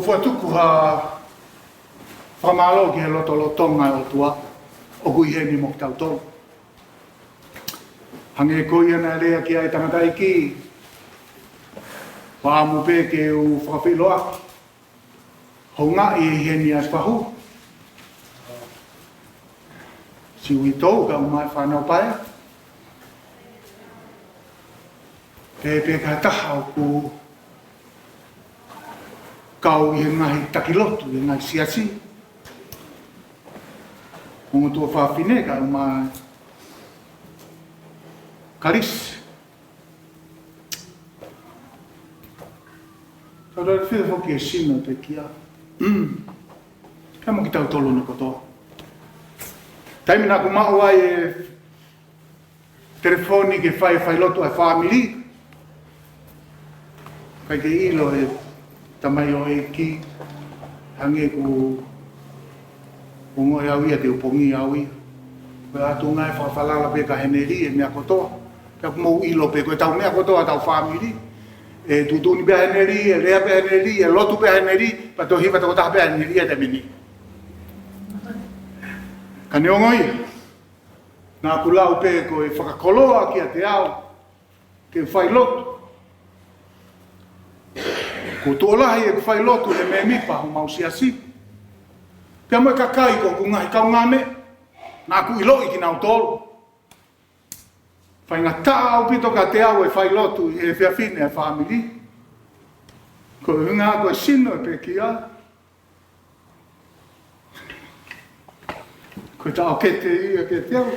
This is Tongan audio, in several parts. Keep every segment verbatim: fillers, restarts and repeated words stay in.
Fakatuku ha fakamālō ki he lotolotonga ʻo e ʻOtua ʻoku ʻi heni mo kitautolu. Hangē ko ia naʻe lea ki ai e tangataʻeiki, ʻoku ou ʻamu pē ke u fakafeʻiloaki. Houngaʻi ʻi heni ʻa Fahu. Siʻi uitou kae ʻumaʻā e fānau paea. Pea pehē ki ha taha ʻoku kau ʻi he ngaahi taki lotu, ʻi he ngaahi siasi. Ongo tuofāfine kae ʻumaʻā e kalisi. Tau lele fie foki e sino pē kia. Mm. Kae ʻumaʻā kitautolu ni kotoa. Taimi naʻa ku maʻu ai e telefoni ke fai, fai lotu ʻa e fāmili. ʻIkai ke ʻilo ʻe he tamaioʻeiki, hangē ʻoku ongoʻi au ia te u pongia au ia. Ko e ʻatunga e fakafalala pē kia Heneli e meʻa kotoa. Pea ʻoku mou ʻilo pē ko ʻetau meʻa kotoa ʻetau fāmili. ʻE tuʻutuʻuni pē ʻa Heneli, ʻe lea pē ʻa Heneli, ʻe lotu pē ʻa Heneli, pea toe hiva tokotaha pē ʻa Heneli ʻi he taimi ni. Ka neongo ia, naʻa ku lau pē ko e fakakoloa kiate au ke fai lotu. Ko e tuʻo lahi ʻeku fai lotu he mēmipa homau siasi. Pea mo e kakai ko ʻeku ngaahi kaungāmeʻa, naʻa ku ʻiloʻi kinautolu. Faingataʻa ʻaupito kiate au e fai lotu ʻi he efiafi ni ʻa e fāmili. Ko e ʻuhinga ko e sino e pekia. Ko e taʻokete ia kiate au.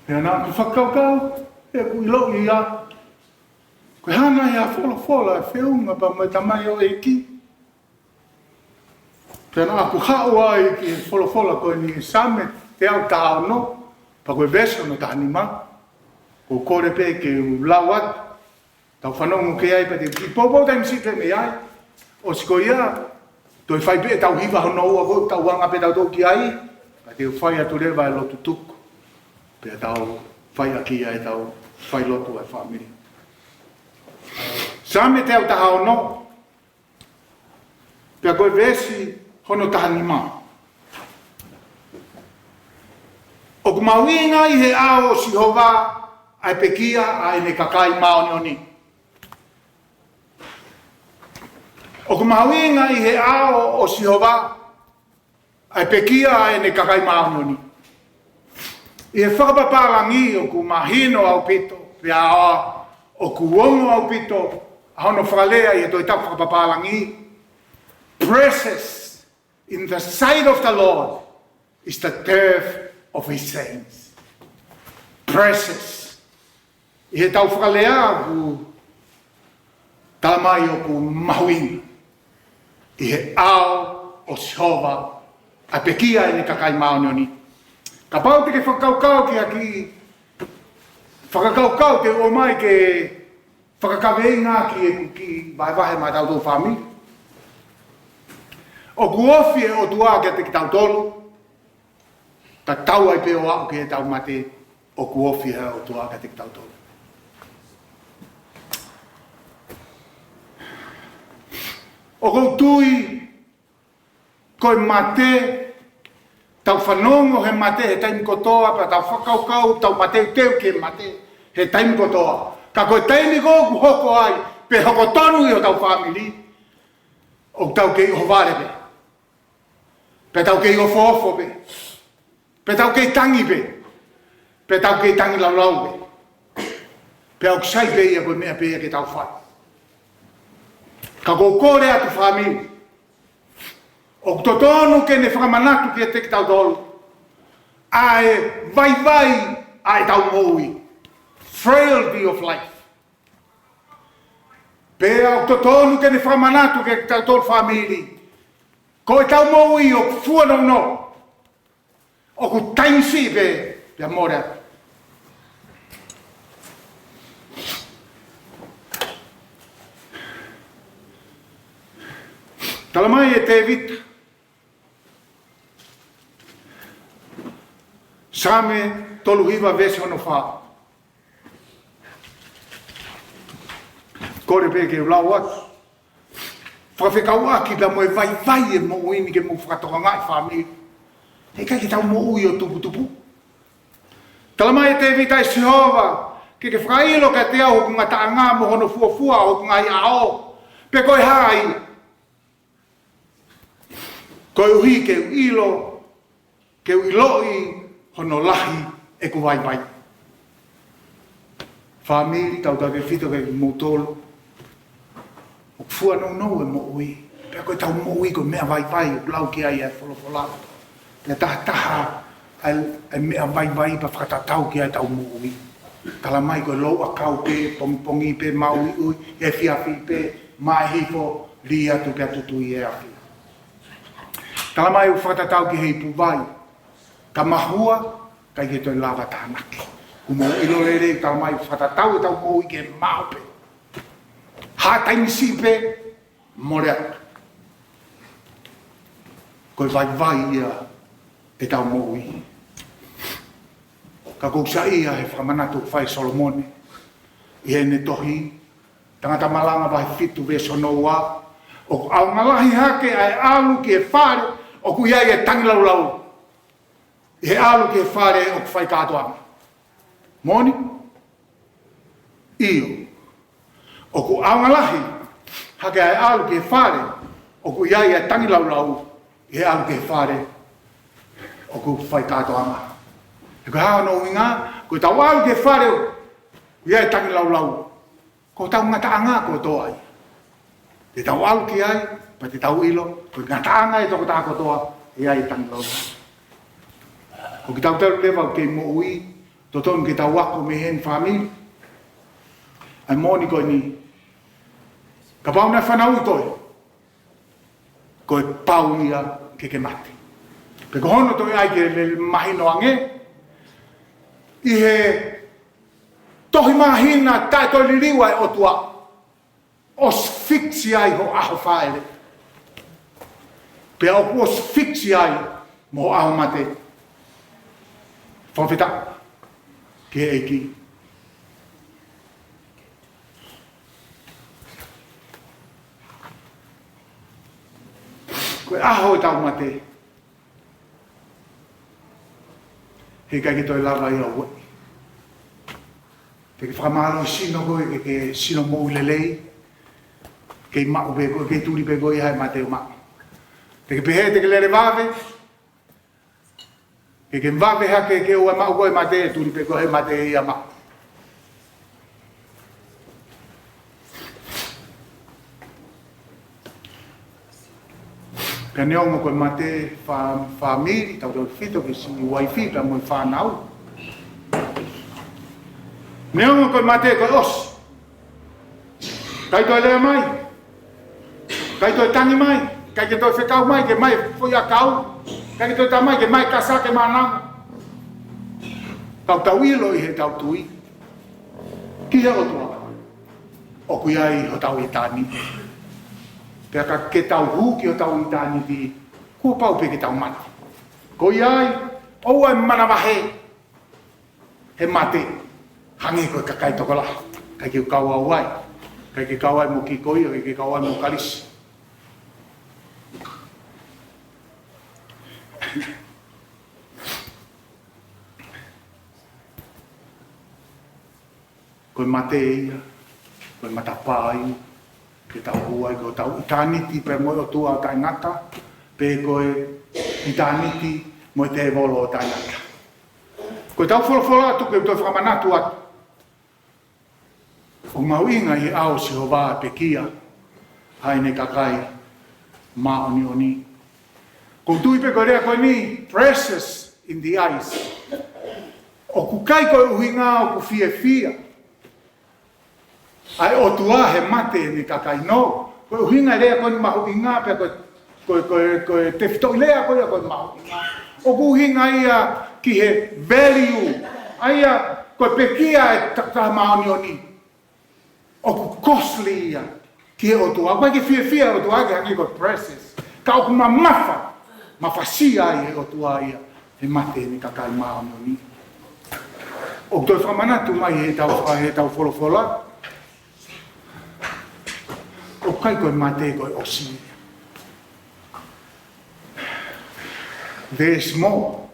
Pea naʻa ku fakakaukau, ʻeku ʻiloʻi ia. Ko e hā nai ha folofola ʻe feʻunga pea mo e tamaioʻeiki. Pea naʻa ku haʻu ai ki he folofola ko eni, Saame teau taha ono, pea ko e veesi hono taha nima. ʻOku ou kole pē ke u lau atu. Tau fanongo ki ai pea te u kiʻi poupou taimi siʻi pē mei ai. ʻOsi ko ia, toe fai pē ʻetau hiva hono ua ko ʻetau anga pē tautolu ki ai. Pea te u fai atu leva e lotu tuku. Pea tau fai ʻaki ai ʻetau fai lotu ʻa e fāmili. Saame teau taha ono. Pea ko e veesi hono taha nima. ʻOku mahuʻinga ʻi he ʻao ʻo Sihova ʻa e pekia ʻa ʻene kakai māʻoniʻoni. ʻOku mahuʻinga ʻi he ʻao ʻo Sihova ʻa e pekia ʻa ʻene kakai māʻoniʻoni. ʻI he fakapapālangi ʻoku mahino ʻaupito, pea ʻoku ongo ʻaupito ʻa hono fakalea ʻi he tohi tapu fakapapālangi. Precious in the sight of the Lord is the death of his saints. Precious. ʻI heʻetau fakalea ʻoku tala mai ʻoku mahuʻinga ʻi he ʻao ʻo Sihova ʻa e pekia ʻa ʻene kakai māʻoniʻoni. Kapau te ke fakakaukau ki ha kiʻi fakakaukau te u ʻomai ke fakakaveinga ki heʻeku kiʻi vahevahe maʻatautolu fāmili. ʻOku ofi e ʻOtua kiate kitautolu, tatau ai pē ʻo aʻu ki heʻetau mate, ʻoku ofi e ʻOtua kiate kitautolu. ʻOku ou tui ko e mate, tau fanongo he mate he taimi kotoa, pea tau fakakaukau, tau mateuteu ki he mate he taimi kotoa. Ka ko e taimi ko ē ʻoku hoko ai, pe hoko tonu ʻi hotau fāmili, ʻoku tau kei ʻohovale pē. Pea tau kei ofoofo pē. Pea tau kei tangi pē. Pea tau kei tangilāulau pē. Pea ʻoku sai pē ia ko e meʻa pē ia ke tau fai. Ka ʻoku ou kole atu fāmili, ʻoku totonu ke ne fakamanatu kiate kitautolu ʻa e vaivai ʻa ʻetau moʻui. Frailty of life. Pea ʻoku totonu ke ne fakamanatu kiate kitautolu fāmili, ko ʻetau moʻui ʻoku fua nounou. ʻOku taimi siʻi pē, pea mole atu. Tala mai ʻe Tēvita, Saame tolu hiva veesi hono fā. Ko Kole pē ke u lau atu. Fakafekauʻaki pea mo e vaivai e moʻui ni ke mou fakatokangaʻi, fāmili. He ʻikai ke tau moʻui ʻo tuputupu. Tala mai ʻe Tēvita, ʻE Sihova, ke ke fakaʻilo kiate au hoku ngataʻanga mo hono fuofua ʻo hoku ngaahi ʻao, pe ko e hā ia. Koeʻuhi ke u ʻilo, ke u ʻiloʻi hono lahi ʻeku vaivai. Fāmili, tautautefito kimoutolu. ʻOku fuanounou e moʻui. Pea ko ʻetau moʻui ko e meʻa vaivai, ʻoku lau ki ai e folofola. Pea tahataha ʻa e, ʻa e meʻa vaivai pea fakatatau ki ai ʻetau moʻui. Tala mai ko e louʻakau pē, pongipongi pē, māuiui, efiafi pē, mae hifo, lī atu pea tutui e afi. Tala mai ʻoku fakatatau ki he ipu vai. Ka mahua, ʻikai ke toe lava tānaki. Kuo mou ʻilo lelei, tala mai ʻoku fakatatau ʻetau moʻui ke maʻu pē. Hā taimi siʻi pē, mole atu. Ko e vaivai ia ʻetau moʻui. Ka ʻoku ou saiʻia he fakamanatu ʻoku fai ʻe Solomone ʻi heʻene tohi, Tangata Malanga vahe fitu veesi hono ua, ʻOku ʻaonga lahi hake ʻa e ʻalu ki he fale ʻoku ʻi ai e tangilāulau, ʻi he ʻalu ki he fale ʻoku fai kātoanga. Moʻoni? ʻIo. ʻOku ʻaonga lahi hake ʻa e ʻalu ki he fale ʻoku ʻi ai e tangilāulau, ʻi he ʻalu ki he fale ʻoku fai kātoanga. He ko e hā hono ʻuhinga? Ko ʻetau ʻalu ki he fale ʻoku ʻi ai e tangilāulau, ko hotau ngataʻanga kotoa ia. Te tau ʻalu ki ai, pea te tau ʻilo, ko e ngataʻanga e tokotaha kotoa ʻe ʻi ai e tangilāulau. Ko kitautolu leva ʻoku kei moʻui, totonu ke tau ako mei heni, fāmili. ʻA e moʻoni ko eni, kapau naʻe fanauʻi koe, ko e pau ia ke ke mate. Pea ko hono toe ʻai ke lele mahino ange, ʻi he tohi māhina taʻe toe liliu ʻa e ʻOtua, ʻosi fikisi ai ho ʻaho fāʻele. Pea ʻoku ʻosi fikisi ai mo ho ʻaho mate. Fakafetaʻi ki he ʻEiki. Ko e ʻaho ʻetau mate, heʻikai ke toe lava ia ʻo ueʻi. Te ke fakamālohisino koe ke ke sino moʻui lelei, kei maʻu pē koe, kei tuli pē koe ʻi he mate ʻo maʻu. Te ke pehē te ke lele vave, ke ke vave hake ke ʻoua ʻe maʻu koe e mate, tuli pē koe he mate ia ʻo maʻu. Pea neongo ko e mate, fā-, fāmili, tautautefito ki he siʻi uaifi pea mo e fānau. Neongo ko e mate ko e ʻosi. ʻIkai toe lea mai. ʻIkai toe tangi mai. ʻIkai ke toe fekau mai, ke mai foʻi ʻakau. ʻIkai ke toe tā mai, ke mai kasa ke mānava. Ka ʻoku tau ʻilo ʻi heʻetau tui ki he ʻOtua, ʻoku ʻi ai hotau ʻitāniti. Pea ka ke tau hū ki hotau ʻitāniti, kuo pau pē ke tau mate. Ko ia ai, ʻoua ʻe manavahē he mate, hangē ko e kakai tokolahi, ʻikai ke kau au ai, ʻikai ke kau ai mo Kikoia, ʻikai ke kau ai mo Kalisi. Ko e mate ia, ko e matapā ia ke tau hū ai ki hotau ʻitāniti pea mo e ʻOtua ʻo taʻengata, pe ko e ʻitāniti mo e tēvolo ʻo taʻengata. Ko ʻetau folofola atu ke u toe fakamanatu atu, ʻoku mahuʻinga ʻi he ʻao ʻo Sihova e pekia ʻa ʻene kakai māʻoniʻoni. ʻOku ou tui pē ko e lea ko eni, precious in the eyes. ʻOku ʻikai ko e ʻuhinga ʻoku fiefia ʻa e ʻOtua he mate ʻene kakai, no. Ko e ʻuhinga e lea ko eni mahuʻinga pea ko e, ko e, ko e, ko e tefitoʻi lea ko ia ko e mahuʻinga. ʻOku ʻuhinga ia ki he value, ʻa ia ko e pekia ʻa e ta-, taha māʻoniʻoni. ʻOku costly ia ki he ʻOtua. ʻOku ʻikai ke fiefia e ʻOtua ke hangē ko e precious. Ka ʻoku mamafa, mafasia ai ʻe he ʻOtua ia he mate ʻene kakai māʻoniʻoni. ʻOku toe fakamanatu mai heʻetau, heʻetau folofola, ʻIkai ko e mate ko e ʻosi ia. There's more.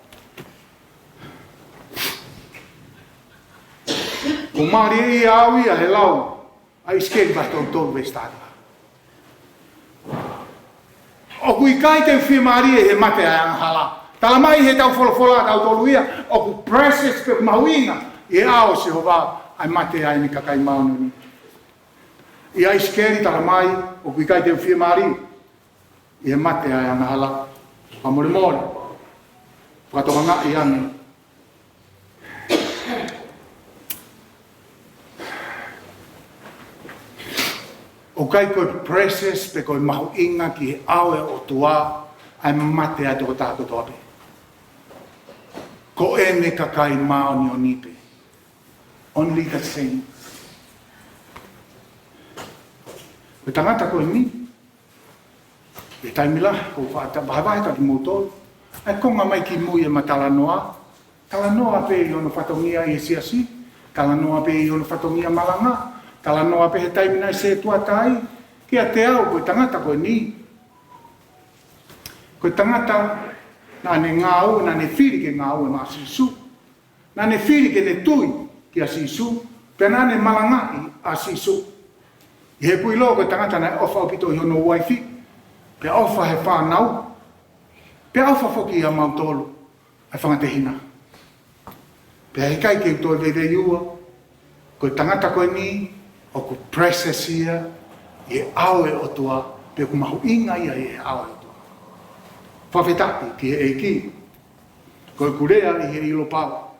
ʻOku mālie ia ʻa ia he lau ʻa ʻIsikeli vahe tolu tolu veesi taha taha. ʻOku ʻikai te u fiemālie he mate ʻa e angahala. Talamai heʻetau folofola ʻatautolu ia, ʻoku precious pe mahuʻinga ʻi he ʻao ʻo Sihova ʻa e mate ʻa ʻene kakai māʻoniʻoni. ʻIa ʻIsikeli talamai, ʻoku ʻikai te u fiemālie ʻi he mate ʻa e angahala. Fakamolemole. Fakatokangaʻi ange. ʻOku ʻikai ko e precious pe ko e mahuʻinga ki he ʻao ʻo e ʻOtua ʻa e mate ʻa e tokotaha kotoa pē. Ko ʻene kakai māʻoniʻoni pē. Only the saints. Ko e tangata ko eni, ʻi he taimi lahi, ʻoku ou faʻa vahevahe atu kiate kimoutolu ʻa e konga mai ki mui ʻema talanoa. Talanoa pē ʻi hono fatongia ʻi he siasi, talanoa pē ʻi hono fatongia malanga, talanoa pē he taimi naʻe sētuata ai. Kiate au, ko e tangata ko eni, ko e tangata naʻa ne ngāue, naʻa ne fili ke ngāue maʻa Sīsū. Naʻa ne fili ke ne tui kia Sīsū, pea naʻa ne malangaʻi ʻa Sīsū. ʻI heʻeku ʻilo ko e tangata naʻe ʻofa ʻaupito ʻi hono uaifi, pea ʻofa he fānau, pea ʻofa foki ʻia mautolu ʻa e fanga tehina. Pea ʻikai ke u toe veiveiua, ko e tangata ko eni, ʻoku precious ia ʻi he ʻao ʻo e ʻOtua, pea ʻoku mahuʻinga ia ʻi he ʻao ʻo e ʻOtua. Fakafetaʻi ki he ʻEiki, ko ʻeku lea ʻi he ʻilo pau.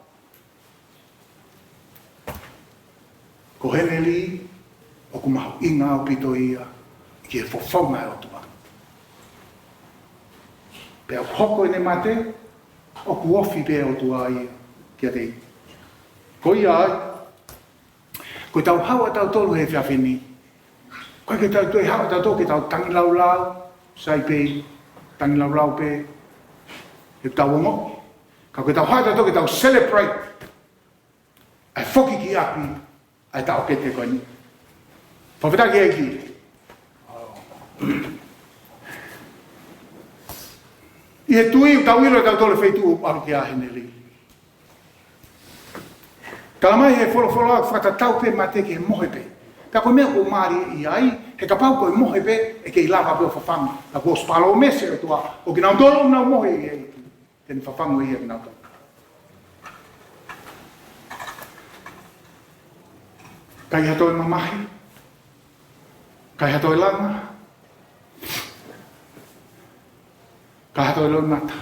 Ko Henelī, ʻoku mahuʻinga ʻaupito ia ki he fofonga ʻo e ʻOtua. Pea ʻoku hoko ʻene mate, ʻoku ofi pē ʻa e ʻOtua ia kiate ia. Ko ia ai, ko ʻetau haʻu ʻatautolu he efiafi ni, ʻoku ʻikai ke tau toe haʻu ʻatautolu ke tau tangilaulau, sai pē, tangilaulau pē, he tau ongoʻi. Ka ko ʻetau haʻu ʻatautolu ke tau celebrate ʻa e foki ki ʻapi ʻa e taʻokete ko eni. Fakafetaʻi ki he ʻEiki. ʻI he tui, tau ʻilo ʻe tautolu e feituʻu ʻoku ʻalu ki ai ʻa Henelī. Talamai he folofola ʻoku fakatatau pē mate ki he mohe pē. Ka ko e meʻa ʻoku mālie ʻi ai, he kapau ko e mohe pē, ʻe kei lava pē ʻo fafangu. Ka kuo ʻosi palōmesi ʻe he ʻOtua, ʻo kinautolu ʻoku nau mohe ʻi he ʻEiki, te ne fafangu ia kinautolu. ʻIkai ha toe mamahi, ʻikai ha toe langa, ʻikai ha toe loʻimata.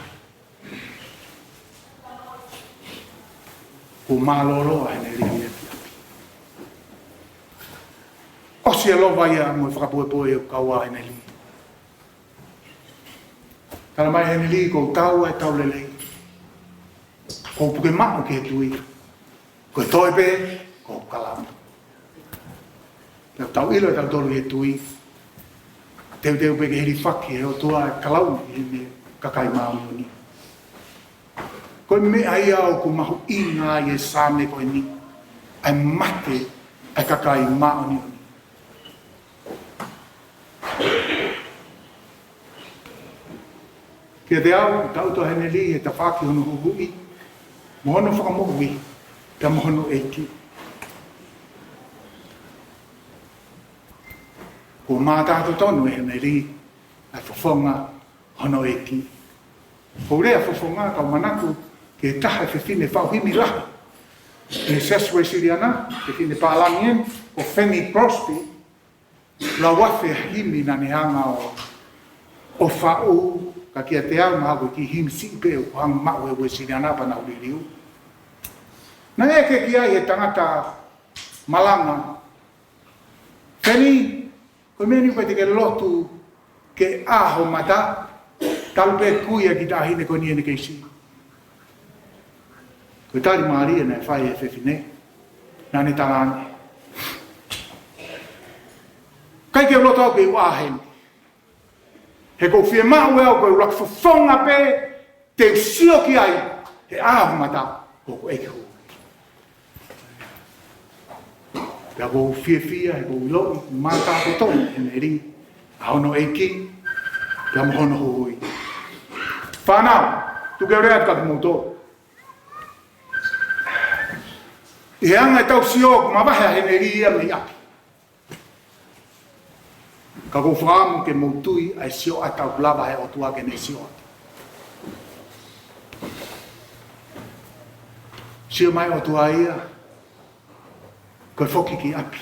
Kuo mālōlō ʻa Henelī ia ki ʻapi. ʻOsi e lova ia mo e fakapoʻupoʻu ʻoku kau ai ʻa Henelī. Talamai ʻe Henelī, kuo u tau ʻa e tau lelei. Kuo u puke maʻu ki he tui. Ko e toe pē, ko e kalauni. Pea tau ʻilo ʻe tautolu ʻi he tui, teuteu pē ke hilifaki ʻe he ʻOtua e kalauni ʻi heʻene kakai māʻoniʻoni. Ko e meʻa ia ʻoku mahuʻinga ʻi he Saame ko eni, ʻa e mate ʻa e kakai māʻoniʻoni. Kiate au, tau ʻilo ʻa Henelī he tafaʻaki hono huhuʻi, mo hono fakamoʻui, pea mo hono ʻeiki. Kuo mātā totonu ʻe Henelī ʻa e fofonga hono ʻeiki. Ko e lea fofonga, kau manatu ki he taha e fefine faʻu himi lahi ʻi he Siasi Uēsiliana, fefine pālangi eni, ko Fanny Crosby. Lau afe himi naʻa ne hanga ʻo, ʻo faʻu, ka kiate au mahalo ko e kiʻi himi siʻi pē ʻoku hanga maʻu ʻe he Uēsiliana pea nau liliu. Naʻe ʻeke ki ai ʻe he tangata malanga, Fanny, ko e meʻa ni ʻoku ʻikai te ke lotu ke ʻā ho mata, talu pē kuia ki he taʻahine ko eni ʻene kei siʻi. Ko e tali mālie naʻe fai ʻe he fefine, naʻa ne tala ange, ʻikai ke u loto au ke u ʻā heni. He ʻoku ou fiemaʻu ʻe au ko e ʻuluaki fofonga pē te u sio ki ai, he ʻā ho mata, ko hoku ʻeiki. Pea ʻoku ou fiefia, he ʻoku ou ʻiloʻi, mātā totonu ʻe Henelī ʻa hono ʻEiki, pea mo hono huhuʻi. Fānau, tuku ke u lea atu kiate kimoutolu. ʻI he anga ʻetau sio, ʻoku mavahe ʻa Heneli ia mei ʻapi. Ka ʻoku ou fakaʻamu ke mou tui ʻa e sioʻata ʻoku lava ʻe he ʻOtua ke ne sioʻata. Sio mai ʻOtua ia, ko e foki ki ʻapi.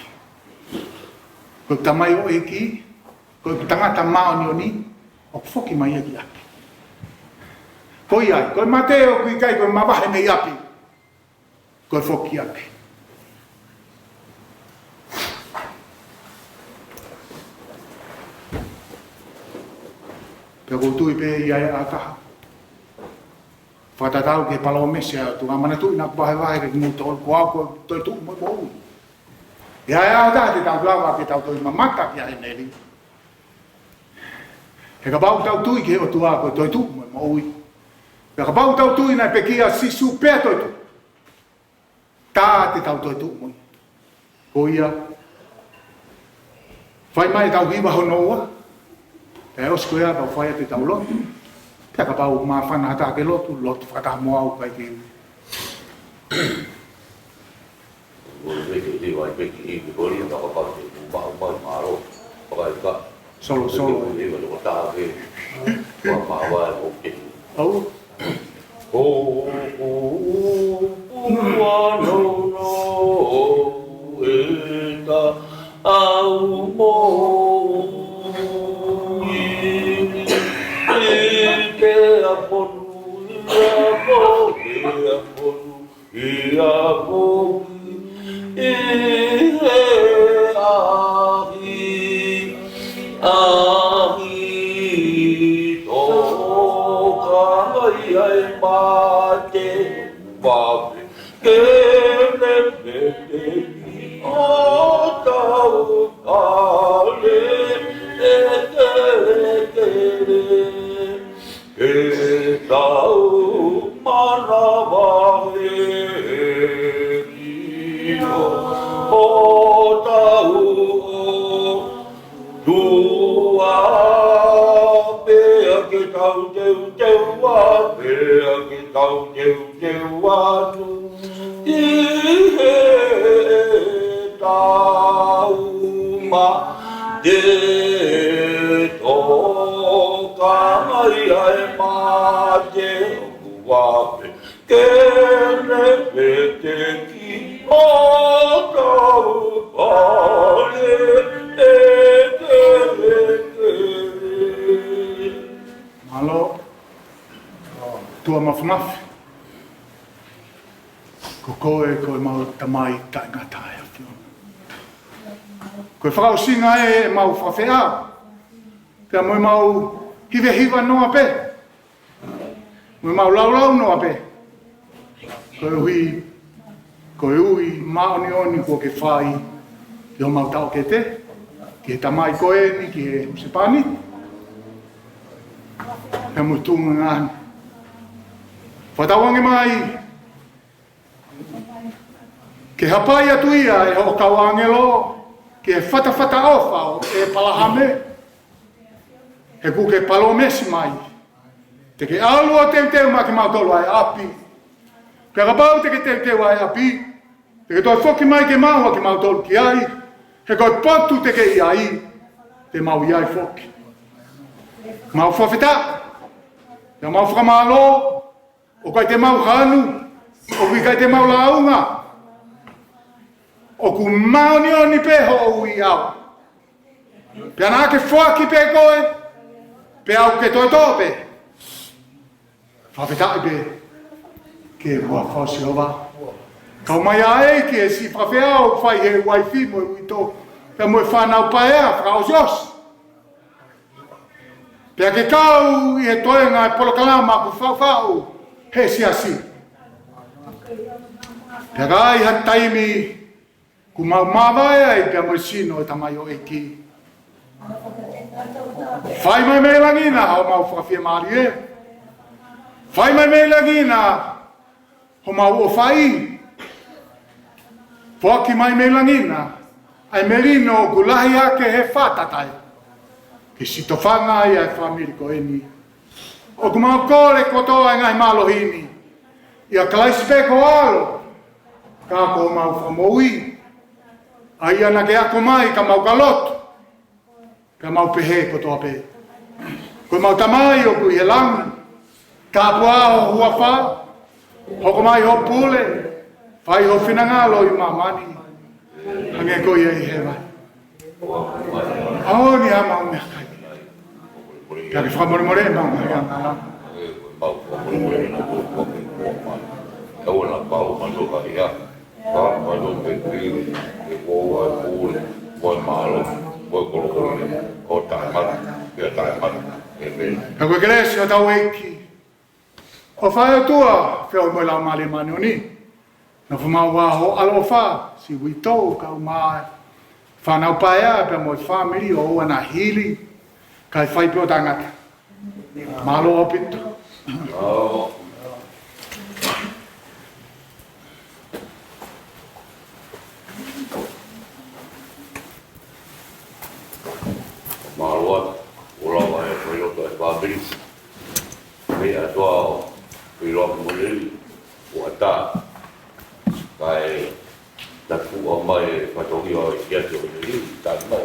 Ko e tamaioʻeiki, ko e tangata māʻoniʻoni, ʻoku foki mai ia ki ʻapi. Ko ia ai, ko e mate ʻoku ʻikai ko e mavahe mei ʻapi. Ko e foki ki ʻapi. Pea ʻoku ou tui pē ʻe ʻi ai ʻa taha. Fakatatau ki he palōmesi ʻa e ʻOtua, manatuʻi naʻa ku vahevahe kiate kimoutolu, ko au ko e toetuʻu mo e moʻui. ʻE ʻi ai ʻa taha te tau lava ke tau toe mamata kia Heneli. He kapau ʻoku tau tui ki he ʻOtua ko e toetuʻu mo e moʻui. Pea kapau ʻoku tau tui naʻe pekia ʻa Sīsū pea toetuʻu. Tā te tau toetuʻu mo ia. Ko ia, fai mai ʻetau hiva hono ua. Pea ʻosi ko ia, tau fai atu ʻetau lotu. Pea kapau ʻoku māfana ha taha ke lotu, lotu fakataha mo au kae ke. Ko e meke hiva, ʻi meke hiva, ko ia, ka kapau te u maʻu mai mālō. Pakaika. Solo, solo. Ko e hiva, ko tā ke. Kua mavae mo ke. Au. Ko, ko, ko, ua, no, no, e ta, au, mo, i, i, ke, a, ponu, i, a, po, ke, a, ponu, i, a, po, i, he, a, hi, a, hi, to, ka, ai, ai, mate. Pape, kele mete ki o tau pale, e kele kele, ke tau manavahē ki o, o tau o tua, pea ke tau teuteu ā, pea ke tau teuteu atu ʻi he tauma te toka mai ai mate ua pe Kele pete ki o tau pale e kele kele. Mālō, ʻOtua Mafimafi. Ko koe, ko e mau Tamai taʻengata ʻa e ʻAfiona. Ko e fakaʻosinga ē ʻemau fakafeʻao. Pea mo ʻemau hivehiva noa pē. Mo ʻemau laulau noa pē. Koeʻuhi, ko e ui māʻoniʻoni kuo ke fai ki homau taʻokete, ki he tamai ko eni, ki he husepāniti. Pea mo e tuʻunga ngaahi. Fakatauange mai, ke hapai atu ia ʻe hoʻo kau ʻāngelo ki he fatafata ʻofa ʻo ʻĒpalahame, he kuo ke palōmesi mai te ke ʻalu ʻo teuteu maʻa kimautolu ʻa e ʻapi. Pea kapau te ke teuteu ʻa e ʻapi, te ke toe foki mai ke maʻu ʻa kimautolu ki ai, he ko e potu te ke ʻi ai, te mau ʻi ai foki. Mau fakafetaʻi, pea mau fakamālō, ʻoku ʻikai te mau hanu, ʻoku ʻikai te mau lāunga, ʻoku māʻoniʻoni pē hoʻo ui au. Pea naʻa ke foaki pē koe, pea ʻoku ke toe tō pē. Fakafetaʻi pē ki he huafa ʻo Sihova. Kau mai ā ē ki he siʻi fakafeʻao ʻoku fai ʻe he uaifi mo e uitou, pea mo e fānau paea fakaʻosiʻosi. Pea ke kau ʻi he toenga e polokalama kuo faʻufaʻu ʻe he siasi. Pea ka ai ha taimi kuo mau mavae ai pea mo e sino ʻo e tamaioʻeiki. Fai mai mei langi na homau fakafiemālie. Fai mai mei langi na homau ʻofaʻi. Foaki mai mei langi na ʻa e melino ʻoku lahi hake he fatatai. Ke sitofanga ai ʻa e fāmili ko eni. ʻOku mau kole kotoa e ngaahi mālohi ni ʻia Kalaisi pē ko ho ʻAlo, ka ko homau Fakamoʻui, ʻa ia naʻa ke ako mai ka mau ka lotu, ka mau pehē kotoa pē: Ko ʻemau Tamai ʻoku ʻi he langi, tāpuhā ho huafa, hoko mai hoʻo pule, fai ho finangalo ʻi māmani, hangē ko ia ʻi hēvani. ʻAoni ʻa ʻemau meʻakai, ka ke fakamolemoleʻi ʻemau ngaahi angahala. Ka ko e kelesi ʻa hotau ʻEiki, ʻofa ʻa e ʻOtua, feohi mo e Laumālie Māʻoniʻoni, nofo maʻu ʻa ho ʻaloʻofa, siʻi uitou, kau mai fānau paea pea mo e fāmili ʻo ʻoua naʻa hili, kae fai pē ʻo taʻengata. Mālō ʻaupito. Mālō atu, ʻo lava e fai loto e fāmili. Mei ʻatoa ʻo fai loa mo lei, ʻo ʻatā. Kae taku ʻa mai e fatongia ʻo e kiate ʻo lei, tā mai.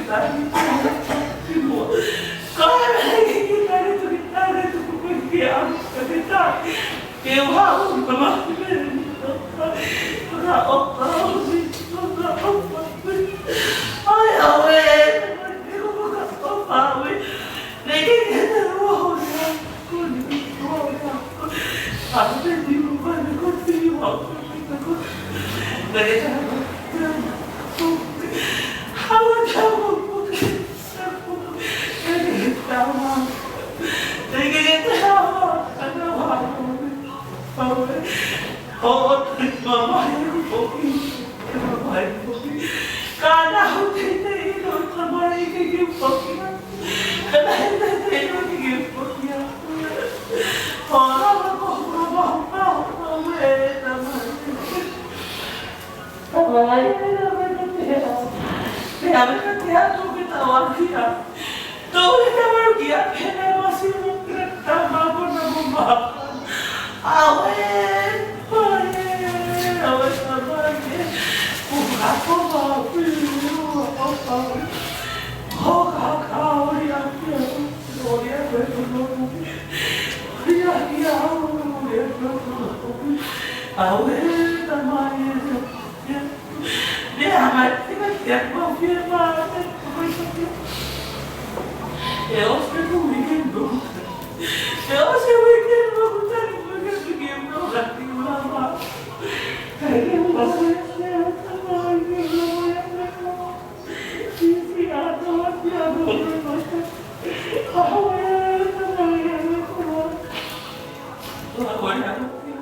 ke tali, ki muʻa. Ka ʻoua ke ke tali, tuku tali, tuku ke ke ʻalu, ke ke tali. Ke u haʻu, ka ma ke mele ni, ka ʻofa, ʻofa, ʻofa, ʻofa. ʻAi, ʻauē, ʻauē, ʻauē. Neke ke te ua hori au, ko ni ki ua hori au. Ake ni mo mane ko ti ua ko ni ko. Neke te ua hori au. Hawa te ua ko ni. Neke te ua. Neke te ua. Ana ua ko ni. ʻAue. ʻO, ʻo, mamahi ko ki. Mamahi ko ki. Ka naʻa ku teitei ʻilo, Tamai, ke ke foki. Ka naʻe teitei ʻilo ke ke foki. ʻO lava ko mamahi, ʻaue, Tamai. Tamai, ʻaue, Tamai, ʻaue, Tamai, ʻaue, Tamai. Tau ʻi he tamaiki ʻa pehē masiu mo pehē tama ko na mo ma. ʻAue, ʻaue, ʻaue, Tamai. Ko ka ko ma pili ua, ʻaue. Ko ka ka ori a pia, ori a pia, ori a pia, ori a pia. ʻAue, Tamai. Mea mai, ina kia kua fie mā, e kua fie. E ʻosi e weekend no. E ʻosi e weekend no, kutani weekend no, kati ula mā. Kai ke ua fie, e ata mai, e ua fie, e ua fie. Sisi, ata mai, e ua fie. Awe, ata mai, e ua fie. Ua fie, ua fie.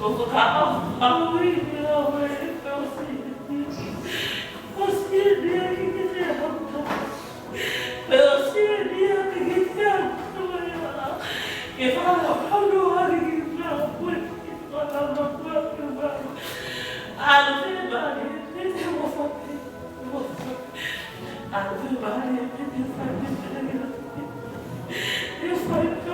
Ko ka au au i ni au e peusi. Peusi ni e ki ke te hau. Peusi ni e ki ke te hau. Ke whakapau no hari ki ka pue. Whakapau no hari. Ano te mani, te te mo whake. Ano te mani, te te whake. Te whake.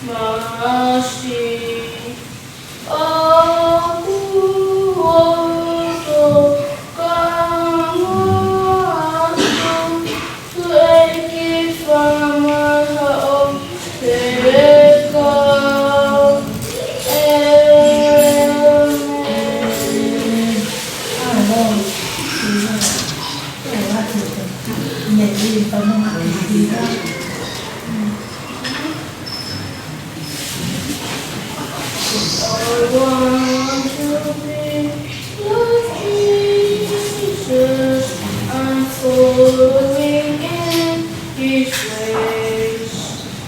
Masi, ʻoku ou tokangaʻi atu, ʻEiki, fai mai haʻo fekau. ʻĒmeni. I want to be like Jesus. I'm following in his ways.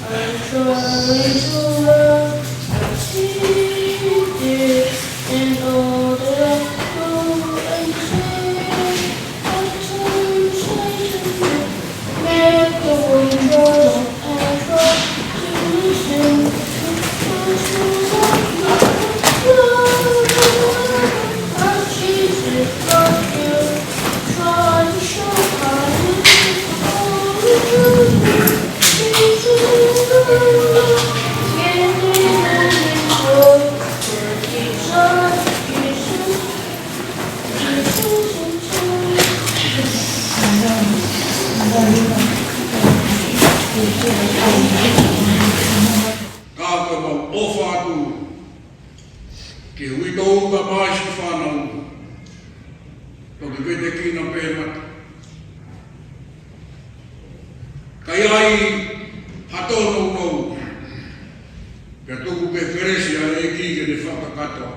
I'm trying to love as he did in order to and say, Ka ko e mau ʻofa atu ki he uitou kae ʻumaʻā siʻi fānau, toki vetekina pē mata. Ka ʻi ai ha tōnounou, pea tuku pē kelesi ʻa e ʻEiki ke ne fakakakato.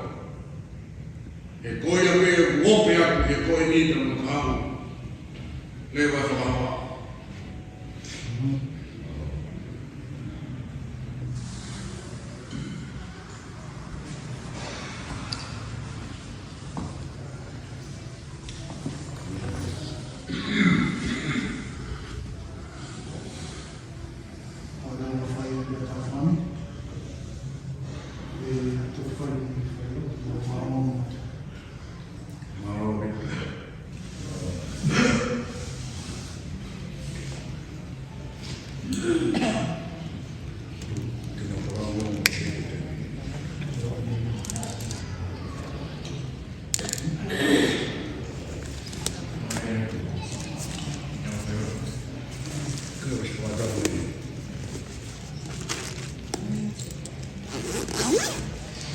He ko ia pē ʻoku ope atu he ko eni tama kahaʻu. Leva e fakahoa.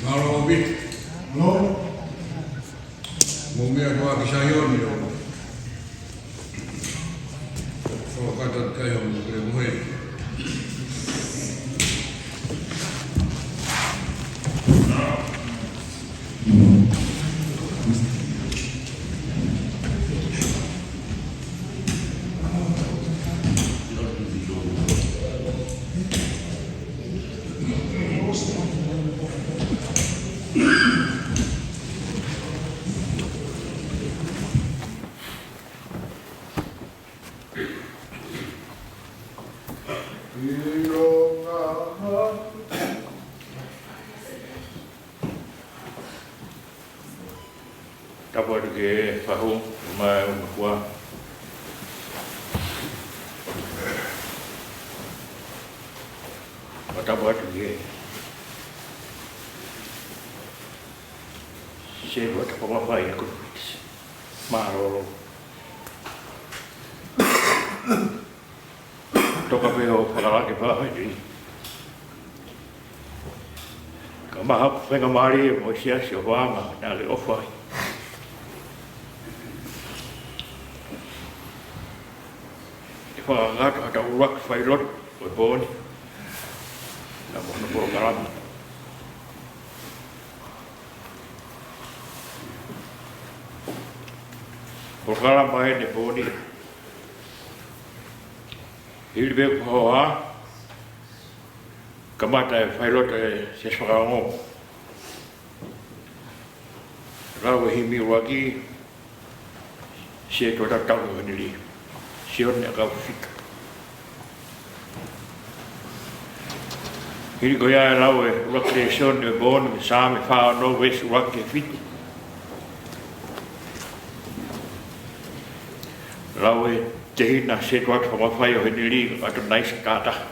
Mālō ʻaupito. Mou meʻa koā ki Saione ʻo fakakakato atu ki ai hoʻomou kole mohe. Tapu atu ki he fahu, mai ʻo makua. Ua tapu atu ki he Setuata Fakamafai ʻa Kolofitisi. Mālōlō. Toka pē ʻo fakalake pē ʻa e ka maha fenga mālie mo e siasi ʻo Vanga naʻa ke ʻofa ai. ʻE fakakakato haʻatau ʻuluaki failotu ʻo e pō ni. Naʻa mo hono polokalama. Polokalama ʻeni ʻo e pō ni. Hili pē ko e houa, kamata e failotu ʻa e siasi fakaongo. Lau e himi ʻuluaki, Setuata Tauhi ʻo Henili, Sione ʻAkau Fika. Hili ko ia ʻe lau e ʻuluaki lēsoni ʻo e pō ni mei he Saame fā ono veesi ʻuluaki ki he fitu. Lau ʻe he tehina Setuata Fakamafai ʻo Henili, ʻAtonaisa Kātaha.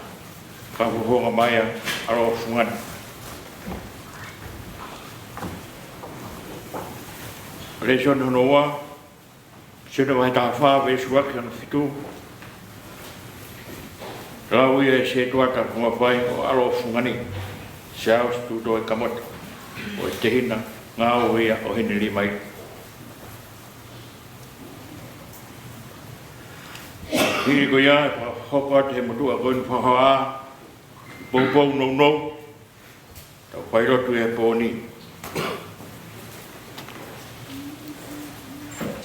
Fakafofonga mai ʻa ʻAlo ʻo Fungani. Lēsoni hono ua, Sione vahe taha fā, veesi ʻuluaki ki hono fitu. Lau ia ʻe Setuata ko e mafai ʻo ʻAlo ʻo Fungani, Siaosi Tutoe Kamoto, ʻo e tehina ngāue ia ʻo Heneli Maile. Hili ko ia, ʻe fakahoko atu ʻe he motuʻa ko eni fakahoa, poupou nounou, tau failotu he pō ni.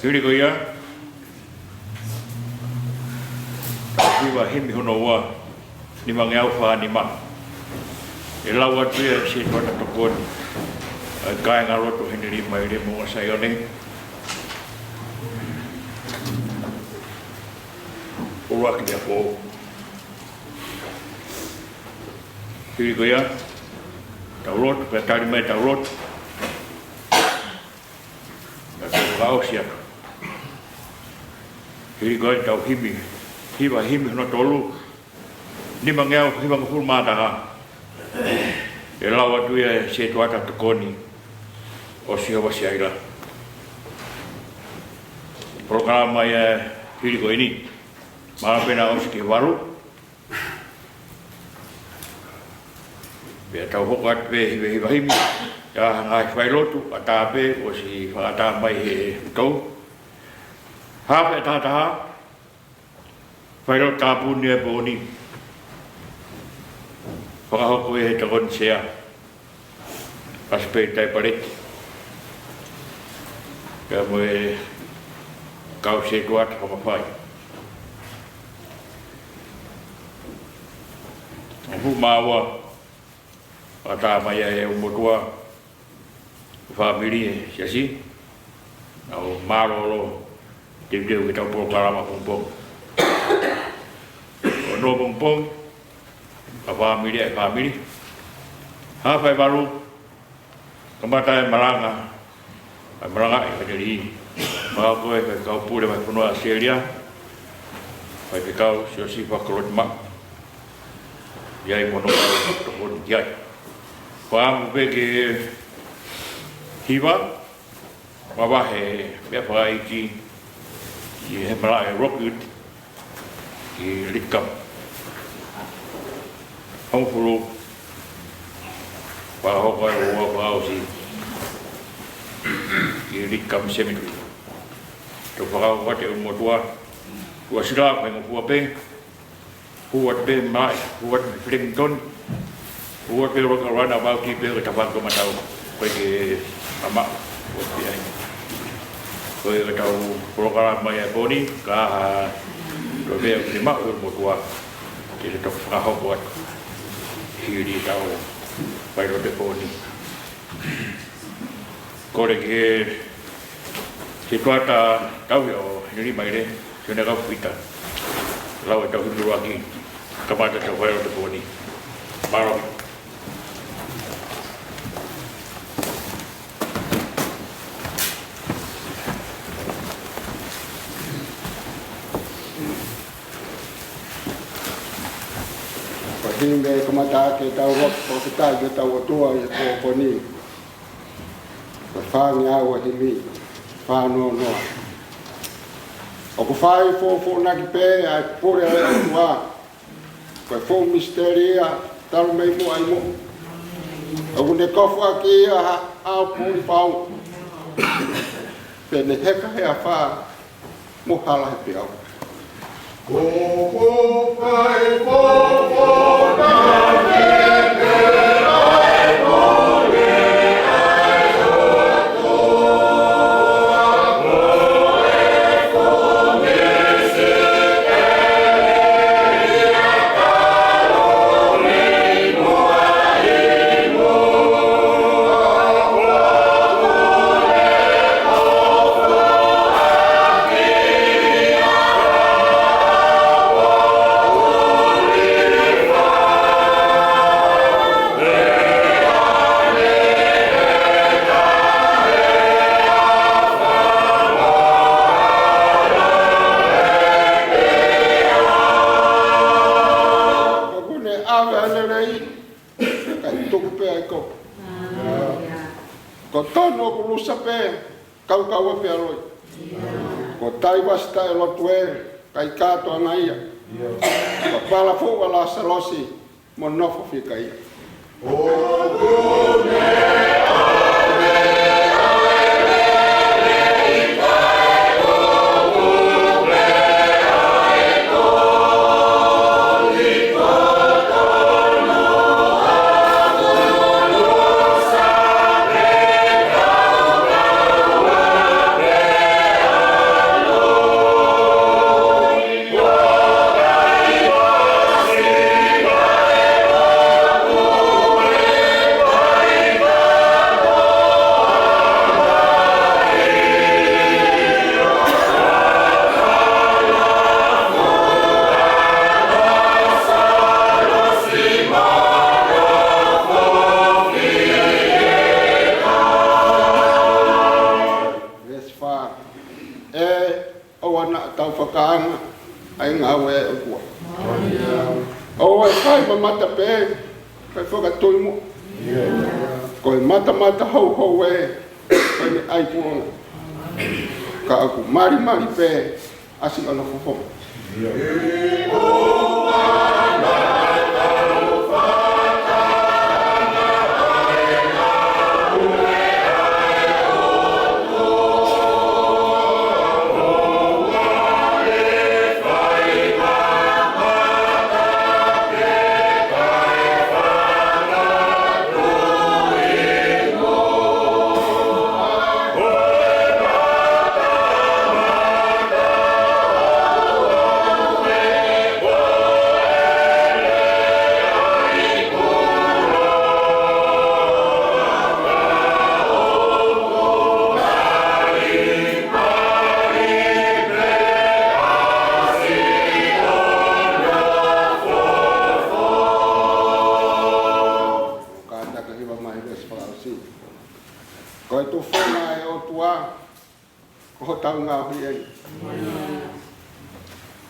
Hili ko ia, tau hiva himi hono ua, Nimangeau Fānima. ʻE lau atu ia ʻe Setuata Tokoni, ʻa e kāingalotu Heneli Maile, Moʻunga Saione, ʻUluaki Meʻafoʻou. Hili ko ia, tau lotu, pea tali mai tau lotu, pea tau fakaʻosi atu. Hili ko ia, tau himi, hiva himi hono tolu, Nimangeau hivangofulu mā taha. ʻE lau atu ia ʻe Setuata Tokoni, ʻo Sihova Siaila. Polokalama ia hili ko eni, mālō pē naʻa ʻosi ki he valu. Pea tau hoko atu pē hiva hiva himi, ʻa e ngaahi failotu, ʻatā pē, ʻosi fakaʻatā mai he ʻutou. Hafe taha taha, failotu tāpuni ʻo e pō ni, fakahoko ʻe he Tokoni Sea, Pasipeli Taipaleti, pea mo e kau Setuata fakamafai. Hongofulu mā ua, fakaʻatā mai ʻe he ʻū motuʻa, fāmili ʻo e Siasi, ʻa e mālōlō teuteu ki heʻetau polokalama pongipongi. Hono pongipongi, ʻa e fāmili, ʻa e fāmili. Hafe valu, kamata e malanga, ʻa e malanga ʻa e Heneli. Fakahoko ʻe he Faifekau Pule Vahefonua ʻAositelēlia, Faifekau Siosifa Kolotimaʻu. ʻI ai mo hono kau tokoni ki ai. Fakaʻamu pē ke hiva, mavahe meʻa fakaʻeiki ki he malaʻe Rockwood, ki Lidcombe. Hongofulu, fakahoko ʻa e ua fakaʻosi ki Lidcombe Cemetery. Tau fakahoko atu e ʻū motuʻa, ua sila, faingofua pē, hū atu pē mei, hū atu mei Flemington, hū atu pē Rotorua, ʻo vauti pē ki he tafaʻaki ʻo Matau, ko e ke ama, ʻo pē ai. Ko e ke tau polokalama ia he pō ni, ka ʻi ai ha toe meʻa ʻoku ne maʻu ʻe he motuʻa, te tau fakahoko atu hili ʻetau failotu he pō ni. Kole ki he Setuata Tauhi ʻo Heneli Maile, Sione Kaufita, lau ʻetau himi ʻuluaki, kamata ʻetau failotu he pō ni. Mālō. Ko e himi ʻe kamata ʻaki ʻetau ʻuluaki fakafetaʻi ki hotau ʻOtua ʻi he pō ko eni. Ko e fāngeau ʻa e himi, fā noa noa. ʻOku fai fofonga ki pē ʻa e pule ʻa e ʻOtua. Ko e fuʻu misiteli ia, talu mei muʻa ʻi muʻa. ʻOku ne kofu ʻaki ia ha ʻao puli fau. Pea ne heka he afā, mo hala he peau. Tuku pē ʻa e kovi. Ko tonu ʻoku lusa pē, kaukaua pē ʻa loi. Ko Taivasi taʻelotu ē, kae kātoanga ia. Ko Palafuʻu ʻa Lasalosi, mo nofo fika ia. Veesi fā. ʻE ʻoua naʻa tau fakaanga ʻa e ngāue ʻa e ʻOtua. ʻOua ʻe fai mamata pē, kae fakatui muʻa. Ko e matamata houhou ē, ko ʻene ʻai kuonga. Ka ʻoku malimali pē ʻa siʻono fofonga. Kātaki hiva mai veesi fakaʻosi. Ko e tufunga ʻo e ʻOtua, ko hotau ngaohi eni.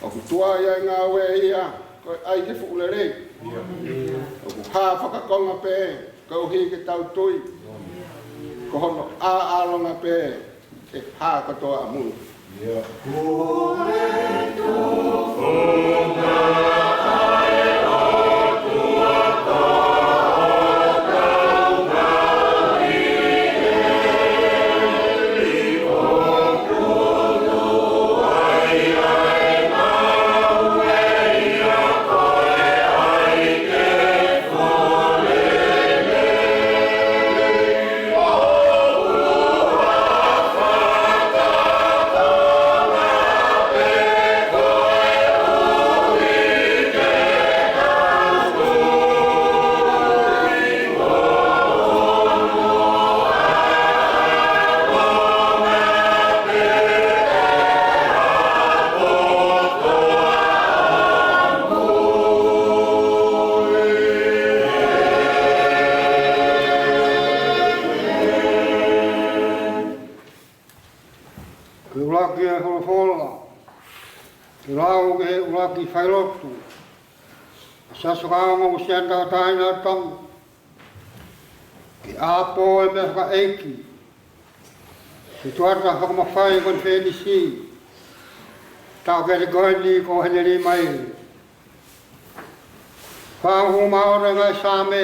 ʻOku tuai ʻa e ngāue ia, ko e ʻai ke fuʻu lelei. ʻOku hā fakakonga pē, koeʻuhi ke tau tui. Ko hono ʻāʻālonga pē, ʻe hā kotoa ʻamui. Ke ʻuluaki e folofola, ke lau ki he ʻuluaki failotu, ʻa Siaosi Kau Ongo Uēsiliana Tauʻatāina ʻo Tonga, ke ʻapō e meʻa fakaʻeiki, ke tuʻu atu ʻa e fakamafai konifelenisi, taʻokete ko eni ko ʻeni lima ē. Fāngofulu mā ono e ngaahi Saame,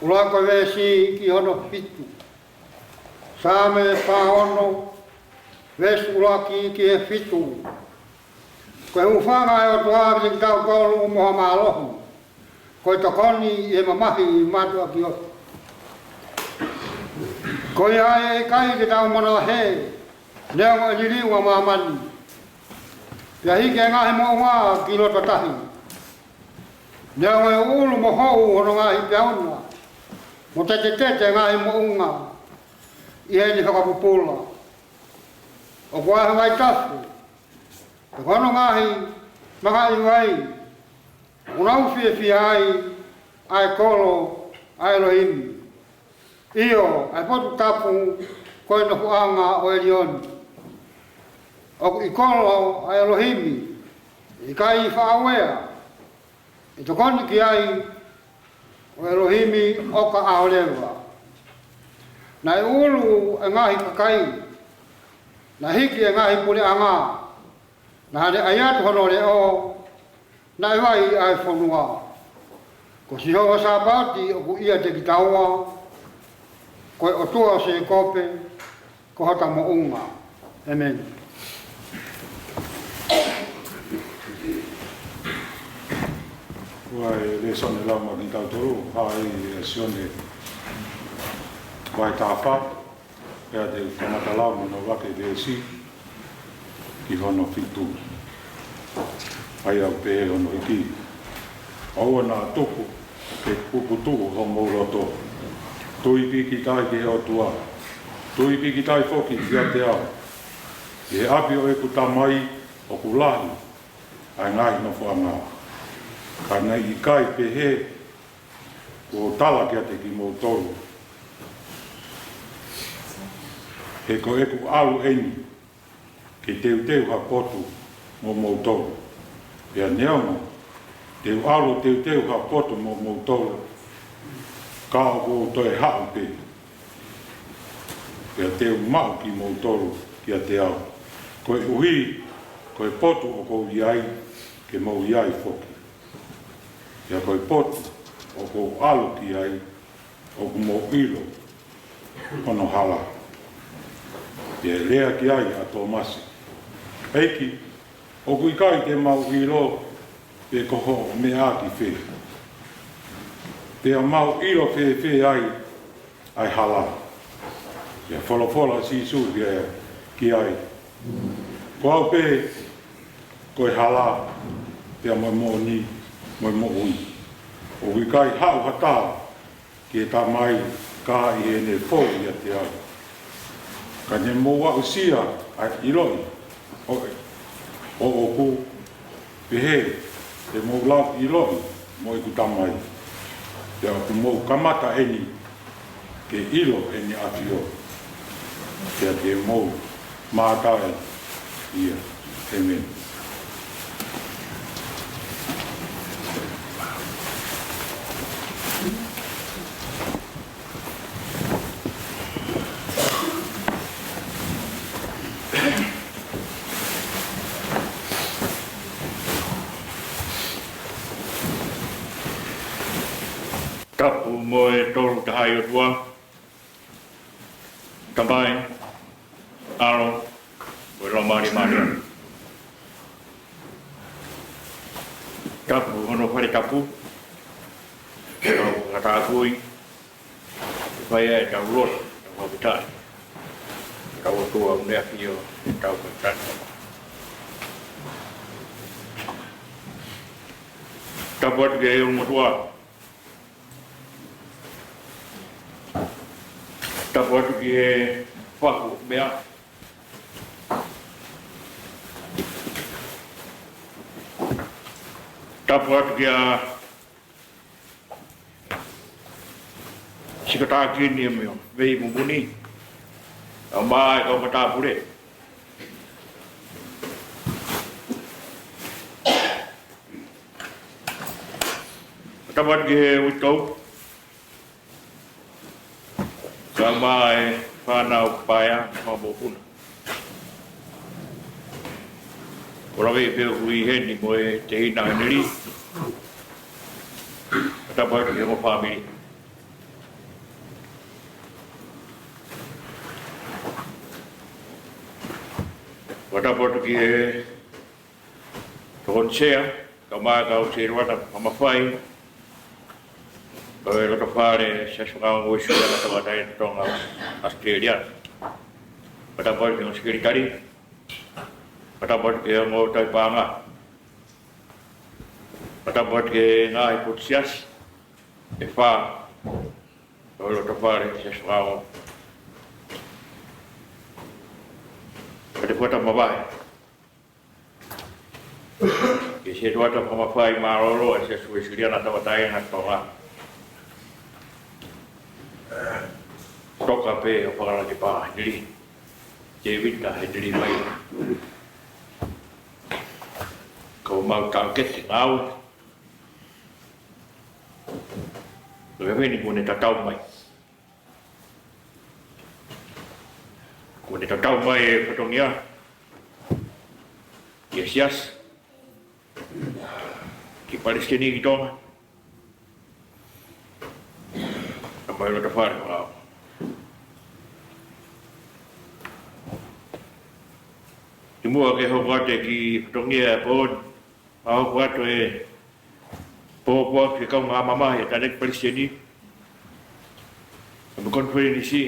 ʻuluaki veesi ki hono fitu. Saame fā ono, veesi ʻuluaki ki he fitu. Ko e hūfanga ʻa e ʻOtua kiate kitautolu mo ha mālohi. Ko e tokoni ʻi he mamahi mātuʻaki ʻosi. Ko ia ai ʻe ʻikai ke tau manavahē, neongo e liliu ʻa māmani. Pea hiki e ngaahi moʻunga ki loto tahi. Neongo e ʻulu mo hoʻu hono ngaahi peauna, mo tetetete e ngaahi moʻunga ʻi heʻene fakapupula. ʻOku ʻi ai ha vaitafe, pea ko hono ngaahi mangaʻi vai, ʻoku nau fiefia ai ʻa e kolo ʻa ʻElohimi. ʻIo, ʻa e potu tapu ko e nofoʻanga ʻo ʻElioni. ʻOku ʻi kolo ʻa ʻElohimi, ʻe ʻikai faʻa uea, ʻe tokoni ki ai, ʻElohimi ʻoka ʻaoleva. Naʻe ʻulu e ngaahi kakai, naʻe hiki e ngaahi puleʻanga, naʻe hane ʻai atu hono leʻo, naʻe vai ʻa e fonua. Ko Sihova Sāpaoti ʻoku ʻiate kitaua, ko e ʻOtua ʻo Sēkope, ko hota moʻunga. ʻĒmeni. Ko e lēsoni lau maʻa kitautolu, ʻa ia ʻa Sione vahe taha fā, pea te u kamata lau mei hono ʻuluaki veesi ki hono fitu. ʻA ia ʻoku pehē hono hiki: ʻOua naʻa tuku ke pukutuʻu homou loto. Tui pīkitai ki he ʻOtua. Tui pīkitai foki kiate au. ʻI he ʻapi ʻo ʻeku Tamai ʻoku lahi ʻa e ngaahi nofoʻanga. Ka naʻe ʻikai pehē kuo u tala kiate kimoutolu, he ko ʻeku ʻalu ʻeni ke teuteu ha potu mo moutolu. Pea neongo te u ʻalu ʻo teuteu ha potu mo moutolu, ka ʻoku ou toe haʻu pē, pea te u maʻu kimoutolu kiate au, koeʻuhi ko e potu ʻoku ou ʻi ai ke mou ʻi ai foki. Pea ko e potu ʻoku ou ʻalu ki ai ʻoku mou ʻilo hono hala. Pea lea ki ai ʻa Tōmasi: ʻEiki, ʻoku ʻikai te mau ʻilo pe ko hoʻo meʻa ki fē. Pea mau ʻilo fēfē ai ʻa e hala? Pea folofola ʻa Sīsū ki ai, ki ai: Ko au pē ko e hala, pea mo e moʻoni, mo e moʻui. ʻOku ʻikai haʻu ha taha ki he Tamai ka ʻi heʻene fou ʻiate au. Ka ne mou aʻusia ʻa e ʻiloʻi ʻo, ʻoʻoku, pehē te mou lava ʻiloʻi mo ʻeku Tamai. Pea ʻoku mou kamata ʻeni ke ʻilo ʻene ʻAfio, pea te mou mātā ia. ʻĒmeni. Tapu mo e Tolu Tahaʻi ʻOtua, Tamai, ʻAlo, mo e Laumālie Māʻoniʻoni. Tapu hono fale tapu, ʻetau fakatapui, fai ai ʻetau lotu, ʻetau fakafetaʻi ki hotau ʻOtua ʻoku ne ʻafio ʻi hotau kakai. Tapu atu ki he ʻulumotuʻa. Tapu atu ki he fahu meʻa. Tapu atu kia Sikotākini mo e mei mumuni, ʻa e kau matāpule. Tapu atu ki he uitou, kae ʻumaʻā e fānau paea mo e mokopuna. Ko Laveʻi pē ʻoku ʻi heni mo e tehina ʻa Heneli. Tapu atu ki homo fāmili. Tapu atu ki he tokoni sea, kae ʻumaʻā e kau sētuata fakamafai ʻo e lotofale Siasi Fakaongo Uēsiliana Tauʻatāina ʻo Tonga ʻAositelēlia. Tapu atu ki he ongo sekelitali. Tapu atu ki he ongo tauhi paʻanga. Tapu atu ki he ngaahi potu siasi ʻe fā ʻo e lotofale Siasi Fakaongo. Pea te u fakatapu mavahe ki he sētuata fakamafai mālōlō ʻa e Siasi Uēsiliana Tauʻatāina ʻo Tonga. Toka pē ʻo fakalaki pā Heneli, Tēvita Heneli mai. Ko mau taʻokete ngāue. Ko e efiafi ni kuo ne tatau mai. Kuo ne tatau mai e fatongia ki he Siasi, ki he Palesiteni ki Tonga, kae ʻumaʻā e loto fale ʻo e ʻaho. Kimuʻa ke hoko atu e kiʻi fatongia e pō ni, ʻa hoko atu e pōpoaki ki he kaungā mamahi ʻa e Taʻengatá ki he Palesiteni, mo e konifelenisi,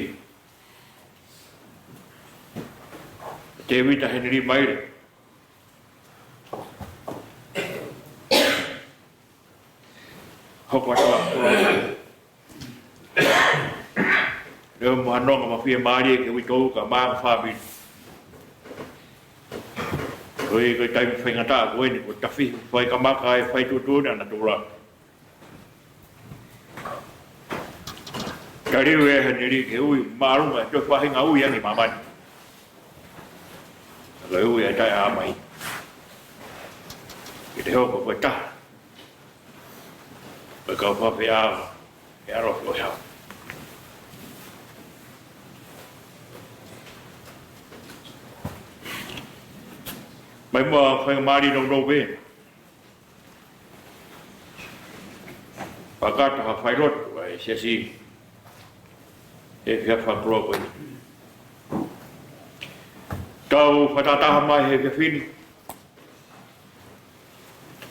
Tēvita Henelī Maile. Hoko atu ʻa e pōpoaki. Lea mo ha nonga mafia mālie ki he uitou kae ʻumaʻā e fāmili. Ko e, ko e taimi faingataʻa ko eni, ko e tafihi fai kamaka e fai tuʻutuʻuni ʻa natula. Ka liliu ʻe Henelī ke ui māʻolunga e toe faʻahinga ui ange ʻi māmani. Ka ui ʻa e taʻeʻaonga mai. Ke te hoko ko e taha ʻo e kau fafeʻao ʻe ʻalofi ʻo e hau. Mai muʻa faingamālie nounou pē. Fakataha failotu ʻa e Siasi he efiafi fakakoloa ko eni. Tau fakataha mai he efiafi ni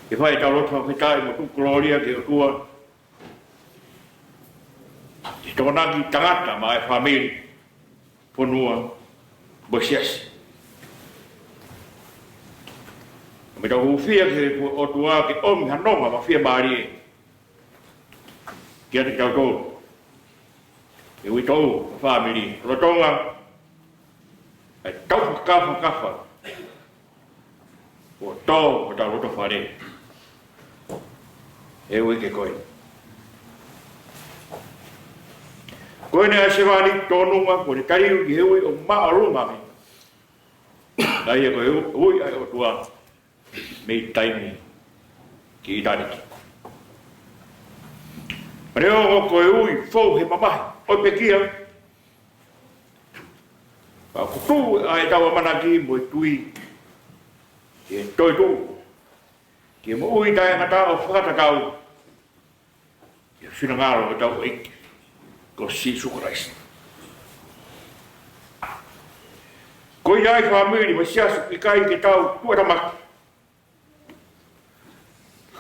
ke fai ʻetau lotu fakafetaʻi mo tuku kolōlia ki he ʻOtua, ʻi he tokonaki tangata maʻa e fāmili, fonua, mo e Siasi. Mo tau hūfia ki he ʻOtua ke ʻomi ha nonga mafia mālie kiate kitautolu, e uitou, fāmili, lolotonga e tau fakakafa, fakakafa ʻo tō hotau loto fale he uike ko ē. Ko eni ʻa e sevāniti tōnunga kuo ne taliu ki he ui ʻo māʻolunga ange. ʻA ia ko e u-, ui ʻa e ʻOtua mei taimi ki ʻitāniti. Pea neongo ko e ui fou he mamahi ʻo e pekia, ka ʻoku tuʻu ʻa ʻetau ʻamanaki mo e tui ki he toetuʻu, ki he moʻui taʻengata ʻo fakatatau ki he finangalo ʻo hotau ʻEiki ko Sīsū Kalaisi. Ko ia ai fāmili mo e Siasi, ʻoku ʻikai ke tau tuʻatamaki,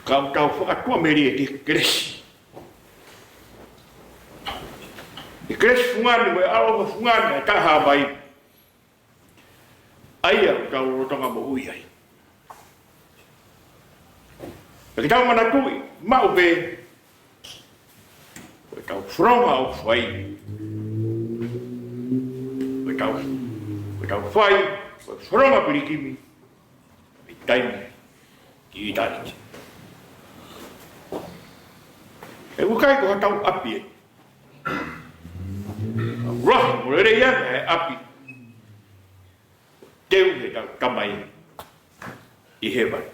ka ʻoku tau fakatuʻamelie ki he kelesi. ʻI he kelesi fungani mo e ʻaloʻofa fungani ʻa e taʻehāmai, ʻa ia ʻoku tau lolotonga moʻui ai. Pea ke tau manatuʻi maʻu pē ko ʻetau fononga ʻoku fai, ko ʻetau, ko ʻetau fai, ko e fononga pilikimi mei taimi ki ʻitāniti. ʻOku ʻikai ko hotau ʻapi ē. Lahi mo lelei ange e ʻapi teu heʻetau Tamai ʻi hēvani.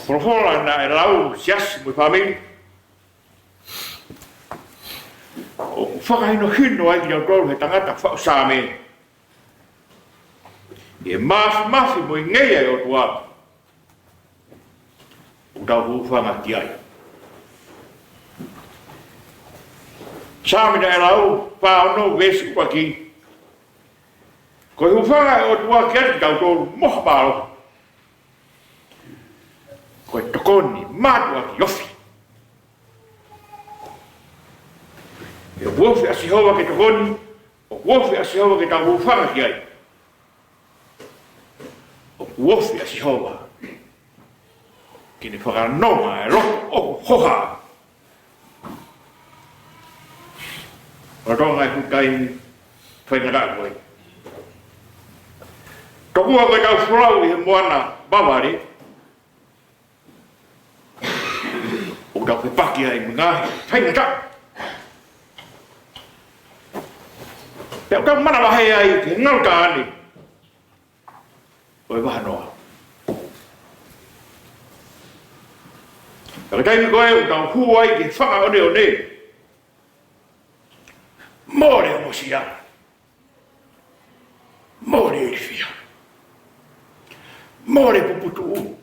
Folofola naʻe lau, Siasi mo e fāmili, ʻoku fakahinohino ai kitautolu he tangata faʻu Saame, ʻi he māfimafi mo e ngeia ʻo e ʻOtua ʻoku tau hūfanga ki ai. Saame naʻe lau, fā ono veesi ʻuluaki: Ko e hūfanga ʻa e ʻOtua kiate kitautolu mo ha mālohi, ko e tokoni mātuʻaki ofi. ʻOku ofi ʻa Sihova ke tokoni, ʻoku ofi ʻa Sihova ke tau hūfanga ki ai. ʻOku ofi ʻa Sihova ke ne fakanonga e loto ʻoku hohaʻa. Lolotonga e fuʻu taimi faingataʻa ko ē, tokua ko ʻetau folau ʻi he moana vavale, ʻoku tau fepaki ai mo e ngaahi faingataʻa. Pea ʻoku tau manavahē ai ki he ngalu taʻane ʻo e vahanoa. Ka ko e taimi ko ē ʻoku tau hū ai ki he fakaʻoneʻone, mole ongosia, mole ilifia, mole puputuʻu,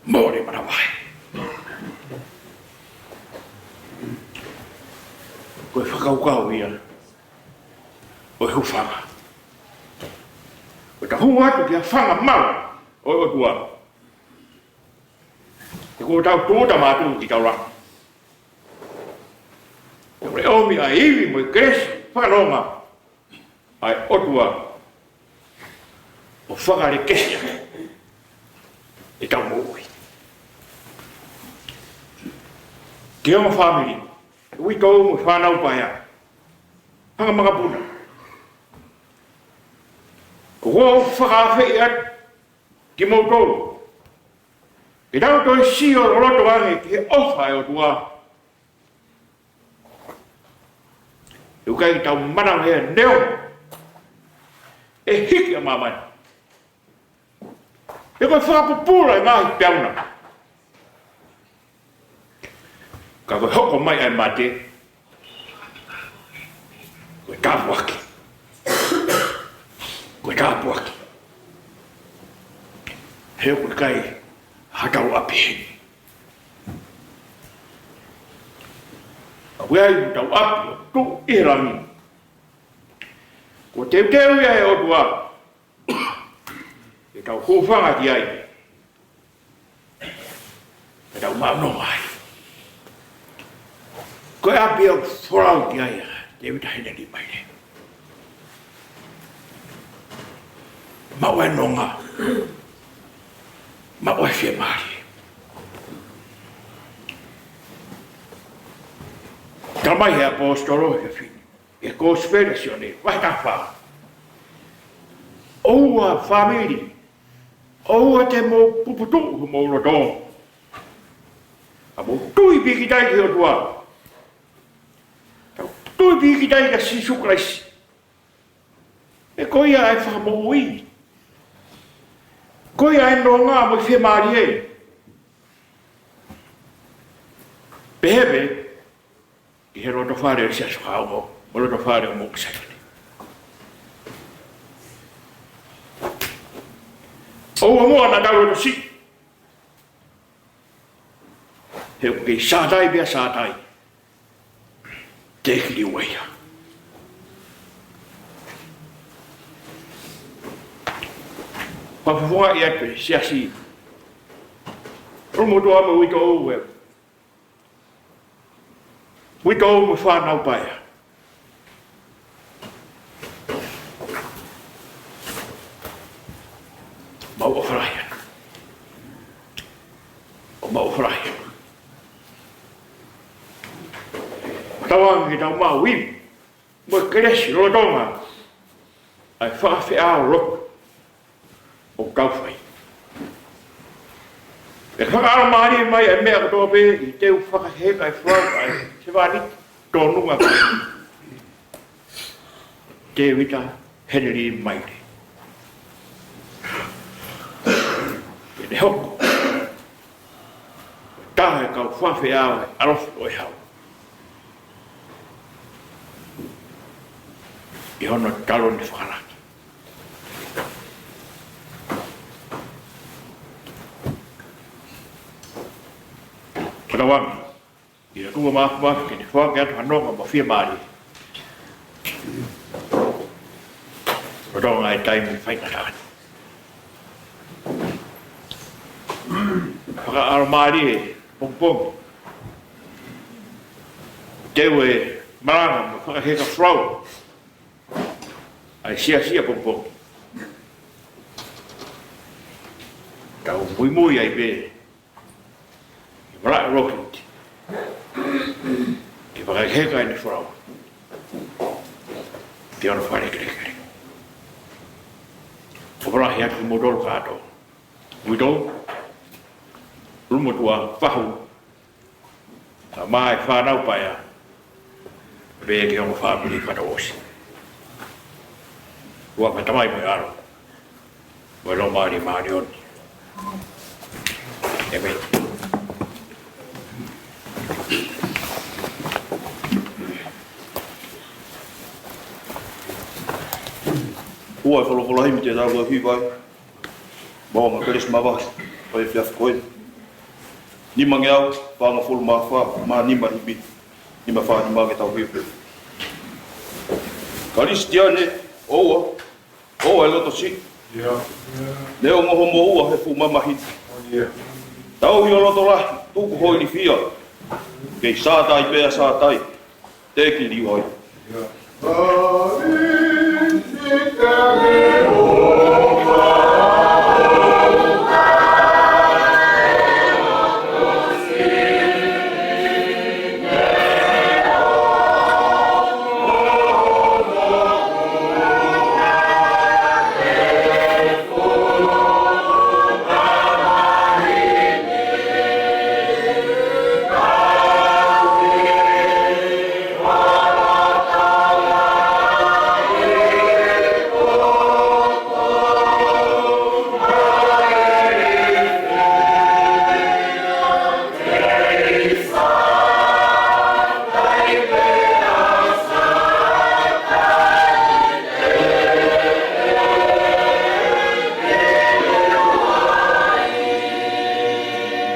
mole manavahē. Ko e fakakaukau ia ʻo e hūfanga. Ko ʻetau hū atu ki he fanga malu ʻo e ʻOtua, he kuo tau tūʻuta mātuʻaki ki taulanga. He ʻoku ʻomi ʻa e ivi mo e kelesi fakanonga ʻa e ʻOtua ʻo fakalekesi ʻetau moʻui. Ki he ongo fāmili, uitou mo e fānau paea, fanga makapuna, ʻoku ou fakaafeʻi atu kimoutolu ke tau toe sio loloto ange ki he ʻofa ʻa e ʻOtua. ʻOku ʻikai ke tau manavahē neongo ʻe hiki ʻa māmani, pe ko e fakapupula ʻa e ngaahi peau na. Ka ko e hoko mai ʻa e mate, ko e tāpuaki. Ko e tāpuaki. He ʻoku ʻikai haʻatau ʻapi heni. ʻOku ʻi ai hotau ʻapi ʻoku tuʻu ʻi he langi. Kuo teuteu ia ʻe he ʻOtua ke tau hūfanga ki ai, ke tau maʻu nonga ai. Ko e ʻapi ʻoku folau ki ai ʻa Tēvita Heneli Maile. Maʻu e nonga, maʻu e fiemālie. Talamai ʻe he ʻaposetolo ʻi he fini, ʻi he Kosipeli ʻa Sione, vahe taha fā: ʻOua fāmili, ʻoua te mou puputuʻu homou loto, ka mou tui pīkitai ki he ʻOtua. Tau tui pīkitai kia Sīsū Kalaisi. He ko ia ʻa e fakamoʻui. Ko ia ʻa e nonga mo e fiemālie. Pehē pē ki he lotofale ʻo e Siasi Fakaongo mo e lotofale ʻo Mount Saione. ʻOua muʻa naʻa tau loto siʻi. He ʻoku kei sātai pea sātai, teʻeki liliu ia. Fakafofongaʻi atu e siasi, ʻulumotuʻa mo e uitou, e uitou mo e fānau paea. Mau ʻofa lahi atu. ʻOku mau ʻofa lahi atu. Tauange ke tau maʻu ivi mo e kelesi lolotonga ʻa e fakafeʻao lotu ʻoku tau fai. ʻE fakaʻalomālie mai ʻa e meʻa kotoa pē ʻi he teu fakaheka ʻa e folau ʻa e sevāniti tōnunga ko Tēvita Heneli Maile. Ke ne hoko ko e taha e kau fakafeʻao ʻalofi ʻo e Hau ʻi hono taloni fakalaki. Ko tauange ʻi he ʻOtua Māfimafi ke ne foaki atu ha nonga mo e fiemālie lolotonga e taimi faingataʻa ni. Fakaʻalomālie pongipongi, teu e malanga mo e fakaheka folau ʻa e siasi ʻapongipongi. Tau muimui ai pē ki he malaʻe ʻo Locust ke fakaheka ʻene folau ki hono fakalekelekele. ʻOfa lahi atu kimoutolu kātoa. Uitou, ʻulumotuʻa, fahu, kae ʻumaʻā e fānau paea, pea ki he ongo fāmili fakatouʻosi. ʻI he huafa ʻo e Tamai mo e ʻAlo mo e Laumālie Māʻoniʻoni. ʻĒmeni. Ua e folofola himi te tau hiva ai. Maʻu ʻa e kelesi mavahe ʻo e efiafi ko eni. Nimangeau fāngofulu mā fā, mā nima himi. Nima fā nima ke tau hiva. Kalisitiane, ʻoua, ʻoua ʻe loto siʻi. Neongo hoʻo moʻua he fuʻu mamahi. Tauhi ʻo loto lahi, tuku ho ilifia. Kei sātai pea sātai. Teki liu ai.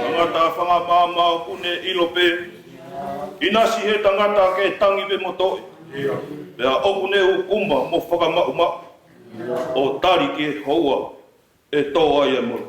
Tangata fanga maama ʻoku ne ʻilo pē, ʻinasi he tangata ke tangi pē mo toʻe. Pea ʻoku ne ʻukuma mo fakamaʻumaʻu, ʻo tali ki he houa ʻe tō ai e mono.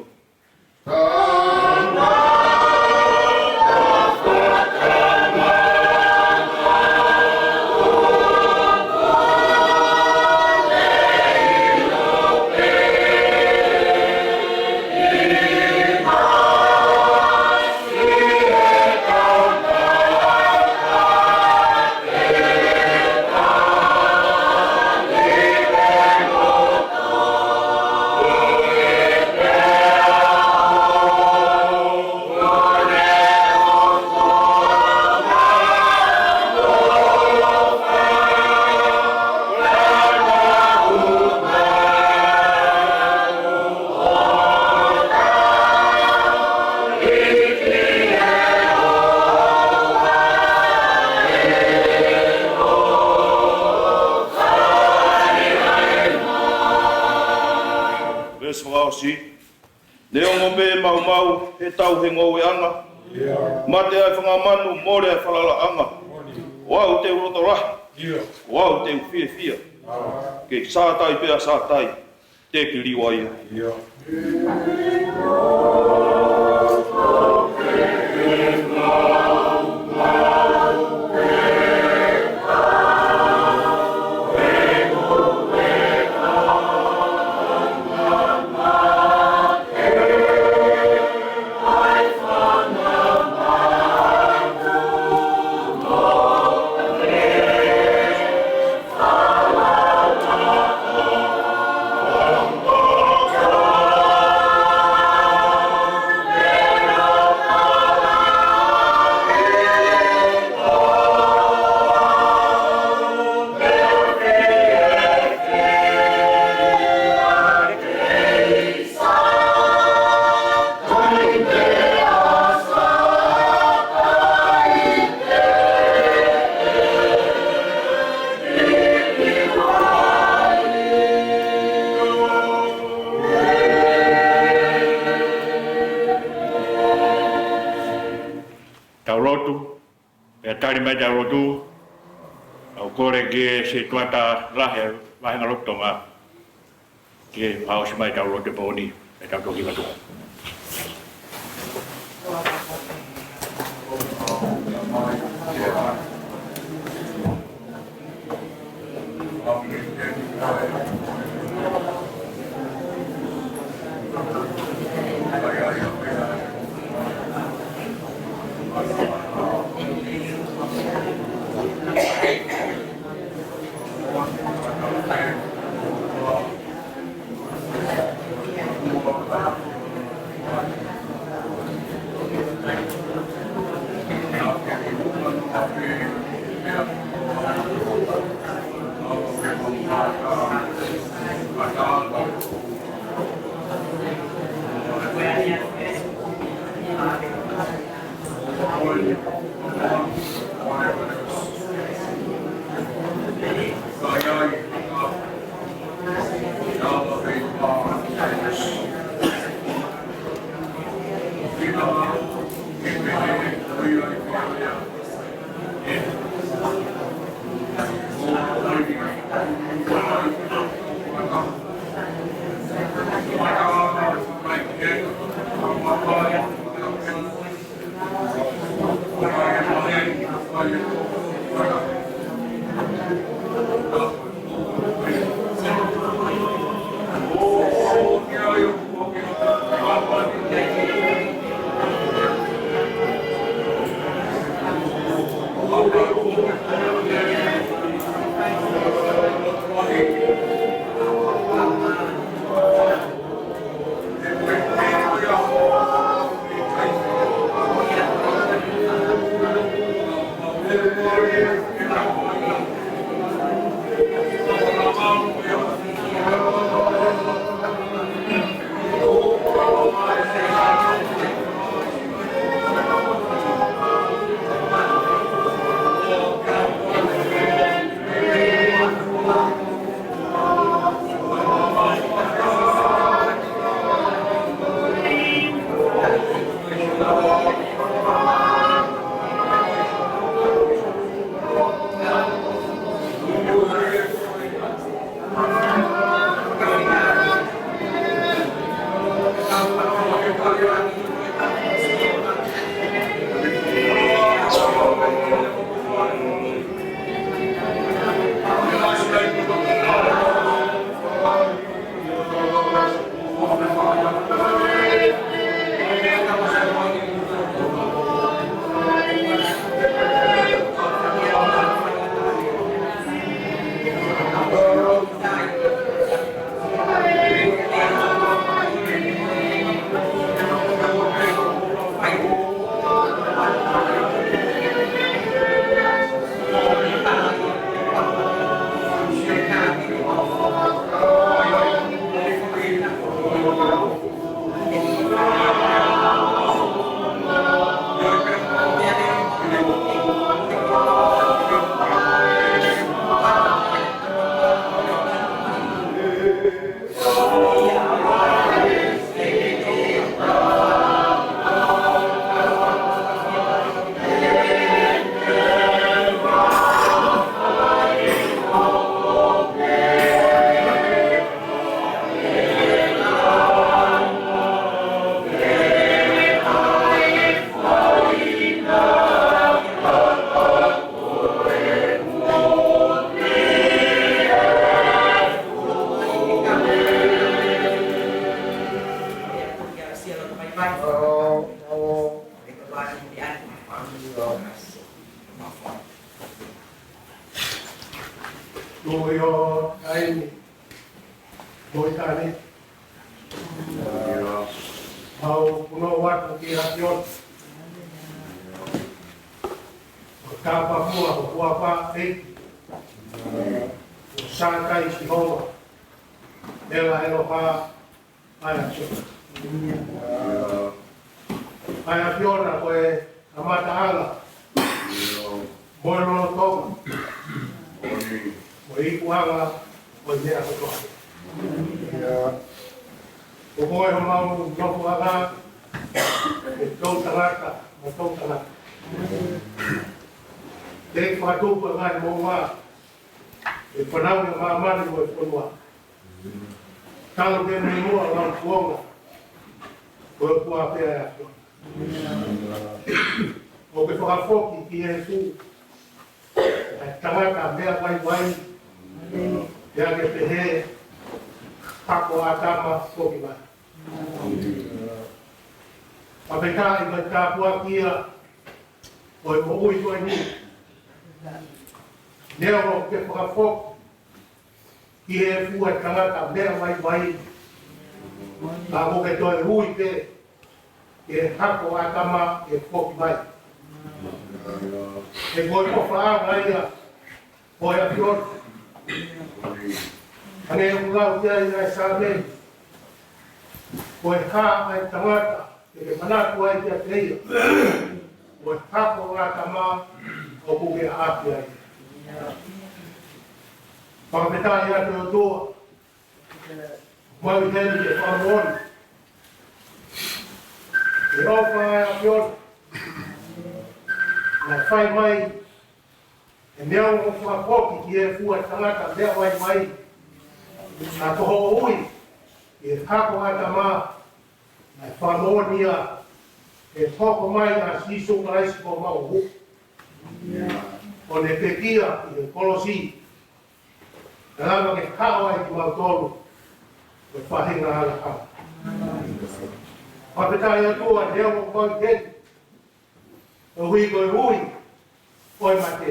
Veesi fakaʻosi. Neongo pē ʻe maumau he tau he ngoueʻanga. Mate ʻa e fanga manu, mole ʻa e falalaʻanga. ʻOku te u loto lahi. ʻOku te u fiefia. Kei sātai pea sātai. Teki liu ai. Tau lotu. Pea tali mai ʻetau lotu, ʻoku ou kole ki he sētuata lahi ʻa e vāhenga lotu Tonga ke fakaʻosi mai ʻetau lotu he pō ni, ʻetau toki lotu. Ko ia ai ni, ko i tane. Mau punou atu ki he ʻAfiona. ʻO tāpuakiʻi ho huafa ʻEiki. ʻO sātai Sihova. ʻEla ʻEloha ʻa e ʻAfiona. ʻA e ʻAfiona ko e kamataʻanga mo e lolotonga mo e ikuʻanga ʻo e meʻa kotoa. Ko koe homau nofoʻanga, ʻe toʻutangata mo e toʻutangata. Te ke fakatupu ʻa e ngaahi moʻunga, ʻe fanauʻi ʻa māmani mo e fonua. Talu ke muimui ʻa e laukuonga, ko e kuapea ʻa e ʻAfiona. ʻOku ke fakafoki ki he efu ʻa e tangata meʻa vaivai, pea ke pehē, hako ʻo ʻĀtama foki mai. Fakafetaʻi mai tāpuakiʻi ia ʻo e moʻui ko eni. Neongo ʻoku ke fakafoki ki he efu ʻa e tangata meʻa vaivai, ka ʻoku ke toe ui pē ke hako ʻo ʻĀtama ʻe foki mai. He ko e ʻofaʻanga ia ʻo e ʻAfiona. Hangē ʻoku lau ki ai ʻa e Saame, ko e hā ʻa e tangata te ke manatu ai kiate ia? Ko e hako ʻo ʻĀtama ʻoku ke ʻaʻahi ai. Fakafetaʻi atu ʻOtua, ʻoku mau ʻi heni ke fakamoʻoni ʻi he ʻofa ʻa e ʻAfiona naʻe fai mai, ʻe meʻa ʻo fakafoki ki he fua tangata meʻa mai mai. Ka ko hoʻo ui ʻi he hako ʻo ʻĀtama, naʻe fakamoʻoni ia ʻe hoko mai ʻa Sīsū Kalaisi ko homau Huhuʻi, ʻo ne pekia ʻi he kolosi, kae lava ke haʻu ai kimautolu ko e faʻahinga angahala. Fakafetaʻi ʻOtua, neongo ʻoku mau ʻi heni, koeʻuhi ko e ui ʻo e mate.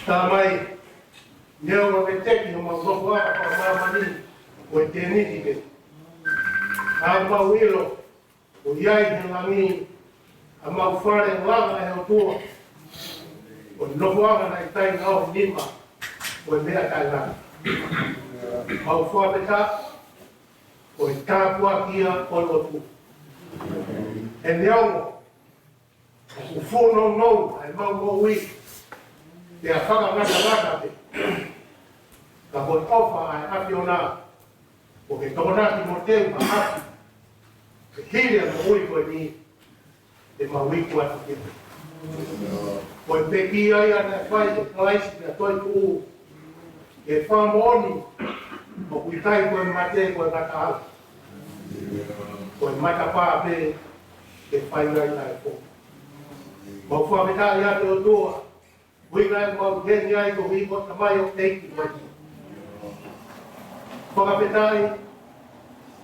Talamai, neongo ʻoku veteki homau nofoʻanga fakamāmani ko e tēniti pē, ka ʻoku mau ʻilo ʻoku ʻi ai he langi ʻa homau fale langa ʻe he ʻOtua, ko e nofoʻanga naʻe taʻengatá, nima ko e meʻa taʻengata. Mau fakafetaʻi, ko e tāpuaki ia ʻo e ʻOtua. He neongo ʻoku fuʻu nounou ʻa ʻemau moʻui, pea fakangatangata pē, ka ko e ʻofa ʻa e ʻAfiona, ʻoku ke tokonaki mo teu ha ʻapi ke hili ʻa e moʻui ko eni, te mau iku atu ki ai. Ko e pekia ia naʻe fai ʻe Kalaisi pea toetuʻu, ke fakamoʻoni ʻoku ʻikai ko e mate ko e ngataʻanga, ko e matapā pē ke fai ai ʻa e foki. Mau fakafetaʻi atu ʻOtua, ʻuhinga ʻoku mau ʻi heni ai koeʻuhi ko e tamaioʻeiki ko eni. Fakafetaʻi ʻa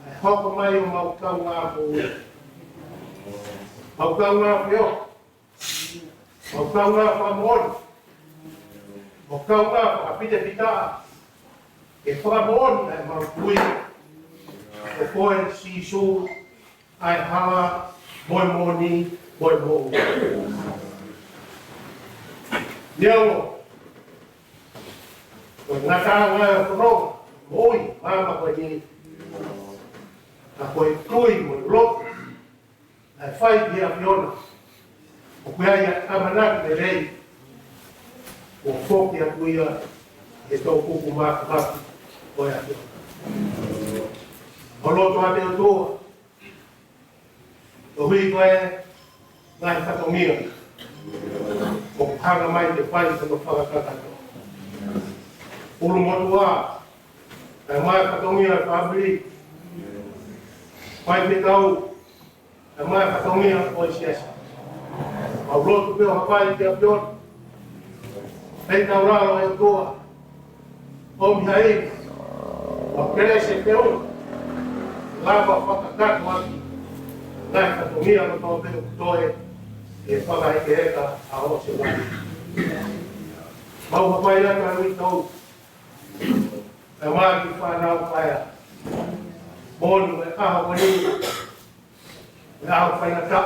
e hoko mai ʻo homau kaungā moʻui, homau kaungā feohi, homau kaungā fakamoʻoni, homau kaungā fakafitefitaʻa, ke fakamoʻoni ʻa ʻemau tui ko koe Sīsū, ʻa e hala, mo e moʻoni, mo e moʻui. Neongo ko e ngataʻanga ʻo e fononga moʻui ʻo māmani ko eni, ka ko e tui mo e lotu naʻe fai ki he ʻAfiona, ʻoku ʻi ai ʻa e ʻamanaki lelei, ʻo foki atu ia ʻi he toʻukupu māfimafi ʻo e ʻAfiona. Mau lotu atu ʻOtua, koeʻuhi ko e ngaahi fatongia ʻoku hanga mai ke fai hono fakakakato. ʻUlumotuʻa, kae ʻumaʻā e fatongia ʻo e fāmili, faifekau, kae ʻumaʻā e fatongia ʻo e siasi. Mau lotu pē ʻo hapai ki he ʻAfiona, pea tau lava ʻe ʻOtua ʻo ʻomi ha ivi ʻo kelesi pē ʻo lava fakakakato ʻaki ʻa e ngaahi fatongia kotoa pē ʻoku toe ʻi he fakahekeheka ʻo e ʻosi ʻo e ʻaho. Mau hapai atu ʻa e uitou, kae ʻumaʻā e kiʻi fānau paea, moʻoni ko e ʻaho ko eni, ko e ʻaho faingataʻa,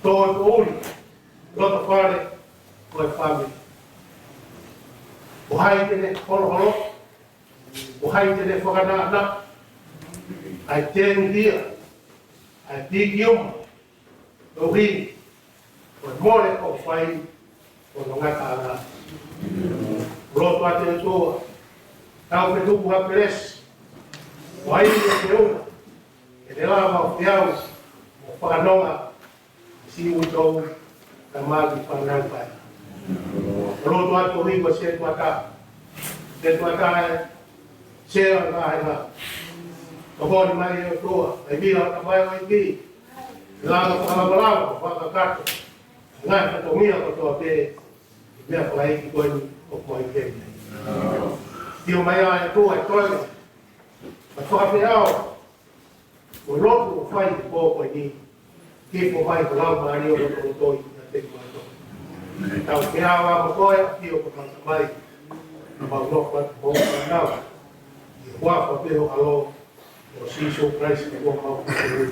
tō e poʻuli loto fale ʻo e fāmili. Ko hai te ne holoholo, ko hai te ne fakanaʻanaʻa ʻa e tēniti ia, ʻa e piki uma, koeʻuhi ko e mole ʻoku fai, ko hono ngataʻanga. Lotu atu ʻOtua, tau fetuku ha kelesi, ʻo ʻai ke te uma, ke te lava ʻo feau mo fakanonga siʻi uitou, kae ʻumaʻā e kiʻi fānau paea. Lotu atu ʻOtua, sētuata, sētuata ʻa e sea ʻo e ngaahi ʻaho. Tokoni mai ʻe ʻOtua, ʻa e vila ʻo e tamaioʻeiki, lava fakalavalava, fakakakato ʻa e ngaahi fatongia kotoa pē, meʻa fakaʻeiki ko eni ʻoku mau ʻi heni ai. Sio mai ʻa e ʻOtua, ʻe toe, ʻa e fakafeʻao, ko e lotu ʻoku fai he pō ko eni, ke ʻomai ho Laumālie ʻo lotolotoi kiate kimautolu. Tau feʻao mo koe, ʻa e ʻAfio ko homau Tamai, ʻoku mau nofo atu mo koe ʻi he huafa pē ho ʻAlo, ko Sīsū Kalaisi ko homau Fakamoʻui.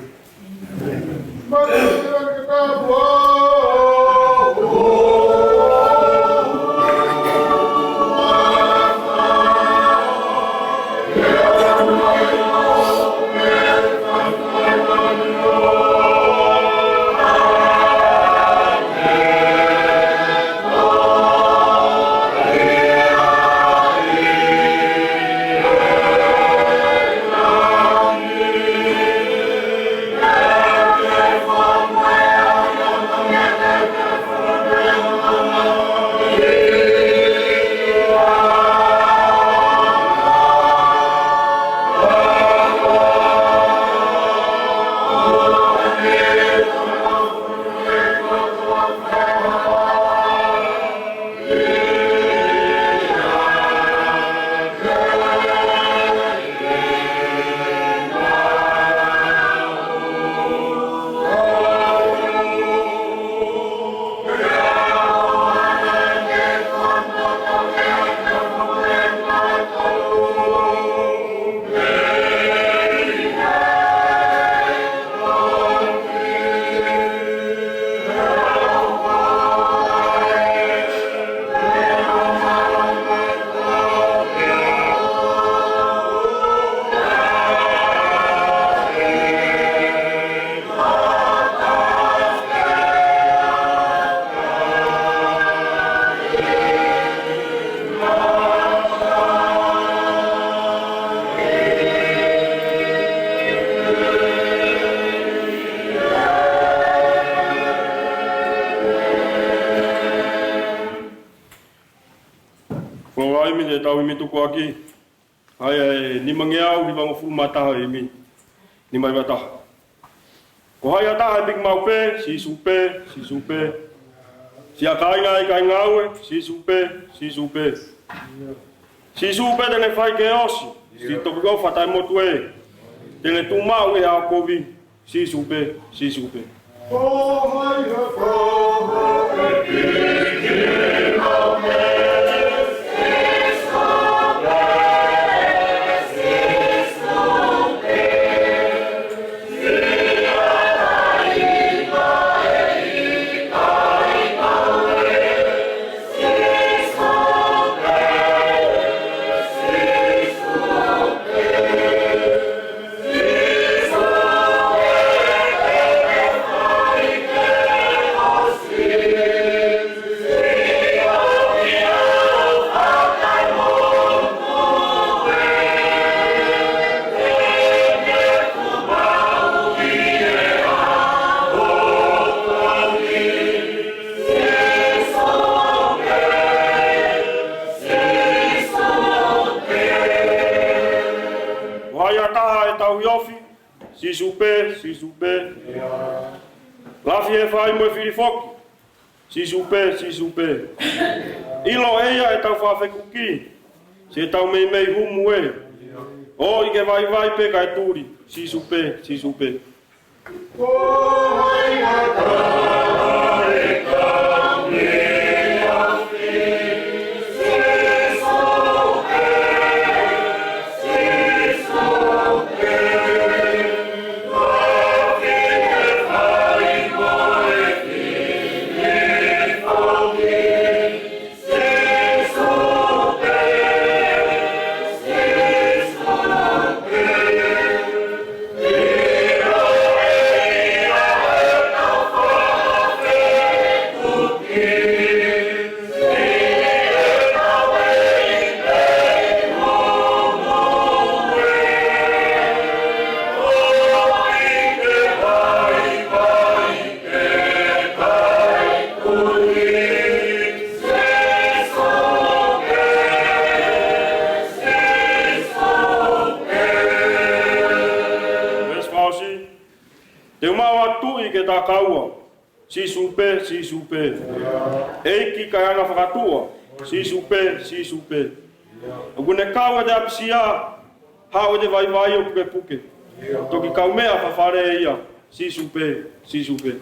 Himi, te tau himi tukuakiʻi ʻa e nimangeau hivangofulu mā taha, himi nima hiva taha. Ko hai ha taha ʻe piki maʻu pē, Sīsū pē, Sīsū pē. Siʻa kāinga ʻi he kāinga ʻoku ʻi ai, Sīsū pē, Sīsū pē. Sīsū pē te ne fai ke ʻosi siʻi toki ʻofa taʻemotu ē. Te ne tuʻu maʻu ʻi he ʻaho kovi, Sīsū pē, Sīsū pē. Ko hai ha taha ʻe tauhi ofi, Sīsū pē, Sīsū pē. Lafi ʻe fai mo e fili foki, Sīsū pē, Sīsū pē. ʻIlo ʻe ia ʻetau fefekuki, siʻetau meimei humu ē. ʻOi ke vaivai pē kae tuli, Sīsū pē, Sīsū pē. Te u maʻu ha tuʻi ke takaua, Sīsū pē, Sīsū pē. ʻEiki kae anga fakatua, Sīsū pē, Sīsū pē. ʻOku ne kau ʻi he ʻapisia, haʻu ʻi he vaivai ʻo pukepuke. Toki kaumeʻa fafale ia, Sīsū pē, Sīsū pē.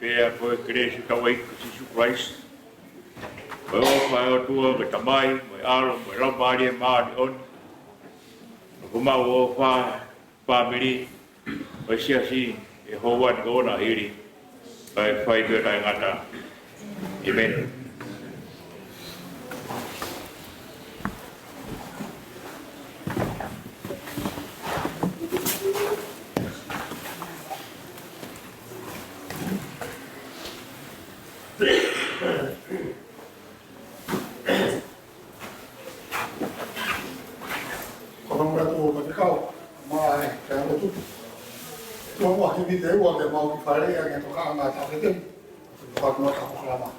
Pea ko e kelesi ʻa hotau ʻEiki ko Sīsū Kalaisi, ko e ʻofa ʻa e ʻOtua ko e Tamai, mo e ʻAlo, mo e Laumālie Māʻoniʻoni, ʻoku mau ʻofa, fāmili ʻo e Siasi ʻi he houa ni ʻo e ʻaho ni, kae fai pē ʻo taʻengata. ʻĒmeni. Ko hono ʻuhinga ʻoku mau kau mai, kae ʻoatu ʻa e tuʻunga ʻo e himi ʻe ua ke mau kiʻi fai ʻa e tokanga ʻa e taʻokete. Ko hono ʻuhinga ʻoku mau kau mai.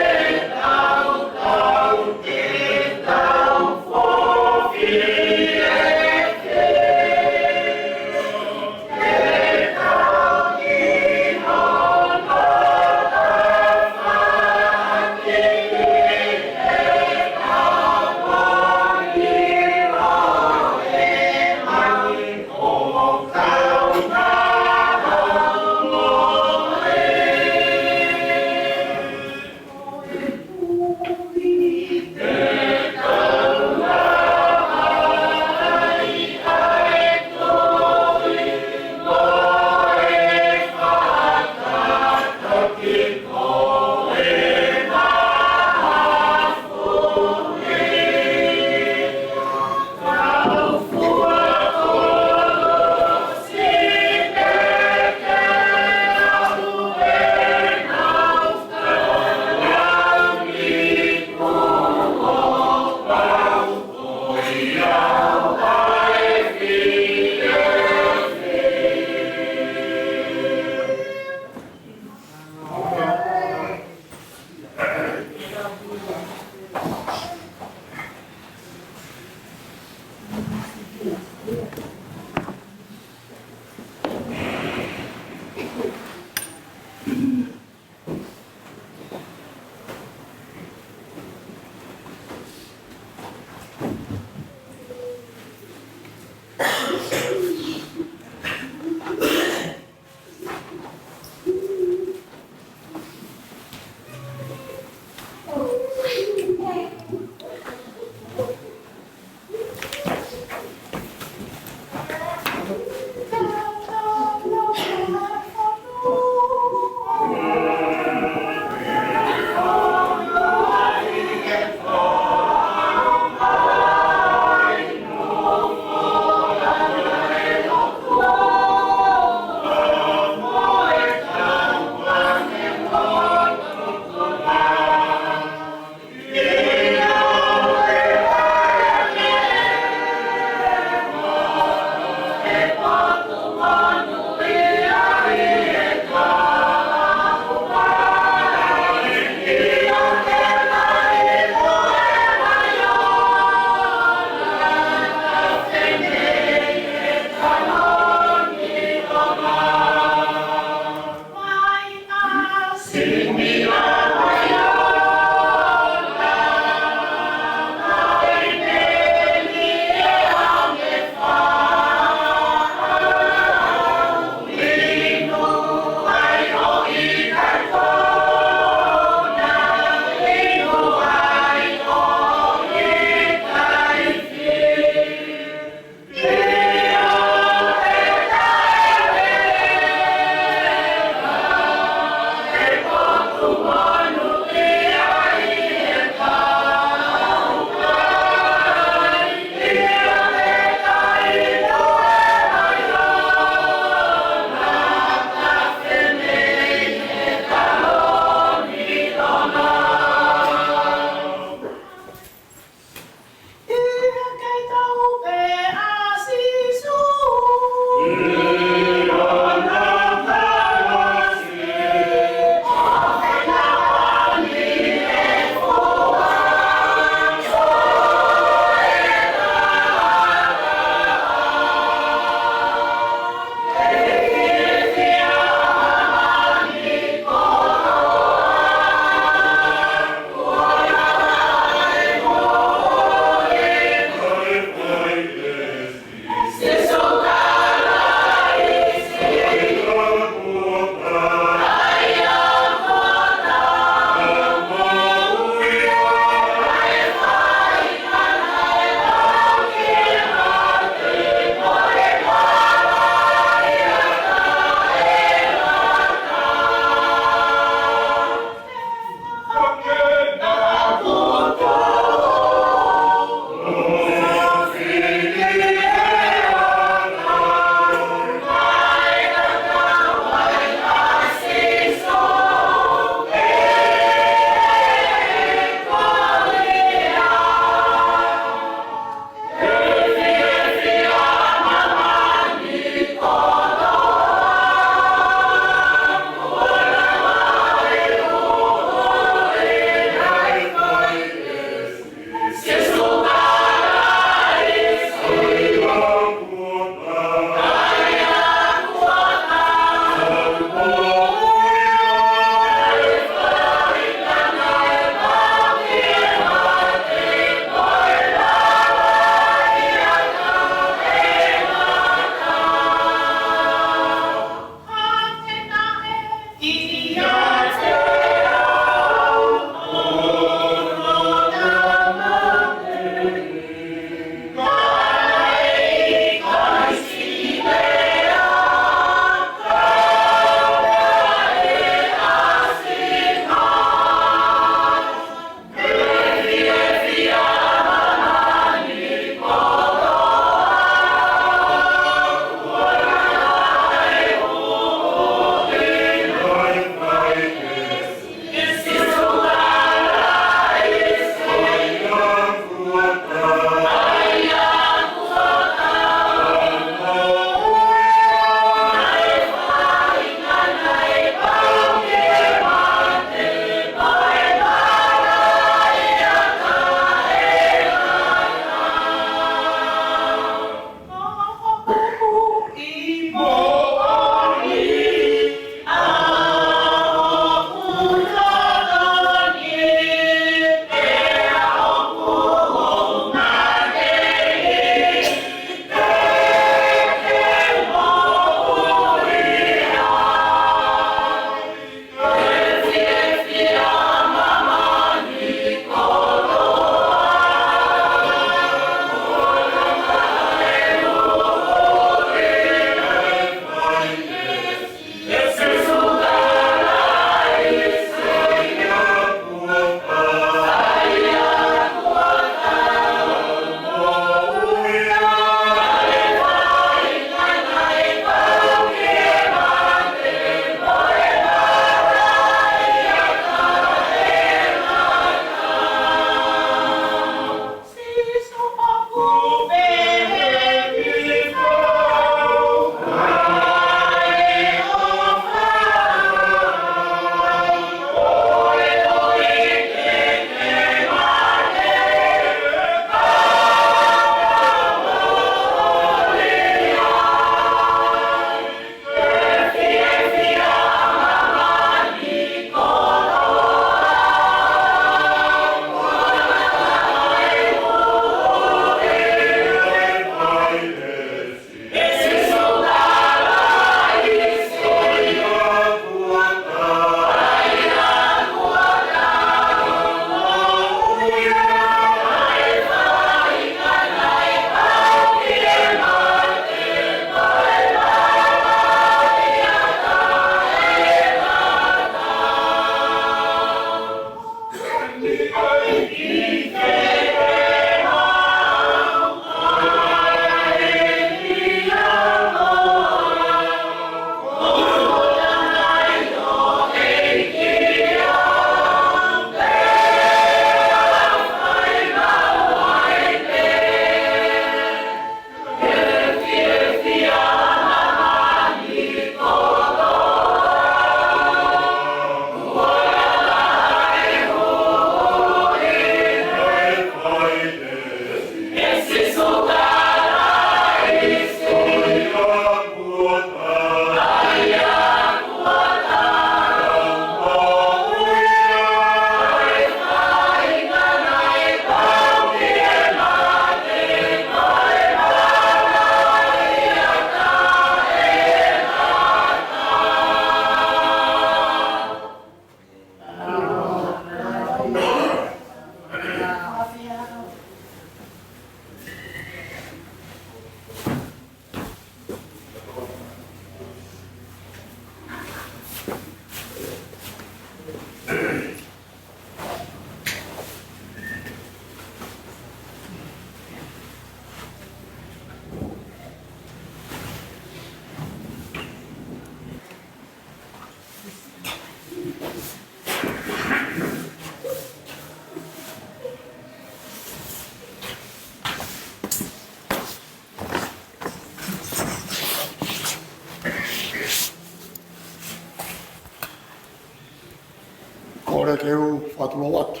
Kole ke u fakatulou atu.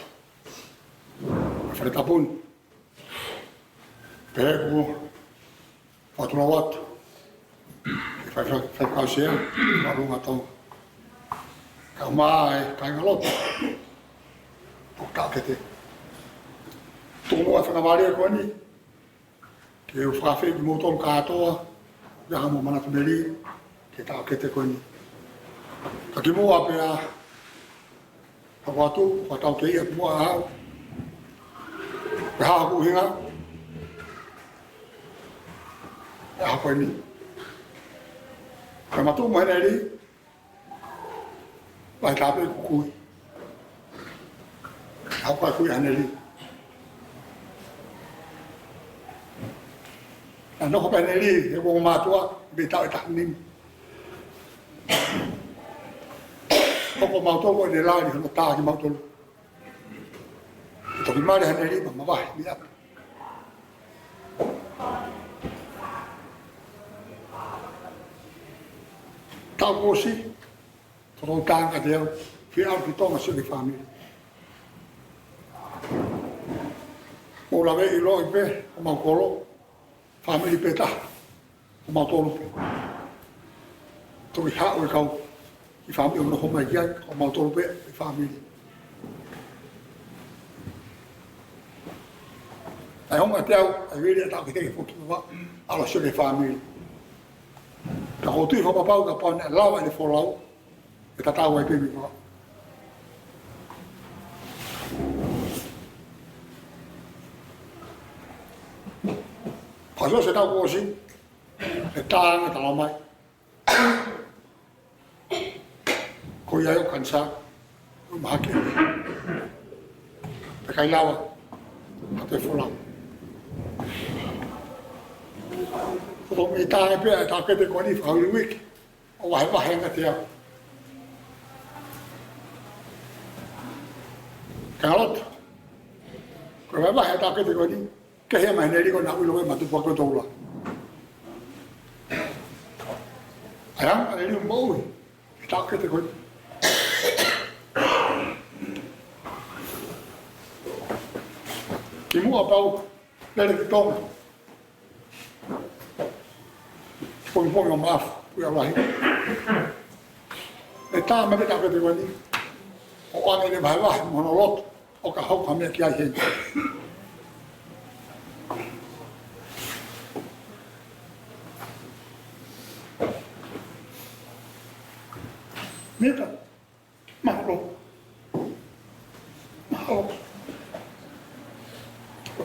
Fale tapu ni. Pea ʻoku ou fakatulou atu. Ke fai, fai, fai kau sea, mālō ngā tau. Kae ʻumaʻā e kāingalotu. ʻOku taʻokete. Tuku muʻa e faingamālie ko eni. Ke u fakaafeʻi kimoutolu kātoa, ʻi he ʻaho mo e manatu melie, ki he taʻokete ko eni. Ka kimuʻa pea hoko atu, ʻoku tau kei ʻi ai muʻa au. Pea hā hoku ʻuhinga, ʻi he ʻaho ko eni. Pea matuʻu mo Heneli, Vahe taha pē ʻoku kui. Haʻu ʻo kui ʻa Heneli. Naʻe nofo pē Heneli, he ko e mātuʻa, pea taʻu ʻe taha nima. Hoko mautolu ko e lali, hono tā kimautolu. Toki mali ʻa Heneli, pea mavahe, mei ʻapi. Taʻu kuo ʻosi, totonu ke tangata au, fie ʻalu ki Tonga sio ki he fāmili. Mou lave ʻiloʻi pē, homau kolo, fāmili pē taha, homautolu pē. Toki haʻu e kau kiʻi fāmili ʻo nofo mai ki ai, ko mautolu pē, e fāmili. ʻAi hongofulu ʻa e taʻu, ʻai vili ʻa e taʻokete ke foki mai, ʻalu sio ki he fāmili. Ka ʻoku ou tui fakapapau kapau naʻe lava ʻe he folau, ʻe tatau ai pē mei fā. Pea sio ki he taʻu kuo ʻosi, ʻe tā ange talamai. Ko ia ʻoku kanisā, ʻo mahaki. Pea ʻikai lava, ʻa e folau. Ko e meʻa tā ange pē ʻa e taʻokete ko eni fakauiuiki. ʻO vahevahe ange ʻe au. Kāingalotu. Ko e vahevahe ʻa e taʻokete ko eni. Kehe mai Heneli ko e naʻu ʻilo e matuʻu pua ko e toula. ʻAi ange ʻa Heneli ʻo moʻui. ʻI he taʻokete ko eni. Kimuʻa pea u lele ki Tonga. Pongipongi ʻo Maʻafu, ʻi ʻAho Lahi. ʻE tā mai pē taʻokete ko eni. ʻO ʻoange ʻene vahevahe mo hono lotu, ʻo ka hoko ha meʻa ki ai heni. Mika. Mahalo. Mahalo.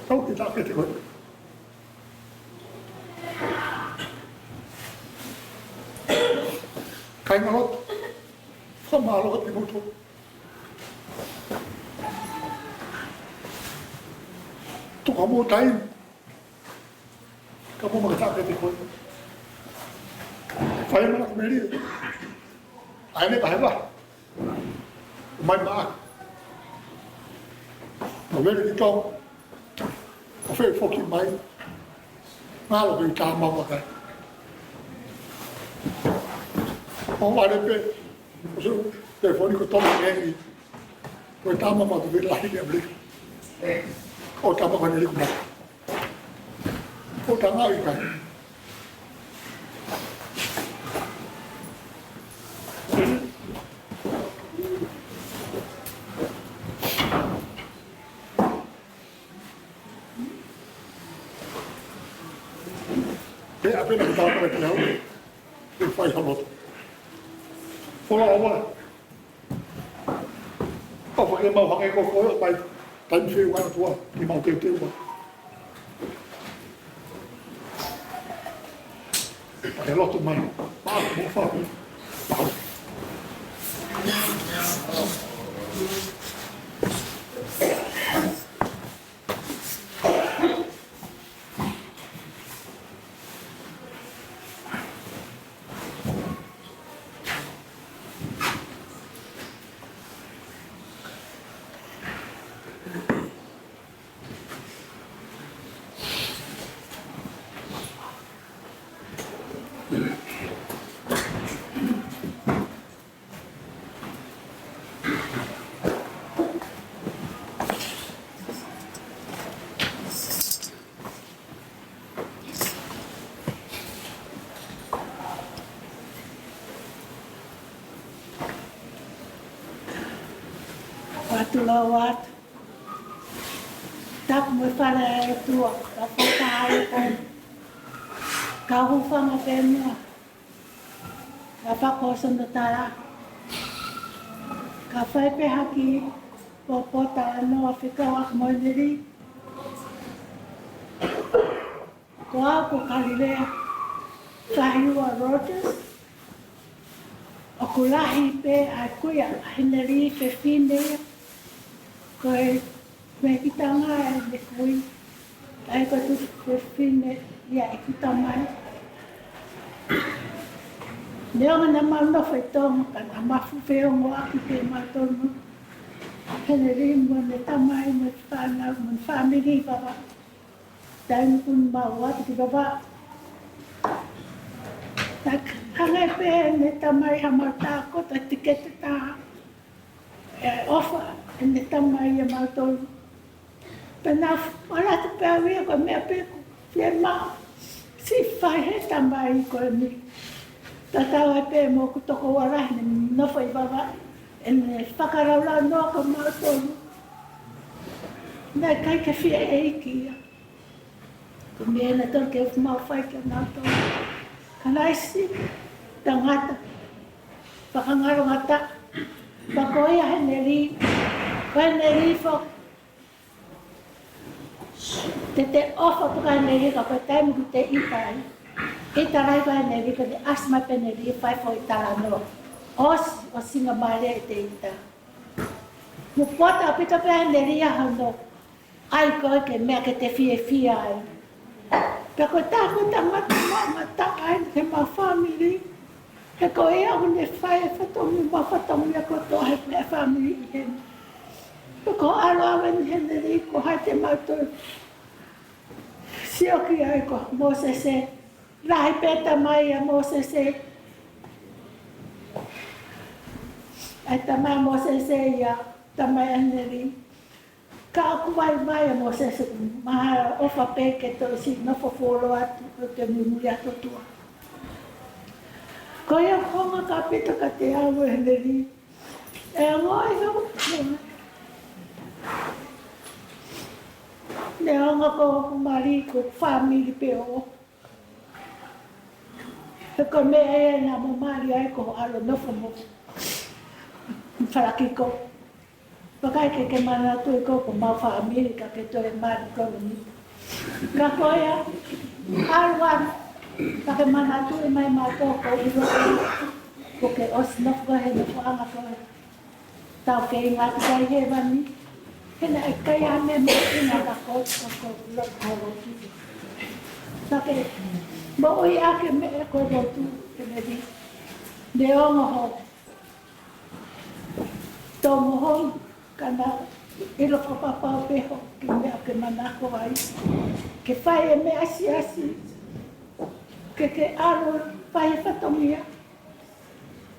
Ko e taʻokete ko ē. Kāingalotu. Fakamahalo atu kimoutolu. Tuku haʻamou taimi. Ka mou maʻu e taʻokete ko ē. Fai e manatu melie. ʻAi ʻene vahevahe. ʻOmai maʻaku. ʻO lele ki Tonga. ʻO fie foki mai. Ngalo ki he tama vakai. ʻO vale pē. ʻO sio, telefoni ko Tonga eni. Ko e tama maʻu ʻi he lahi ki ʻAmelika. ʻO tama ko eni liku mai. Ko tama ʻi kai. Pea pena ki tau pare ki au. Ke fai ha lotu. Folau ʻa e ʻOfa ke mau hangē ko koe ʻo pai taimi fē ua tua, ke mau teuteu ua. Pea ke lotu mai, pea mo fa. Lau atu. Tapu mo e fale ʻa e ʻOtua, ka fakahā e kai. Ka hūfanga pē muʻa. Ka fakaʻosi hono tala. Ka fai pē ha kiʻi poupou talanoa fekauʻaki mo ʻEneli. Ko au ko Kalilea Fahiua Rogers, ʻoku lahi pē ʻa e kui ʻa ʻEneli fefine ia. Ko e mehikitanga ʻene kui, ʻa ia ko e tuofefine ia ʻeku tamai. Neongo naʻa mau nofo ʻi Tonga, ka naʻa mau feongoʻaki pē mautolu mo ʻEneli mo ʻene tamai mo e fānau mo e fāmili ʻi Vavaʻu. Taimi ʻoku mau ō atu ki Vavaʻu, naʻe hanga pē ʻe heʻene tamai ha mau tākoto, tikete taha, ʻe ʻofa ʻene tamai ʻia mautolu. Pea naʻe ʻalu atu pē au ia ko e meʻa pē ʻoku fiemaʻu siʻi fai ʻe he tamai ko eni. Tatau ai pē mo hoku tokoua lahi naʻe nofo ʻi Vavaʻu, ʻene fakalaulaunoa kia mautolu. Naʻe ʻikai ke fie ʻeiki ia. Ko e meʻa naʻe totonu ke mau fai kia nautolu. Ka naʻe siʻi tangata fakangalongataʻa. Pea ko ia ʻa ʻEneli, ko ʻEneli foki. Te te ʻofa pē kia ʻEneli ka ko e taimi ʻoku te ʻita ai, ʻita lahi kia ʻEneli, ka te ʻasi mai pē ʻEneli fai foʻi talanoa. ʻOsi, ʻosi ngā male ʻete ʻita. Mo poto ʻaupito pē ʻa ʻEneli ʻa hono ʻai koe ki he meʻa ke te fiefia ai. Pea ko e taha ko e tangata maʻa ngā taʻa ai ki heʻemau fāmili. He ko ia ʻoku ne fai e fatongia, mau fatongia kotoa he meʻa fāmili ʻi heni. Pea ko e ʻalu ʻa ʻEneli ko hai te mau toe sio ki ai ko Mōsese. Lahi pē tamai ʻa Mōsese. ʻA e tamai ʻa Mōsese ia, tamai ʻa ʻEneli. Ka ʻoku vaivai ʻa Mōsese, mahalo ʻofa pē ke toe siʻi nofo fuoloa atu, ʻo toe muimui atu ʻOtua. Ko ia ʻoku hanga ʻaupito kiate au ʻEneli. ʻE ongoʻi hoku, neongo ko hoku mali ko e fāmili pē ʻoʻoku. He ko e meʻa ia naʻa mau mali ai ko hoʻo ʻalu ʻo nofo mo Falakiko. Vakai ke ke manatuʻi ko homau fāmili ka ke toe mali ko eni. Ka ko ia, ʻalu atu, ka ke manatuʻi mai mautolu ko ʻilo ko ke ʻosi nofo he nofoʻanga ko e taukei ngati kai hēvani. He naʻe ʻikai ha meʻa mahuʻinga ka ko, ko, ko, lo, ko lotu. Ka ke moʻui ʻaki e meʻa ko e lotu, ʻEneli. Neongo hoʻo tō mo hoʻo, ka naʻe ʻilo fakapapau pē hoʻo kiʻi meʻa ke manako ai. Ke fai e meʻa siasi, ke ke ʻalu fai e fatongia.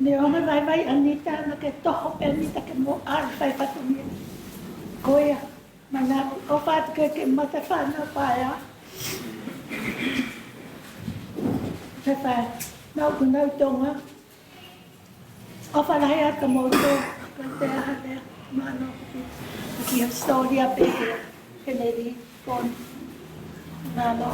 Neongo e vaivai ʻa Nita, naʻa ke toho pē Nita ke mou ʻalu fai fatongia. Ko ia, manako, ʻofa atu ke ke mata fana paea. Ke fai, nau ku nau Tonga. ʻOfa lahi atu kia moutolu, ko e te aha te, mano, ki, ki he story ʻa pē, ʻEneli. Pon. Nano.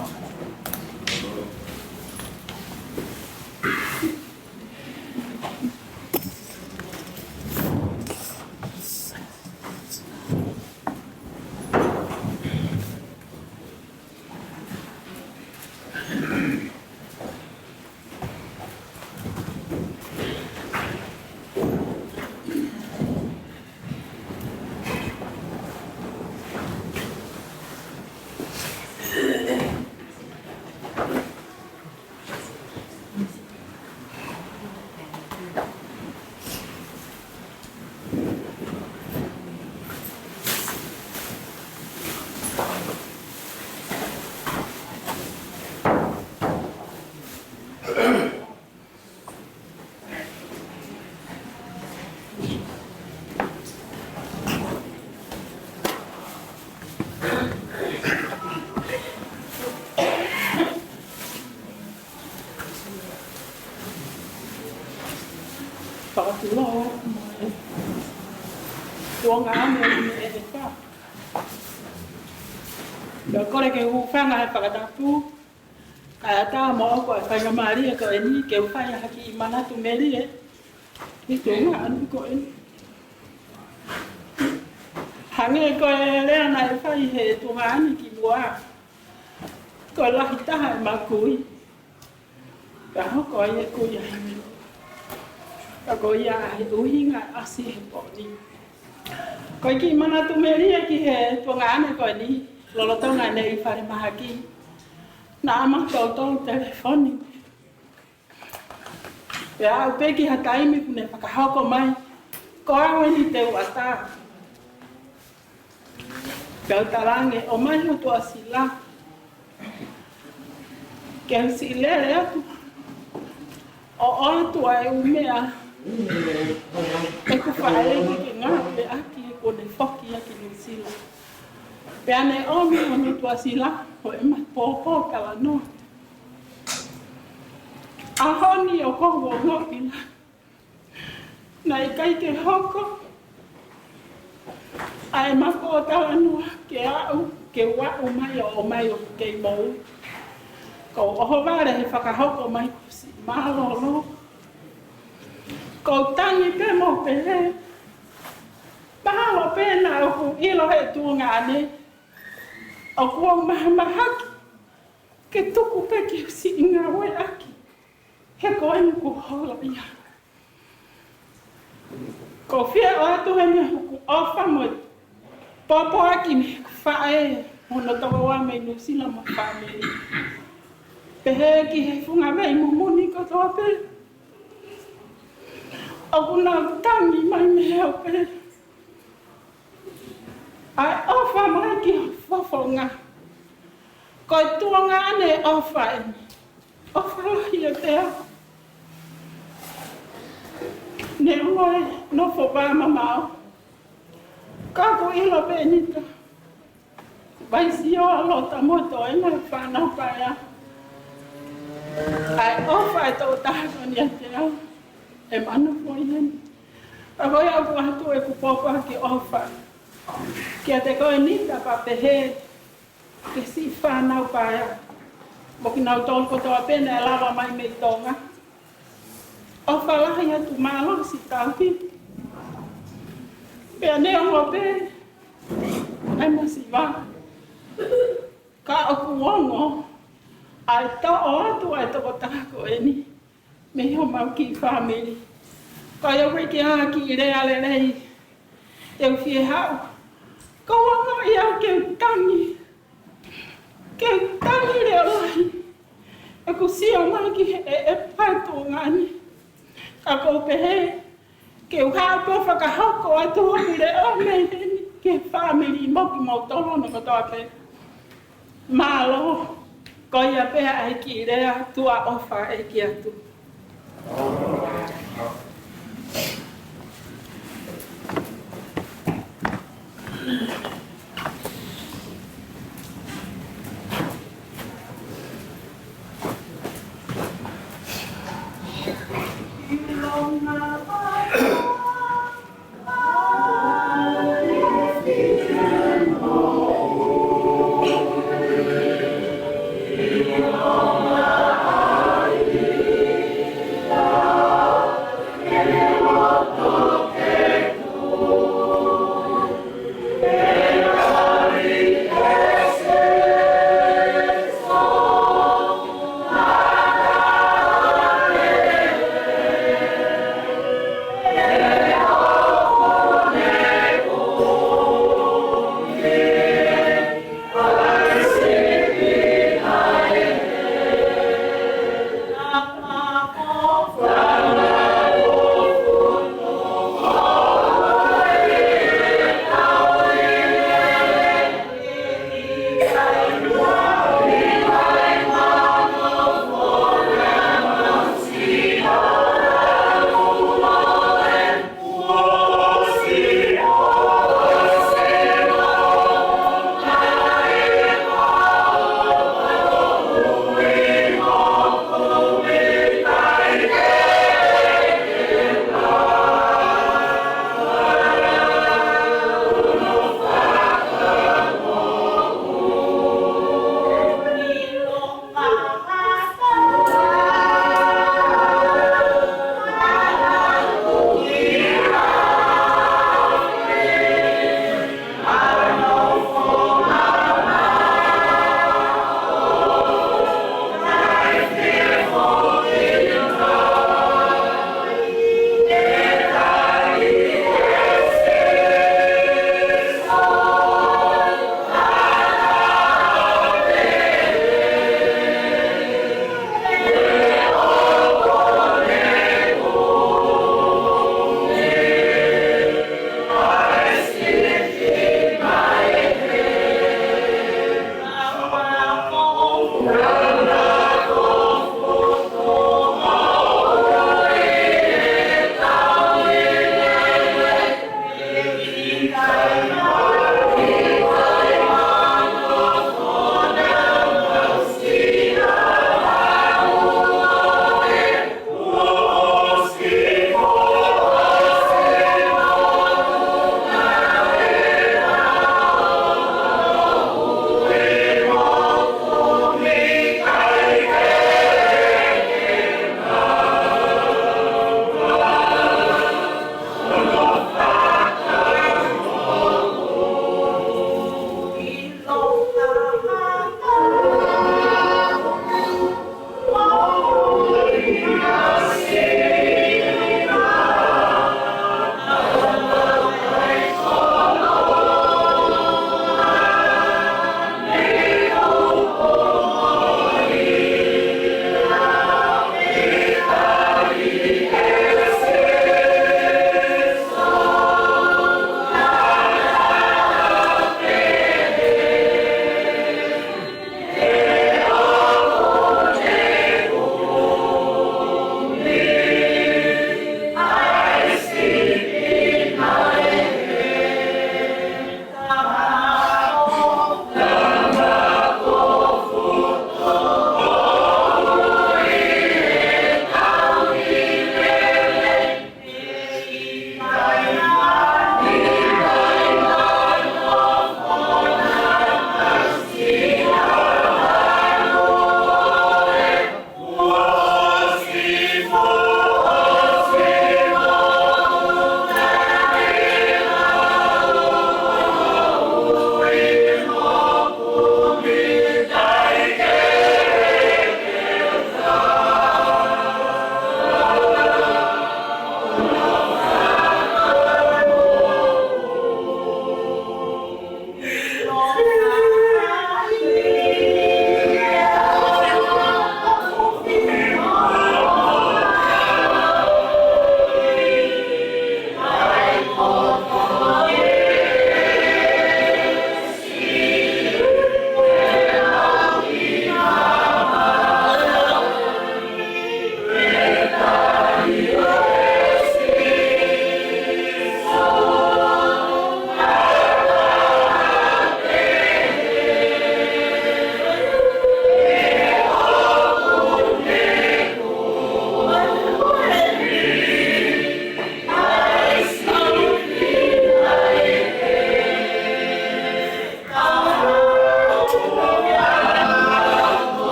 Fakatulou mai. Tuonga ame Pea kole ke u hūfanga he fakatapu, kae ʻatā moʻoku ʻa e faingamālie ko eni ke u fai ha kiʻi manatu melie ki he tuʻunga ʻaneafi ko eni. Hangē ko e lea naʻe fai he tuʻunga ʻaneafi kimuʻa, ko e lahi taha ʻema kui, pea hoko ai e kui ʻa himi. Pea ko ia ʻa e ʻuhinga ʻasi he pooni. Ko e kiʻi manatu melie ki he tuʻunga ʻaneafi ko eni, lolotonga ʻene ʻi falemahaki, naʻa ma toutou telefoni. Pea aʻu pē ki ha taimi kuo ne fakahoko mai, ko au eni te u ʻatā. Pea u talaange, ʻomai ho tuʻasila ke u siʻi lele atu ʻo ʻoatu ʻa e ʻū meʻa ʻeku faʻē ke ngāueʻaki he kuo ne foki ia ki Nuʻusila. Pea ne ʻomi hono tuʻasila ko ʻema pōpōtalanoa. ʻAho ni ʻoku ou ongoʻi naʻe ʻikai ke hoko ʻa ʻema pōtalanoa ke aʻu, ke u aʻu mai ʻo ʻomai ʻo kei moʻui. Ko e ʻohovale he fakahoko mai kuo u siʻi mālōlō. Ko u tangi pē mo pehē, mahalo pē naʻa ʻoku ʻilo he tuʻunga ʻaneafi, ʻoku ou mahamahaki ke tuku pē ke u siʻi ngāueʻaki, he ko eni kuo hola ia. Ko u fie ʻoatu heni hoku ʻofa mo e pōpoaki mei heʻeku faʻē mo hono tokoua mei Nuʻusila mo e fāmili. Pehē ki he funga mei mumuni kotoa pē ʻoku nau tangi mai mei he ope. ʻA e ʻofa mai ki ho fofonga. Ko e tuʻunga ʻaneafi ʻofa eni. ʻOfa lahi ʻiate au. Neongo e nofo vā mamaʻo, ka ʻoku ʻilo pē eni ka vaisio ʻa Lota mo e toenga e fānau paea. ʻA e ʻofa e tokotaha ko eni ʻiate au, ʻe ma nofo ʻi heni. Ka ko ia ʻoku ʻoatu ʻeku pōpoaki ʻofa kiate koe Nita pea pehē ki he siʻi fānau paea mo kinautolu kotoa pē naʻe lava mai mei Tonga. ʻOfa lahi atu, mālō siʻi tauhi. Pea neongo pē ʻa e masiva, ka ʻoku ongo ʻa e toʻo atu ʻa e tokotaha ko eni mei homau kiʻi fāmili. Ka ʻi ai pē ha kiʻi lea lelei te u fie haʻu, ka ʻoku ou ongoʻi au ke u tangi, ke u tangi leʻo lahi ʻeku sio mai ki he ʻeʻepa e tuʻunga ni. Ka ʻoku ou pehē ke u haʻu pē ʻo fakahoko atu hoku leʻo mei heni ki he fāmili mo kimoutolu hono kotoa pē. Mālō. Ko ia pē ʻa e kiʻi lea tuʻa ʻofa ʻeiki atu.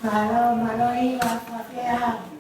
Mālō, mālō ʻi he fakafeʻao.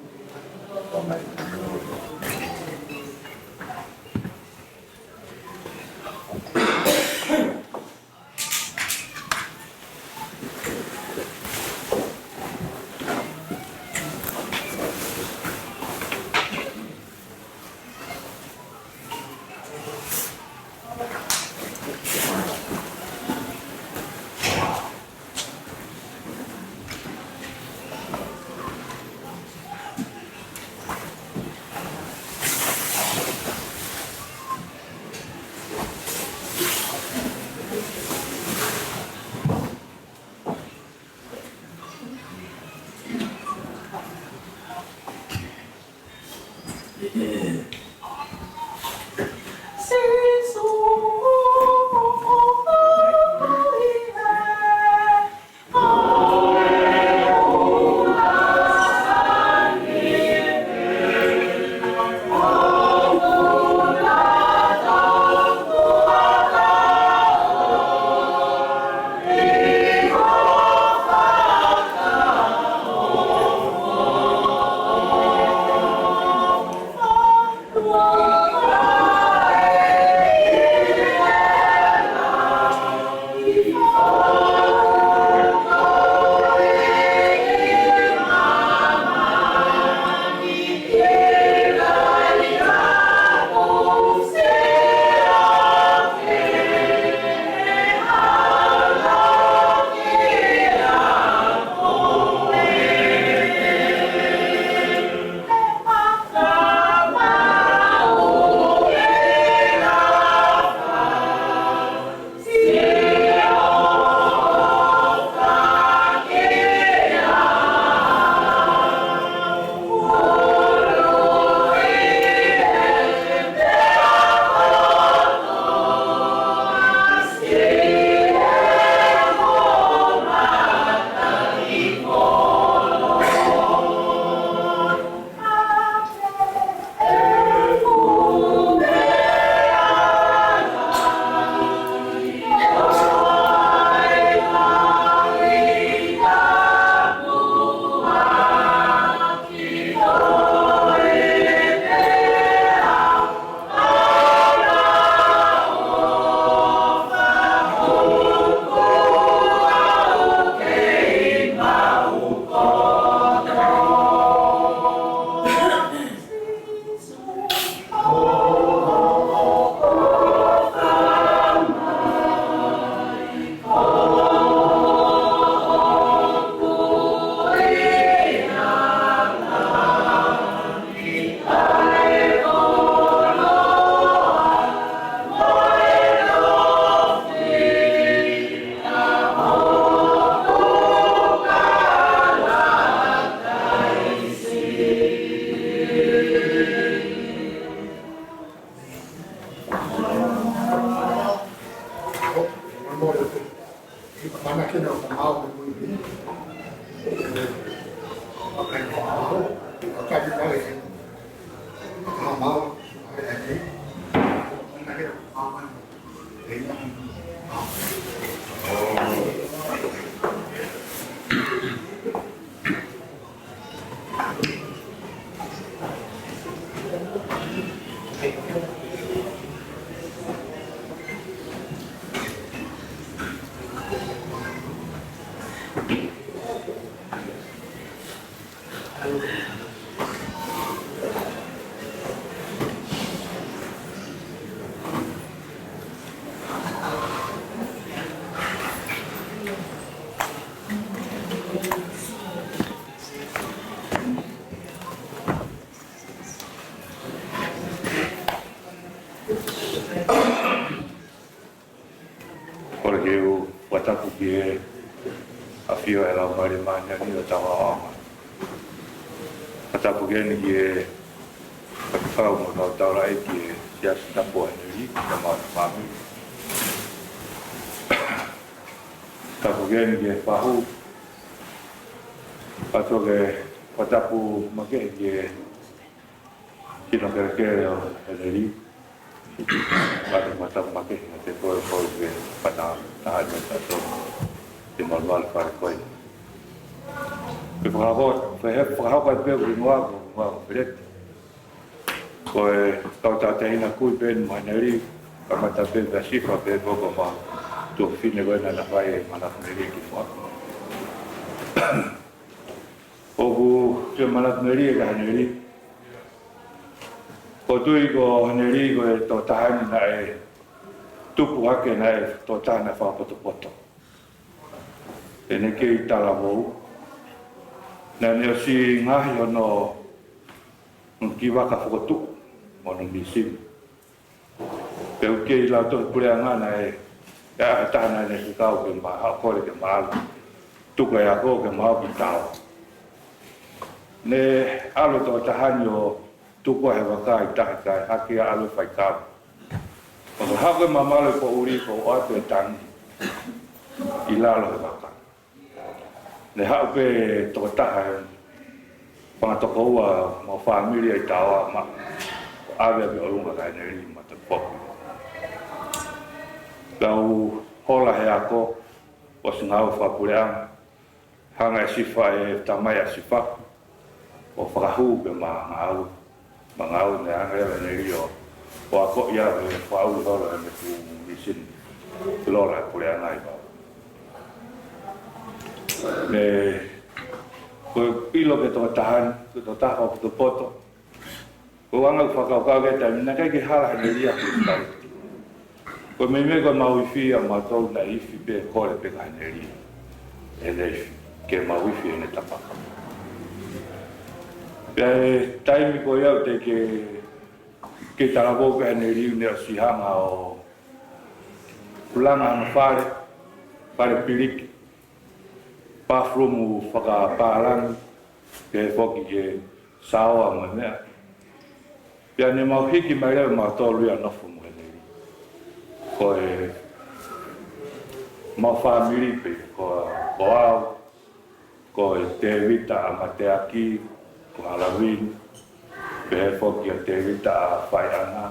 Kole ke u fakatapu ki he ʻafio ʻa e Laumālie Māʻoniʻoni ʻo tau aʻanga. Fakatapu ki heni ki he fakafau mo kau taulaʻeiki ʻo e Siasi Tapu ʻo Henelī, kae ʻumaʻā e fāmili. Tapu ki heni ki he fahu. Pea toe fakatapu makehe ki he sino kelekele ʻo Henelī. Pea toe fakatapu makehe kiate koe, koe ko e fānau, taha eni ʻa tautolu. Te malumalu fale koe. Pea fakahoko, pea fakahoko ai pē ʻeku hingoa ko, hingoa ko Feleti. Ko e kau tauhi taʻahine kui pē eni mo Henelī, kamata pē mei Sifa pea hoko mai ki he tuofefine ko ē naʻa na fai e Manatu Henelī ki muʻa. ʻOku sio Manatu Henelī kia Henelī. ʻOku ou tui ko Henelī ko e tokotaha eni naʻe tupu hake naʻe tokotaha naʻe fakapotopoto. Heʻene kei talavou. Naʻa ne ʻosi ngaohi hono kiʻi vaka fokotuʻu, mo hono mīsini. Pea ʻoku kei lau tohi puleʻanga naʻe, ʻe ʻi ai ha taha naʻa ne fekau ke ma haʻu kole ke ma ʻalu. Tuku e ako ke ma ō ki Taoa. Ne ʻalu e tokotaha ni ʻo tuku ʻa e vaka ʻi tahi kae hake ʻo ʻalu ʻo fai kava. ʻO ka haʻu ke ma malu e poʻuli ko ʻoatu e tangi ʻi lalo he vaka. Ne haʻu pē tokotaha e fanga tokoua mo e fāmili ʻi Taoa ma ʻave ki ʻolunga kia Henelī ma te foki. Kau hola he ako, ʻosi ngāue fakapuleʻanga, hanga ʻe Sifa, e tamai ʻa Sifa, ʻo fakahū ke ma ngāue. Ma ngāue, ne hanga leva ʻe Henelī ʻo, ʻo akoʻi au he fakaʻuli holo ʻene fuʻu mīsini lola e puleʻanga ʻi Vavaʻu. Ne, ko e ʻilo ki he tokotaha ni, ko e tokotaha fakapotopoto. Ko e anga ʻeku fakakaukau ki he taimi ni, naʻe ʻikai ke hala Henelī ia ki he tau. Ko e meimei ko ʻemau ifi ʻamautolu naʻe ifi pē, kole pē kia Henelī ʻene ifi, ke mau ifi heʻene tapa. Pea ʻi he taimi ko ia ʻoku teʻeki ke talavou pē Henelī, ne ʻosi hanga ʻo langa hono fale, fale piliki, bathroom fakapālangi, pehē foki ki he saoa mo e meʻa. Pea ne mau hiki mai leva ʻamautolu ia ʻo nofo mo Henelī. Ko ʻemau fāmili pē, ko, ko au, ko Tēvita ʻa Mateaki, ko Halavini, pehē foki kia Tēvita ʻa Faiʻanga.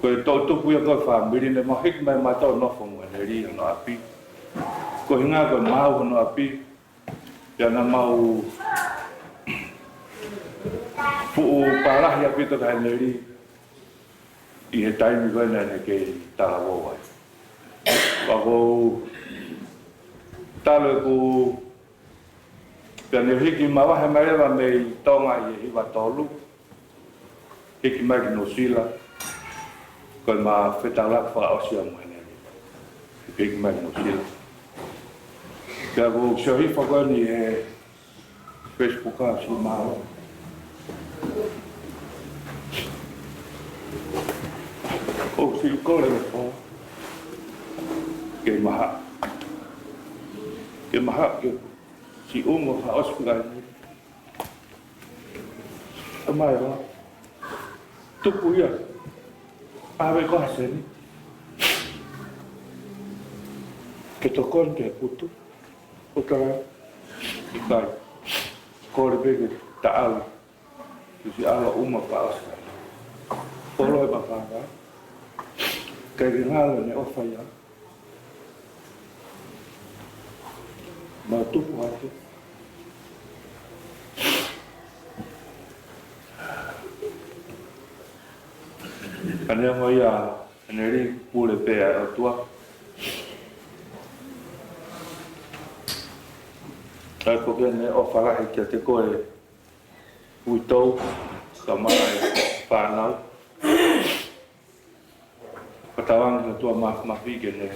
Ko e toʻutupu ia ko e fāmili, ne mau hiki mai ʻamautolu ʻo nofo mo Henelī ʻi hono ʻapi. Ko e ʻuhinga ko e maau hono ʻapi, pea naʻa mau fuʻu pālahi ʻaupito kia Henelī ʻi he taimi ko ē naʻa ne kei talavou ai. Pea ko e talu ʻeku, pea ne hiki, mavahe mai leva mei Tonga ʻi he hiva tolu, hiki mai ki Nuʻusila, ko ʻema fetaulaki fakaʻosi ia mo Henelī. Hiki mai ki Nuʻusila. Pea ʻoku ou sio hifo ko eni he Facebook ʻa Sima. ʻOku ou siʻi kole e pō. Ke maha. Ke maha ke siʻi unga fakaʻosi pē ai. Tamai ʻo tupu ia. ʻAve ko ha seni. Ke tokoni ki he putu, ʻo tala, ʻikai, kole pē ke taʻalu, ke siʻi ʻalu ʻo ʻuma paʻosi. Polo e mafanga, ʻikai ke ngalo ʻene ʻofa ia. Mau tupu hake. Ka neongo ia, ʻEne lī, pule pē ʻa e ʻOtua. ʻIkai ko ʻene ʻofa lahi kiate koe, uitou, kae ʻumaʻā e fānau. Fakatauange ki he ʻOtua Māfimafi ke ne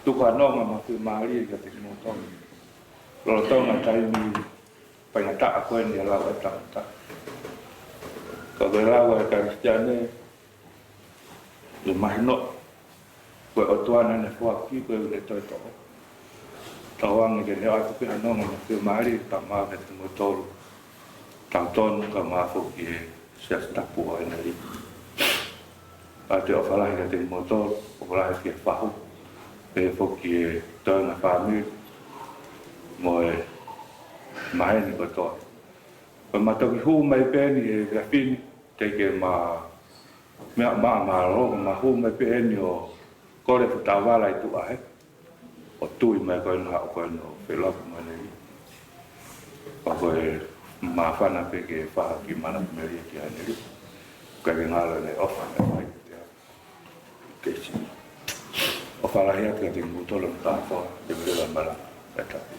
tuku ha nonga mo e fiemālie kiate kimoutolu. Lolotonga e taimi faingataʻa ko eni ʻa e lau ʻa e tangata. Ka ko e lau ʻa e Kalisitiane, ʻe mahino, ko e ʻOtua naʻa ne foaki, ko ia ʻoku ne toe toʻo. Tauange ke ne ʻoatu pē ha nonga mo e fiemālie, kae ʻumaʻā kiate kimoutolu. Tau tonu kae ʻumaʻā foki e Siasi Tapu ʻo ʻEne lī. ʻOatu e ʻofa lahi kiate kimoutolu, ʻofa lahi ki he fahu, pehē foki ki he toenga fāmili, mo e maheni kotoa. Ko e ma toki hū mai pē eni he efiafi ni, teʻeki ke ma, meʻa ma, mālō, ma hū mai pē eni ʻo kole fakataha vala ʻi tuʻa he, ʻo tui mai ko ena haʻu ko ena ʻo feʻiloaki mo ʻEne lī. Pea ko e māfana pē ke fai ha kiʻi mana melie ki ai ʻEne lī. ʻIkai ke ngalo ʻene ʻofa, ʻene fai te a. Kei siʻi. ʻOfa lahi atu kiate kimoutolu mo e kātoa, te mele la mala, e tapu.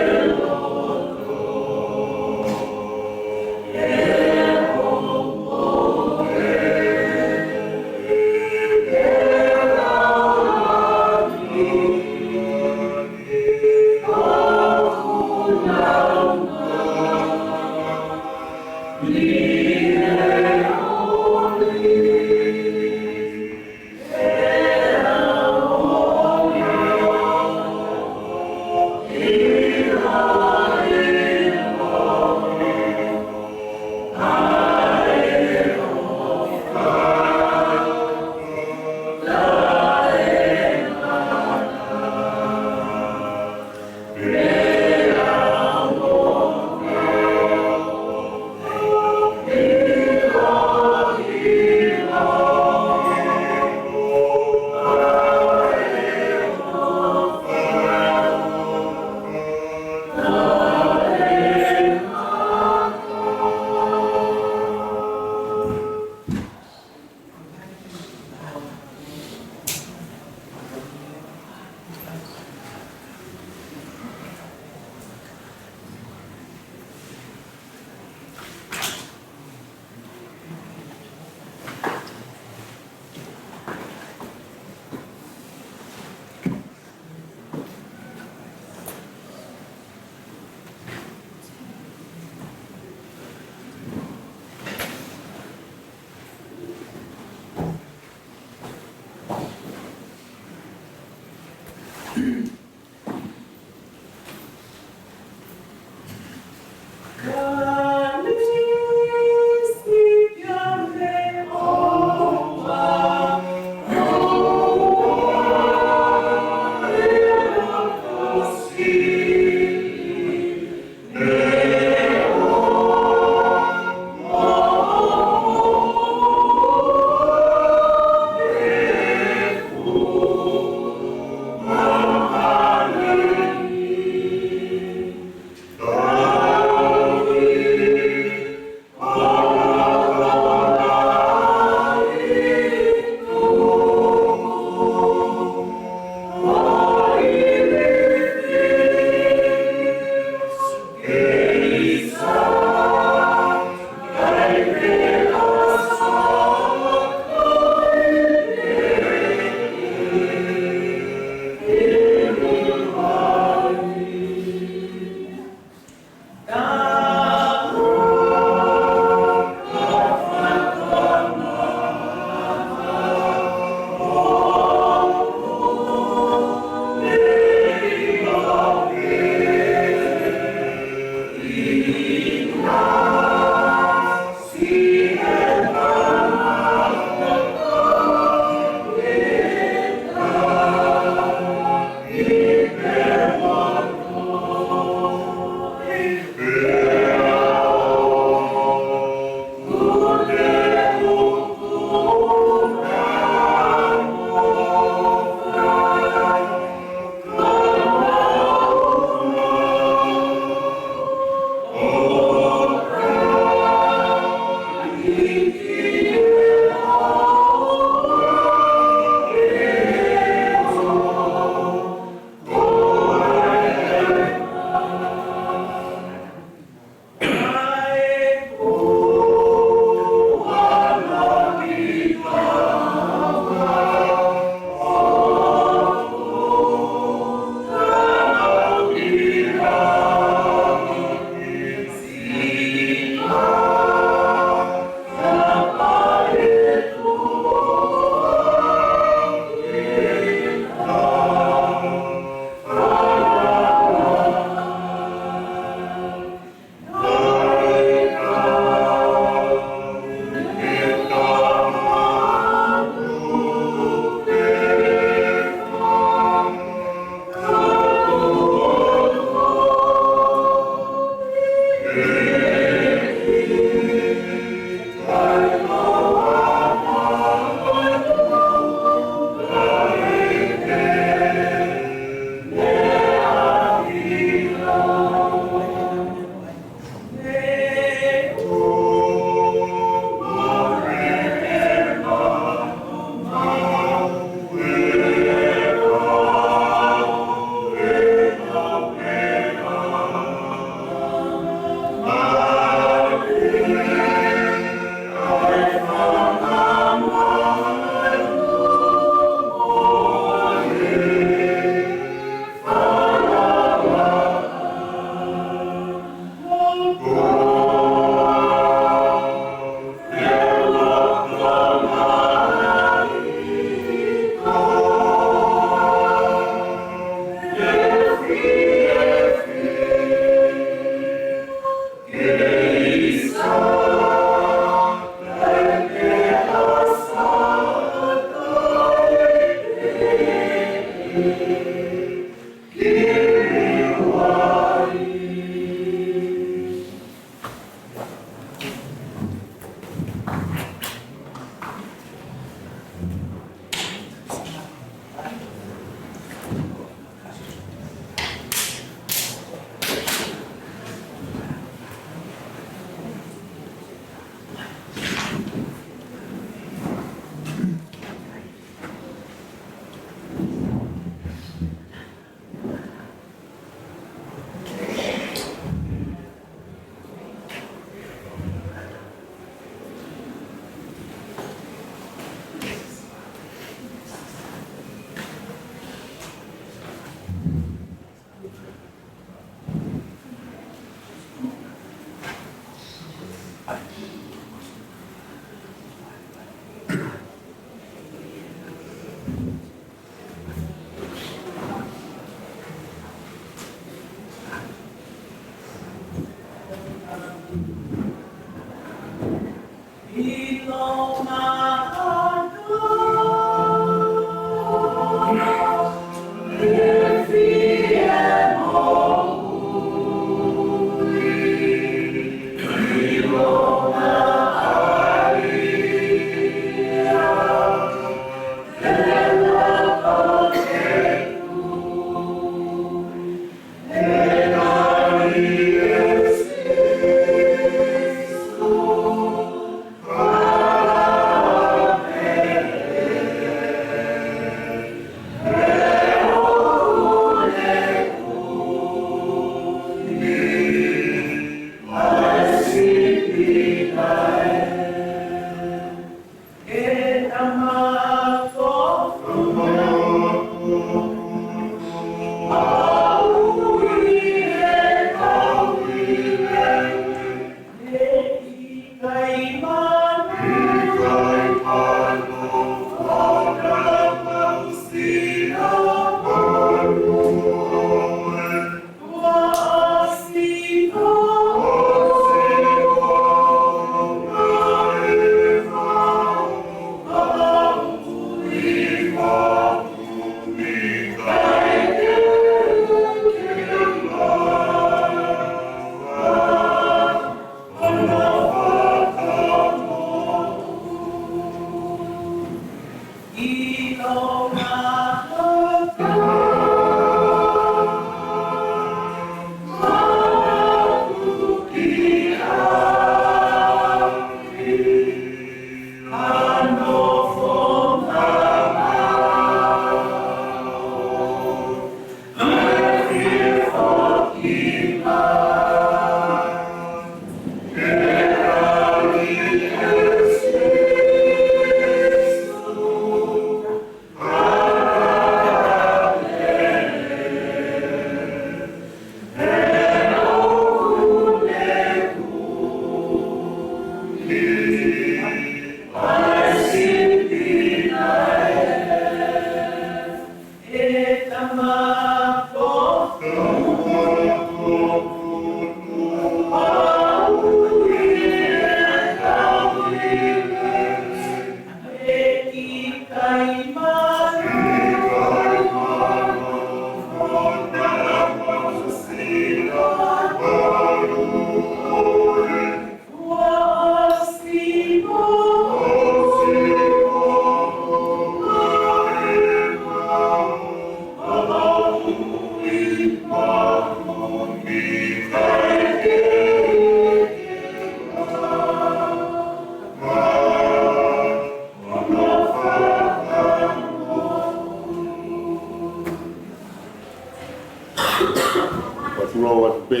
Ua tulou atu pē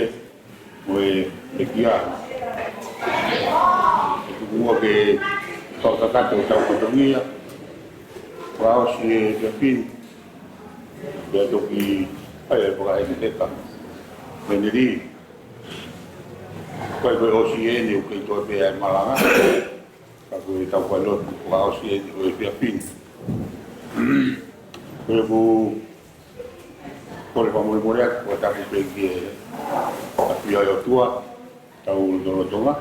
mo e pekia. ʻE tuku muʻa ke fakakakato ʻetau fatongia. Fakaʻosi e efiafi ni, pea toki ʻai e fakaheka. Meneli. Ko e, ko e ʻosi eni ʻoku kei toe pē ʻa e malanga. Ka ko ʻetau fai lotu fakaʻosi eni ʻo e efiafi ni. Ko e ʻoku kole fakamolemole atu, ko e tapu pē ki he ʻafio ʻa e ʻOtua, tau lotolotonga.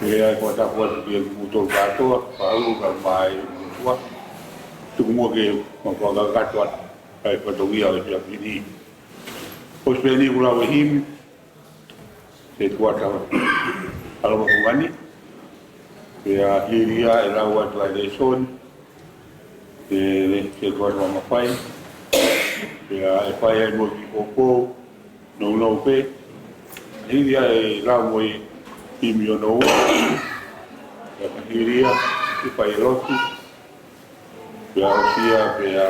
Pea ko e tapu atu ki he kimoutolu kātoa, fāulu ka mai ʻOtua. Tuku muʻa ke ma fakakakato atu ʻa e fatongia ʻo e efiafi ni. ʻOsi pē eni kuo lau e himi, Setuata ʻAlama Fungani. Pea hili ia ʻe lau atu ʻa e lēsoni, ʻe Setuata Mafai. Pea ʻe fai ai mo e kiʻi poupou nounou pē. Hili ia ʻe lau mo e himi hono ua. Pea hili ia ʻe fai e lotu. Pea ʻosi ia, pea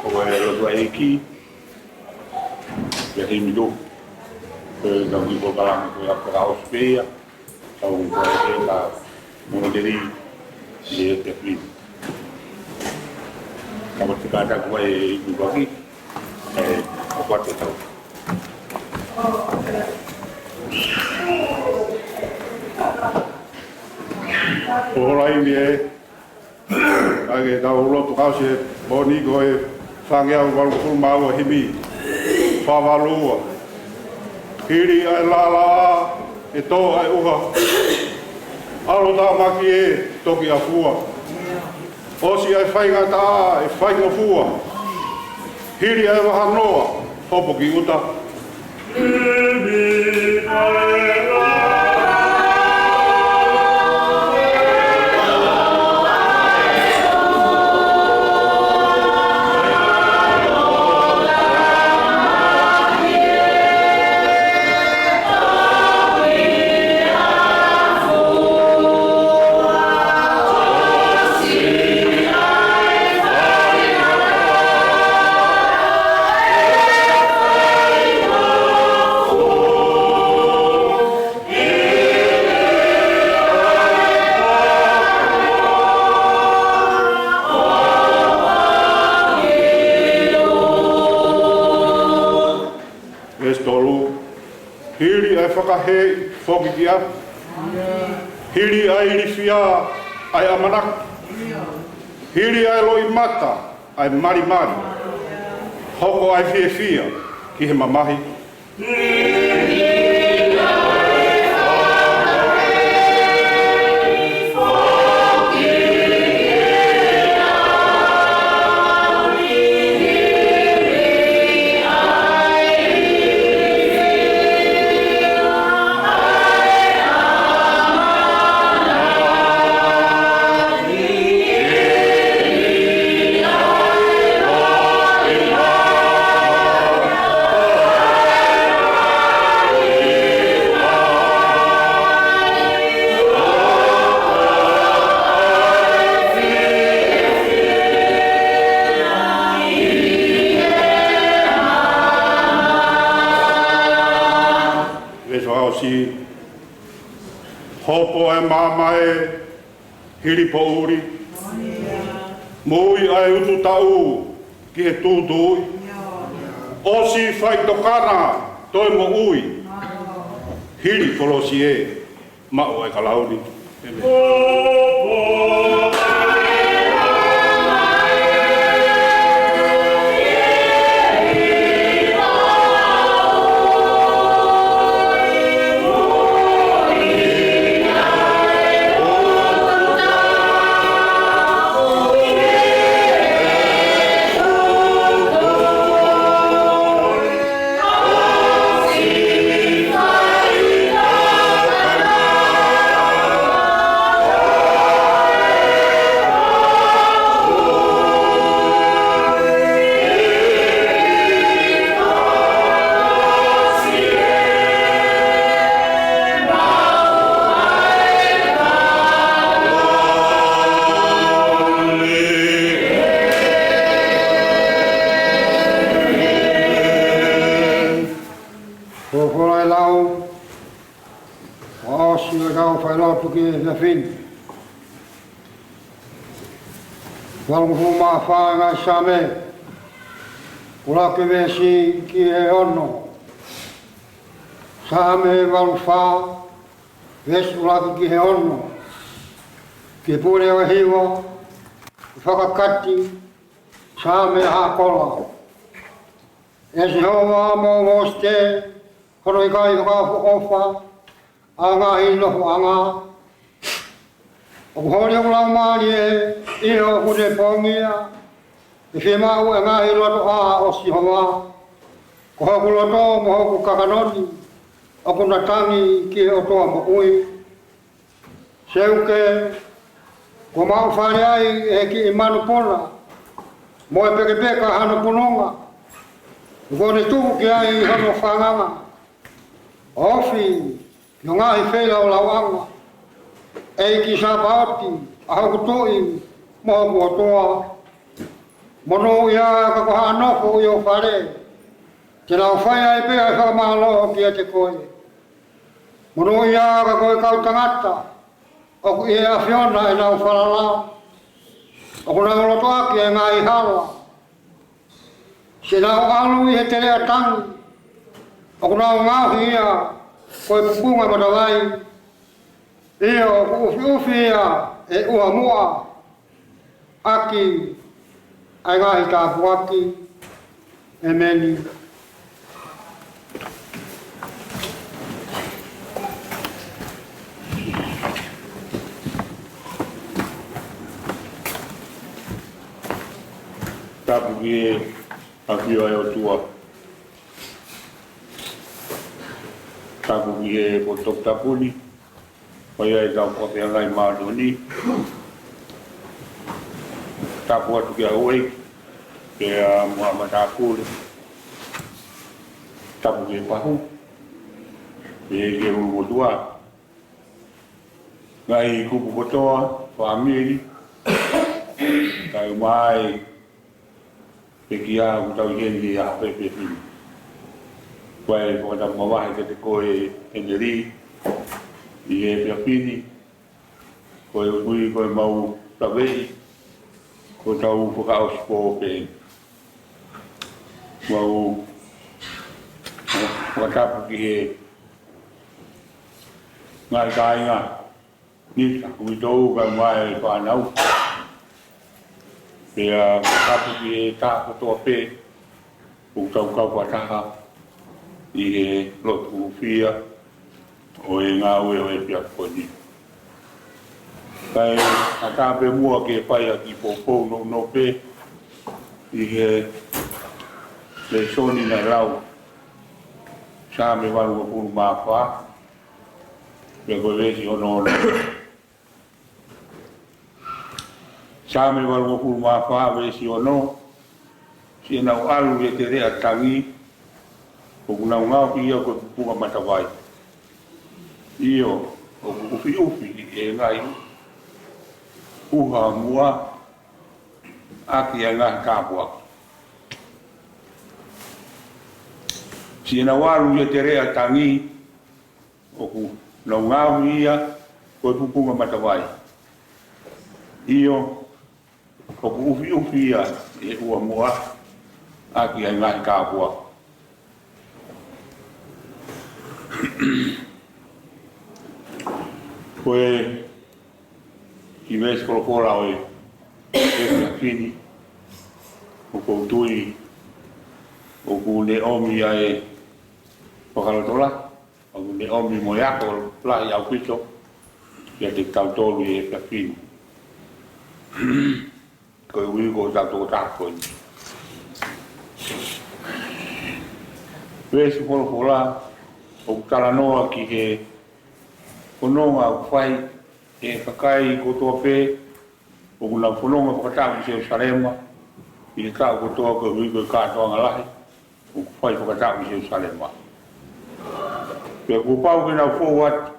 ʻoua ʻe lotu ʻa e ʻEiki. Pea himi tō. Pea tau kiʻi polokalama ko ia fakaʻosi pē ia. Tau kiʻi polokalama mo teli. Ia te pī. Kama te kātaki mai e ʻEiki. ʻE, ʻo kuate tau. ʻOku ʻi ai ni e ʻa e tau lotu fakaʻosi ʻo e pō ni ko e fāngeau valungofulu mā ua, himi fā valu ua. Hili ʻa e lālā ʻe tō ʻa e ʻuha. ʻAlo tāmaki ē, toki ʻafua. ʻOsi ʻa e faingataʻa ʻe faingofua. Hili ʻa e vahanoa, hopo ki ʻuta. Veesi tolu. Hili ʻa e fakahēʻi, foki ki ʻapi. Hili ʻa e ilifia, ʻa e ʻamanaki. Hili ʻa e loʻimata, ʻa e malimali. Hoko ʻa e fiefia ki he mamahi. Veesi fakaʻosi. Hopo ʻa e maama ē, hili poʻuli. Moʻui ʻa e ututaʻu ki he tūtuuʻi. ʻOsi faʻitokanga, toe moʻui. Hili kolosi ē, maʻu ʻa e kalauni. Folofola ʻa e lau, ʻosi ʻetau failotu ki he efiafi ni. Valungofulu mā fā ʻa e ngaahi Saame, ʻuluaki veesi ki he ono. Saame valu fā, veesi ʻuluaki ki he ono. Ki he pule ʻo e hiva, fakakati, Saame ʻa Hakola. ʻE Sihova, mou hosite hono ʻikai fakaʻofoʻofa ʻa e ngaahi nofoʻanga. ʻOku holi hoku laumālie, ʻio, ʻoku ne pongia. ʻE fiemaʻu ʻa e ngaahi lotoʻā ʻo Sihova. Ko hoku loto mo hoku kakano ni ʻoku na tangi ki he ʻOtua moʻui. Seuke, kuo maʻu fale ai ʻe he kiʻi manupuna, mo e pekepeka hano pununga. Kuo ne tuku ki ai hono fanganga. Ofi ki ho ngaahi feilaulau ʻanga, ʻEiki Sāpaoti, ʻa hoku Tuʻi mo hoku ʻOtua. Monūʻia ka ko haʻa nofo ʻi ho fale, te nau fai ai pē ʻa e fakamālō kiate koe. Monūʻia ka ko e kau tangata ʻoku ʻi he ʻAfiona ʻenau falala. ʻOku nau lotoʻaki ʻa e ngaahi hala, siʻi nau ʻalu ʻi he teleʻa tangi. ʻOku nau ngaohi ia ko e pupunga matavai. ʻIo, ʻoku ʻufiʻufi ia ʻe ʻuha muʻa ʻaki ʻa e ngaahi tāpuaki. ʻEmeni. Tapu ki he ʻafio ʻa e ʻOtua. Tapu ki he potu tapu ni. Ko ia ʻetau fakafeangai māʻoniʻoni. Tapu atu ki he houʻeiki, pea mo e matāpule. Tapu ki he fahu, pea ki he ʻulumotuʻa. Ngaahi kupu kotoa, fāmili, kae ʻumaʻā e pekia ʻoku tau ʻi heni he ʻaho pē efiafi ni. Ko e fakatapu mavahe kiate koe Heneli ʻi he efiafi ni, koeʻuhi ko ʻemau laveʻi ko ʻetau fakaʻosi pō pē. Mau fakatapu ki he ngaahi kāinga, Nita, ʻUitou kae ʻumaʻā e fānau. Pea tapu ki he taha kotoa pē ʻoku tau kau fakataha ʻi he lotu hūfia ʻo e ngāue ʻo e efiafi ni. Kae ʻatā pē muʻa ke fai ha kiʻi poupou nounou pē ʻi he lēsoni naʻe lau, Saame valungofulu mā fā, pea ko e veesi ono ono. Saame valungofulu mā fā veesi ono. Siʻenau ʻalu ʻi he teleʻa tangi, ʻoku nau ngaohi ia ko e pupunga matavai. ʻIo, ʻoku ʻufiʻufi ʻe he ngaahi ʻuha muʻa ʻaki ʻa e ngaahi tāpuaki. Siʻenau ʻalu ʻi he teleʻa tangi, ʻoku nau ngaohi ia ko e pupunga matavai. ʻIo, ʻoku ʻufiʻufi ia ʻe he ʻuha muʻa ʻaki ʻa e ngaahi tāpuaki. Ko e kiʻi veesi folofola ʻo e efiafi ni, ʻoku ou tui ʻoku ne ʻomi ʻa e fakalotolahi, ʻoku ne ʻomi mo e ako lahi ʻaupito kiate kitautolu ʻi he efiafi ni. Koeʻuhi ko ʻetau tokotaha ko eni. Veesi folofola ʻoku talanoa ki he fononga ʻoku fai ʻe he kakai kotoa pē ʻoku nau fononga fakataʻu ʻi Selusalema ʻi he taʻu kotoa, koeʻuhi ko e kātoanga lahi ʻoku fai fakataʻu ʻi Selusalema. Pea kuo pau ke nau fou atu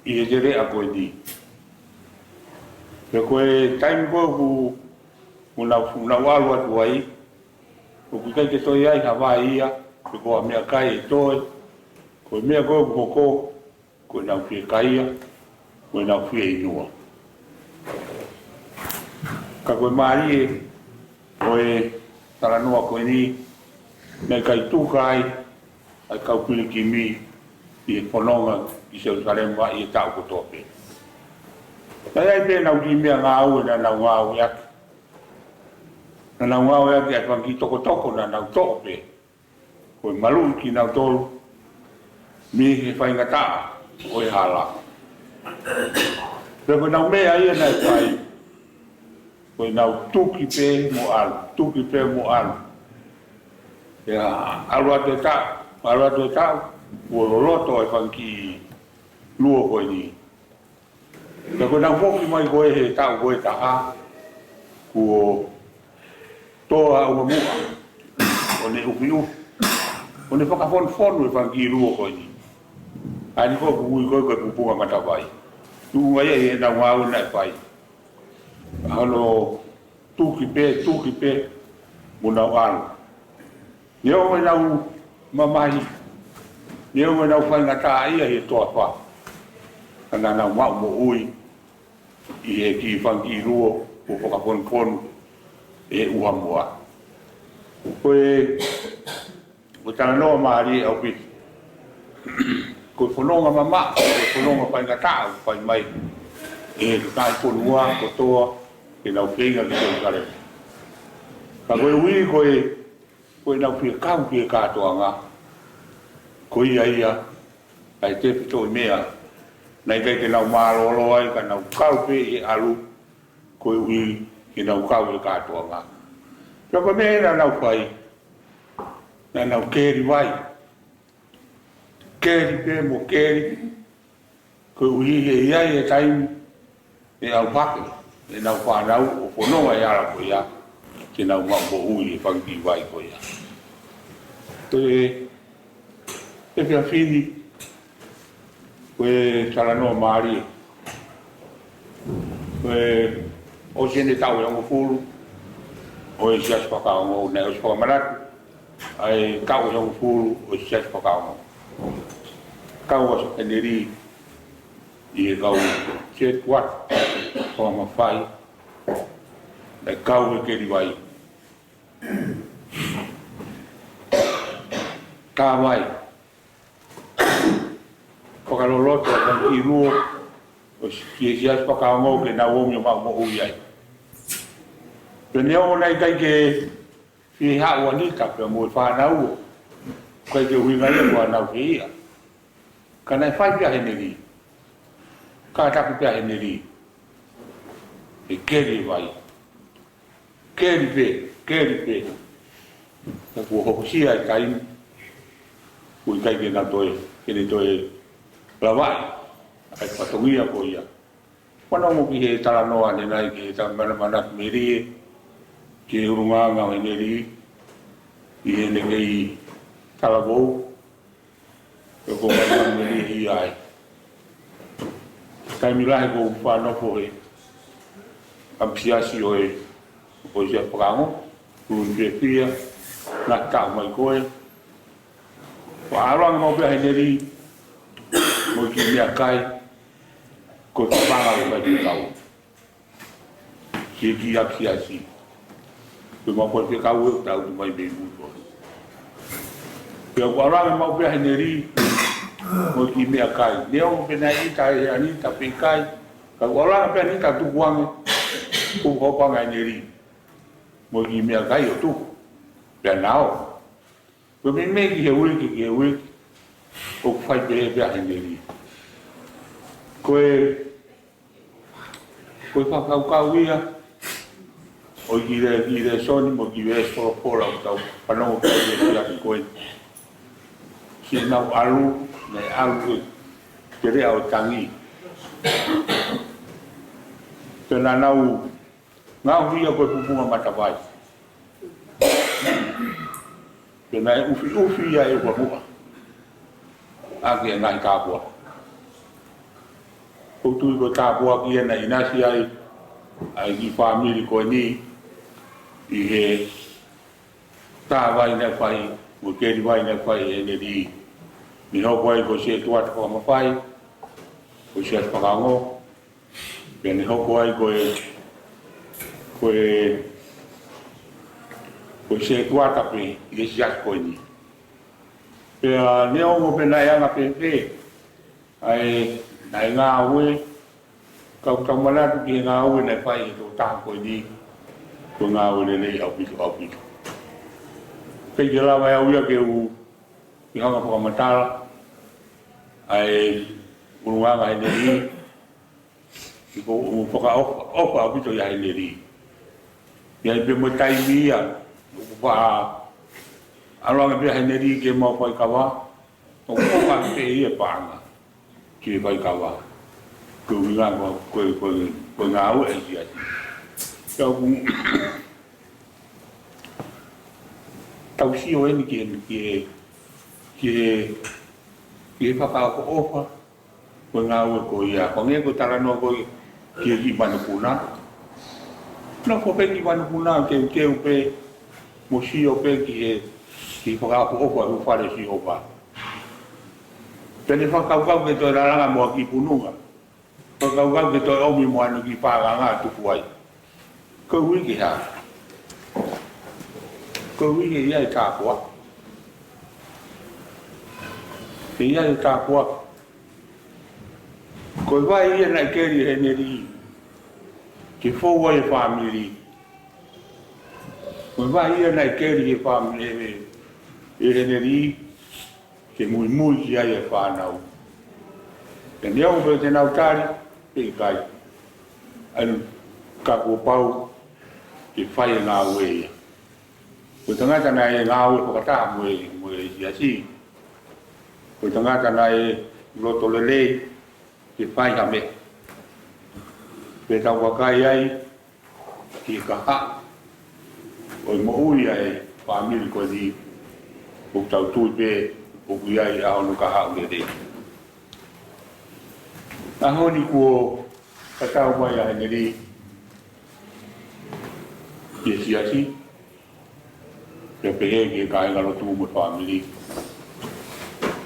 ʻi he teleʻa ko eni. Pea ko e taimi ko ē ʻoku, ʻoku nau, ʻoku nau ʻalu atu ai, ʻoku ʻikai ke toe ʻi ai ha vai ia, pe ko ha meʻakai ʻe toe. Ko e meʻa ko ē ʻoku hoko, ko ʻenau fiekaia, ko ʻenau fieinua. Ka ko e mālie ʻo e talanoa ko eni, naʻe ʻikai tuka ai ʻa e kau pilikimi ʻi he fononga ʻi Selusalema ʻi he taʻu kotoa pē. Naʻe ʻi ai pē ʻenau kiʻi meʻangāue naʻa nau ngāueʻaki. Naʻa nau ngāueʻaki ʻa e fanga kiʻi tokotoko naʻa nau toʻo pē. Ko e maluʻi kinautolu mei he faingataʻa ʻo e hala. Pea ko ʻenau meʻa ia naʻe fai, ko ʻenau tuki pē mo ʻalu, tuki pē mo ʻalu. Pea ʻalu atu e taʻu, ʻalu atu e taʻu, kuo loloto e fanga kiʻi luo ko eni. Pea ko ʻenau foki mai ko ē he taʻu ko ē taha, kuo tō ʻa e ʻuha muʻa, ʻo ne ʻufiʻufi, ʻo ne fakafonufonu e fanga kiʻi luo ko eni. ʻA eni ko ē ʻoku ui ko ē ko e pupunga matavai. Tuʻunga ia ʻi heʻenau ngāue naʻe fai. Hono tuki pē, tuki pē, mo nau ʻalu. Neongo ʻenau mamahi, neongo ʻenau faingataʻaʻia ʻi he toafa, ka naʻa nau maʻu moʻui ʻi he kiʻi fanga kiʻi luo kuo fakafonufonu ʻe he ʻuha muʻa. Ko e, ko e talanoa mālie ʻaupito. Ko e fononga mamaʻo, ko e fononga faingataʻa ʻoku fai mai ʻe he kakai fonua kotoa ke nau feinga ki Selusalema. Ka koeʻuhi ko e, ko ʻenau fie kau ki he kātoanga, ko ia ia ʻa e tefitoʻi meʻa naʻe ʻikai ke nau mālōlō ai, ka nau kau pē ʻi he ʻalu, koeʻuhi ke nau kau he kātoanga. Pea ko e meʻa naʻa nau fai, naʻa nau keli vai. Keli pē mo keli, koeʻuhi he ʻi ai e taimi ʻe ʻalu hake ʻenau fānau ʻo fononga he hala ko ia, ke nau maʻu moʻui he fanga kiʻi vai ko ia. Ko e, e pea fini, ko e talanoa mālie. Ko e ʻosi ʻene taʻu ʻe hongofulu ʻo e Siasi Fakaongo, naʻe ʻosi fakamanatu ʻa e taʻu ʻe hongofulu ʻo e Siasi Fakaongo. Kau ʻa Sō Henelī ʻi he kau Setuata Fakamafai, naʻe kau he keli vai. Kau vai. Fakaloloto ʻa e fanga kiʻi luo ʻo e Siasi Fakaongo ke nau ō mai ʻo maʻu moʻui ai. Pea neongo naʻe ʻikai ke fie haʻu ʻa Nita pea mo e fānau, ʻikai ke ʻuhinga ia ko ʻenau fehiʻa. Ka naʻe fai pē ʻa Henelī. Kātaki pē ʻa Henelī. He keli e vai. Keli pē, keli pē. Ka kuo hokosia e taimi, kuo ʻikai ke na toe, ke ne toe lavaʻi ʻa e fatongia ko ia. Fanongo ki he talanoa ʻanenai ki he tama manamanatu melie, ki he ʻulungaanga ʻo Henelī ʻi heʻene kei talavou, ʻe ko e manamanatu melie ai. Taimi lahi ʻoku ou fakanofo he ʻapisiasi ʻo e, ʻo e Siasi Fakaongo, ʻulungaanga fiefia, ngata mai ko ē. Kuo ʻalu ange maʻu pē ʻa Henelī mo e kiʻi meʻakai, ko e kapanga ʻo e faifekau. Ki he kiʻi ʻapisiasi. Ko e maʻu faifekau ʻe tau tu mai mei mui ko ē. Pea kuo ʻalu ange maʻu pē ʻa Henelī mo e kiʻi meʻakai. Neongo pe naʻe ʻita ʻe ʻAnita pe ʻikai, ka kuo ʻalu ange pē ʻa Nita tuku ange, kuo hoko ange ʻa Henelī mo e kiʻi meʻakai ʻo tuku. Pea na ō. Ko e meimei ki he uike, ki he uike, ʻoku fai pehē pē ʻa Henelī. Ko e, ko e fakakaukau ia ʻo e kiʻi le-, kiʻi lēsoni mo e kiʻi veesi folofola ʻoku tau fanongo ki ai he efiafi ko eni. Siʻenau ʻalu, naʻe ʻalu he teleʻa ʻo e tangi. Pea naʻa nau ngaohi ia ko e pupunga matavai. Pea naʻe ʻufiʻufi ia ʻe he ʻuha muʻa ʻaki e ngaahi tāpuaki. ʻOku ou tui ko e tāpuaki ia naʻe ʻinasi ai ʻa e kiʻi fāmili ko eni ʻi he tā vai naʻe fai, mo e keli vai naʻe fai ʻe Henelī. Ne hoko ai ko e Setuata Fakamafai ʻo e Siasi Fakaongo. Pea ne hoko ai ko e, ko e, ko e Setuata pē ʻi he siasi ko eni. Pea neongo pe naʻe anga pehē ʻa e, ʻa e ngāue, ka ʻoku tau manatu ki he ngāue naʻe fai ʻe he tokotaha ko eni, ko e ngāue lelei ʻaupito, ʻaupito. Pea ʻikai ke lava ʻe au ia ke u, ke hanga ʻo fakamatala ʻa e ʻulungaanga ʻa Henelī, he ʻoku ou fakaʻofa, ʻofa ʻaupito ʻia Henelī. ʻI ai pē mo e taimi ia, ʻoku faʻa ʻalu ange pē ʻa Henelī ke mau faikava, ʻoku ʻofa pē ia paʻanga ki he faikava. Ko e ʻuhinga ko, ko, ko, ko e ngāue ʻa e siasi. Pea ʻoku tau sio eni ki he, ki he, ki he, ki he fakaʻofoʻofa ko e ngāue ko ia. Ko e ngaahi ko e talanoa ko ē ki he kiʻi manupuna. Nofo pē kiʻi manupuna, teuteu pē, mo sio pē ki he, ki he fakaʻofoʻofa ʻo e fale ʻo Sihova. Pea ne fakakaukau ke toe lalanga mo ha kiʻi pununga. Fakakaukau ke toe ʻomi mo hano kiʻi pākanga ʻo tuku ai. Koeʻuhi ke hā? Koeʻuhi he ʻi ai e tāpuaki. He ʻi ai e tāpuaki. Ko e vai ia naʻe keli ʻe Henelī ke fou ai e fāmili. Ko e vai ia naʻe keli ʻe he fāmili, ʻe, ʻe Henelī, ke muimui ki ai e fānau. Pea neongo pe te nau tali pe ʻikai, ʻa ia ka kuo pau ke fai e ngāue ia. Ko e tangata naʻe ngāue fakataha mo e, mo e siasi. Ko e tangata naʻe loto lelei ke fai ha meʻa. Pea tau vakai ai ki he kahaʻu ʻo e moʻui ʻa e fāmili ko eni, ʻoku tau tui pē ʻoku ʻi ai ʻa hono kahaʻu lelei. ʻAho ni kuo tatau mai ʻa Heneli ki he siasi, pea pehē ki he kāingalotu mo e fāmili.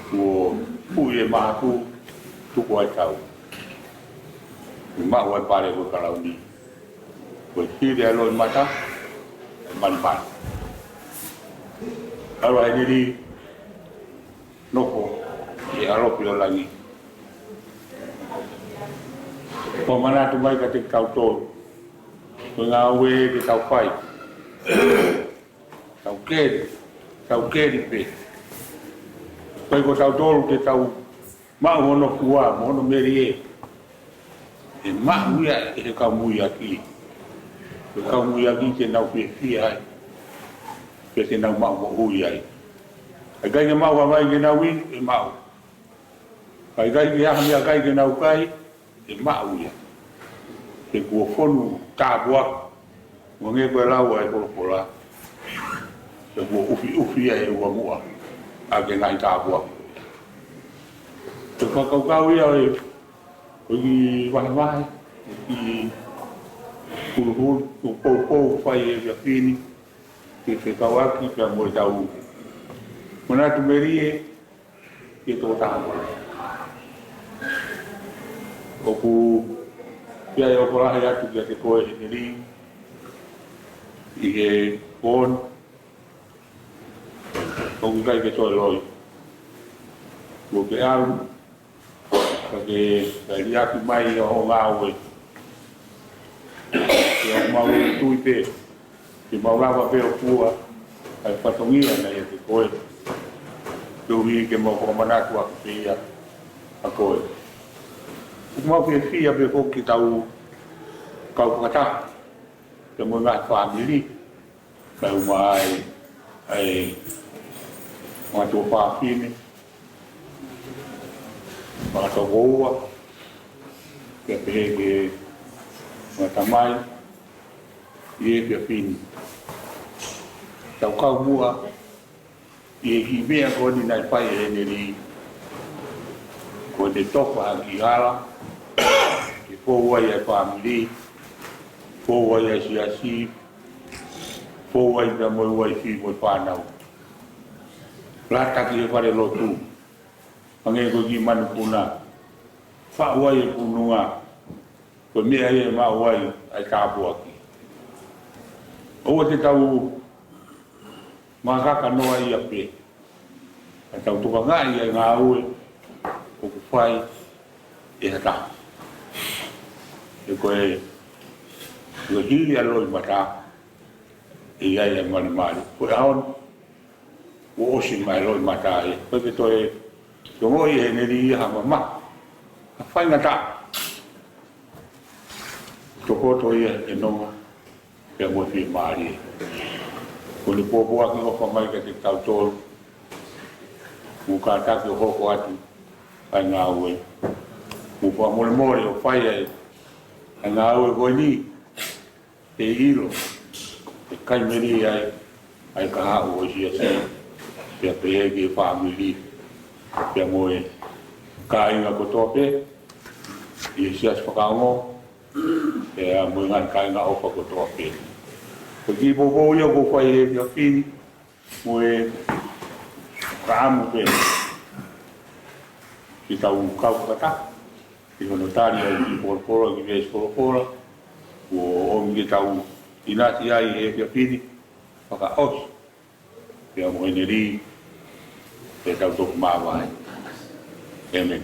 Kuo puʻi e mahaku, tuku ai tau. Kuo maʻu ai pale ko e kalauni. Kuo hili ʻa e loʻimata, ʻe malimali. ʻAlu ʻa Heneli, nofo ʻi he ʻalofi ʻo langi. Fakamanatu mai kiate kitautolu, ko e ngāue ke tau fai, tau keli, tau keli pē. Ko e ko tautolu ke tau maʻu hono fua mo hono melie, ʻe maʻu ia ʻe he kau muiaki. Ko e kau muiaki te nau fiefia ai, pea te nau maʻu moʻui ai. ʻIkai ke maʻu ha vai ke nau inu, ʻe maʻu. Ka ʻikai ke ʻi ai ha meʻakai ke nau kai, ʻe maʻu ia. He kuo fonu tāpuaki, hangē ko e lau ʻa e folofola, he kuo ʻufiʻufi ia ʻe he ʻuha muʻa ʻaki e ngaahi tāpuaki. Ko e fakakaukau ia ʻo e, ʻo e kiʻi vahevahe, ʻo e kiʻi huluhulu, ʻo e poupou fai he efiafi ni, ke fekauʻaki pea mo ʻetau manatu melie ki he tokotaha ko eni. ʻOku ʻi ai ʻoku lahi atu kiate koe Heneli ʻi he pō ni, ʻoku ʻikai ke toe loi. Kuo ke ʻalu, ka ke, ka liʻaki mai ʻa hoʻo ngāue. Pea ʻoku mau tui pē, ke mau lava pē ʻo fua ʻa e fatongia naʻe ʻiate koe. Koeʻuhi ke mau fakamanatu ʻaki pē ia ʻa koe. ʻOku mau fiefia pē foki ke tau kau fakataha pea mo e ngaahi fāmili, kae ʻumaʻā ai ʻa e ongo tuofāfine, fakatokoua, pea pehē ki he ongo tamai, ʻi he efiafi ni. Tau kau muʻa ʻi he kiʻi meʻa ko eni naʻe fai ʻe Heneli, ko ʻene tofa ha kiʻi hala, ke fou ai ʻa e fāmili, fou ai ʻa e siasi, fou ai pea mo e uaifi mo e fānau. Lata ki he falelotu, hangē ko e kiʻi manupuna, faʻu ai e pununga, ko e meʻa ia ʻe maʻu ai ʻa e tāpuaki. ʻOua te tau makaka noa ia pē, ka tau tokangaʻi ʻa e ngāue ʻoku fai ʻe ha taha. He ko e, ko e hili ʻa e loʻimata, ʻe ʻi ai ʻa e malimali. Ko e ʻaho ni, kuo ʻosi mai e loʻimata ia. ʻOku ʻikai ke toe, toe ongoʻi ʻe Heneli ia ha mamahi, ha faingataʻa. Tokoto ia he nonga pea mo e fiemālie. Ko ʻene pōpoaki ʻofa mai kiate kitautolu, mou kātaki ʻo hoko atu ʻa e ngāue. Mou fakamolemole ʻo fai ʻa e, ʻa e ngāue ko eni, ʻe ʻilo, ʻe kai melie ai ʻa e kahaʻu ʻo e siasi, pea pehē ki he fāmili, pea mo e kāinga kotoa pē ʻi he Siasi Fakaongo, pea mo e ngaahi kāinga ʻofa kotoa pē. Ko e kiʻi poupou ia ʻoku ou fai he efiafi ni, mo e fakaʻamu pē ke tau kau fakataha ʻi hono tali ʻa e kiʻi folofola, kiʻi veesi folofola, kuo ʻomi ke tau ʻinasi ai he efiafi ni, fakaʻosi pea mo Heneli, pea tau toki māvae. ʻĒmeni.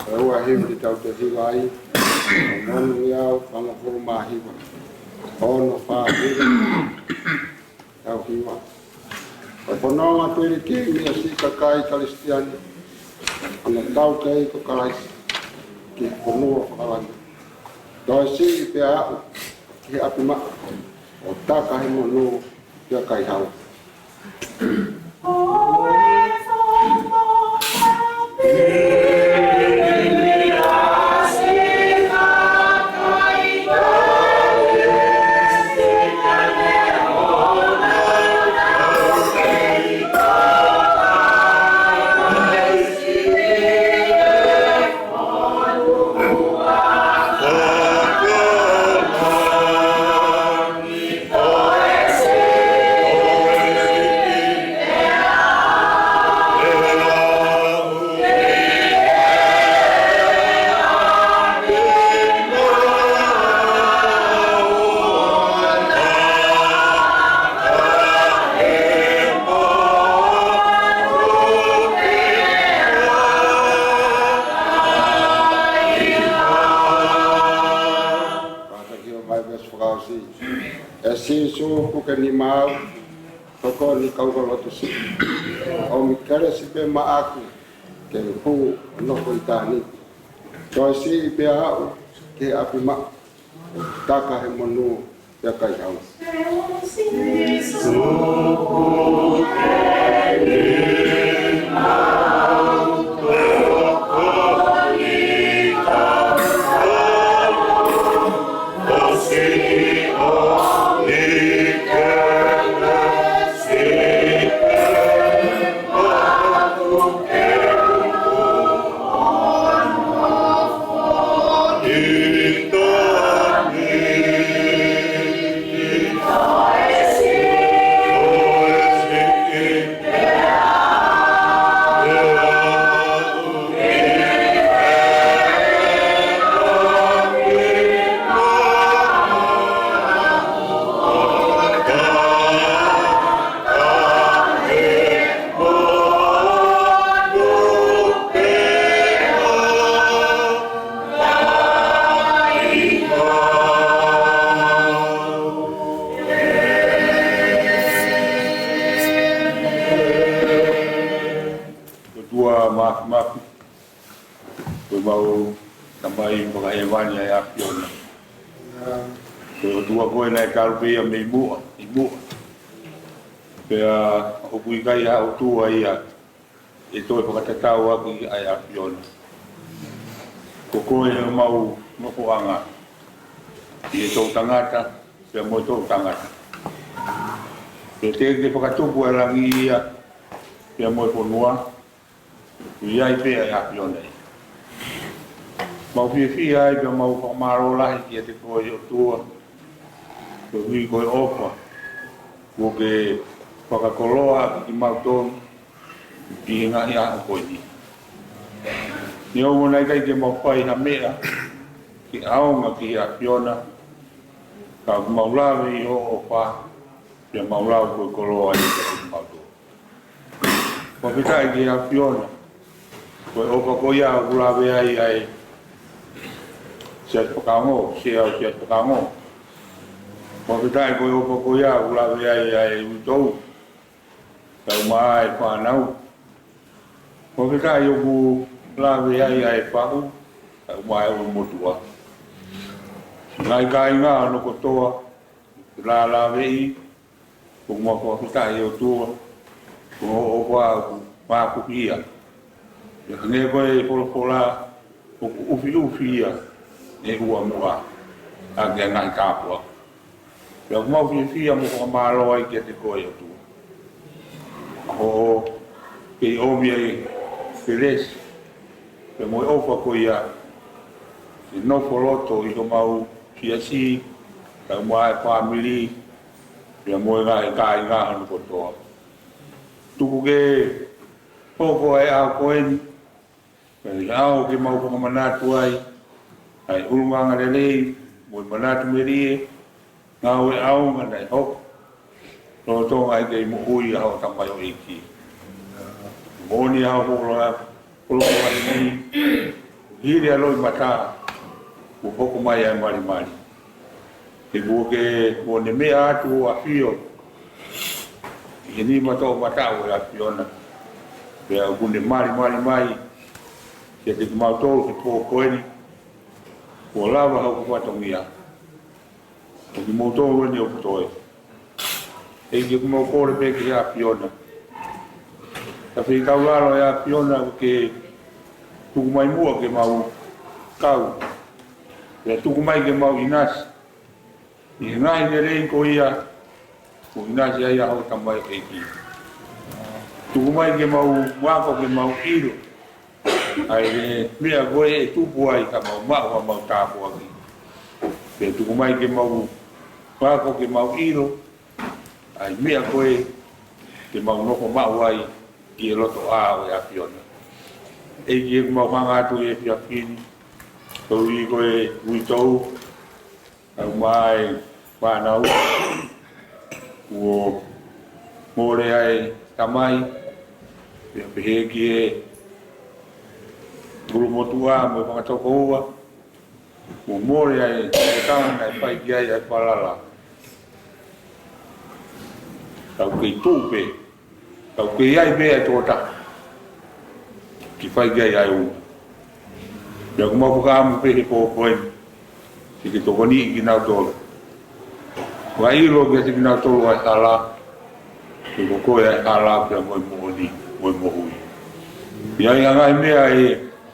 Ko e ua himi te tau toe hiva ai, ʻa e ono ngeau, fāngofulu mā hiva. Ono fā hiva. Tau hiva. Ko e fononga ʻo e ʻEiki meia siʻi kakai Kalisitiane, ʻa hono taukei ko Kalaisi ki he fonua fakalangi. Toe siʻi pea aʻu ki he ʻapi maʻa, ʻo taka he monū pea kai hau. Kātaki ʻo mai veesi fakaʻosi. ʻE Sīsū, puke nima au, tokoni kau ka loto siʻi. ʻOmi kelesi pē maʻaku, ke u hū ʻo nofo ʻitāniti. Toe siʻi pea aʻu ki he ʻapi maʻa, ʻo taka he monū pea kai hau. ʻOtua Māfimafi, ko ʻemau Tamai fakahēvani ʻa e ʻAfiona. Ko e ʻOtua koe naʻe talu pē ia mei muʻa, ʻi muʻa. Pea ʻoku ʻikai ha ʻOtua ia ʻe toe fakatatau ʻaki ʻa e ʻAfiona. Ko koe ʻemau nofoʻanga, ʻi he toʻutangata pea mo e toʻutangata. Pea teʻeki ke fakatupu ʻa e langi ia pea mo e fonua, ʻoku ʻi ai pē ʻa e ʻAfiona ia. Mau fiefia ai pea mau fakamālō lahi kiate koe ʻOtua, koeʻuhi ko e ʻofa kuo ke fakakoloa ʻaki kimautolu ʻi he ngaahi ʻaho ko eni. Neongo naʻe ʻikai ke mau fai ha meʻa ke ʻaonga ki he ʻAfiona, ka ʻoku mau lave ʻi hoʻo ʻofa, pea mau lau ko e koloa ia kiate kimautolu. Fakafetaʻi ki he ʻAfiona, ko e ʻofa ko ia ʻoku lave ai ʻa e Siasi Fakaongo, Sea ʻo e Siasi Fakaongo. Fakafetaʻi ko e ʻofa ko ia ʻoku lave ai ʻa e uitou, kae ʻumaʻā e fānau. Fakafetaʻi ʻoku lave ai ʻa e faʻu, kae ʻumaʻā e ʻulumotuʻa. Ngaahi kāinga hono kotoa, lālāveʻi, ʻoku mau fakafetaʻi ʻOtua, ko hoʻo ʻofa ʻoku mākuhia. Pea hangē ko e folofola, ʻoku ʻufiʻufi ia ʻe ua muʻa ʻaki ʻa e ngaahi tāpuaki. Pea ʻoku mau fiefia mo fakamālō ai kiate koe ʻOtua. Hoʻo kei ʻomi ʻa e kelesi, pea mo e ʻofa ko ia, ke nofo loto ʻi homau siasi, kae ʻumaʻā e fāmili, pea mo e ngaahi kāinga hono kotoa. Tuku ke hoko ʻa e ʻaho ko eni ko e ʻaho ke mau fakamanatu ai ʻa e ʻulungaanga lelei mo e manatu melie, ngāue ʻaonga naʻe hoko, lolotonga ʻa e kei moʻui ʻa hoʻo tamaioʻeiki. Moʻoni ʻa hoʻo folofola, folofola ni, hili ʻa e loʻimata, kuo hoko mai ʻa e malimali. He kuo ke, kuo ne meʻa atu ʻo ʻafio ʻi he nima toʻomataʻu ʻo e ʻAfiona. Pea ʻoku ne malimali mai Kiate kimautolu he pō ko eni, kuo lava hoku fatongia. Ko kimoutolu eni ʻoku toe. ʻEiki, ʻoku mau kole pē ki he ʻAfiona. Ka fie kau lalo ʻa e ʻAfiona ke tuku mai muʻa ke mau kau. Pea tuku mai ke mau ʻinasi ʻi he ngaahi lelei ko ia kuo ʻinasi ai ʻa hoʻo tamaioʻeiki. Tuku mai ke mau ako, ke mau ʻilo ʻa e meʻa ko ē ʻe tupu ai ka mau maʻu ʻa mau tāpuaki. Pea tuku mai ke mau ako, ke mau ʻilo ʻa e meʻa ko ē ke mau nofo maʻu ai ʻi he loto ʻā ʻo e ʻAfiona. ʻEiki, ʻoku mau hanga atu he efiafi ni, koeʻuhi ko e uitou, ʻa e ʻū fānau kuo mole ʻa e tamai, pea pehē ki he kulumotuʻa mo e fanga tokoua, kuo mole ʻa e tokanga naʻe fai ki ai ʻa e falala. Tau kei tuʻu pē, tau kei ʻai pē ʻa e tokotaha ke fai ki ai ʻa e ʻuhinga. Pea ʻoku mau fakaʻamu pē he pō ko eni ke ke tokoniʻi kinautolu. Fakaʻilo kiate kinautolu ʻa e hala, he ko koe ʻa e hala pea mo e moʻoni mo e moʻui. ʻI ai ha ngaahi meʻa ʻe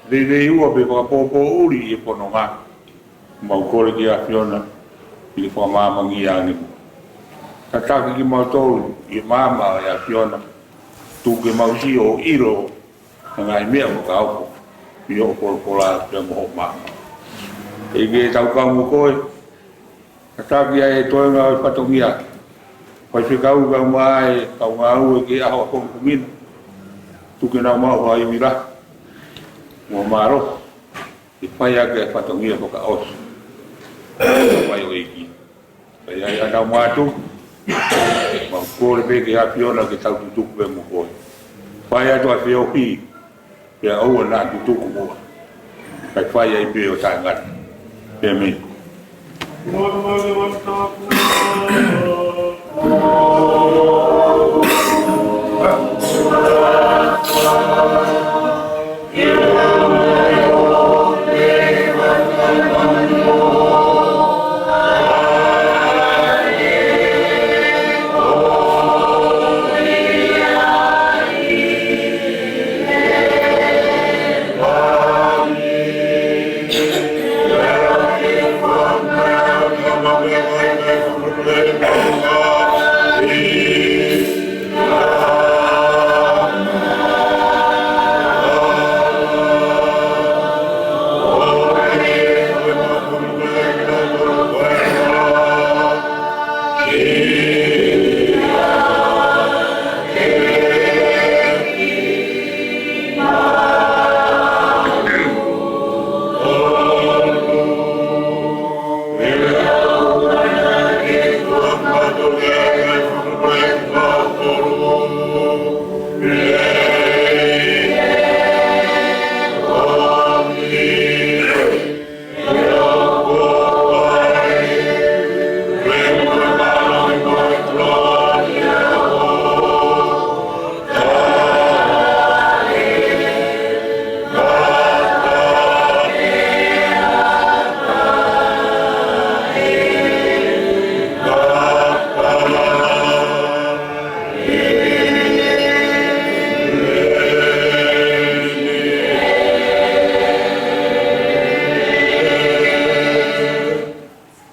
veiveiua pe fakapōpōʻuli ʻi he fononga, mau kole ki he ʻAfiona ke ke fakamāmangia ange muʻa. Tataki kimautolu ʻi he maama ʻo e ʻAfiona, tuku ke mau sio ʻo ʻilo ʻa e ngaahi meʻa fakaofo ʻi hoʻo folofola pea mo hoʻo maama. ʻEiki, tau kau mo koe, tataki ʻa e toenga ʻo e fatongia. Faifekau kae ʻumaʻā e kau ngāue ki he ʻaho ʻapongipongi ni, tuku ke nau maʻu ha ivi lahi mo mālohi ke fai ʻaki ʻa e fatongia fakaʻosi. Mai ʻo ʻEiki. Pea ʻi ai ʻa ʻetau mātuku, mau kole pē ki he ʻAfiona ke tau tutuku pē mo koe. Fai atu ʻa e feohi, pea ʻoua naʻa tutuku muʻa, kae fai ai pē ʻo taʻengata. ʻĒmeni.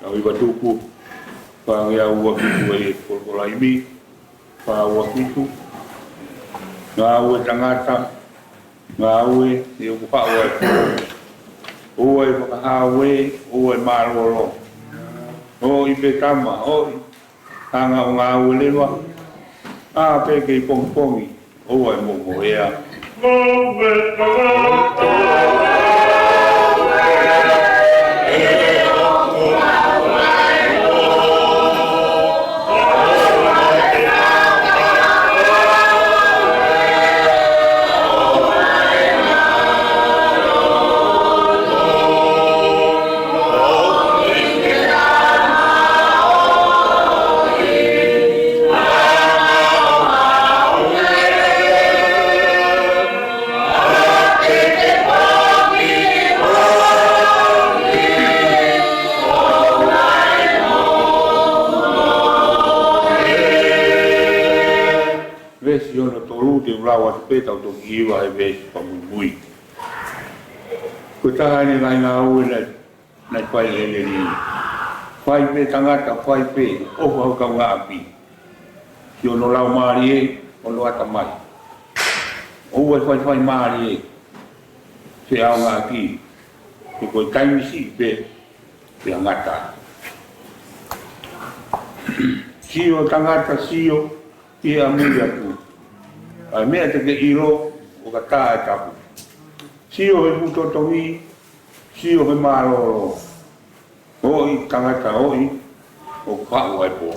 Tau hiva tuku, fāngeau ua fitu ʻa e Kolokolaimi, fā ua fitu. Ngāue tangata, ngāue ʻi hoku haʻu ʻa e pō. ʻOua ʻe fakahāue, ʻoua ʻe mālōlō. ʻOi pē tama, ʻoi, hanga ʻo ngāue leva, ʻā pē kei pongipongi, ʻoua ʻe momoʻea. Veesi ono tolu, te u lau atu pē, tau toki hiva he veesi fakamuimui. Ko e taha eni e ngaahi ngāue naʻe, naʻe fai ʻe Lelei. Fai pē tangata, fai pē, ʻofa ho kaungāʻapi. Siʻono laumālie, hono ʻatamai. ʻOua ʻe faifai mālie se ʻaonga ʻaki, he ko e taimi siʻi pē, pea ngata. Sio tangata, sio ki he ʻamui ʻaku. ʻA e meʻa te ke ʻilo, ʻoka tā e tapu. Sio he fuʻu totongi, sio he mālōlō. Oi, tangata oi, ʻoku haʻu ai e pō.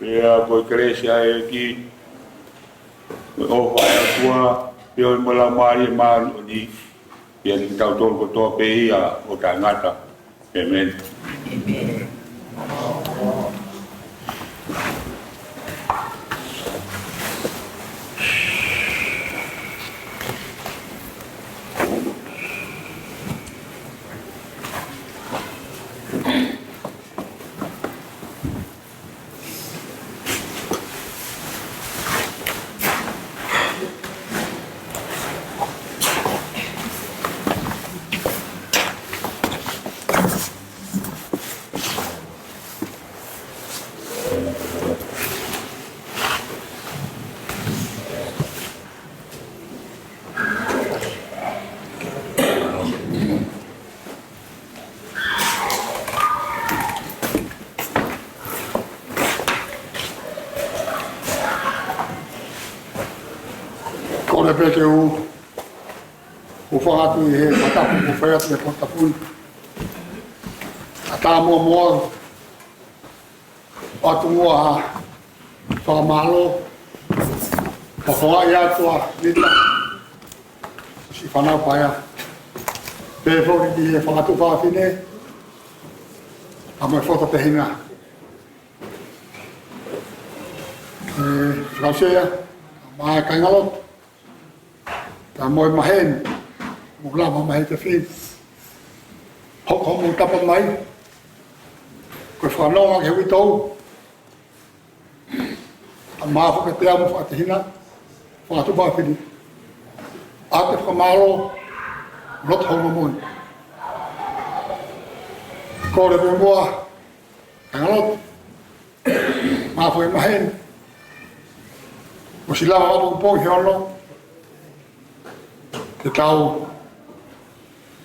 Pea ko e kelesi ʻa e ʻEiki, ko e ʻofa ʻa e ʻOtua, pea mo e Laumālie Māʻoniʻoni, ʻiate kitautolu kotoa pē ia ʻo taʻengata. ʻĒmeni. Kole pē ke u, u fakatu ʻi he fakatapu kuo fai atu he potu tapu ni. ʻA tā muʻa muʻa, ʻoatu muʻa ha fakamālō, ʻo fakaʻi atu ʻa Nita, siʻi fānau paea. Pehē foki ki he fakatuʻu fafine, pea mo e foto tehina. ʻE, Fakausea, mo e kāingalotu, pea mo e maheni, mo lava maheni te fini. Hoko mo tapa mai, ko e fakanonga ki he uitou, ʻa e māfana kiate au mo fakatehina, fakatuʻu fafine. ʻA e fakamālō, loto houngaʻia moʻoni. Kole pē muʻa, kāingalotu, mo e foʻi maheni, ʻosi lava ʻapongipongi he ono, ke tau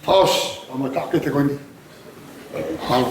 fakaʻosi ʻa e matakete ko eni. Mālō.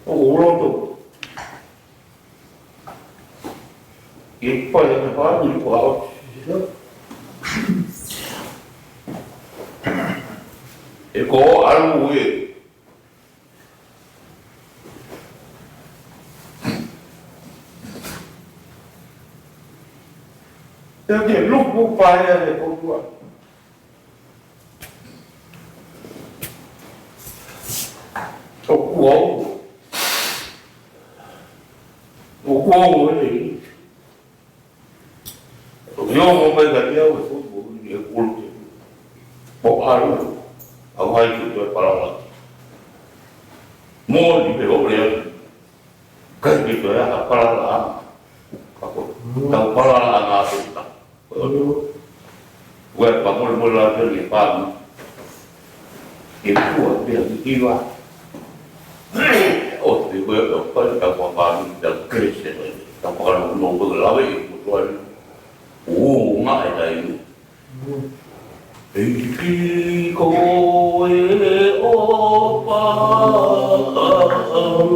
ʻo loto. ʻI he fai ʻa e fāmili ko ʻAo. ʻE ko ʻalu ē. ʻE ke luku paea le kotua. ʻOku ou. ʻOku ou ʻo e. ʻOku ou ʻo mai ka te au e foʻi mo ni e kolo te. Mo ʻalu. ʻA vai ke toe palala. Mo ni me o le atu. Kai ke toe ʻa palala. Ka ko. Tau palala ʻa ngā feta. Ko e ʻOtua. Ua e pa mole mole la pele ke pāmu. Ke pua pea ki kiwa. ʻO te ua e pa ka pa pāmu ka krese. Ka pa ka no no ko la ve ko tua. ʻO ngā e tai. E ki ko e ʻofa au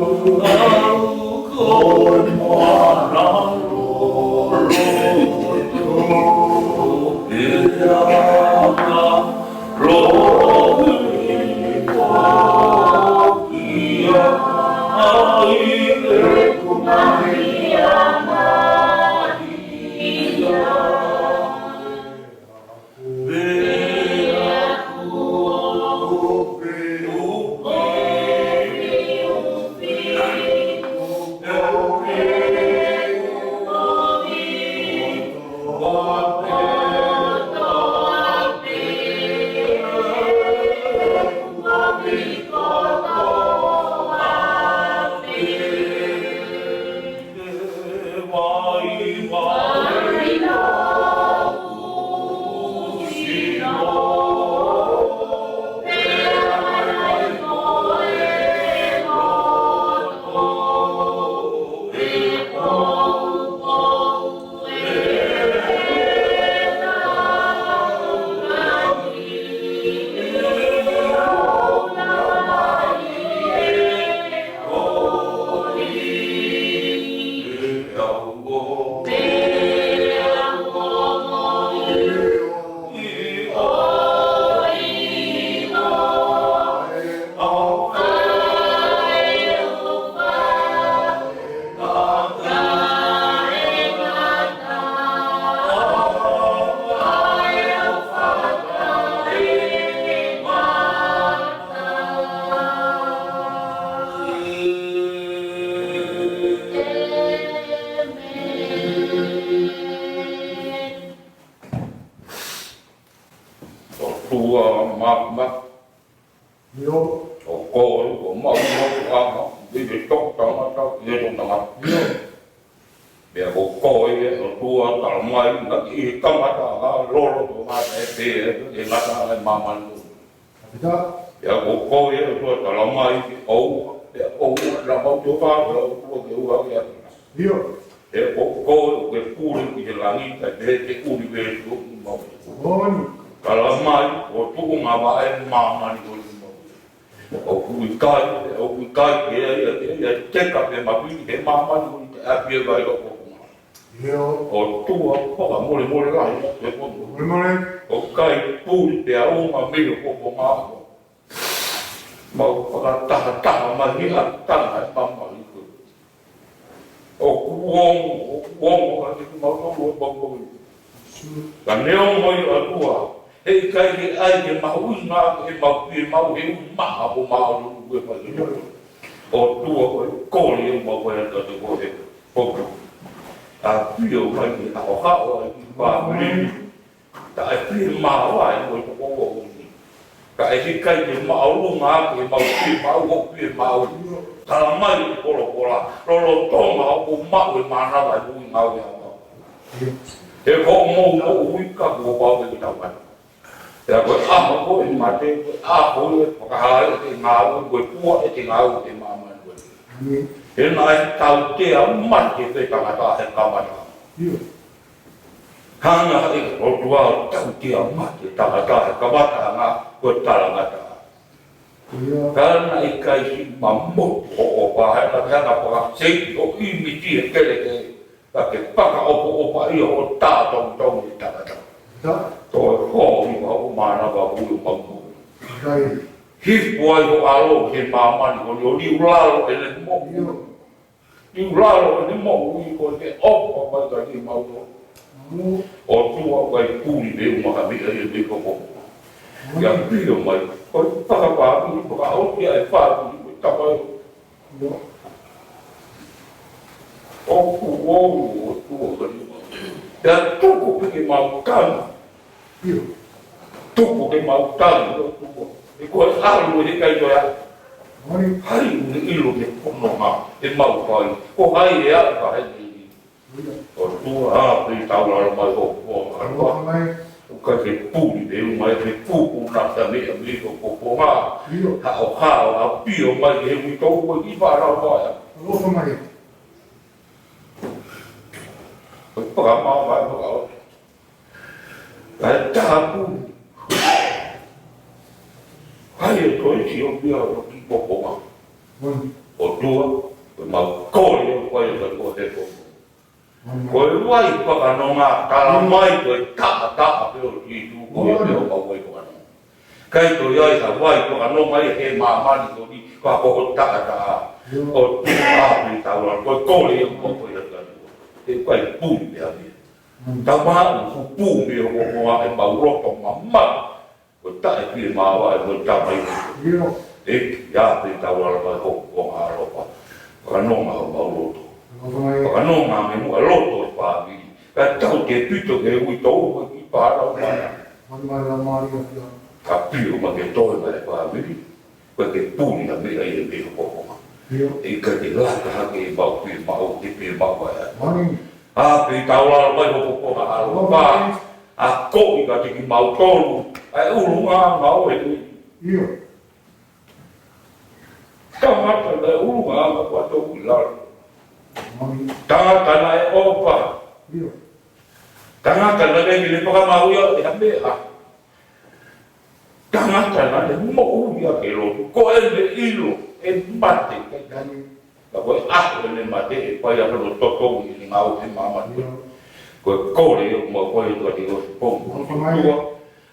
ko e moana. ʻOtua māfimafi. ʻIo. ʻOku ou, ʻoku mau, mau, ʻa, ʻi he toʻutangata, ʻi he toʻutangata. ʻIo. Pea ʻoku ou, ʻe ʻOtua, tala mai, naʻe ʻi he kamata, ʻa, lolotonga e pē, ʻe ngata ai māmani. Pea ʻoku ou, ʻe ʻOtua, tala mai, ʻoua, pea ʻoua, naʻa mau toka, pea ʻoku ke ua, pea. ʻIo. ʻE ʻOtua, ʻoku ke pule ʻi he langi, kae pehē ki he ʻunivēsi ʻoku mau. Moʻoni. Tala mai, ʻo tuʻu ngā vaʻe māmani ʻoku mau. ʻOku ʻikai, ʻoku ʻikai, ʻe, ʻe, ʻe, ʻe, teka pē mapili, he māmani ʻoku ʻikai ʻapē vai ʻoku mau. ʻIo. ʻOtua, fakamolemole lahi, ʻe ʻOtua. Molemole. ʻOku ʻikai puli pea ʻuma mei ʻoku mau. Mau fakatahataha mai he ʻatanga e mamahi ko. ʻOku ongo, ʻoku ongo, ka te mau tau ua pau pau. Ka neongo ia ʻOtua, heʻikai ke ʻai ke mahuʻinga ke mau pē mau he ʻumaʻā ko mau ʻoku e mai ʻOtua. ʻOtua ko e kole ʻoku mau ʻai atu ko e pau. ʻApio mai ke haʻohaʻo ai ki pāmili. Taʻe fiemaʻu ai mo e toko ua ʻo ni. Kae ʻikai ke māʻolunga ke mau fiemaʻu ʻo fiemaʻu. Tala mai e polokola, lolotonga ʻoku maʻu e mānava ʻi he ngāue ʻa mau. He ko hoʻomou moʻui ka kuo pau ke tau mai. Pea ko e ʻaho ko e mate, ko e ʻaho ko e fakahā ʻete ngāue, ko e fua ʻete ngāue ʻi māmani ko eni. He naʻe tautea mate pē tangata he kamata. Hanga ʻe he ʻOtua ʻo tautea mate tangata he kamataʻanga ko e talangataʻa. Ka naʻe ʻikai siʻi mamotu hoʻo ʻofa, he naʻe hanga paka seiki hoʻo ʻīmiti he kelekele, ka ke paka ʻopoʻopa ia hoʻo tā tongitongi e tangata. Ko e hō ʻi hoʻo mānava ʻoku ui ʻo mamotu. Hifo ai hoʻo ʻAlo ki māmani ko eni ʻo liu lalo ʻene moʻui. Liu lalo ʻene moʻui ko e ʻofa mai kiate kimautolu. ʻOtua ʻoku ʻikai puli pe ʻumaʻā ha meʻa ia mei ho ʻofa. ʻIo. ʻApio mai, ko e fakapāpili, fakaʻosi ʻa e fāmili mo e tamaioʻeiki. ʻIo. ʻOku ou ʻOtua ko e mau. Pea tuku pē ke mau tanu. ʻIo. Tuku ke mau tanu, ʻOtua. He ko e ʻalu ʻe ʻikai toe ʻalu. Moʻoni. Hai ʻoku ne ʻilo ki he fononga ʻemau fai? Ko hai ʻe ʻalu ka hai ʻe ʻilo? ʻIo. ʻOtua, ʻapē taulalo mai ho kuonga ʻaloʻofa. ʻOku ʻikai ke puli pe ʻumaʻā e kupu na ka meʻa mei ho kuonga. ʻIo. Haʻo hao ʻapio mai ki he uitou ko e kiʻi fānau mai. ʻAloʻofa mai. Ko e fakamaau mai fakaʻosi. Kae tapu. Hai ʻe toe sio pē ʻo ki poponga. ʻOtua, ko e mau kole ʻoku ʻikai ko e ko e ko. Ko e vai fakanonga, tala mai ko e taʻataʻa pē ʻo Sīsū ko ia pē ʻoku mau vai fakanonga. ʻIkai toe ʻi ai ha vai fakanonga ia he māmani ko eni, ka ko ho taʻataʻa. ʻOtua, ʻapē taulalo, ko e kole ia ʻoku mau kole atu. He ʻikai puli pe ʻave. Tama ʻoku pū mei ho kuonga ʻemau loto mamaʻo. Ko e taʻe pie māvae mo e tamaioʻeiki. ʻIo. ʻEiki, ʻapē taulalo mai ho kuonga ʻaloʻofa. Fakanonga homau loto. ʻAloʻofa mai. Fakanonga mei muʻa loto e fāmili. Kae tautefito ki he uitou mo e kiʻi fānau mai. Mai, mai, mai, mai, mai. ʻApio mai ke toe mai e fāmili. ʻOku ʻikai ke puli ha meʻa ia mei ho kuonga. ʻIo. ʻE ʻikai ke laka hake ʻemau pie maʻu, te pie maʻu ai. Moʻoni. ʻApē taulalo mai ho kuonga ʻaloʻofa. Moʻoni. ʻA koe kiate kimautolu ʻa e ʻulungaanga ʻo e ʻEiki. ʻIo. Tangata naʻe ʻulungaanga kuo tō ki lalo. Moʻoni. Tangata naʻe ʻofa. ʻIo. Tangata naʻe ʻikai ke ne fakamaauʻi ia ʻe ha meʻa. Tangata naʻe moʻui ʻaki e lotu, ko ʻene ʻilo ʻe mate, ʻikai ke ne. Ka ko e ʻaho ʻene mate ʻe fai ʻaki hono totongi ʻene ngāue he māmani. ʻIo. Ko e kole ʻoku mau kole atu ʻa e ʻOtua, ʻOtua,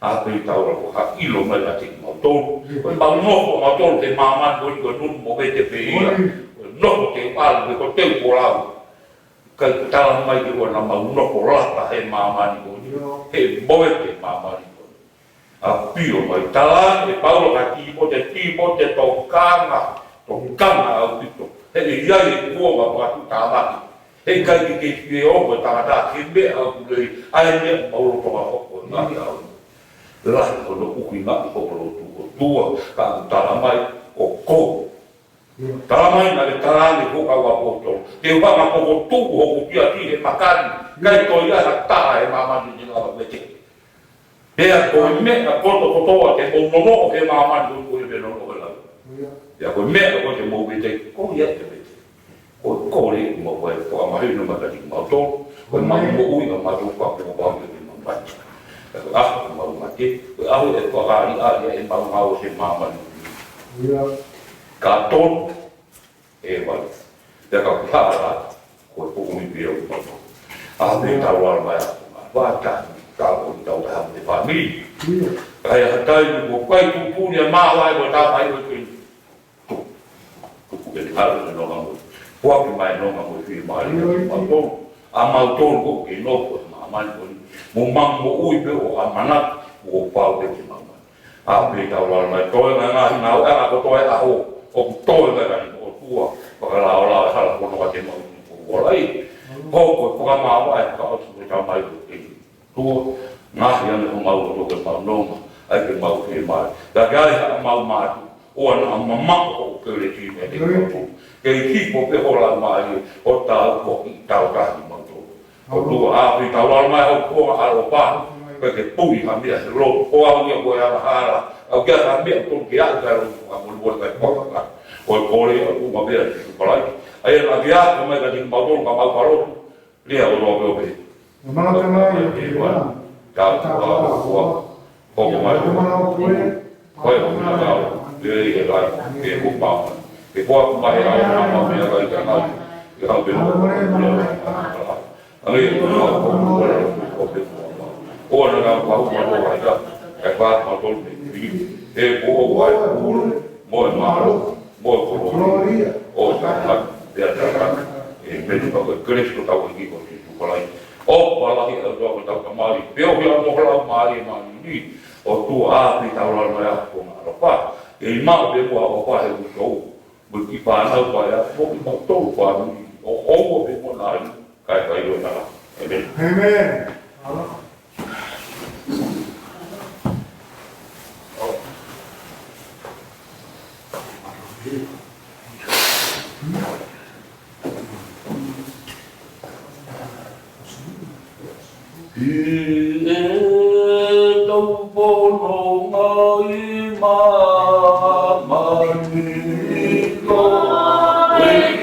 ʻapē taulalo ko ha ʻilo mai kiate kimautolu. ʻIo. Ko ʻemau nofo ʻamautolu he māmani ko eni ko e nunu movete pē ia. ʻIo. Ko e nofo ke ʻalu, ko e teu folau. ʻIkai tala mai ke ʻoua naʻa mau nofo lata he māmani ko eni. ʻIo. He movete māmani ko eni. ʻApio mai, tala ʻe Paula kia Tīmote, Tīmote tokanga, tokanga ʻaupito. He ʻe ʻi ai e kuonga fakatuʻutāmaki. He ʻikai ke ke fie ongo e tangata ki he meʻa ʻoku lelei, ʻa e meʻa ʻoku mau lolotonga hoko ʻi he ngaahi ʻaho ni. Lahi hono ʻuhinga ʻi hoʻo lotu ʻOtua, ka ʻoku tala mai ʻoku Tala mai naʻe tala ange ʻe he kau ʻapositolo, te u hanga ʻo fokotuʻu hoku siasi he maka ni, ʻikai toe ʻi ai ha taha he māmani ʻe lava ʻo veteki. Pea ko e meʻa kotokotoa te mou nonoʻo he māmani ko ia te mou nonoʻo he lau. Pea ko e meʻa ko ia te mou veteki, ko ia te veteki. Ko e kole ʻoku mau fai, fakamahino mai kiate kimautolu, ko ʻemau moʻui ʻamautolu ka ko e pau ke mau mate. Ka ko e ʻaho ʻoku mau mate, ko e ʻaho ʻe fakaʻaliʻali ai ʻemau ngāue he māmani. Ka tonu, ʻe vai. Pea ka kuhala, ko e poʻuli pē ʻoku mau. ʻApē taulalo mai ʻa e vātahi, ka ko e tau taha mo e fāmili. Ka ʻi ha taimi kuo fai tuʻutuʻuni ʻa e māvae mo e tāmateʻi ʻo e kei tuku, tuku ke ne ʻalu e nonga mo e, foaki mai e nonga mo e fiemālie kiate kimautolu, ʻamautolu ʻoku kei nofo he māmani ko eni, mo mau moʻui pē ʻo ʻamanaki kuo pau pē ke mau mai. ʻApē taulalo mai, toe ngaahi ngāueʻanga kotoa ʻo e ʻaho, ʻoku toe ngaahi ʻOtua, fakalaolao e hala ko eni ka te mau ʻi ko ʻolai. Ko e fakamaau ʻa e fakaʻosi ko e tamaioʻeiki. ʻOtua, ngaohi ange homau loto ke mau nonga, ʻai ke mau fiemālie. Ka ke ʻai haʻamau mātuʻa, ʻoua naʻa mamaʻo hoʻo kelesi meiate kimautolu. Kei hifo pē ho Laumālie, ʻo tau foki tau tahi kimautolu. ʻOtua, ʻapē taulalo mai ho kuonga ʻaloʻofa, ʻikai ke puli ha meʻa he lotu, ko au ia ko e angahala, ʻoku ʻikai ha meʻa ʻoku tonu ke aʻu ki ai e lotu, ka mo ni mo ni kai paka. Ko e kole ʻa e ʻOtua pē ʻa Sīsū Kalaisi. ʻA ia naʻa ke ako mai kiate kimautolu ka mau ka lotu. Lea ʻo loa pē ʻo pehē. Ka ʻoku ʻa ʻOtua, hoko mai ho ʻOtua. Ko e ʻOtua. Pea ʻi he lahi, ke kupa, ke kupa mai ʻa e ʻamanaki mei he lahi ka ngai, ke hau pē mo e mea lahi. Ange ia ko e mau ko e mau ko e mau. ʻOua naʻa mau pahu ma lo ai ta, e pa ma tol me ki, e ko o wai ulu, mo e malo, mo e koloria, ʻo ta ma, pea ta ma, e menu ka ko e Kalaisi ko tau ʻEiki ko Sīsū Kalaisi. ʻOfa lahi ʻa e ʻOtua ko hotau Tamai, pea ʻofa ʻa e ʻOtua ko Laumālie Māʻoniʻoni, ʻo tuʻu ʻi he tau lalo mai ʻa ko ngā lopa. ʻE mau pē mo e ʻofa he ʻOtua, mo e kiʻi fānau pea mo kimautolu fāmili, ʻo ʻoua pē mo nai, kae fai ʻo nala. ʻĒmeni. ʻĒmeni. ʻI he tau pononga ʻi māmani ko e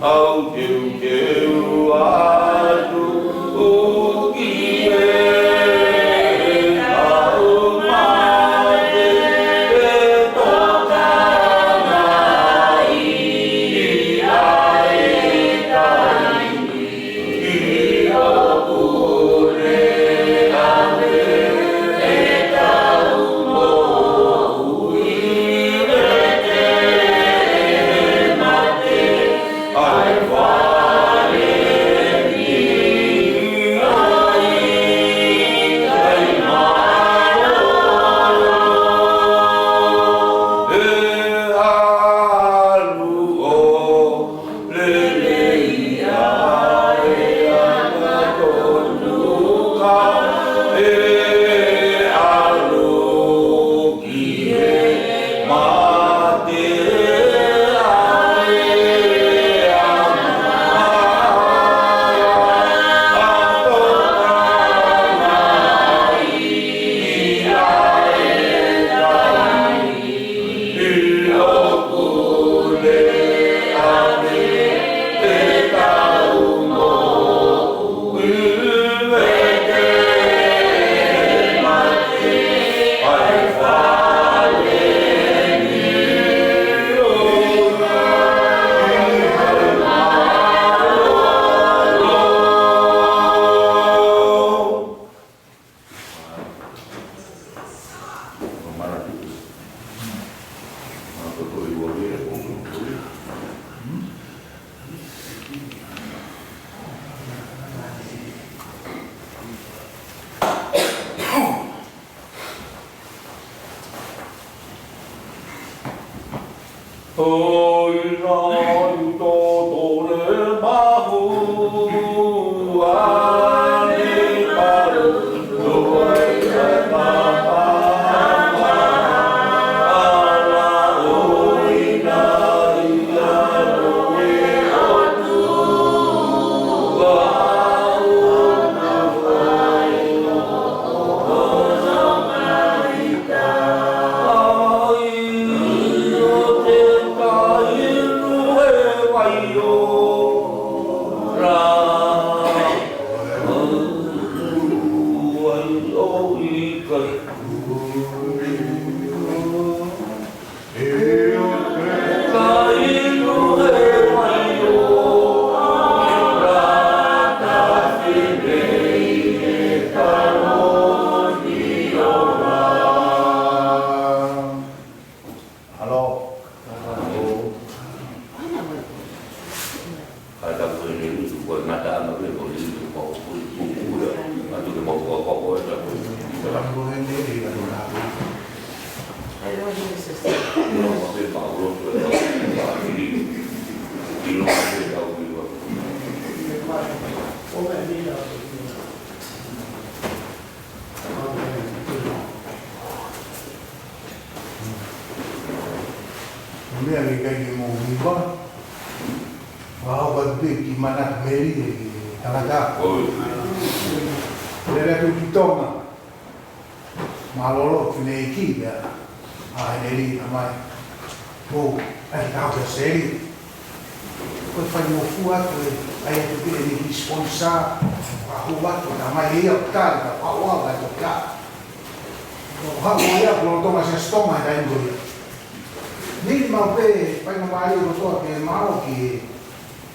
Au keukeu atu ki he taumate ʻe tokanga ai ʻi ai tai. Meʻa ke kai ke mou hiva. Vao ka te ki mana meli e tangata. Lele atu ki Tonga. Mālōlō ki nei ki mea. ʻA e neli na mai. Mou, ai tau kia seli. Ko e fai mo fua ko e, ai atu ki e ni ki sponsor. A hua ko na mai e ia o tali ka pau au ka to ka. Ko hau ia ko Tonga se Tonga e taimi ko ia. Ni mau pē, fai mo mai o toa ke mau ki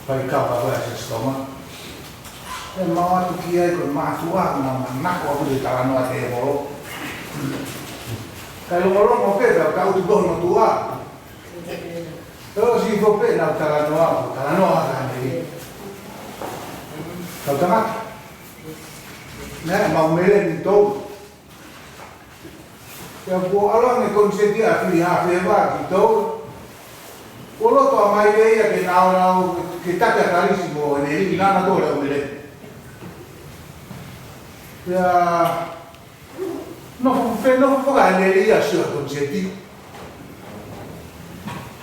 Fai kau ka ko e Sesitoma. ʻE mau atu ki ai ko e mātuʻa, ma, manako ʻaku te talanoa tēvolo. Ka longolongo pē, ka ka utu ko mātuʻa. Tau si ko pē, nau talanoa, talanoa ka nei. Kau tangata. Nē, mau mele ni tou. Pea kuo ʻalu ange koniseti ʻa Fili Hafeva ki Toula. Kuo loto ʻa Maile ia ke na ō lau ke taki ʻa Kalisi mo e neli na na tole o mele. Pea nofo fe nofo faka e neli ia sio koniseti.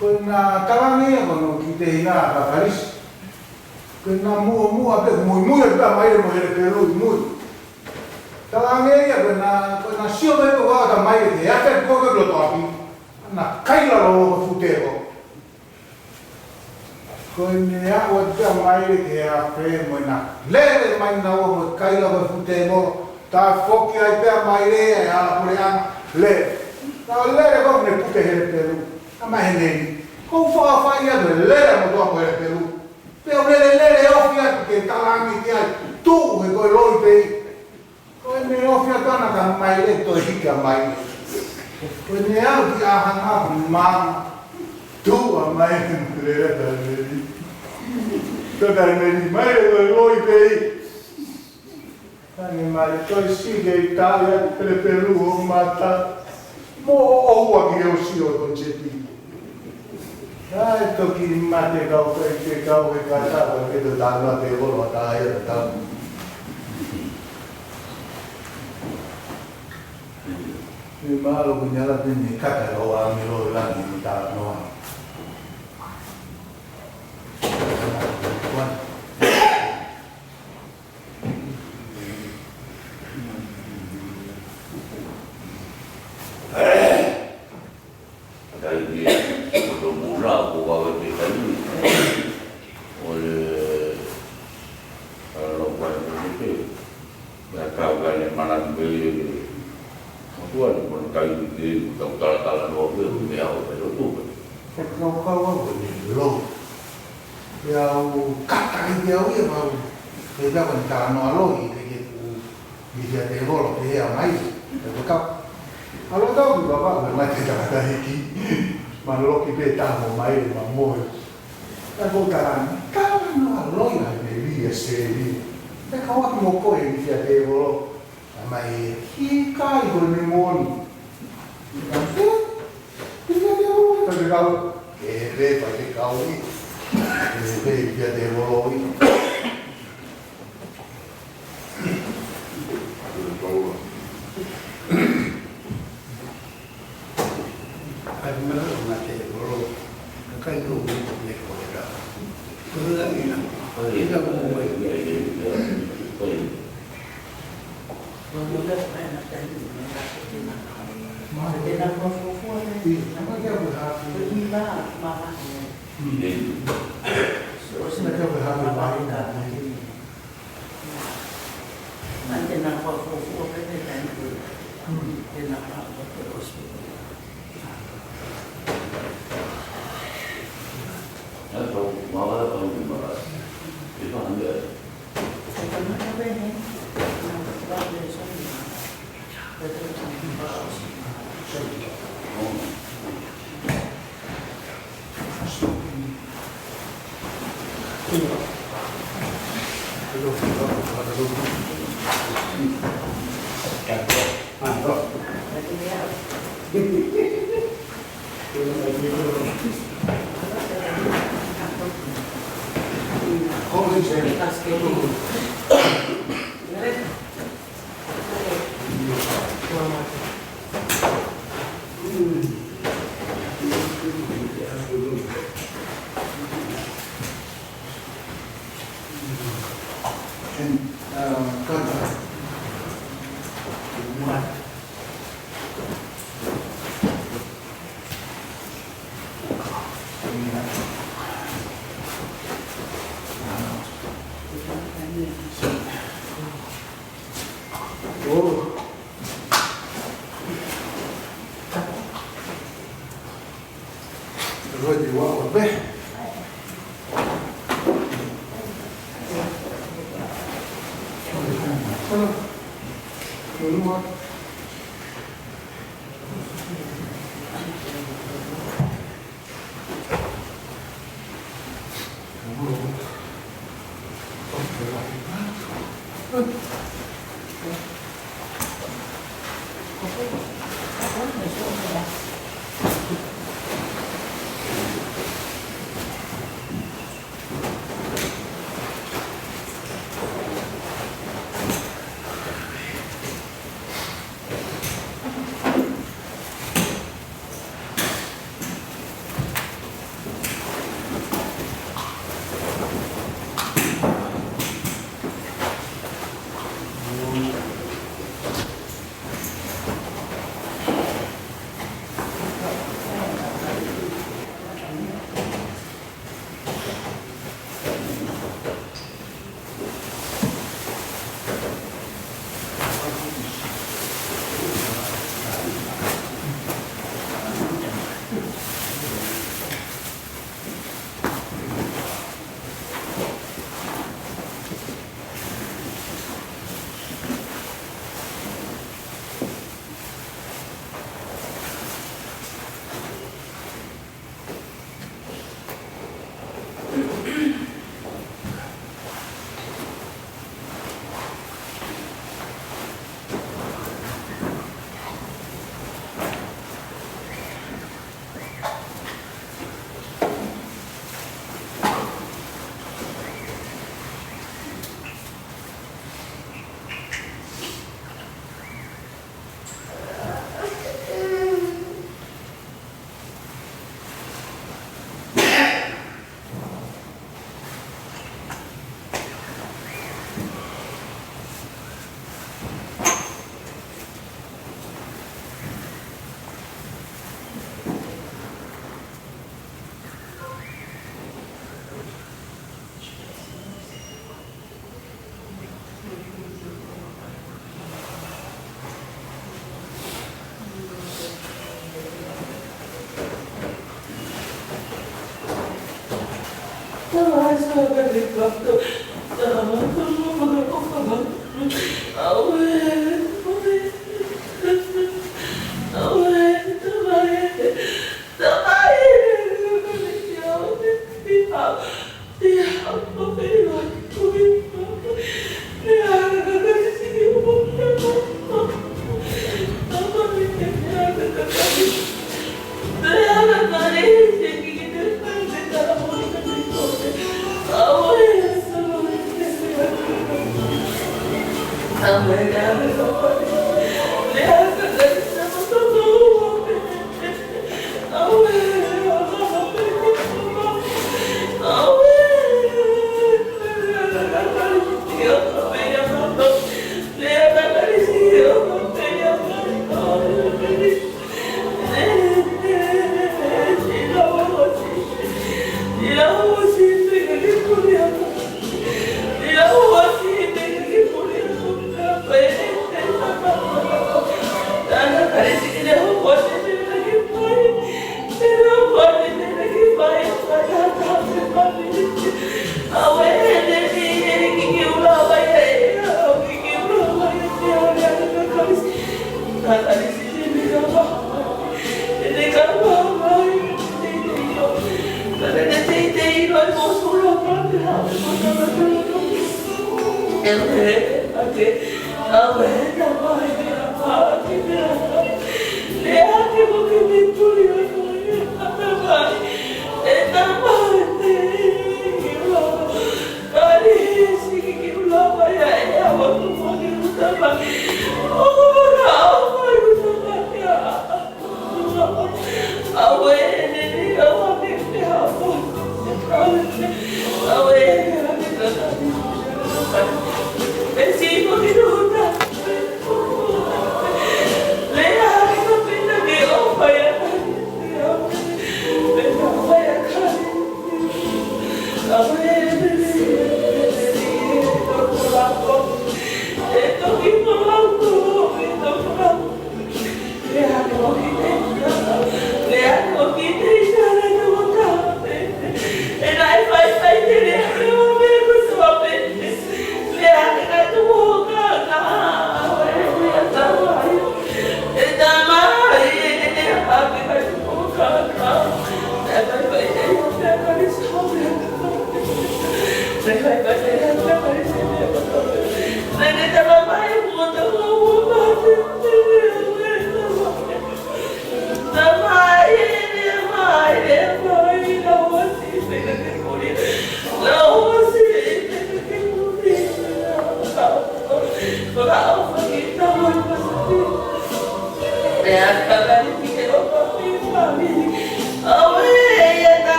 Ko na talange ia ko no ki te ina ka Kalisi. Ko na muʻomuʻa pē muimui pē ʻa Maile mo e pelu i mui. Talange ia ko na, ko na sio mai ko ata mai ke ate ko ke loto api. Na kai lalo ko fute ko. Ko e meʻa ʻoku ʻalu atu pē ʻa Maile ki he afe mo ʻena lele mai naua mo e kaila ko e fuʻu tēvolo. Tafoki ai pē ʻa Maile ʻi he hala puleʻanga, lele. Naʻe lele ko ē ʻene puke Helepelu. ʻA mai he neni. Ko u fakaʻofaʻia atu e lele ʻa e motuʻa ko Helepelu. Pea u lele lele ofi atu ke talaange ki ai. Tuʻu he ko e loi pē ia. Ko ʻene ofi atu ʻana ka Maile toe hiki ʻa Maile. Ko ʻene aʻu ki ʻahanga ko Maama. Tuʻu ʻa Maile mo lele ʻa Taimeli. Ko Taimeli, Maile ko e loi pē ia. Ka ne Maile toe sike ʻi taʻe ʻa Helepelu ʻo mata. Mo ʻoua ki he ʻosi ʻo e konisepi. Naʻe toki mate kau kai ke kau he kata ko e ke to tano te volo ta ia ta. Ni malo ko nyala te ni kata lo a mi lo la ni ta no. Kai ke, ko to mula, ko wa we te kai ni. ʻO le, ʻa lo kwa te te. Mea kau kai ne mana ni me. Ko tua ni ko kai ni ke, ko tau tala tala no, ke, ke au, ke lo tu. Ko kau kau a ko ni lo. Pea u kata ki te au ia mau. Pea ka ni talanoa loi, ke ke ku, ni fia te volo, ke ea mai, ke ke kau. ʻAlu atu ki vava, ʻo mai te tangata hiki. Ma loki pē taha mo Maile ma moe. Pea ko u talanoa, talanoa loi ai me lia se lia. Pea kau atu mo koe ni fia te volo. ʻA mai, ki kai ko ne moni. Ka te, ki kai te au, ka te kau. Ke he pe, ka te kau i. Ke he pe, ki a te volo i. Kai mara o na te volo. Ka kai no mo te ko e ra. Ko e ra ina. Ina ko mai.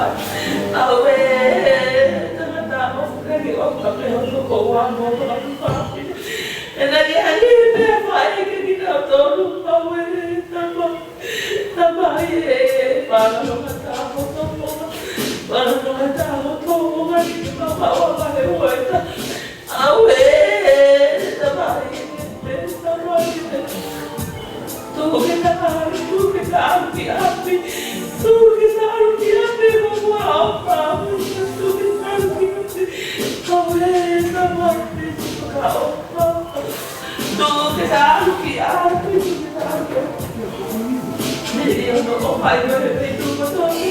Auē, tangata ʻoku ke ʻofa pē hoto koua mo hoto fāmili. ʻE naʻa ke ʻai pē fai ke kinautolu, auē, Tamai. Tamai ē, fānau ngata hoto koua. Fānau ngata hoto koua, ni ke papa ua vahe uaita. Auē, Tamai, Tamai. Tuku ke ta ʻalu, tuku ke ta ʻalu ki ʻapi. Tuku ke ta ʻalu ki ʻapi, mo ua ʻofa. Tuku ke ta ʻalu ki ʻapi. Auē, Tamai, tuku ke ta ʻofa. Tuku ke ta ʻalu ki ʻapi, tuku ke ta ʻalu ki ʻapi. Meʻa ia ʻoku fai ko e feituʻu kotoa pē.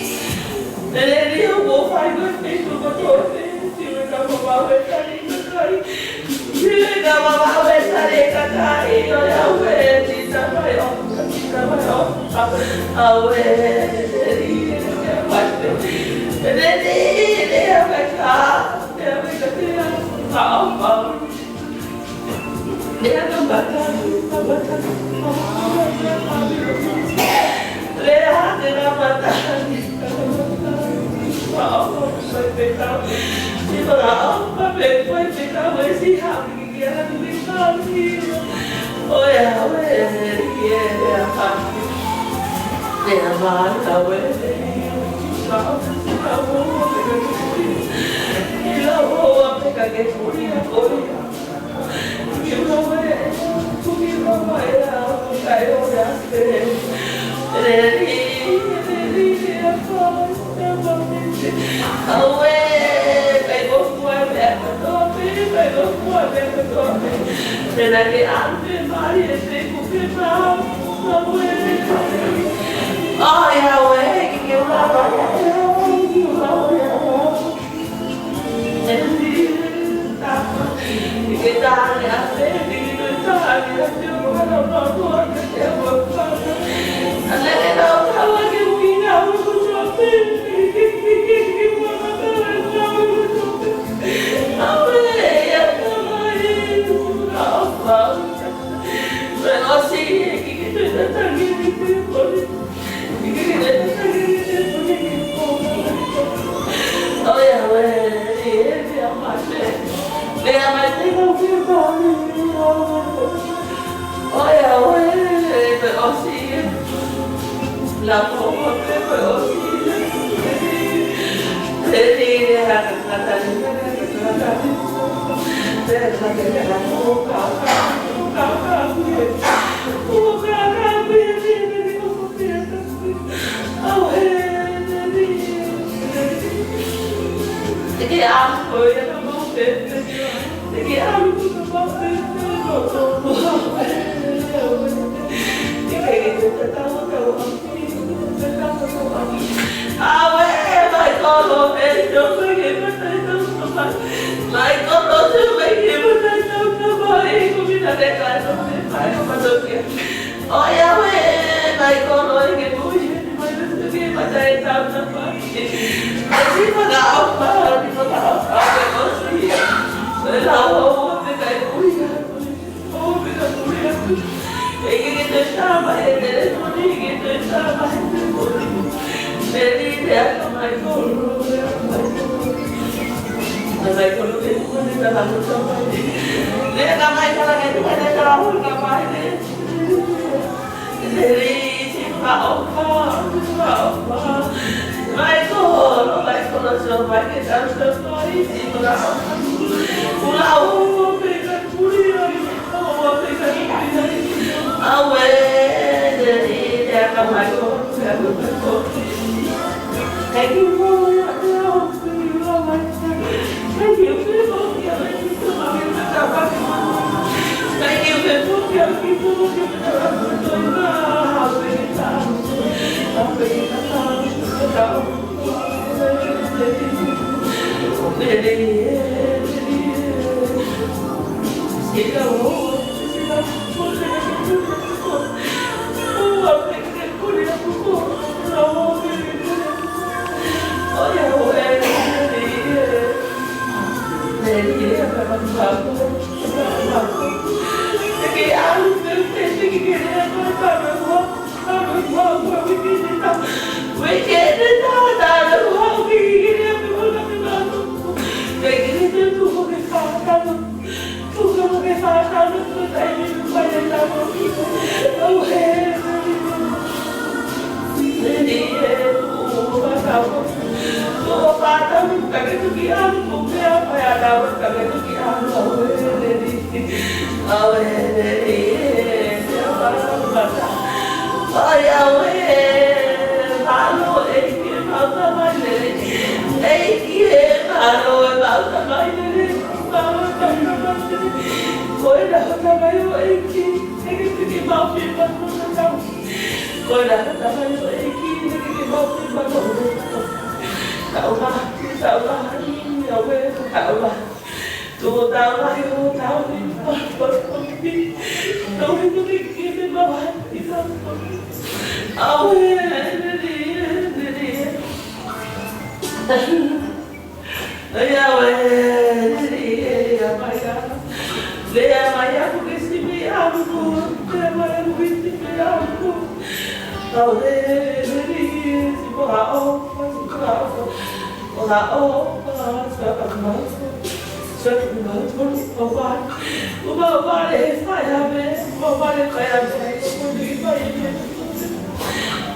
Meʻa ia ʻoku fai ko e feituʻu kotoa pē. Sio ka mamaʻo e tali kakai. Sio ka mamaʻo e tali kakai. ʻOiauē, tita mai o, tita mai o. Auē, Auē, kai ko fua e meʻa kotoa pē, kai ko fua e meʻa kotoa pē. Pea naʻa ke ʻalu pē mai e feku pē mau. Auē. Ai, auē, ke ke ula mai. Auē, auē. Auē, mai kolo, e, tō mai ke mata e tau tō mai. Mai kolo, tō mai ke mata e tau tō mai. Ko mina te kai tō mai, mai o matokia. ʻOiauē, mai kolo, e ke mui, mai o tō ke mata e tau tō mai. Ai, si maka au, pa, ni maka au, pa, ke kosi. E la o, o, te kai mui, Michael, Michael, so Michael, that's the funny thing about Michael. Auē, thank you, Lord. Thank you, Lord. Thank you, Lord. Thank you, Lord. ʻAuē, ka me tuki ʻa ʻAuē, ʻEleni. ʻAuē, ʻEleni, ē, te ʻalu mata. ʻAi, ʻAuē, mālō ʻEiki, mau tamai lelei. ʻEiki, ē, mālō ʻemau tamai lelei. Mālō ʻemau tamai lelei. Ko e ʻuhinga ʻo e tamai ʻo ʻEiki. Hiki hiki mau pē manu na tau. Ko e ʻuhinga ʻo e tamai ʻo ʻEiki. Hiki hiki mau pē manu na tau. Tau ma, tau ma, ʻAuē, tau ma. Tuʻu tau lahi ʻo tau i pa, pa, pa, pi. Tau i tuki ki te ma wa, i pa, pa, pi. ʻAuē, ʻEleni, ʻEleni. ʻAi, ʻAuē, ʻEleni, ʻEleni, ʻa mai ā. Lea mai ā, kuo ke sivi ʻa ku. Lea mai ā, kuo ke sivi ʻa ku. ʻAuē, ʻEleni, sivi ʻa ʻo, sivi ʻa ʻo. ʻO ʻaʻo, ʻa, sa, ʻa, ma, sa, ma, ʻo, ʻo, wa, ʻo, wa, wa, e, fai ʻa me, ʻo, wa, e, fai ʻa me, ʻo, ni, fai ʻa me.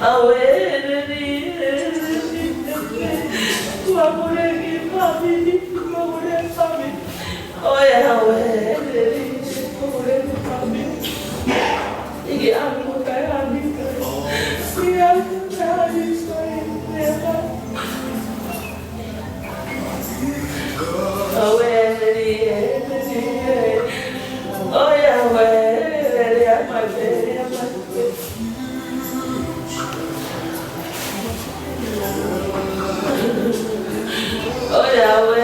ʻAuē, ʻEleni, ʻEleni, ʻEleni. Ua mole ki fāmili, ua mole fāmili. ʻOiauē, ʻEleni, ua mole ki fāmili. ʻIke ʻalu mo kai ani kai. ʻIke ʻalu mo kai ani kai. ʻAuē, ʻEleni, ʻEleni. ʻOiauē, ʻEleni, ʻa mai, ʻEleni, ʻa mai. ʻOiauē.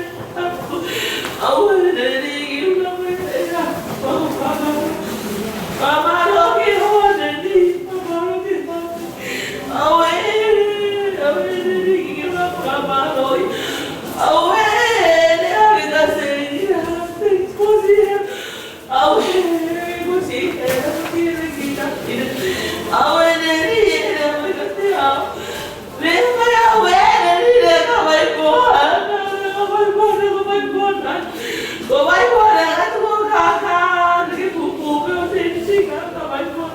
Au ē ne ni ki una me ea. Pamalo ki hoa ne ni, pamalo ki hoa. Au ē, au ē ne ni ki una pamalo. Au ē, ne ari ka se ia, te kosi ia. Au ē, kosi ia, kosi ia, kosi ia. Au ē ne ni, ne au ē ka te au. Meʻa mai au ē, ne ni, ne ka mai koa, ne ka mai koa, ne ka mai koa, ne. Ko mai koa, ne ka tuʻu kākā, ne ke pupū, pē o te isi ka ka mai koa.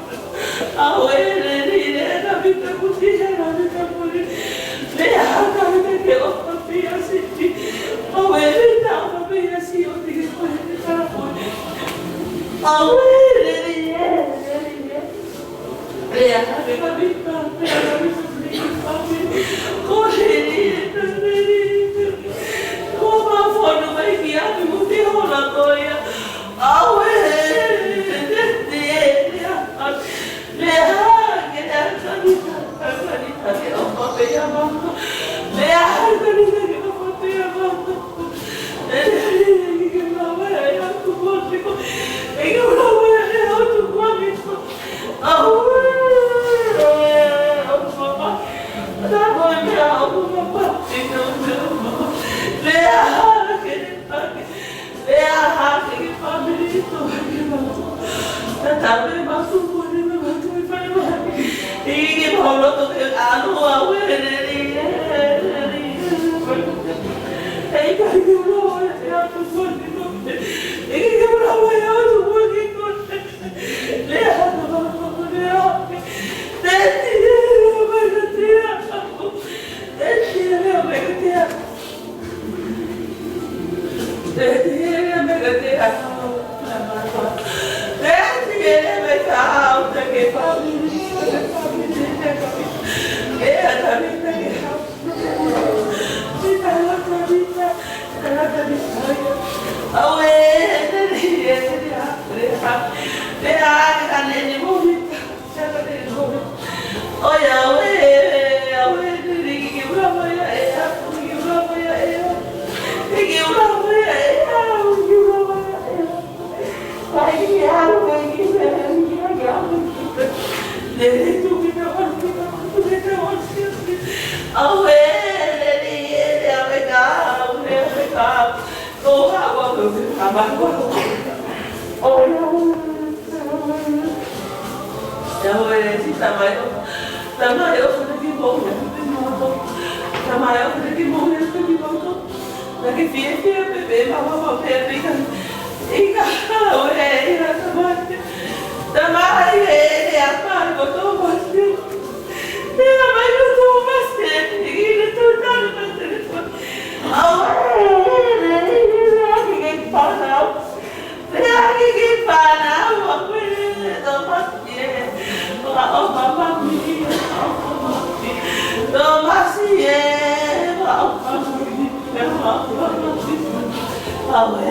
Au ē, ne ni, ne ka pita kuti, ne ka pita kuti. Ne haka, ne ke ʻofa pē ia siti. Au ē, ne ta ʻofa pē ia si o te ke koe, ne ka koe. Au ē, ne ni, ne ni, ne. Lea, lea, lea, lea, lea. Ko e lea, lea, lea. Ko ma fono mai ki a mi mo te hola ko ia. Au ē, te, te, lea. Lea, ke lea, ka mi ka, ka, ka, ka, ke o pape ia mama. Lea, ka, ka, ka, ke o pape ia mama. Lea, lea, lea, ke lea, lea, lea, tu ko, te ko. E ke lea, lea, lea, tu ko, te ko. ʻE tuʻu ki he ʻaho ni, tuʻu ki he ʻaho ni. ʻAuē, lelei, ʻe lea mai ka, ʻe lea mai ka. Ko hawa, ko hawa, ko hawa. ʻOiauē, ʻoiauē, si tamai ʻo, tamai ʻo funa ki mou, ki mou. Tamai ʻo funa ki mou, ki mou. Naʻa ke fiefia pē pē, mama, mama, pē, pē, ʻikai, ʻikai, ʻoe, ʻi he tamai. Tamai, ʻe, ʻe, ʻa mai ko Tōmasi. ʻE, ʻa mai ko Tōmasi, ʻi he tō tanu ma telefoni. ʻAuē, ʻe, ʻe, ʻe, ʻa ke ke fānau. ʻE, ʻa ke ke fānau, ʻa koe, Tōmasi. Ē, fakaʻofa mai, fakaʻofa mai. Tōmasi ē, fakaʻofa mai, fakaʻofa mai. ʻAuē,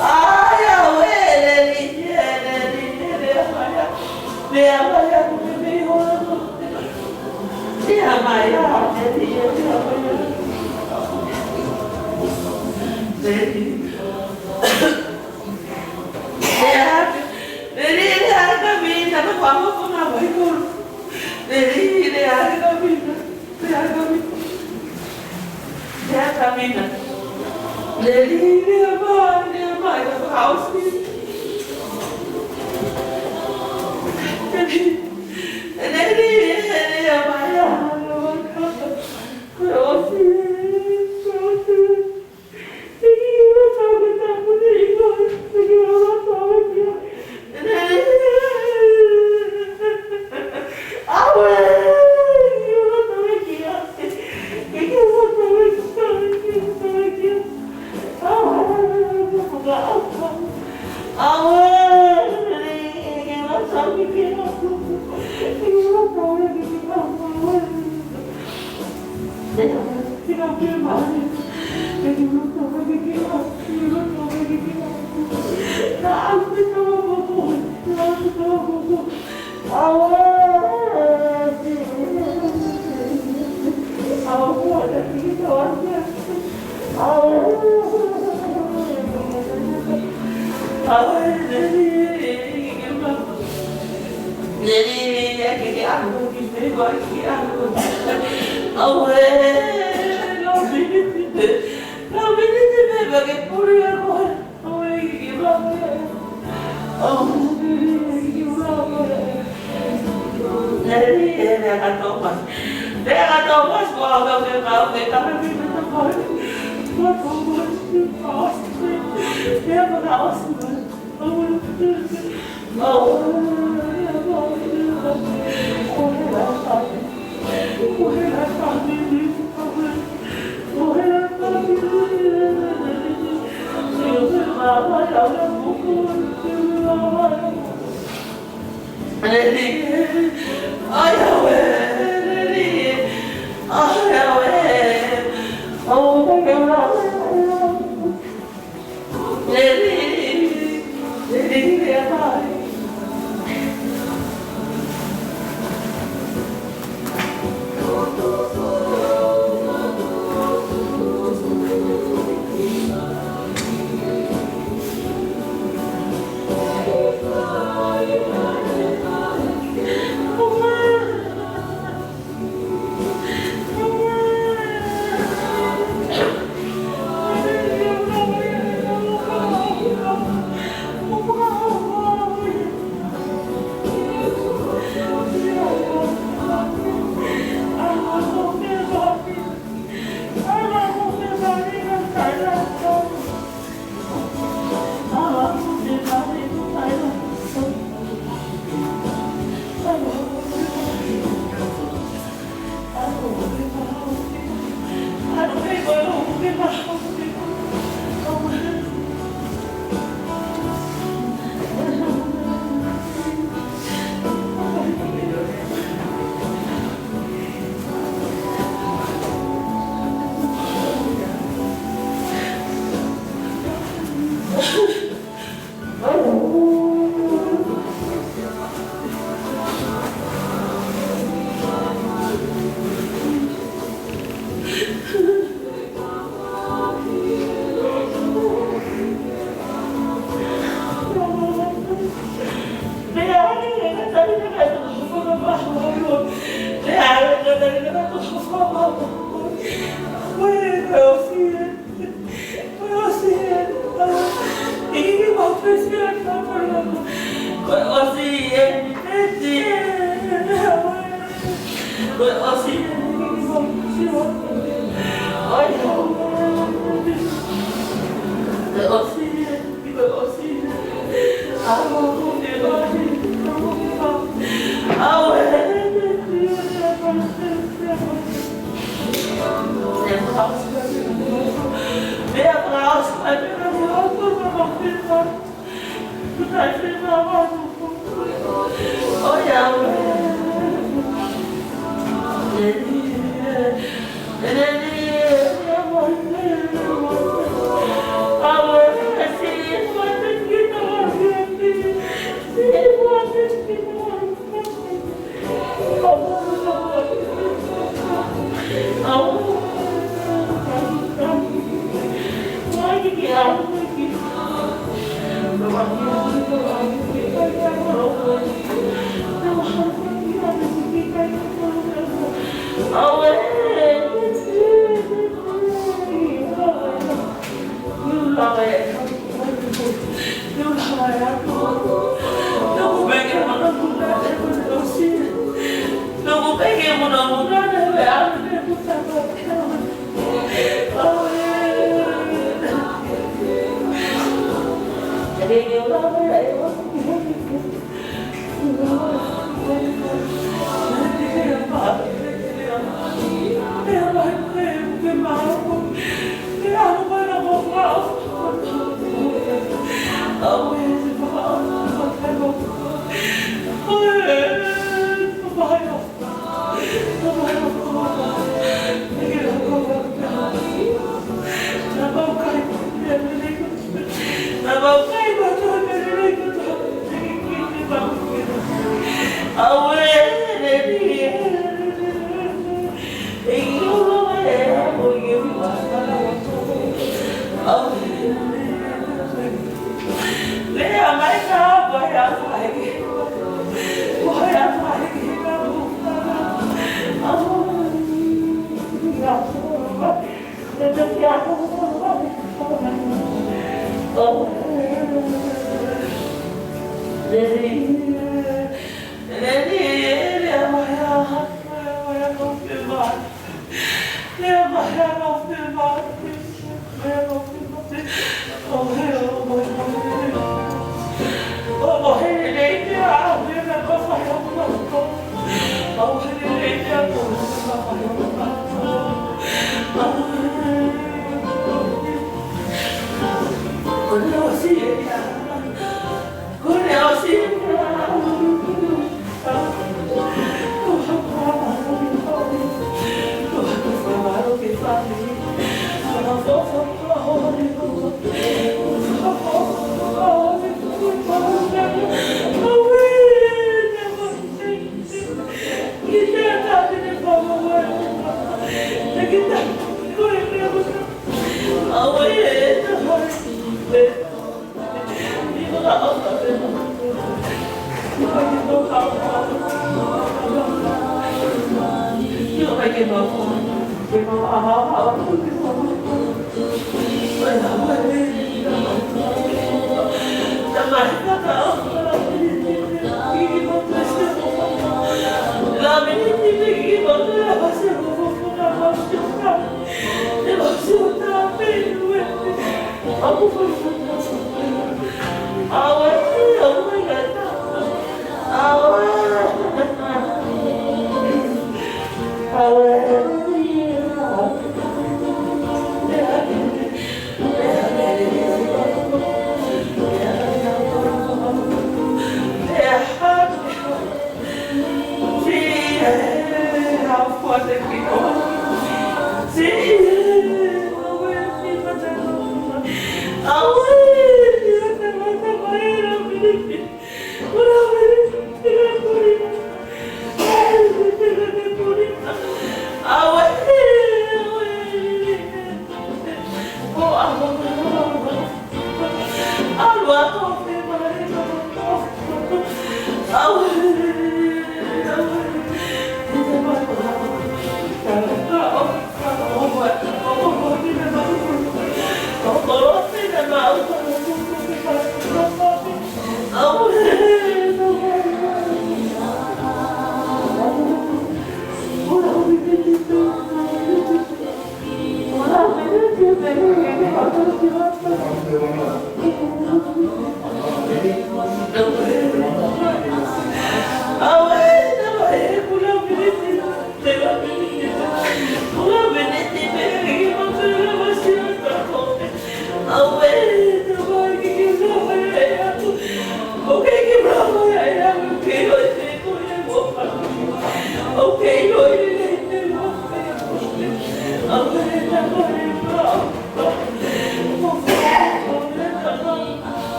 ʻai, ʻauē, lelei, lelei, lelei, ʻa mai ā. Lea mai ā, kuo ke mei holo. Lea mai ā, lelei, lelei, ʻa mai ā. Lelei. Lea, lelei, lea ka mina, ka fakaʻofa mai ko. Lelei, lea ka mina, lea ka mina. Lea ka mina. Lelei, lea mai, lea mai, ka fakaʻosi. Lelei, lelei, lea mai, lea mai, ka fakaʻosi, fakaʻosi. Lelei, lelei, ke ke ʻalu ki he meʻa, ke ke ʻalu. ʻAuē, lau miniti pē, lau miniti pē, pea ke puli ā koe. ʻAuē, ke ke ʻalu. ʻAuē, ke ke ʻalu. Lelei, lea ka Tōmasi. Lea ka Tōmasi, ʻoku ʻikai ke mau ke kaka ki he meʻa ko ē. Ko Tōmasi, Tōmasi. Lea ka Tōmasi.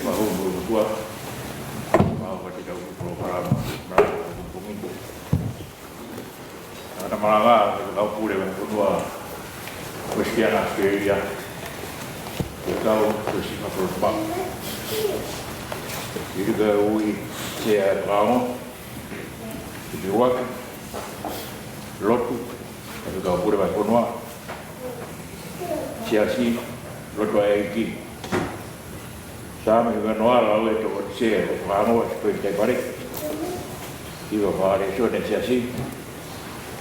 Mālō, mālō, mālō. Mālō, mālō, mālō, mālō. Ana malanga, ʻa e kau pule vahefonua Uēsiliana ʻAositelēlia. Ko e kau Uēsiliana Polotuʻa. ʻIkai ke u ui Sea Kaongo. Ki te uaki. Lotu. ʻA e kau pule vahefonua. Siasi. Lotu ʻa e ʻEiki. Saame hiva noa, lau ʻe he Tokoni Sea ʻo e Fakaongo, ʻa e Palesiteni Taipale. Hiva fale Sione Siasi.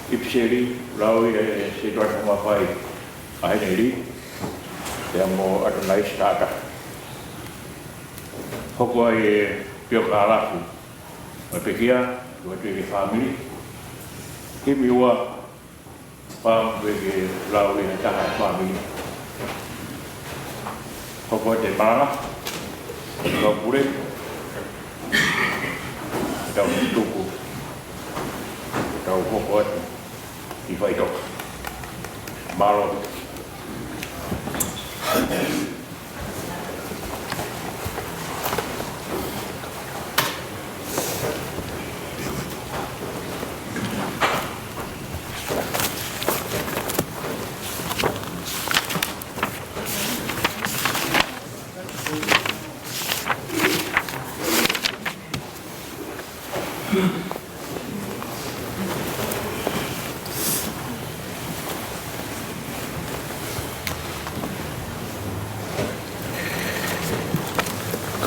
ʻIpiseli, lau ʻe he Setuata Mafai ʻa Heneli. Pea mo ʻAtonaisi Taʻata. Hoko ai e pio kālafi. Mo e pekia, ʻoatu ʻe he fāmili. Himi ua, pea mo e ke lau ʻe he taha fāmili. Hoko atu e malanga, kau pule, tau tuku, tau hoko atu ki faʻitoka. Mālō.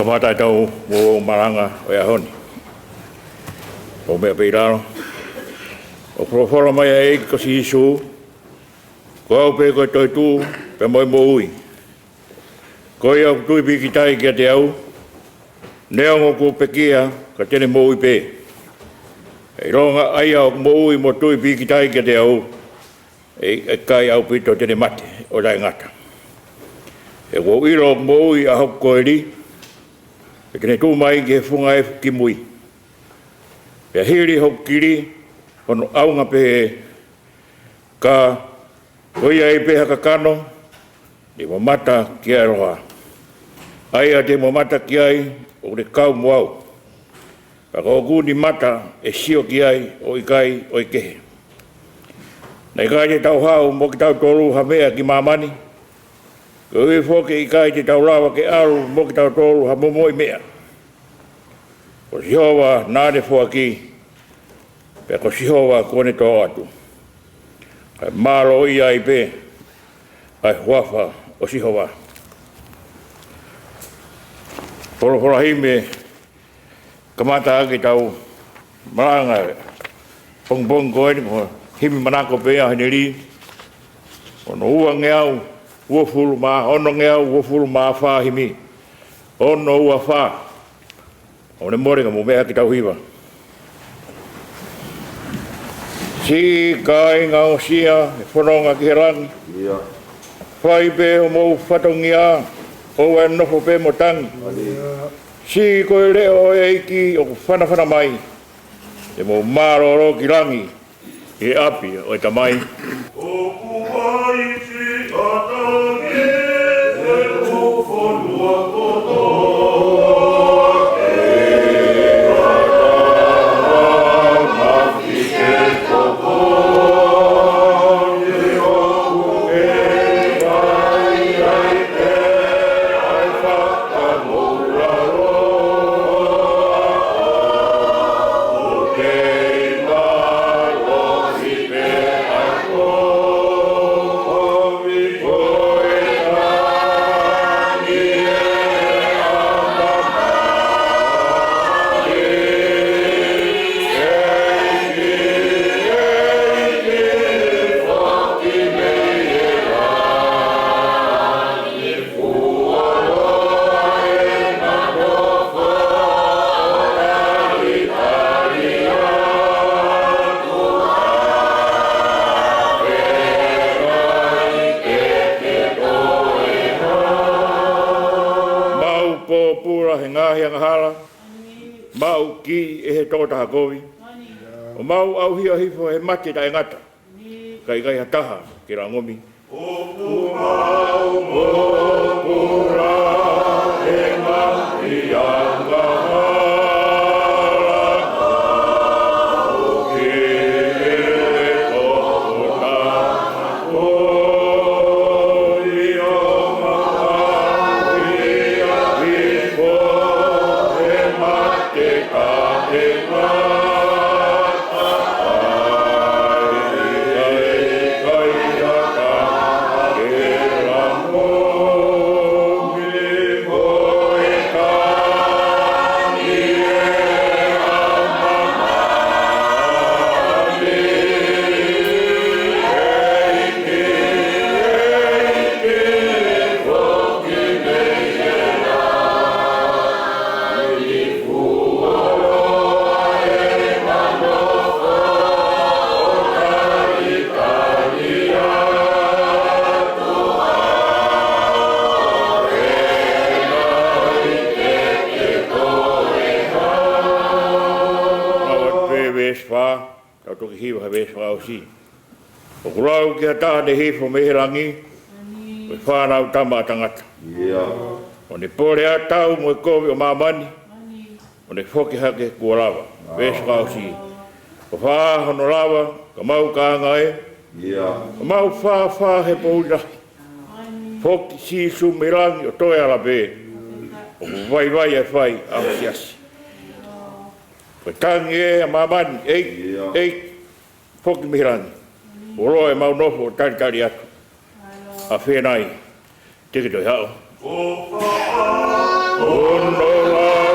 Kamata ʻetau malanga ʻo e ʻaho ni. ʻOku meʻa pē ʻi lalo. ʻOku folofola mai ʻa e ʻEiki ko Sīsū, ko au pē ko e toetuʻu, pea mo e moʻui. Ko ia ʻoku tui pīkitai kiate au, neongo kuo pekia, ka te ne moʻui pē. ʻIlonga ʻa ia ʻoku moʻui mo tui pīkitai kiate au, ʻe, ʻe ʻikai ʻaupito te ne mate ʻo taʻengata. He kuo u ʻilo ʻoku moʻui ʻa hoku koeli, pea te ne tuʻu mai ki he funga efu kimui. Pea hili hoku kili, hono ʻaunga pehē, ka ko ia ai pē ha kakano, te u mamata ki ai ʻaʻahi. ʻA ia te u mamata ki ai, ʻoku ne kau mo au. Pea ko hoku nimata ʻe sio ki ai, ʻo ʻikai ʻo e kehe. Naʻe ʻikai te tau haʻu mo kitautolu ha meʻa ki māmani, koeʻuhi foki ʻe ʻikai te tau lava ke ʻalu mo kitautolu ha momoʻi meʻa. Ko Sihova naʻa ne foaki, pea ko Sihova kuo ne tō atu. Kae mālō ia ai pē ʻa e huafa ʻo Sihova. Folofola himi, kamata ʻaki ʻetau malanga pongipongi ko eni, ko e himi manako pē ia ʻa Heneli. Ono uangeau uofulu mā, onongeau uofulu mā fā himi. Ono ua fā. ʻOku mole ka mou meʻa ki heʻetau hiva. Siʻi kāinga ʻosi ʻa e fononga ki he langi. ʻIo. Fai pē homou fatongia, ʻoua ʻe nofo pē mo tangi. ʻIo. Siʻi ko e leʻo ʻo e ʻEiki ʻoku fanafana mai. Te mou mālōlō ki langi, ʻi he ʻapi ʻo e Tamai. ʻOku ʻai siʻa tangi he ʻū fonua kotoa. Maʻu pōpula he ngaahi angahala, maʻu kiʻi ʻe he tokotaha kovi, ʻo maʻu ʻauhia hifo he mate taʻengata. Ka ʻikai ha taha ke langomi. ʻOku mau pōpula he ngaahi Hiva he veesi fakaʻosi. ʻOku lau ki ha taha naʻe hifo mei he langi, ko e Fanautama ʻa Tangata. ʻIo. ʻO ne pole ʻa e tau mo e kovi ʻo māmani, ʻo ne foki hake kuo lava. Veesi fakaʻosi. Ko e fā hono lava, ka mau kāinga ē. ʻIo. Ka mau fāfā he pouli lahi. Foki Sīsū mei langi ʻo toe ala pē. ʻOku vaivai ʻa e fai ʻa e siasi. Ko e tangi ē ʻa māmani, ʻEiki, ʻIo. ʻEiki, foki mei langi. Kuo loa ʻemau nofo ʻo talitali atu. ʻAfio nai, te ke toe haʻu. Ono lava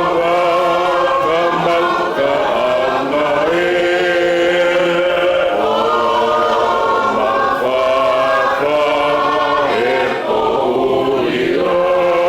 ka mau kāinga ē, ʻo mau fāfā he pouli lahi.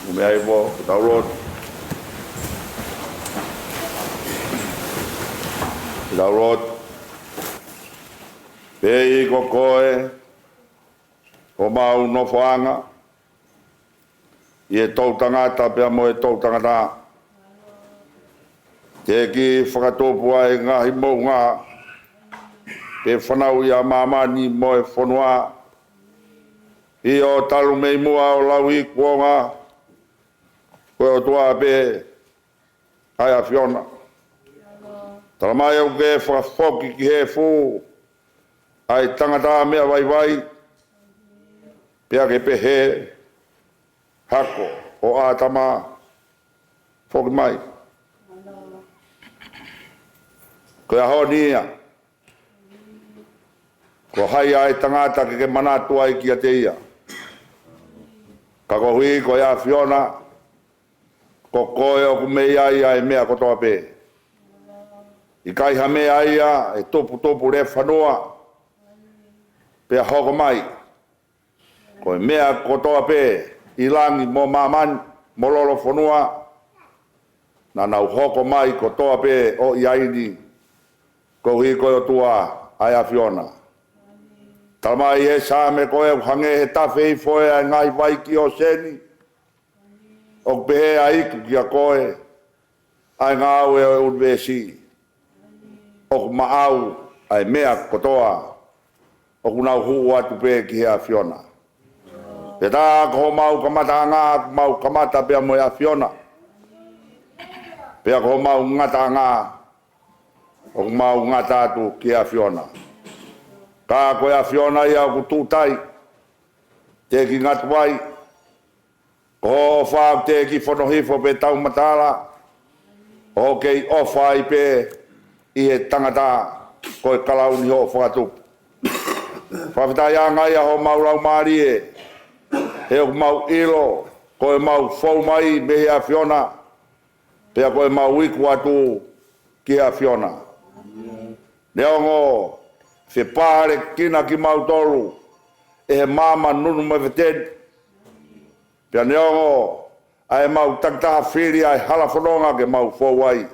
Kume ai mo, tau lotu. Tau lotu. Pea ko koe, ko homau nofoʻanga, ʻi he toʻutangata pea mo e toʻutangata. Teʻeki fakatupu ʻa e ngaahi moʻunga, pe fanauʻi ʻa māmani mo e fonua. ʻIo, talu mei muʻa ʻo lauikuonga, ko e ʻOtua pē ʻa e ʻAfiona. Tala mai ʻoku ke fakafoki ki he efu ʻa e tangata meʻa vaivai, pea ke pehē, hako ʻo ʻĀtama, foki mai. Ko e ʻaho ni ia, ko hai ʻa e tangata ke ke manatu ai kiate ia? Ka koeʻuhi ko e ʻAfiona, ko koe ʻoku mei ai ʻa e meʻa kotoa pē. ʻIkai ha meʻa ia ʻe tuputupu lefanua, pea hoko mai. Ko e meʻa kotoa pē ʻi langi mo māmani, mo lolofonua, naʻa nau hoko mai kotoa pē ʻo ʻi ai ni, koeʻuhi ko e ʻOtua ʻa e ʻAfiona. Tala mai he Saame, ko e ʻoku hangē he tafe hifo ʻa e ngaahi vai ki ʻōseni, ʻoku pehē ʻa e iku kiate koe, ʻa e ngāue ʻo e ʻunivēsi. ʻOku maʻau ʻa e meʻa kotoa, ʻoku nau hū atu pē ki he ʻAfiona. Pea tā ko homau kamataʻanga, ʻoku mau kamata pea mo e ʻAfiona. Pea ko homau ngataʻanga, ʻoku mau ngata atu ki he ʻAfiona. Ka ko e ʻAfiona ia ʻoku tuʻu tai, teʻeki ngatu ai. Ko hoʻo ʻofa ʻoku teʻeki fono hifo pe taumatala, ʻoku kei ʻofa ai pē ʻi he tangata, ko e kalauni hoʻo fakatupu. Fakafetaʻi ange ia homau laumālie, he ʻoku mau ʻilo ko ʻemau fou mai mei he ʻAfiona, pea ko ʻemau iku atu ki he ʻAfiona. Neongo fepālekina kimautolu ʻe he maama nunu mafeteni, pea neongo ʻa ʻemau takitaha fili ʻa e hala fononga ke mau fou ai,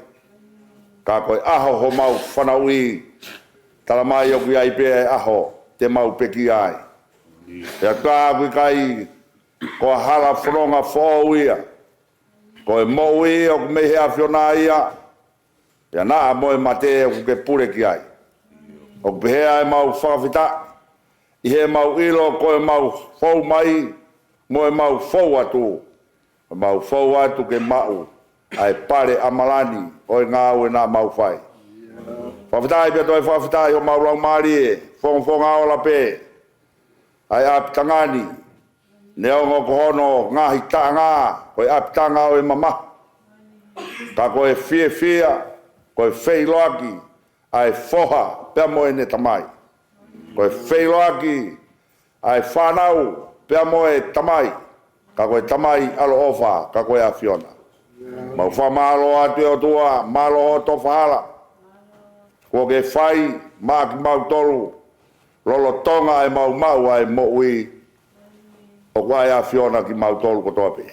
ka ko e ʻaho homau fanauʻi, tala mai ʻoku ʻi ai pē ʻa e ʻaho te mau pekia ai. Pea tā ʻoku ʻikai ko ha hala fononga foʻou ia, ko e moʻui ʻoku mei he ʻAfiona ia, pea naʻa mo e mate ʻoku ke pule ki ai. ʻOku pehē ʻa ʻemau fakafetaʻi, ʻi heʻemau ʻilo ko ʻemau fou mai, mo ʻemau fou atu, ʻemau fou atu ke maʻu ʻa e pale ʻamalani ʻo e ngāue naʻa mau fai. Fakafetaʻi pea toe fakafetaʻi homau laumālie, fongafonga ola pē ʻa e ʻapitanga ni, neongo ko hono ngaahi taʻanga ko e ʻapitanga ʻo e mamahi, ka ko e fiefia, ko e feʻiloaki ʻa e foha pea mo ʻene tamai. Ko e feʻiloaki ʻa e fānau pea mo e tamai, ka ko e Tamai ʻaloʻofa, ka ko e ʻAfiona. Mau fakamālō atu ʻe ʻOtua, mālō hoʻo tofa hala kuo ke fai maʻa kimautolu lolotonga ʻemau maʻu ʻa e moʻui, ʻoku ʻa e ʻAfiona kimautolu kotoa pē.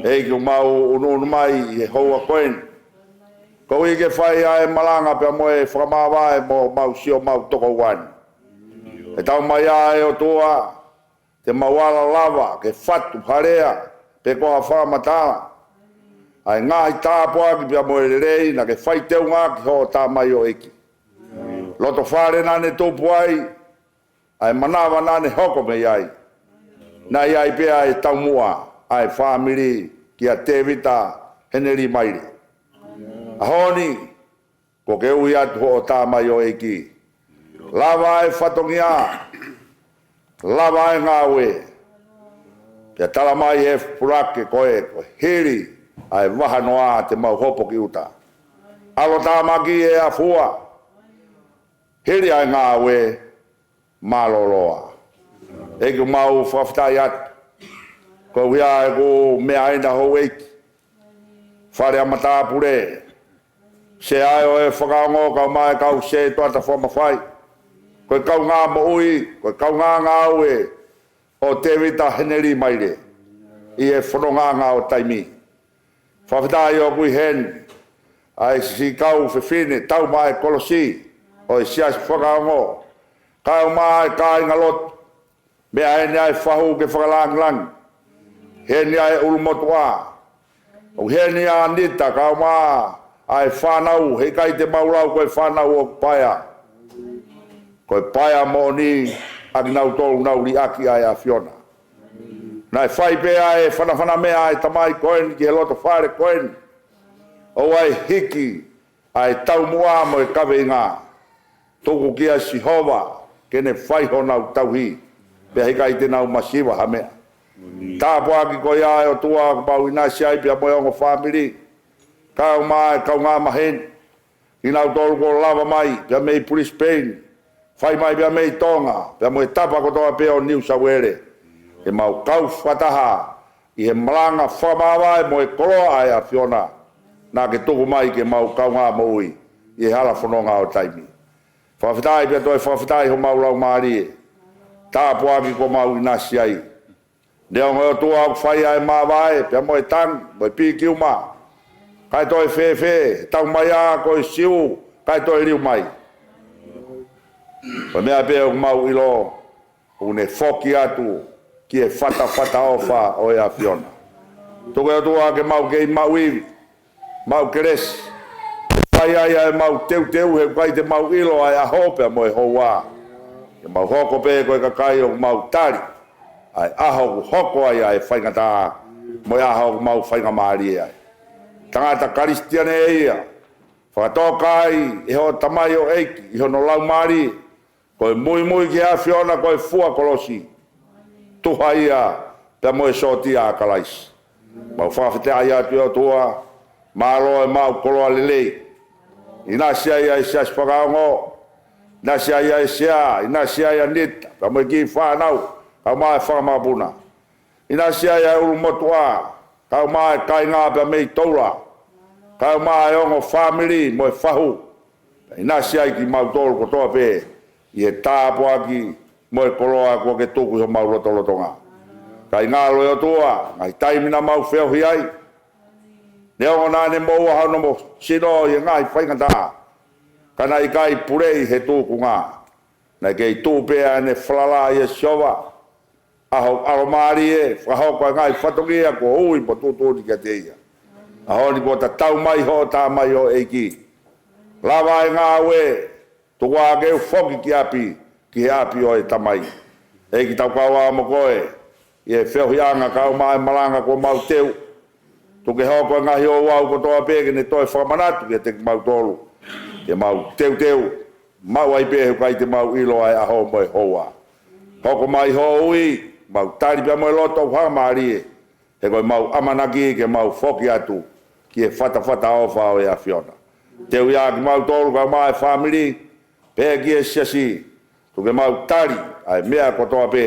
ʻEiki, ʻoku mau ʻunuʻunu mai ʻi he houa ko eni, koeʻuhi ke fai ʻa e malanga pea mo e fakamāvae mo mau sio mau toko uani. ʻE tau mai ʻa e ʻOtua, te mau ala lava ke fatu ha lea pe ko ha fakamatala ʻa e ngaahi tāpuaki pea mo e lelei naʻa ke fai teunga ki hoʻo tamaioʻeiki. Loto fale naʻa ne tupu ai, ʻa e manava naʻa ne hoko mei ai, naʻe ʻi ai pē ʻa e taumuʻa ʻa e fāmili kia Tēvita Heneli Maile. ʻAho ni, kuo ke ui atu hoʻo tamaioʻeiki. Lava ʻa e fatongia, lava ʻa e ngāue. Pea tala mai he pulake ko e, ko e hili ʻa e vahanoa te mau hopo ki ʻuta. ʻAlo tāmaki ʻe afua, hili ʻa e ngāue, mālōlō ā. ʻEiki, mau fakafetaʻi atu koeʻuhi ʻa ʻeku meʻa ʻena houʻeiki, fale ʻa matāpule, Sea ʻo e Fakaongo, kau mai kau Sētuata Fakamafai, ko e kaungā moʻui, ko e kaungā ngāue ʻo Tēvita Heneli Maile ʻi he fonongaʻanga ʻo taimi. Fakafetaʻi ʻoku ʻi heni ʻa e siʻi kau fefine tau mai e kolosi ʻo e Siasi Fakaongo, kau mai e kāingalotu, meʻa ʻeni ʻa e fahu ke fakalāngilangi. Heni ʻa e ʻulumotuʻa. ʻOku heni ʻa Nita, kau mai ʻa e fānau, heʻikai te mau lau ko e fānau ʻoku paea. Ko e paea moʻoni ʻa kinautolu naʻa nau liʻaki ʻa e ʻAfiona. Naʻe fai pē ʻa e fanafana meʻa ʻa e tamai ko eni ki he loto fale ko eni. ʻOua ʻe hiki ʻa e taumuʻa mo e kaveinga. Tuku kia Sihova ke ne fai honau tauhi, pea heʻikai te nau masiva ha meʻa. Tāpuaki ko ia ʻe ʻOtua ʻoku mau ʻinasi ai pea mo e ongo fāmili, kau mai e kaungā maheni, kinautolu kuo lava mai pea mei Brisbane, fai mai pea mei Tonga, pea mo e tapa kotoa pē ʻo New South Wales, ke mau kau fakataha ʻi he malanga fakamāvae mo e koloa ʻa e ʻAfiona naʻa ke tuku mai ke mau kaungā moʻui ʻi he hala fononga ʻo taimi. Fakafetaʻi pea toe fakafetaʻi homau laumālie. Tāpuaki kuo mau ʻinasi ai. Neongo ʻe ʻOtua ʻoku fai ʻa e māvae pea mo e tangi mo e pikiuma, kae toe fēfē, tau mai ā ko e Siu, kae toe liu mai. Ko e meʻa pē ʻoku mau ʻilo, ʻoku ne foki atu ki he fatafata ʻofa ʻo e ʻAfiona. Tuku ʻe ʻOtua ke mau kei maʻu ivi, maʻu kelesi, fai ai ʻa e mau teuteu he ʻoku ʻikai te mau ʻilo ʻa e ʻaho pea mo e houa. Ke mau hoko pē ko e kakai ʻoku mau tali ʻa e ʻaho ʻoku hoko ai ʻa e faingataʻa mo e ʻaho ʻoku mau faingamālie ai. Tangata Kalisitiane ʻe ia, fakatoka ai ʻe hoʻo tamaioʻeiki ʻi hono laumālie, ko e muimui ki he ʻAfiona ko e fua kolosi, tuha ia pea mo e sōtia ʻa Kalaisi. Mau fakafetaʻi atu ʻe ʻOtua, mālō e maʻu koloa lelei. ʻInasi ai ʻa e Siasi Fakaongo, ʻinasi ai ʻa e Sea, ʻinasi ai ʻa Nita pea mo e kiʻi fānau, kau mai e fanga makapuna. ʻInasi ai ʻa e ʻulumotuʻa, kau mai e kāinga pea mei Toula, kau mai e ongo fāmili mo e fahu. ʻInasi ai kimautolu kotoa pē ʻi he tāpuaki mo e koloa kuo ke tuku ʻi homau lotolotonga. Kae ngalo ʻe ʻOtua, ngaahi taimi naʻa mau feohi ai, neongo naʻa ne moʻua hono mo sino ʻi he ngaahi faingataʻa, ka naʻe ʻikai puleʻi he tūkunga. Naʻe kei tuʻu pē ʻa ʻene falala ʻia Sihova. ʻAho ʻalomālie, fakahoko e ngaahi fatongia kuo ui mo tuʻutuʻuni kiate ia. ʻAho ni kuo tatau mai hoʻo tamaioʻeiki. Lava e ngāue, tuku ā ke u foki ki ʻapi, ki he ʻapi ʻo e Tamai. ʻEiki, tau kau ā mo koe ʻi he feohiʻanga kau mai e malanga kuo mau teu. Tuku ke hoko e ngaahi ouau kotoa pē ke ne toe fakamanatu kiate kimautolu, ke mau teuteu, maʻu ai pē he ʻoku ʻikai te mau ʻilo ʻa e ʻaho mo e houa. Hoko mai ho ui, mau tali pea mo e loto ʻoku hangamālie, he ko e mau ʻamanaki ke mau foki atu ki he fatafata ʻofa ʻo e ʻAfiona. Teu ia kimautolu kae ʻumaʻā e fāmili, pea ki he siasi, tuku ke mau tali ʻa e meʻa kotoa pē,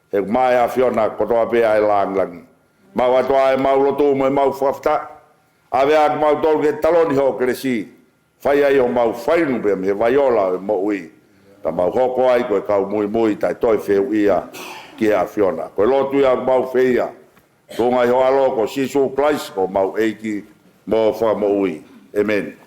he ʻoku maʻa e ʻAfiona kotoa pē ʻa e lāngilangi. Mau ʻoatu ʻa e mau lotu mo e mau fakafetaʻi, ʻave ā kimautolu ki he taloni hoʻo kelesi, fai ai ʻo mau fai inu pē mei he vai ola ʻo e moʻui, ka mau hoko ai ko e kau muimui taʻe toe fehuʻia ki he ʻAfiona. Ko e lotu ia ʻoku mau feia, tuʻunga ʻi ho ʻAlo ko Sīsū Kalaisi ko homau ʻEiki mo Fakamoʻui. ʻĒmeni.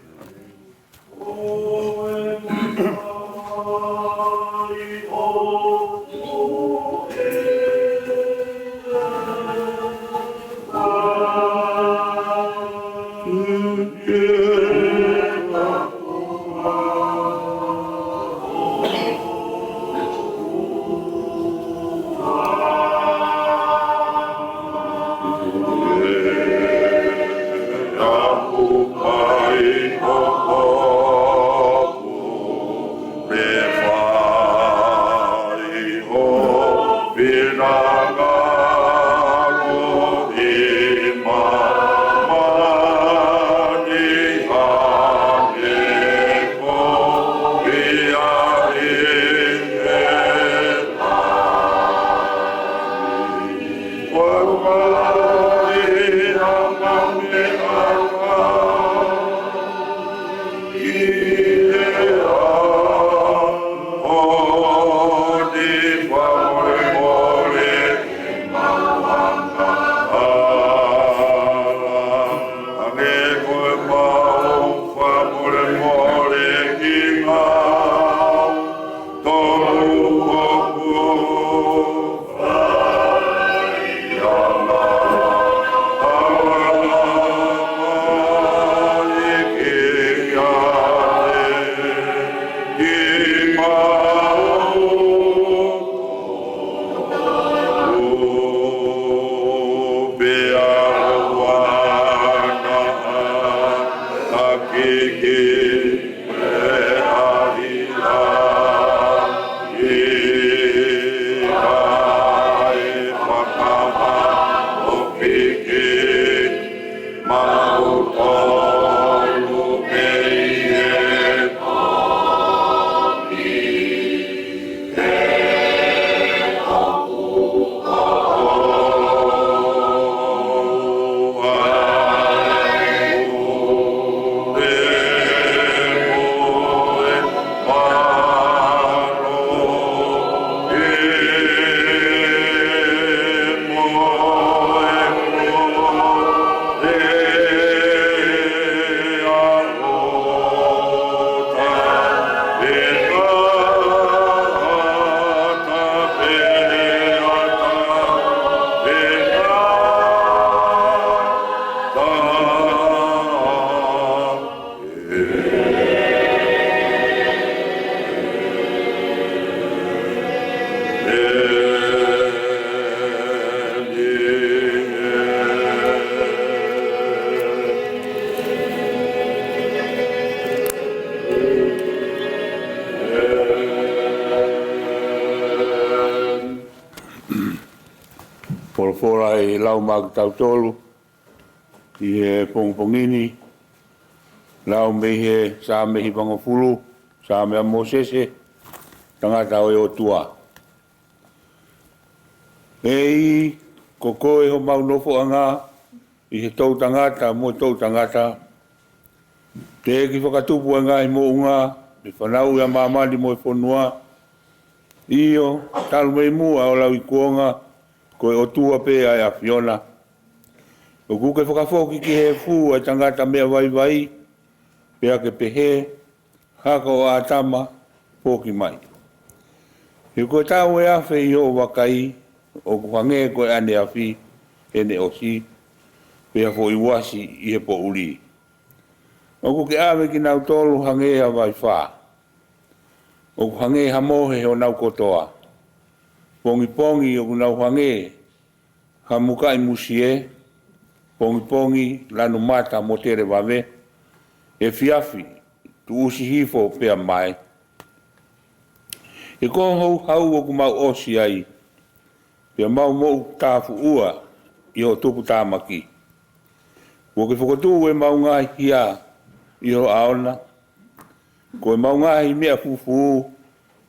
Folofola ʻe lau maʻa kitautolu ʻi he pongipongi ni, lau mei he Saame hivangofulu, Saame ʻa Mōsese, tangata ʻo e ʻOtua. ʻEiki, ko koe homau nofoʻanga ʻi he toʻutangata mo e toʻutangata, teʻeki fakatupu ʻa e ngaahi moʻunga, pe fanauʻi ʻa māmani mo e fonua. ʻIo, talu mei muʻa ʻo lauikuonga, ko e ʻOtua pē ʻa e ʻAfiona. ʻOku ke fakafoki ki he efu ʻa e tangata meʻa vaivai, pea ke pehē, hako ʻo ʻĀtama, foki mai. He ko e tau ʻe afe ʻi hoʻo vakai, ʻoku hangē ko e ʻaneafi, ʻene ʻosi, pea foʻi uasi ʻi he poʻuli. ʻOku ke ʻave kinautolu hangē ha vaifā. ʻOku hangē ha mohe honau kotoa. Pongipongi ʻoku nau hangē ha mukaʻi musie, pongipongi, lanu mata mo tele vave, efiafi, tuʻusi hifo pea mae. He ko e houhau ʻoku mau ʻosi ai, pea mau moʻutāfuʻua ʻi hoʻo tuputāmaki. Kuo ke fokotuʻu ʻemau ngaahi hia ʻi ho ʻaona, ko ʻemau ngaahi meʻa fufū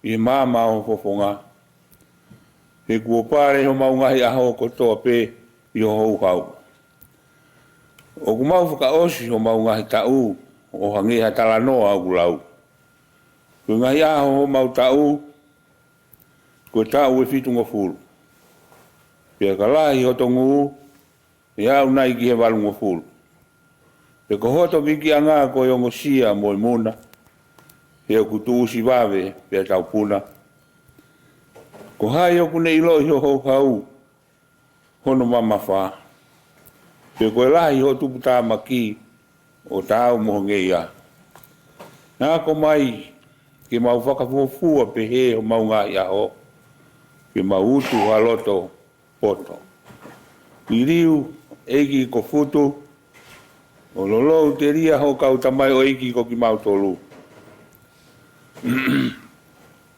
ʻi he maama ʻo ho fofonga. He kuo pale homau ngaahi ʻaho kotoa pē ʻi ho houhau. ʻOku mau fakaʻosi homau ngaahi taʻu ʻo hangē ha talanoa ʻoku lau. Ko e ngaahi ʻaho homau taʻu, ko e taʻu ʻe fitungofulu. Pea ka lahi hoto ngū, ʻe aʻu nai ki he valungofulu. Pea ko hoto vikiʻanga ko e ongosia mo e muna, he ʻoku tuʻusi vave pea taupuna. Ko hai ʻoku ne ʻiloʻi ho houhau, hono mamafa? Pea ko e lahi hoʻo tuputāmaki ʻo taau mo ho ngeia. Naʻa ko mai ke mau fakafuofua pehē homau ngaahi ʻaho, ke mau utu ha loto poto. Liliu, ʻEiki, ko Futu, ʻo lolou telia hoʻo kau tamaioʻeiki ko kimautolu.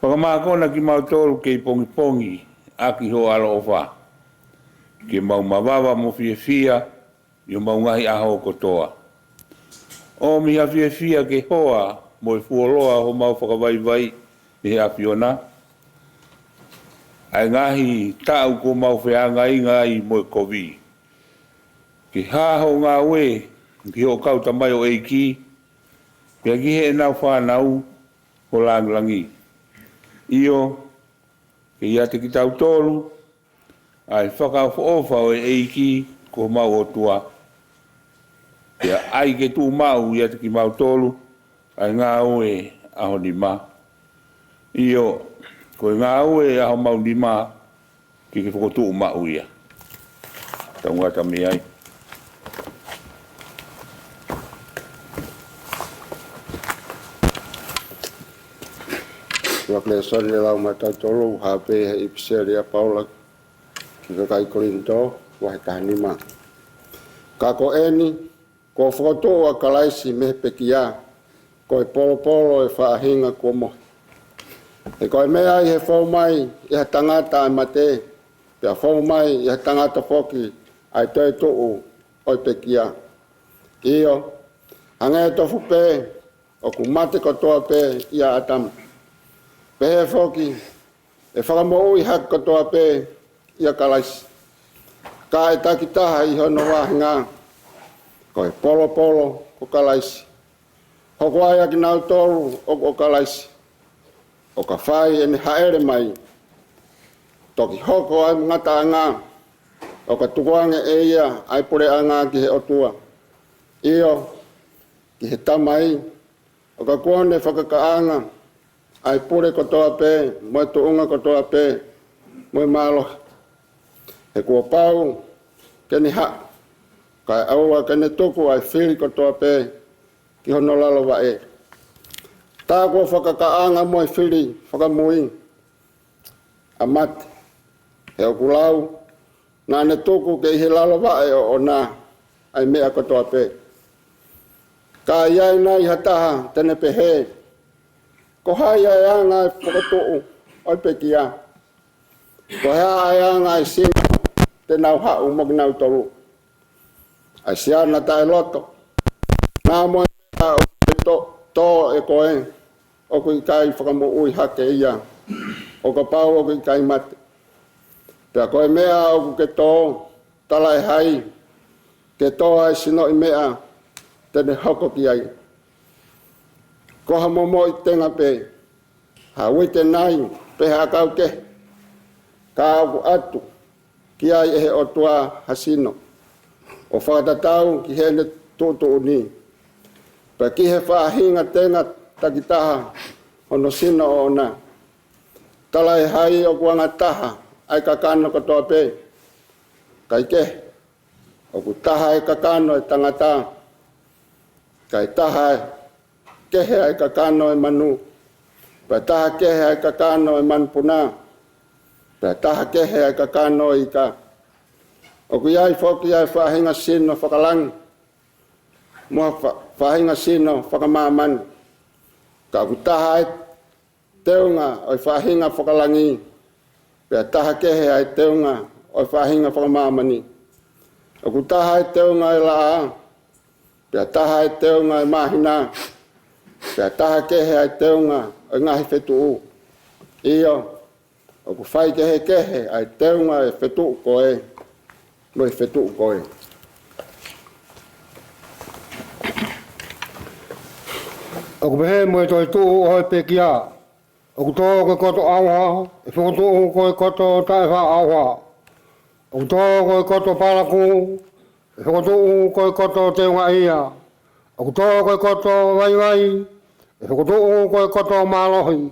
Fakamākona kimautolu kei pongipongi ʻaki hoʻo ʻaloʻofa, ke mau mavava mo fiefia ʻi homau ngaahi ʻaho kotoa. ʻOmi ha fiefia ke hoa mo e fuoloa homau fakavaivai ʻi he ʻAfiona, ʻa e ngaahi taʻu kuo mau feangainga ai mo e kovi. Ke hā hoʻo ngāue ki hoʻo kau tamaioʻeiki, pea ki heʻenau fānau ho langilangi. ʻIo, ke ʻiate kitautolu ʻa e fakaʻofoʻofa ʻo e ʻEiki ko homau ʻOtua. Pea ʻai ke tuʻumaʻu ʻiate kimautolu ʻa e ngāue ʻa ho nima. ʻIo, ko e ngāue ʻa homau nima, ke ke fokotuʻu maʻu ia. Tau ngata mei ai. Ko e lēsoni ʻe lau maʻatautolu, hā pē he ʻipiseli ʻa Paula ki he kakai Kolinitō, vahe taha nima. Ka ko eni, kuo fokotuʻu ʻa Kalaisi mei he pekia, ko e polopolo ʻo e faʻahinga kuo mohe. He ko e meʻa ʻi he fou mai ʻe ha tangata ʻa e mate, pea fou mai ʻe ha tangata foki ʻa e toetuʻu ʻo e pekia. ʻIo, hangē tofu pē ʻoku mate kotoa pē ʻia ʻAtama, pehē foki ʻe fakamoʻui hake kotoa pē ʻia Kalaisi. Ka ʻe takitaha ʻi hono vahenga, ko e polopolo ko Kalaisi. Hoko ai ʻa kinautolu ʻoku ʻo Kalaisi, ʻo ka fai ʻene hāʻele mai. Toki hoko ʻa e ngataʻanga, ʻo ka tukuange ʻe ia ʻa e puleʻanga ki he ʻOtua, ʻio, ki he Tamai, ʻo ka kuo ne fakakaʻanga ʻa e pule kotoa pē, mo e tuʻunga kotoa pē, mo e mālohi. He kuo pau ke ne haʻu, kae ʻoua ke ne tuku ʻa e fili kotoa pē ki hono lalo vaʻe. Tā kuo fakakaʻanga mo e fili fakamui ʻa mate. He ʻoku lau, naʻa ne tuku ke ʻi he lalo vaʻe ʻoʻona ʻa e meʻa kotoa pē. Ka ʻi ai nai ha taha te ne pehē, ko hai ʻa e anga ʻo e fokotuʻu ʻo e pekia? Ko e hā ʻa e anga ʻo e sino te nau haʻu mo kinautolu? ʻA e siana taʻeloto, naʻa mo e meʻa ʻoku ke tō, tō ʻe koe, ʻoku ʻikai fakamoʻui hake ia, ʻo kapau ʻoku ʻikai mate. Pea ko e meʻa ʻoku ke tō, tala ʻe hai ke tō ʻa e sinoʻi meʻa te ne hoko ki ai? Ko ha momoʻi tenga pē, ha uite nai, pe ha ʻakau kehe, ka ʻoku ʻatu ki ai ʻe he ʻOtua ha sino, ʻo fakatatau ki heʻene tuʻutuʻuni, pea ki he faʻahinga tenga takitaha hono sino ʻoʻona. Tala ʻe hai ʻoku angataha ʻa e kakano kotoa pē? Kae kehe, ʻoku taha ʻa e kakano ʻo e tangata, kae taha kehe ʻa e kakano ʻo e manu, pea taha kehe ʻa e kakano ʻo e manupuna, pea taha kehe ʻa e kakano ʻo e ika. ʻOku ʻi ai foki ʻa e faʻahinga sino fakalangi mo ha fa-, faʻahinga sino fakamāmani. Ka ʻoku taha ʻa e teunga ʻo e faʻahinga fakalangi, pea taha kehe ʻa e teunga ʻo e faʻahinga fakamāmani. ʻOku taha ʻa e teunga ʻo e laʻā, pea taha ʻa e teunga ʻo e māhina, pea taha kehe ʻa e teunga ʻo e ngaahi fetuʻu. ʻIo, ʻoku faikehekehe ʻa e teunga ʻo e fetuʻu ko ē mo e fetuʻu ko ē. ʻOku pehē mo e toetuʻu ʻo e pekia: ʻOku tō ko e koto ʻauha, ʻe fokotuʻu ko e koto taʻefaʻaʻauha. ʻOku tō ko e koto palaku, ʻe fokotuʻu ko e koto teungaʻia. ʻOku tō ko e koto vaivai, ʻe fokotuʻu ko e koto mālohi.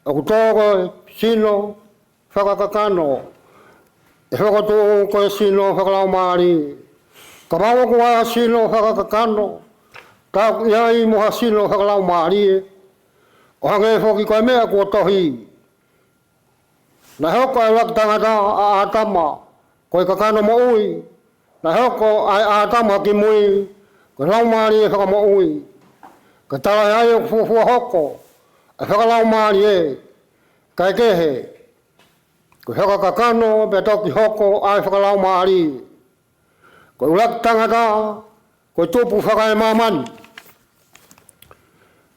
ʻOku tō ko e sino fakakakano, ʻe fokotuʻu ko e sino fakalaumālie. Kapau ʻoku ʻi ai ha sino fakakakano, ka ʻoku ʻi ai mo ha sino fakalaumālie, ʻo hangē foki ko e meʻa kuo tohi: Naʻe hoko ʻa e ʻuluaki tangata, ʻa ʻĀtama, ko e kakano moʻui. Naʻe hoko ʻa e ʻĀtama kimui ko e laumālie fakamoʻui. Ka talaʻehai ʻoku fuofua hoko ʻa e fakalaumālie, kae kehe, ko e fakakakano pea toki hoko ʻa e fakalaumālie. Ko e ʻuluaki tangata ko e tupu fakaemāmani,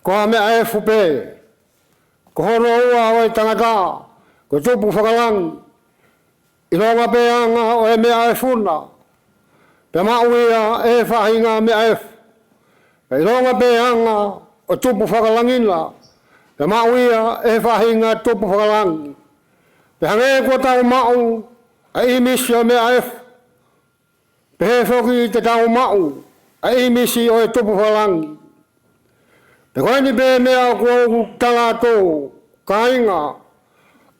ko ha meʻa efu pē. Ko hono ua ʻo e tangata ko e tupu fakalangi. ʻIlonga pē anga ʻo e meʻa efu na, pea maʻu ia ʻe he faʻahinga meʻa efu. Pea ʻilonga pē anga ʻo e tupu fakalangi na, pea maʻu ia ʻe he faʻahinga tupu fakalangi. Pea hangē kuo tau maʻu ʻa e ʻīmisi ʻo e meʻa efu, pehē foki te tau maʻu ʻa e ʻīmisi ʻo e tupu fakalangi. Pea ko eni pē meʻa ʻoku ou tala atu, kāinga,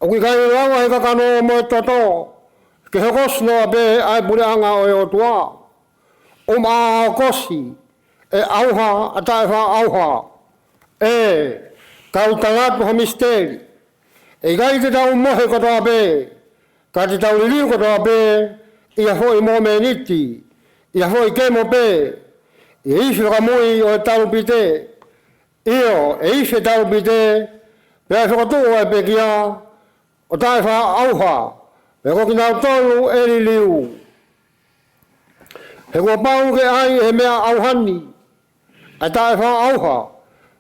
ʻoku ʻikai lava ʻe he kakano mo e toto ke hokosi noa pē ʻa e puleʻanga ʻo e ʻOtua. ʻUmaʻā hokosi ʻe ʻauha ʻa taʻefaʻaʻauha. ʻE, kau tala atu ha misiteli. ʻE ʻikai te tau mohe kotoa pē, ka te tau liliu kotoa pē ʻi ha foʻi momeniti, ʻi ha foʻi kemo pē, ʻi he ifi fakamui ʻo e talupite. ʻIo, ʻe ifi e talupite, pea ʻe fokotuʻu ʻa e pekia ʻo taʻefaʻaʻauha, pea ko kinautolu ʻe liliu. He kuo pau ke ʻai ʻe he meʻa ʻauha ni ʻa e taʻefaʻaʻauha,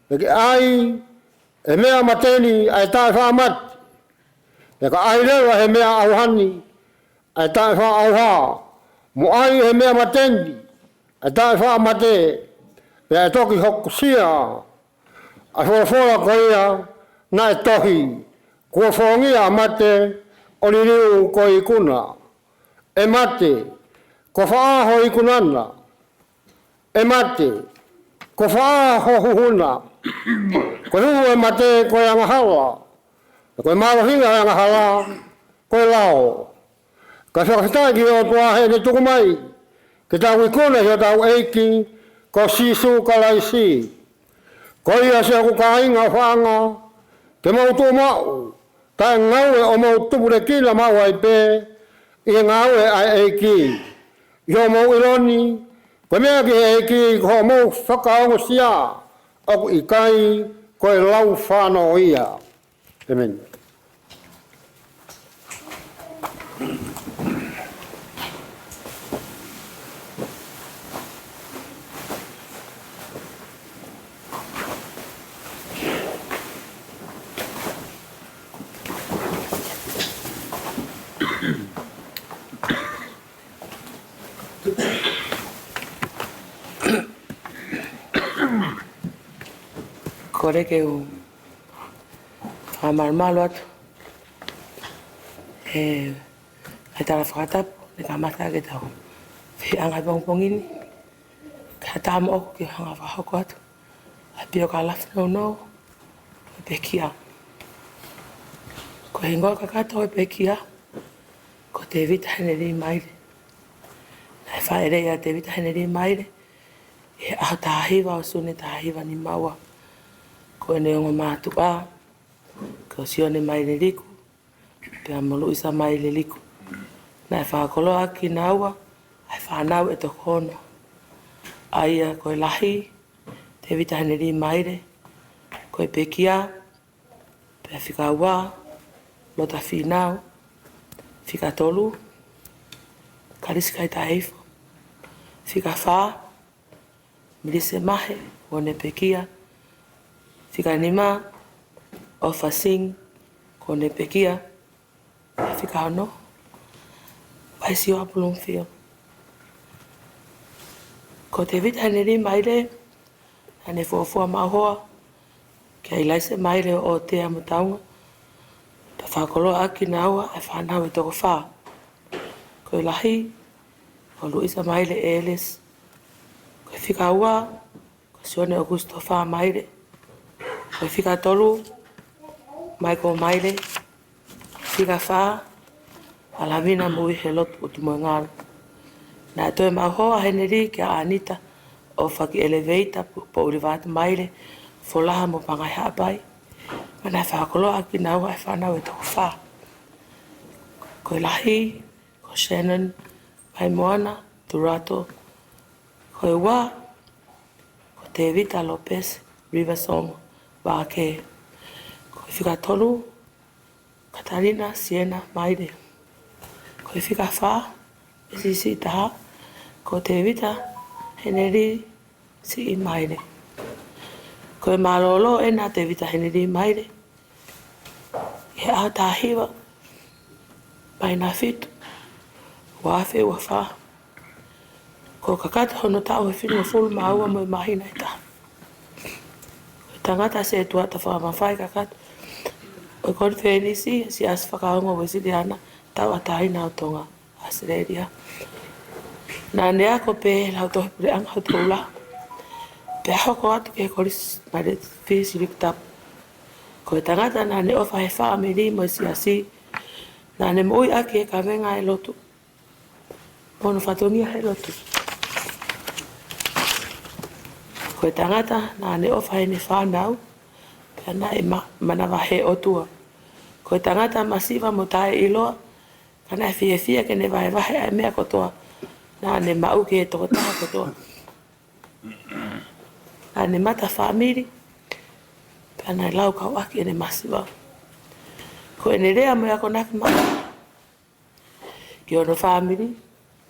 pea ke ʻai ʻe he meʻa mate ni ʻa e taʻefaʻamate. Pea ka ʻai leva ʻe he meʻa ʻauha ni ʻa e taʻefaʻaʻauha, mo ʻai ʻe he meʻa mate ni ʻa e taʻefaʻamate, pea ʻe toki hokosia ʻa e folofola ko ia naʻe tohi: Kuo fongia ʻa mate, ʻo liliu ko e ikuna. ʻE mate, ko fē ho ikuna na? ʻE mate, ko fē ho huhu na? Ko e huhu ʻo e mate ko e angahala, pea ko e mālohinga ʻo e angahala ko e lao. Kae fakafetaʻi ki he ʻOtua heʻene tuku mai ke tau ikuna ʻi hotau ʻEiki ko Sīsū Kalaisi. Ko ia, siʻoku kāinga ʻofaʻanga, ke mou tuʻumaʻu, taʻengaue ʻo mou tupulekina maʻu ai pē ʻi he ngāue ʻa e ʻEiki, ʻi hoʻomou ʻilo ni ko e meʻa ki he ʻEiki ko hoʻomou fakaongosia, ʻoku ʻikai ko e lau fānau ia. ʻĒmeni. Kole ke u fakamālō atu he ʻa e tala fakatapu ne kamata ke tau feʻiloaki he pongipongi ni. Kae ʻatā moʻoku ke u hanga ʻo fakahoko atu ʻa e piokalafi nounou ʻo e pekia. Ko e hingoa kakato ʻo e pekia ko Tēvita Henelī Maile. Naʻe fāʻeleʻi ʻa Tēvita Henelī Maile ʻi he ʻaho taha hiva ʻo Sune taha hiva nima ua. Ko ʻene ongo mātuʻa ko Sione Maile Liku pea mo Luisa Maile Liku. Naʻe fakakoloa ʻaki kinaua ʻa e fānau ʻe toko ono, ʻa ia ko e lahi, Tēvita Heneli Maile, ko e pekia, pea fika ua, Lota Fīnau, fika tolu, Kalisi Kaitaifo, fika fā, Milise Mahe, ko ʻene pekia, fika nima, ʻOfa Singh, ko ʻene pekia, fika ono, Vaisiua Bloomfield. Ko Tēvita Heneli Maile, naʻa ne fuofua maʻu hoa kia ʻIlaise Maile ʻo ʻOtea mo Taunga, pea fakakoloa ʻaki kinaua ʻa e fānau ʻe toko fā. Ko e lahi, ko Luisa Maile ʻElesi. Ko e fika ua, ko Sione ʻOkusitofā Maile. Ko e fika tolu, Michael Maile. Fika fā, ʻAlavina Mui Helotu ʻUtumoengalo. Naʻe toe maʻu hoa ʻa Heneli kia ʻAnita ʻOfaki ʻEleveita, Pu-, Poʻuli Vata Maile, Folaha mo Pangai Haʻapai. Pea naʻe fakakoloa ʻaki kinaua ʻa e fānau ʻe toko fā. Ko e lahi, ko Shannon Vaimoana Turato. Ko e ua, ko Tēvita Lopesi Rivasong Vākē. Ko e fika tolu, Katalina Siena Maile. Ko e fika fā, pē siʻisiʻi taha, ko Tēvita Heneli Siʻi Maile. Ko e mālōlō ʻena ʻa Tēvita Heneli Maile ʻi he ʻaho taha hiva, māhina fitu, ua afe ua fā. Kuo kakato hono taʻu ʻe fitungofulu mā ua mo e māhina ʻe taha. Ko e tangata sētuata fakamafai kakato ʻo e konifelenisi ʻa e Siasi Fakaongo Uēsiliana Tauʻatāina ʻo Tonga, ʻAositelēlia. Naʻa ne ako pē he Lautohi Puleʻanga ʻo Toula, pea hoko atu ki he Kolisi Māleti Fisi Likitapu. Ko e tangata naʻa ne ʻofa he fāmili mo e siasi. Naʻa ne moʻui ʻaki e kavenga ʻo e lotu mo hono fatongia he lotu. Ko e tangata naʻa ne ʻofa heʻene fānau, pea naʻe ma-, manavahē ʻOtua. Ko e tangata masiva mo taʻeʻiloa, ka naʻe fiefia ke ne vahevahe ʻa e meʻa kotoa naʻa ne maʻu ki he tokotaha kotoa. Naʻa ne mata fāmili, pea naʻe laukau ʻaki ʻene masiva. Ko ʻene lea mo e akonaki maʻa ki hono fāmili,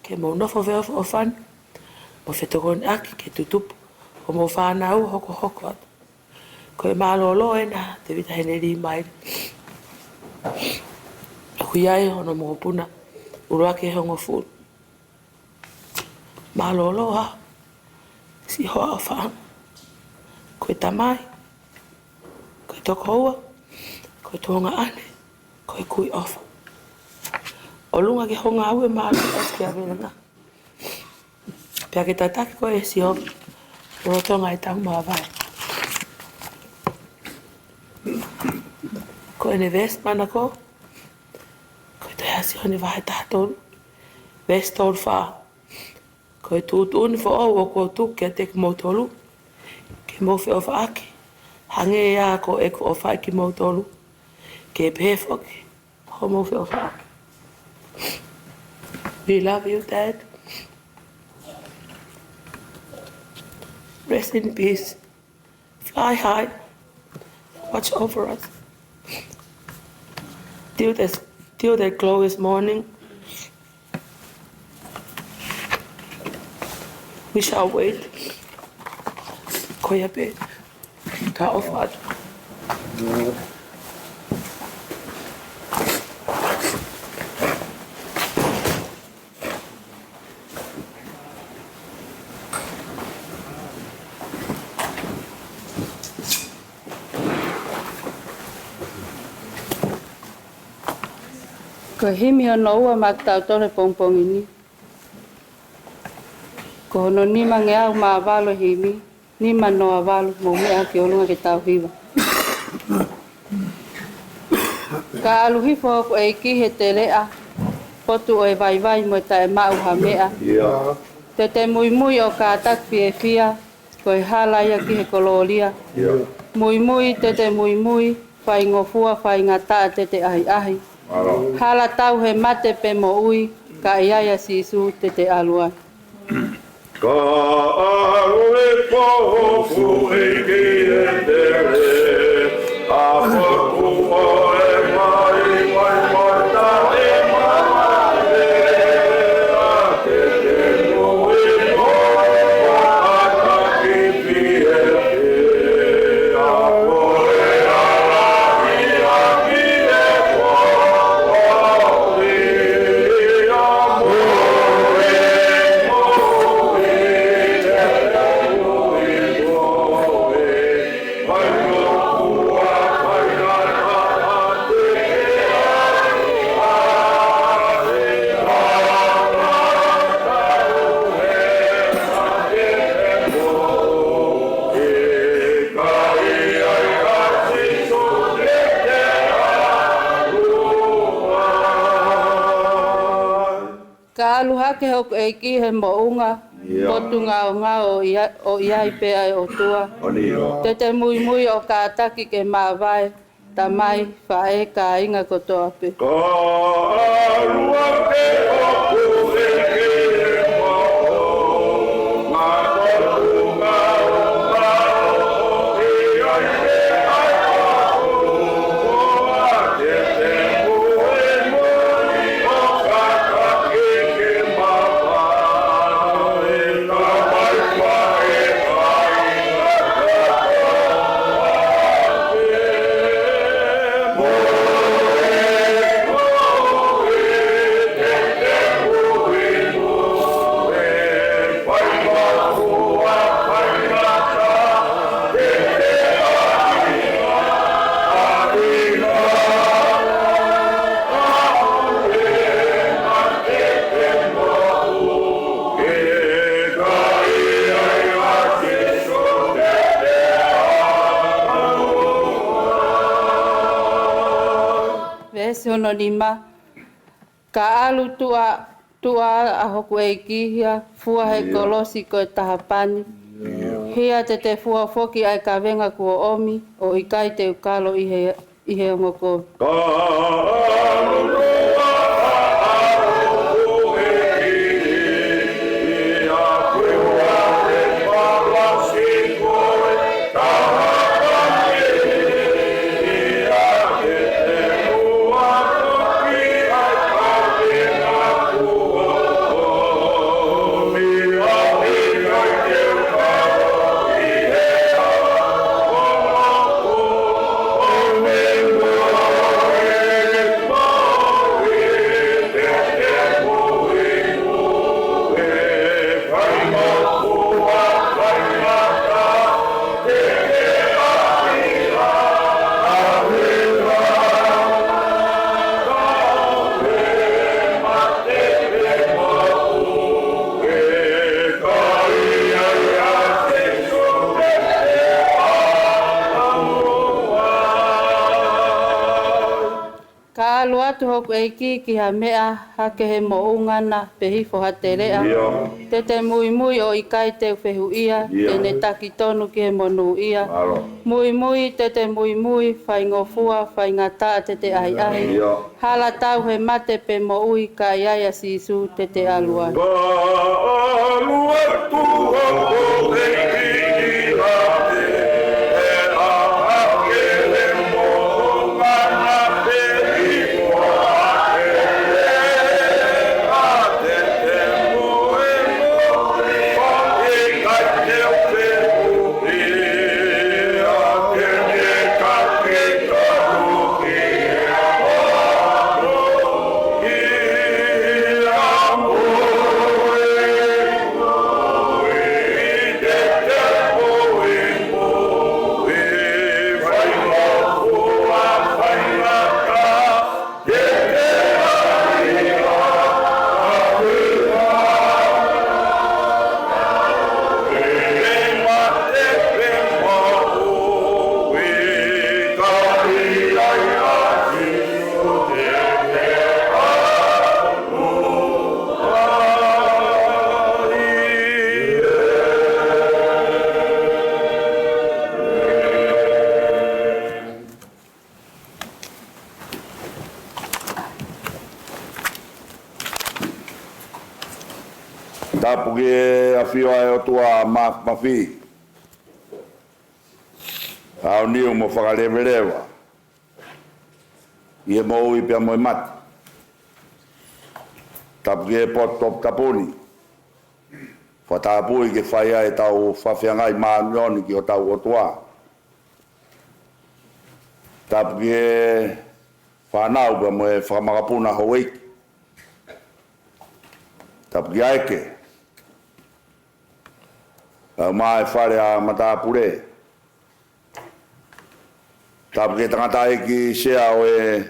ke mou nofo feʻofoʻofani mo fetokoniʻaki ke tutupu homou fānau ʻo hokohoko atu. Ko e mālōlō ʻena ʻa Tēvita Heneli Maile. ʻOku ʻi ai hono mokopuna ʻuluaki ʻe hongofulu. Mālōlō ā siʻi hoa ʻofaʻanga. Ko e tamai, ko e tokoua, ko e tuongaʻane, ko e kui ʻofa. ʻOlunga ki hoʻo ngāue mālōlō ʻosi ki ʻavelenga, pea ke tataki koe ʻe Sihova lolotonga ʻetau māvae. Ko ʻene veesi manako, ko e tohi ʻa Sione vahe taha tolu, veesi tolu fā. Ko e tuʻutuʻuni foʻou ʻoku ou tuku kiate kimoutolu, ke mou feʻofaʻaki, hangē ā ko ʻeku ʻofa ʻi kimoutolu, ke pehē foki hoʻomou feʻofaʻaki. We love you, Dad. Rest in peace. Fly high. Watch over us. Till the, till the glorious morning, we shall wait. Ko ia pē. Tau ʻofa atu. Ko e himi hono ua maʻa kitautolu he pongipongi ni. Ko hono nimangeau mā valu e himi, nima noa valu, mou meʻa ki ʻolunga ke tau hiva. Ka ʻalu hifo hoku ʻEiki he teleʻa, potu ʻo e vaivai mo e taʻemaʻu ha meʻa. Ia. Te te muimui ʻo kātaki fiefia, ko e hala ia ki he kolōlia. Ia. Muimui te te muimui, faingofua faingataʻa te te ʻahiʻahi. Mālō. Hala tau he mate pe moʻui, ka ʻi ai ʻa Sīsū te te ʻalu ai. Ka ʻalu e kohu ʻEiki e tele, ʻa hoku ʻoe mai, mai, mai, taʻe mamae, ʻa te te nui mo, mo ʻataki pie, ʻa koe ʻa lahi ʻaki e kohu. Ka ʻalu hake hoku ʻEiki he moʻunga, ʻIo. Potungāue ʻo ʻi ai, ʻo ʻi ai pē ʻa e ʻOtua. ʻOni ʻio. Te te muimui ʻo kātaki ke māvae, tamai, faʻē, kāinga kotoa pē. Ka ʻalu hake hoku ʻEiki he moʻunga, potungāue ʻo ʻi ai pē ʻa e ʻOtua. Veesi hono nima. Ka ʻalu tuʻa, tuʻa ʻa hoku ʻEiki ia, fua he ʻIo. Kolosi ko e taha pani. ʻIo. Hia te te fua foki ʻa e kavenga kuo ʻomi, ʻo ʻikai te u kalo ʻi he, ʻi he ongo kovi. Ka ʻalu tuʻa ʻa hoku ʻEiki ia, fua he kolosi ko e Ka ʻalu atu hoku ʻEiki ki ha meʻa hake he moʻunga na pe hifo ha teleʻa. ʻIo. Te te muimui ʻo ʻikai te u fehuʻia, ʻIo. Te ne taki tonu ki he monūʻia. Mālō. Muimui, te te muimui, faingofua, faingataʻa te te ʻahiʻahi. ʻIo. Hala tau he mate pe moʻui ka ʻi ai ʻa Sīsū te te ʻalu ai. Ka ʻalu atu hoku ʻEiki ʻi ha meʻa hake he moʻunga na pe hifo ha teleʻa, te te muimui ʻo ʻikai te u fehuʻia, te ne taki tonu ki he monūʻia. Tapu ki he ʻafio ʻa e ʻOtua Māfimafi, ʻa ʻo niu mo fakaleveleva ʻi he moʻui pea mo e mate. Tapu ki he potu toputapu ni, fakatapui ke fai ai ʻetau fakafeangai māʻoniʻoni ki hotau ʻOtua. Tapu ki he fānau pea mo e fakamakapuna houʻeiki. Tapu ki ʻAeke, ʻa ē ʻoku maʻu ʻa e fale ʻa matāpule. Tapu ki he tangataʻeiki sea ʻo e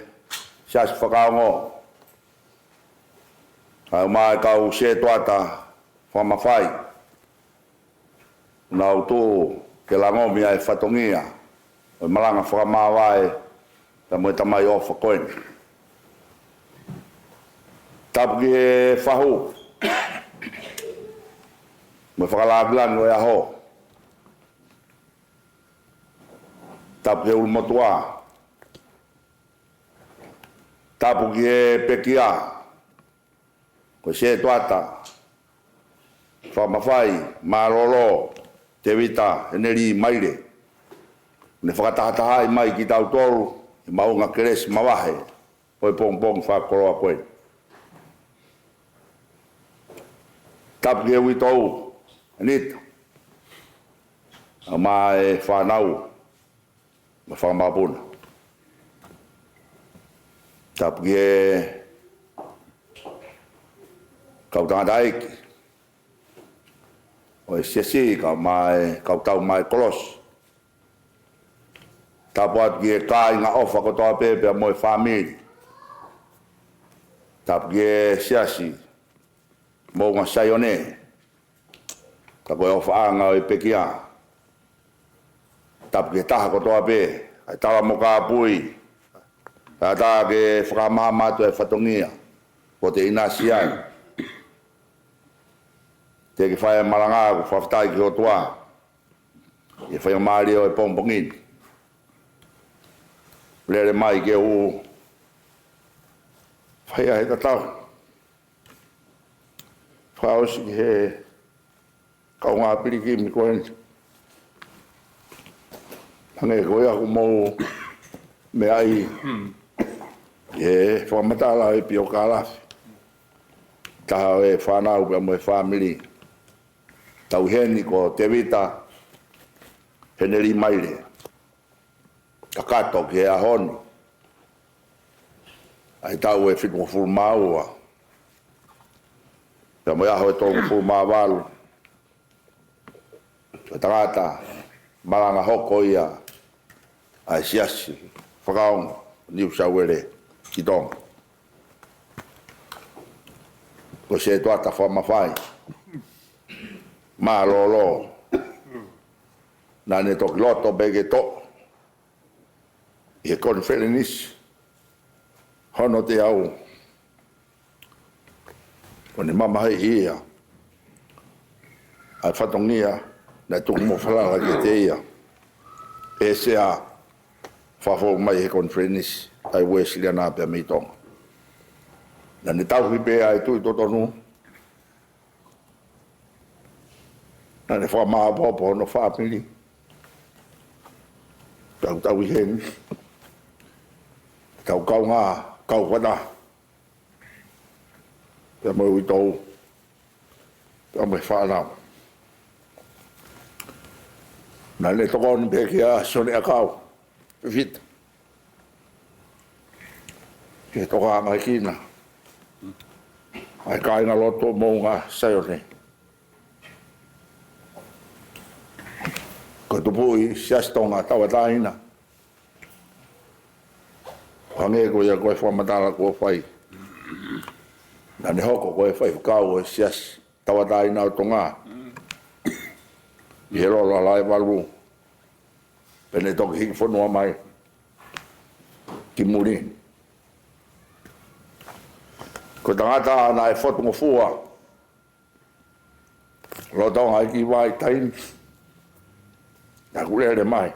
Siasi Fakaongo, ʻa ē ʻoku maʻu ʻa e kau sētuata fakamafai, ʻoku nau tuʻu ke langomi ʻa e fatongia ʻo e malanga fakamāvae pea mo e tamai ʻofa ko eni. Tapu ki he fahu mo e fakalāngilangi ʻo e ʻaho. Tapu ki he ʻulumotuʻa. Tapu ki he pekia, ko e sētuata fakamafai mālōlō, Tēvita Heneli Maile, ne fakatahatahaʻi mai kitautolu ʻi he maʻunga kelesi mavahe ʻo e pongipongi fakakoloa ko eni. Tapu ki he uitou, ʻAnita, ʻa ē ʻoku maʻu ʻa e fānau mo e fakamakapuna. Tapu ki he kau tangataʻeiki ʻo e siasi, kau mai, kau tau mai kolosi. Tapu atu ki he kāinga ʻofa kotoa pē pea mo e fāmili. Tapu ki he siasi Moʻunga Saione, ka ko e ʻofaʻanga ʻo e pekia. Tapu ki he taha kotoa pē, ʻa e tala mo kāpui, ʻa e ʻatā ke fakamahamato e fatongia, ko te inasi ai. Te ke fai e malanga, ʻoku fakafetaʻi ki he ʻOtua ʻi he faingamālie ʻo e pongipongi ni. Lele mai ke u fai ʻa e tatau fakaʻosi ki he kaungā pilikimi ko eni. Hangē ko ia ʻoku mou meaʻi ʻi he fakamatala ʻa e piokalafi, taha ʻo e fānau pea mo e fāmili. Tau ʻi heni ko Tēvita Heneli Maile. Kakato ki he ʻaho ni, ʻa e taʻu ʻe fitungofulu mā ua, pea mo e ʻaho ʻe tolungofulu mā valu, ko e tangata malanga hoko ia ʻa e Siasi Fakaongo Niu Sau Uēlesi ki Tonga. Ko e sētuata fakamafai mālōlō, naʻa ne toki loto pē ke toʻo ʻi he konifelenisi hono teau, ʻo ne mamahiʻi ia ʻa e fatongia naʻe tuku mo falala kiate ia ʻe he Sea fakafou mai he konifelenisi ʻa e Uēsiliana pea mei Tonga. Naʻa ne tauhi pē ʻa e tui totonu, naʻa ne fakamāʻopoʻopo hono fāmili. Tau tau ʻi heni, tau kaungā kau fakataha pea mo e uitou pea mo e fānau. Naʻa ne tokoni pē kia Sione ʻAkau Fifita ke tokangaʻi kinaua ʻa e kāingalotu ʻo Moʻunga Saione. Ko e tupuʻi Siasi Tonga Tauʻatāina, hangē ko ia ko e fakamatala kuo fai, naʻa ne hoko ko e faifekau ʻo e Siasi Tauʻatāina ʻo Tonga ʻi he lolo ʻa Laevalu, pea ne toki hiki fonua mai ki muli. Ko e tangata naʻe fotungofua lolotonga e kiʻi vahaʻa taimi naʻa ku lele mai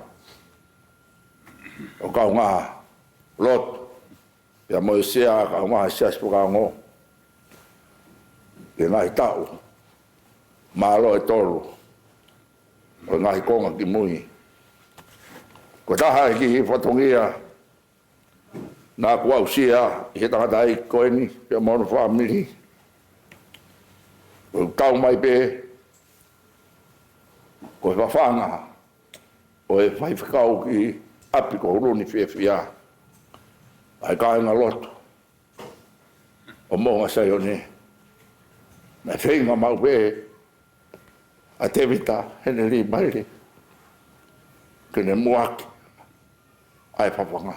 ʻo kaungā lotu pea mo e Sea, kaungā Siasi Fakaongo, ʻi he ngaahi taʻu mālō ʻe tolu ʻo e ngaahi konga kimui. Ko e taha e kiʻi fatongia naʻa ku aʻusia ʻi he tangataʻeiki ko eni pea mo hono fāmili. ʻOku tau mai pē ko e fafanga ʻo e faifekau ki ʻapi ko Huluni Fiefia, ʻa e kāingalotu ʻo Moʻunga Saione. Naʻe feinga maʻu pē ʻa Tevita Heneli Maile ke ne muʻaki ʻa e fafanga.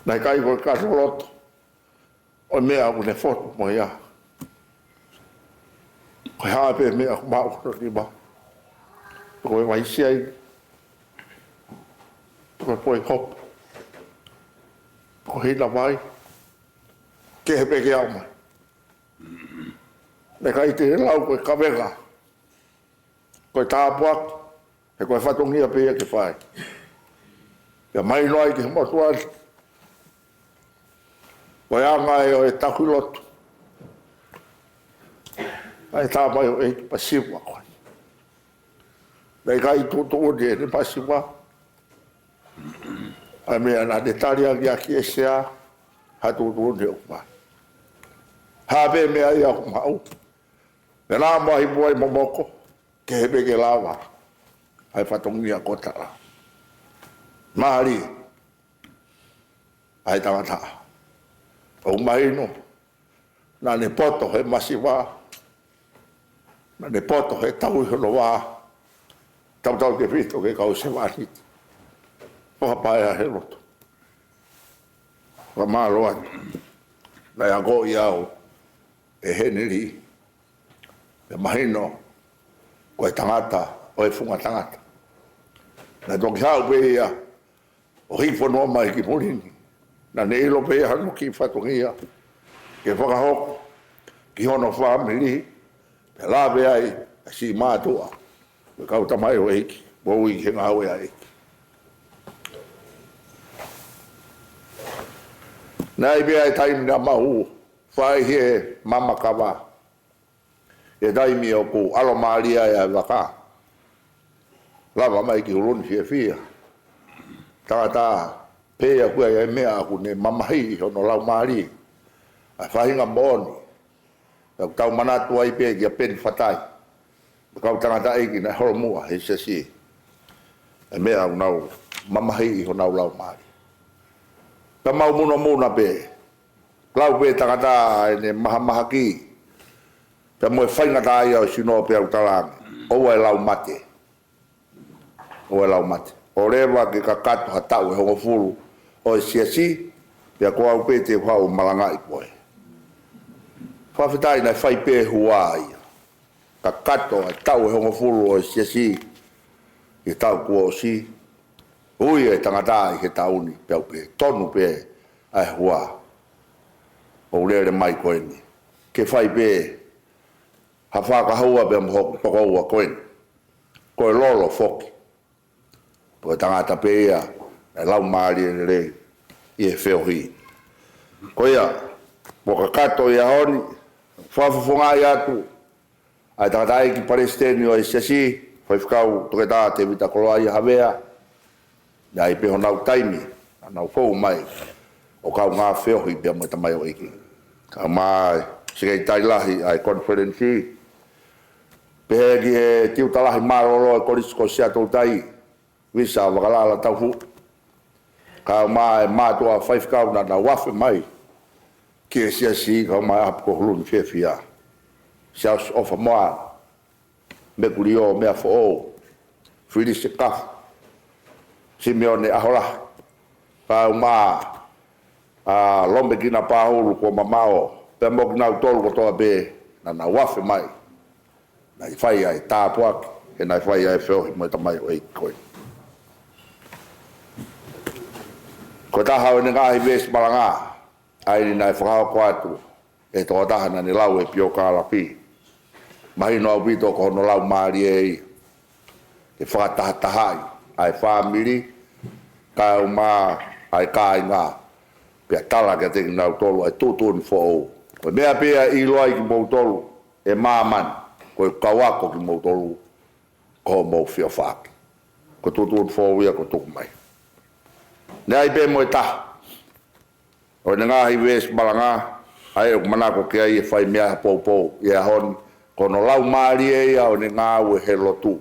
Naʻe ʻikai ko e kata loto ʻo e meʻa ʻoku ne fotu mo ia. Ko e hā pē meʻa ʻoku maʻu hono nima, ko e vaisiai, ko e poi hopo, ko e hina vai, kehe pē ke aʻu mai. Naʻe ʻikai te ne lau ko e kavenga, ko e tāpuaki, he ko e fatongia pē ia ke fai. Pea mahino ai ki he motuʻa ni ko e anga ē ʻo e tauhi lotu ʻa e tamaioʻeiki masiva ko ē. Naʻe ʻikai tuʻutuʻuni ʻene masiva ʻa e meʻa naʻa ne tali ange ʻaki ʻe Sea ha tuʻutuʻuni ʻoku maʻu. Hā pē meʻa ia ʻoku maʻu, pea naʻa mo ʻahipuai momoko, kehe pē ke lava ʻa e fatongia ko tala. Mālie ʻa e tangata. ʻOku mahino naʻa ne poto he masiva, naʻa ne poto he tauhi hono vā, tautautefito ki he kau sevāniti. Fakapaea he lotu. Fakamālō atu. Naʻe akoʻi au ʻe Heneli, pea mahino ko e tangata ʻo e funga tangata. Naʻe toki haʻu pē ia ʻo hiki fonua mai ki muli ni. Naʻa ne ʻilo pē ia hano kiʻi fatongia ke fakahoko ki hono fāmili, pea lave ai ʻa e siʻi mātuʻa, mo e kau tamaioʻeiki, mo e ui ki he ngāue ʻa e ʻEiki. Naʻe ʻi ai pē ʻa e taimi naʻa mau fai he mama kava, ʻi he taimi ʻoku ʻalomālie ai ʻa e vaka, lava mai ki Huluni Fiefia. Tangata pē ia ʻoku ʻi ai ʻa e meʻa ʻoku ne mamahiʻi hono laumālie, ʻa e faʻahinga moʻoni. Pea ʻoku tau manatu ai pē kia Peni Fatai, mo e kau tangataʻeiki naʻe holomuʻa he siasi, ʻa e meʻa ʻoku nau mamahiʻi honau laumālie. Pea mau munomuna pē, lau pē tangata ʻene mahamahaki, pea mo e faingataʻaʻia ʻo e sino, pea ʻoku talaange, ʻoua ʻe lau mate. ʻOua ʻe lau mate. ʻOleva ke kakato ha taʻu ʻe hongofulu ʻo e siasi, pea ko au pē te u haʻu ʻo malangaʻi koe. Fakafetaʻi naʻe fai pē hua ia. Kakato ʻa e taʻu ʻe hongofulu ʻo e siasi ʻi he taʻu kuo ʻosi. Ui e tangata ʻi he taʻu ni pea u pehē, tonu pē ʻa e hua ʻoku lele mai ko eni. Ke fai pē ha fakahua pea mo hoku tokoua ko eni. Ko e lolo foki. Ko e tangata pē ia naʻe laumālie lelei ʻi he feohi. Ko ia, mo kakato ia ʻaho ni, fakafofongaʻi atu ʻa e tangataʻeiki palesiteni ʻo e siasi, Faifekau Toketā Tevita Koloaʻia Havea, naʻe ʻi ai pē honau taimi naʻa nau fou mai ʻo kaungā feohi pea mo e tamaioʻeiki. Kae ʻumaʻā e sekelitali lahi ʻa e konifelenisi, pehē ki he tiuta lahi mālōlō ʻo e Kolisi ko Siaʻatoutai, Visa Vakalala Taufuʻu. Kae ʻumaʻā e mātuʻa faifekau naʻa nau afe mai ki he siasi, kae ʻumaʻā e ʻapi ko Huluni Fiefia. Siaosi ʻOfa Moana, Mekuliō Meafoʻou, Filisi Kafu, Simione ʻAholahi, kae ʻumaʻā ʻa Lomekina Pāulu kuo mamaʻo, pea mo kinautolu kotoa pē naʻa nau afe mai. Naʻe fai ai e tāpuaki, he naʻe fai ai e feohi mo e tamaioʻeiki ko ē. Ko e taha ʻo ʻene ngaahi veesi malanga ʻa eni naʻe fakahoko atu ʻe he tokotaha naʻa ne lau e piokālafi. Mahino ʻaupito ko hono laumālie ia ke fakatahatahaʻi ʻa e fāmili, kae ʻumaʻā ʻa e kāinga, pea tala kiate kinautolu ʻa e tuʻutuʻuni foʻou. Ko e meʻa pē ia ʻe ʻilo ai kimoutolu ʻe māmani, ko e kau ako kimoutolu, ko hoʻomou feʻofaʻaki. Ko e tuʻutuʻuni foʻou ia kuo tuku mai. Naʻe ʻi ai pē mo e taha ʻo ʻene ngaahi veesi malanga, ʻa ē ʻoku manako ki ai e fai meʻa poupou ʻi he ʻaho ni, ko hono lau mālie ia ʻo ʻene ngāue he lotu,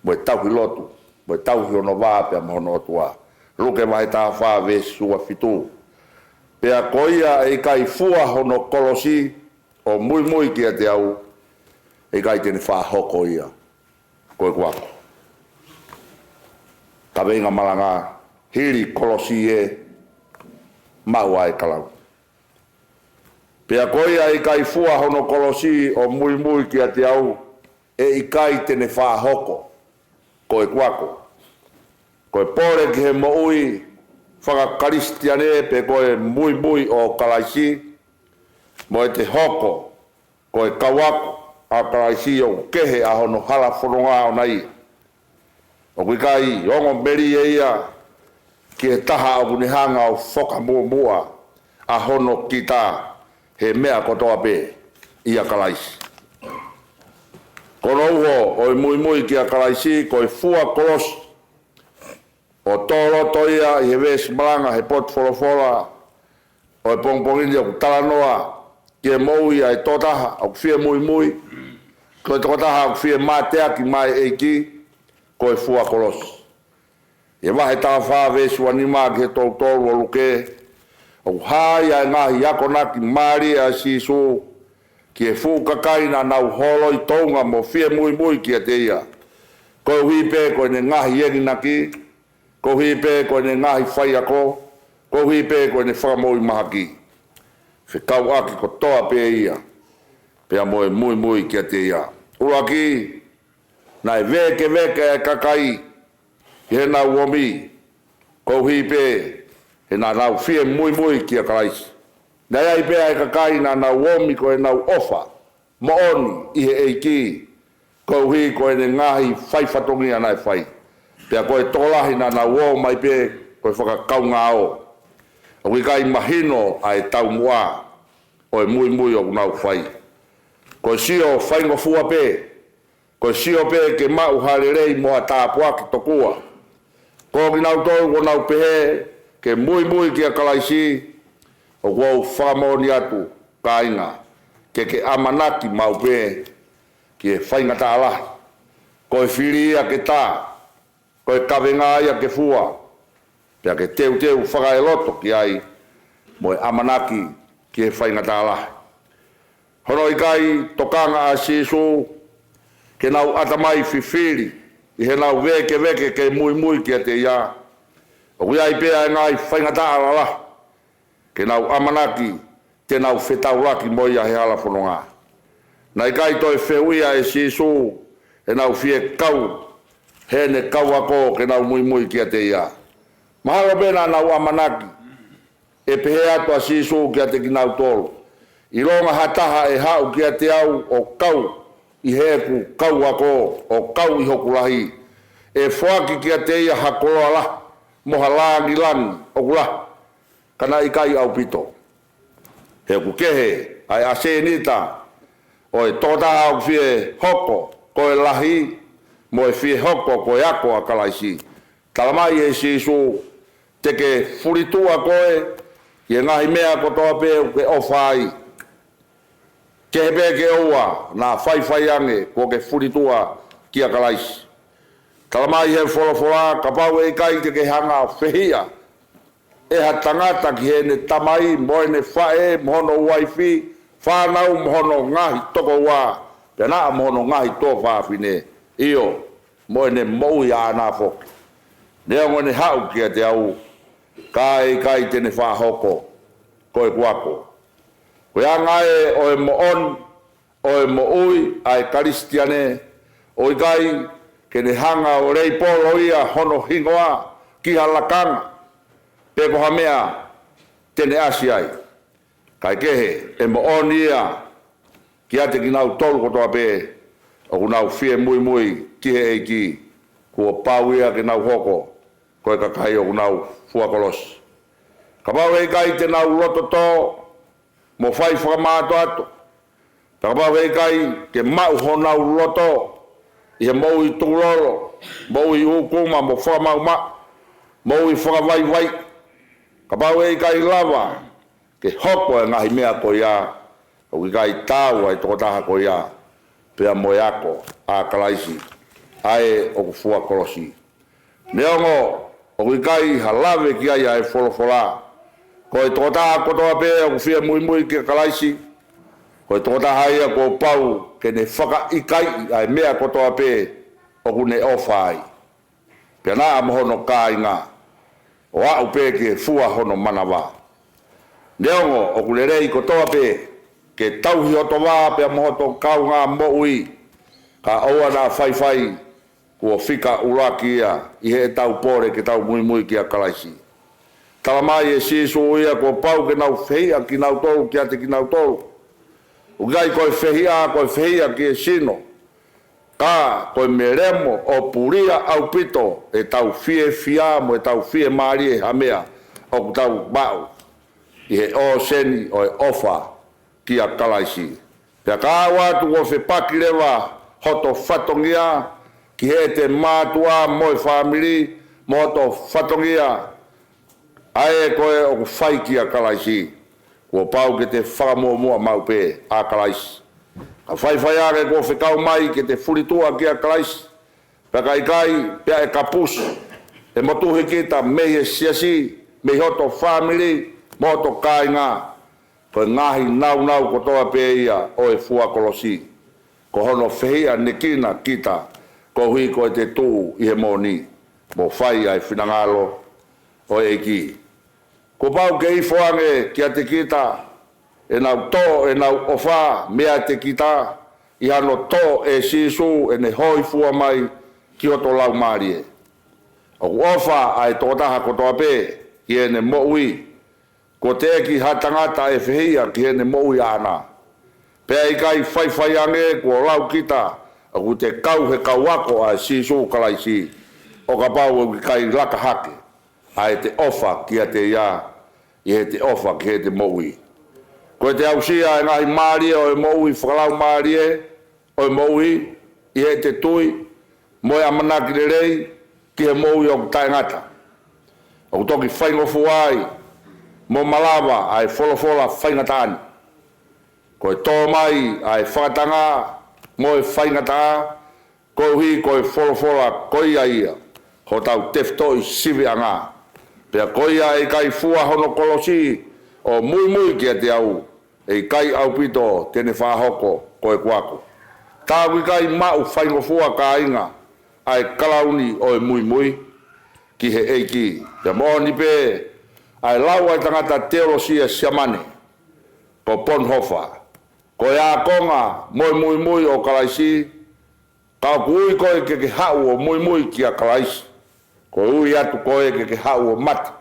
mo e tauhi lotu, mo e tauhi hono vā pea mo hono ʻOtua. Luke vahe taha fā veesi ua fitu. Pea ko ia ʻe ʻikai fua hono kolosi ʻo muimui kiate au, ʻe ʻikai te ne faʻa hoko ia ko ʻeku ako. Kaveinga malanga: Hili kolosi ē, maʻu ʻa e kalauni. Pea ko ia ʻe ʻikai fua hono kolosi ʻo muimui kiate au, ʻe ʻikai te ne faʻa hoko ko ʻeku ako. Ko e pole ki he moʻui faka-Kalisitiane pe ko e muimui ʻo Kalaisi, mo ʻete hoko ko e kau ako ʻa Kalaisi, ʻoku kehe ʻa hono hala fononga ʻoʻona ia. ʻOku ʻikai ongo melie ia ki he taha ʻoku ne hanga ʻo fakamuʻomuʻa ʻa hono kita he meʻa kotoa pē ʻia Kalaisi. Ko hono uho ʻo e muimui kia Kalaisi, ko e fua kolosi, ʻo tō loto ia ʻi he veesi malanga he potu folofola ʻo e pongipongi ni, ʻoku talanoa ki he moʻui ʻa e tokotaha ʻoku fie muimui, ko e tokotaha ʻoku fie mateaki maʻá e ʻEiki, ko e fua kolosi. ʻI he vahe taha fā veesi ua nima ki he tolu tolu ʻo Luke, ʻoku hā ai ʻa e ngaahi akonaki mālie ʻa Sīsū ki he fuʻu kakai naʻa nau holoi tounga mo fie muimui kiate ia, koeʻuhi pē ko ʻene ngaahi enginaki, koeʻuhi pē ko ʻene ngaahi faiako, koeʻuhi pē ko ʻene fakamoʻui mahaki. Fekauʻaki kotoa pē ia pea mo e muimui kiate ia. ʻUluaki, naʻe vēkeveke ʻa e kakai ʻi heʻenau omi, koeʻuhi pē he naʻa nau fie muimui kia Kalaisi. Naʻe ʻi ai pē ʻa e kakai naʻa nau omi ko ʻenau ʻofa moʻoni ʻi he ʻEiki, koeʻuhi ko ʻene ngaahi fai fatongia naʻe fai. Pea ko e tokolahi naʻa nau ō mai pē ko e fakakaungāʻo, ʻoku ʻikai mahino ʻa e taumuʻa ʻo e muimui ʻoku nau fai. Ko e sio faingofua pē, ko e sio pē ke maʻu ha lelei mo ha tāpuaki tokua. Ko kinautolu kuo nau pehē ke muimui kia Kalaisi, ʻoku ou fakamoʻoni atu, kāinga, ke ke ʻamanaki maʻu pē ki he faingataʻa lahi. Ko e fili ia ke tā, ko e kavenga ia ke fua, pea ke teuteu fakaeloto ki ai mo e ʻamanaki ki he faingataʻa lahi. Hono ʻikai tokanga ʻa Sīsū ke nau ʻatamai fifili ʻi heʻenau vēkeveke ke muimui kiate ia. ʻOku ʻi ai pē ʻa e ngaahi faingataʻa lalahi ke nau ʻamanaki te nau fetaulaki mo ia he hala fononga. Naʻe ʻikai toe fehuʻia ʻe Sīsū ʻenau fie kau heʻene kau ako ke nau muimui kiate ia. Mahalo pē naʻa nau ʻamanaki ʻe pehē atu ʻa Sīsū kiate kinautolu, ʻilonga ha taha ʻe haʻu kiate au ʻo kau ʻi heʻeku kau ako, ʻo kau ʻi hoku lahi, ʻe foaki kiate ia ha koloa lahi mo ha lāngilangi ʻoku lahi, ka naʻe ʻikai ʻaupito. He ʻoku kehe ʻa e ʻasenita ʻo e tokotaha ʻoku fie hoko ko e lahi, mo e fie hoko ko e ako ʻa Kalaisi. Talamai ʻe Sīsū, te ke fulituʻa koe ʻi he ngaahi meʻa kotoa pē ʻoku ke ʻofa ai. Kehe pē ke ʻoua naʻa faifai ange kuo ke fulituʻa kia Kalaisi. Talamai ʻe he folofola, kapau ʻe ʻikai te ke hanga ʻo fehiʻa ʻe ha tangata ki heʻene tamai, mo ʻene faʻē, mo hono uaifi, fānau, mo hono ngaahi tokoua, pea naʻa mo hono ngaahi tuofāfine, ʻio, mo ʻene moʻui ʻaʻana foki, neongo ʻene haʻu kiate au, ka ʻe ʻikai te ne faʻa hoko ko ʻeku ako. Ko e anga ē ʻo e moʻoni ʻo e moʻui ʻa e Kalisitiane, ʻo ʻikai ke ne hanga ʻo leipolo ia hono hingoa ki ha lakanga, pe ko ha meʻa te ne ʻasi ai. Kaekehe, ʻe moʻoni ia kiate kinautolu kotoa pē ʻoku nau fie muimui ki he ʻEiki, kuo pau ia ke nau hoko ko e kakai ʻoku nau fua kolosi. Kapau ʻe ʻikai te nau loto tō mo fai fakamātoato, Pea kapau he ʻikai ke maʻu honau loto ʻi he moʻui tukulolo, moʻui ʻūkuma mo fakamaʻumaʻu, moʻui fakavaivai, kapau he ʻikai lava ke hoko e ngaahi meʻa ko ia, ʻoku ʻikai taau ʻa e tokotaha ko ia pea mo e ako ʻa Kalaisi, ʻa ē ʻoku fua kolosi. Neongo ʻoku ʻikai ha lave ki ai ʻa e folofola, ko e tokotaha kotoa pē ʻoku fie muimui kia Kalaisi, ko e tokotaha ia kuo pau ke ne fakaʻikaiʻi ʻa e meʻa kotoa pē ʻoku ne ʻofa ai, pea naʻa mo hono kāinga, ʻo aʻu pē ki he fua hono manava. Neongo ʻoku lelei kotoa pē ke tauhi hoto vā pea mo hoto kaungā moʻui, ka ʻoua naʻa faifai kuo fika ʻuluaki ia ʻi heʻetau pole ke tau muimui kia Kalaisi. Tala mai ʻe Sīsū ia kuo pau ke nau fehiʻa kinautolu kiate kinautolu. ʻOku ʻikai ko e fehiʻa ko e fehiʻa ki he sino, ka ko e melemo ʻo pulia ʻaupito ʻetau fiefia mo ʻetau fiemālie ha meʻa ʻoku tau maʻu ʻi he ʻōseni ʻo e ʻofa kia Kalaisi. Pea ka ʻoatu kuo fepaki leva hoto fatongia ki heʻete mātuʻa mo e fāmili, mo hoto fatongia ʻa ē ko ē ʻoku fai kia Kalaisi, kuo pau ke te fakamuʻomuʻa maʻu pē ʻa Kalaisi. Ka faifai ange kuo fekau mai ke te fulituʻa kia Kalaisi, pea ka ʻikai, pea ʻe kapusi, ʻe motuhi kita mei he siasi, mei hoto fāmili, mo hoto kāinga. Ko e ngaahi naunau kotoa pē ia ʻo e fua kolosi, ko hono fehiʻanekina kita koeʻuhi ko ʻete tuʻu ʻi he moʻoni mo fai ʻa e finangalo ʻo e ʻEiki. Kuo pau ke ifo ange kiate kita ʻenau tō ʻenau ʻofa meiate kita ʻi hano tō ʻe Sīsū ʻene hōifua mai ki hoto laumālie. ʻOku ʻofa ʻa e tokotaha kotoa pē ki heʻene moʻui. Kuo teʻeki ha tangata ʻe fehiʻa ki heʻene moʻui ʻaʻana. Pea ʻikai faifai ange kuo lau kita ʻoku te kau he kau ako ʻa Sīsū Kalaisi, ʻo kapau ʻoku ʻikai laka hake ʻa ʻete ʻofa kiate ia ʻi heʻete ʻofa ki heʻete moʻui. Ko ʻete aʻusia e ngaahi mālie ʻo e moʻui fakalaumālie ʻo e moʻui ʻi heʻete tui mo e ʻamanaki lelei ki he moʻui ʻoku taʻengata, ʻoku toki faingofua ai mo malava ʻa e folofola faingataʻa ni. Ko e tō mai ʻa e fakatanga mo e faingataʻa, koeʻuhi ko e folofola ko ia ia hotau tefitoʻi siviʻanga. Pea ko ia ʻe ʻikai fua hono kolosi ʻo muimui kiate au, ʻe ʻikai ʻaupito te ne fakahoko ko ʻeku ako. Tā ʻoku ʻikai maʻu faingofua kāinga ʻa e kalauni ʻo e muimui ki he ʻEiki. Pea moʻoni pē ʻa e lau ʻa e tangata teolosia Siamane ko Bonhoeffer, ko e ākonga mo e muimui ʻo Kalaisi, ka ʻoku ui koe ke ke haʻu ʻo muimui kia Kalaisi, ko e ui atu koe ke ke haʻu ʻo mate.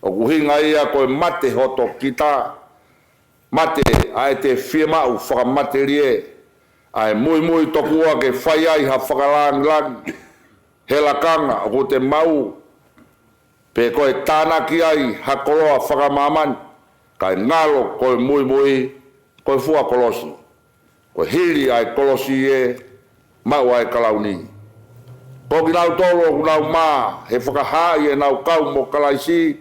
ʻOku ʻuhinga ia ko e mate hoto kita, mate ʻa ʻete fiemaʻu fakamatelie, ʻa e muimui tokua ke fai ai ha fakalāngilangi he lakanga ʻoku te maʻu, pe ko e tānaki ai ha koloa fakamāmani, kae ngalo ko e muimui ko e fua kolosi. Ko e hili ʻa e kolosi ʻe maʻu ʻa e kalauni. Ko kinautolu ʻoku nau mā he fakahaaʻi ʻenau kau mo Kalaisi,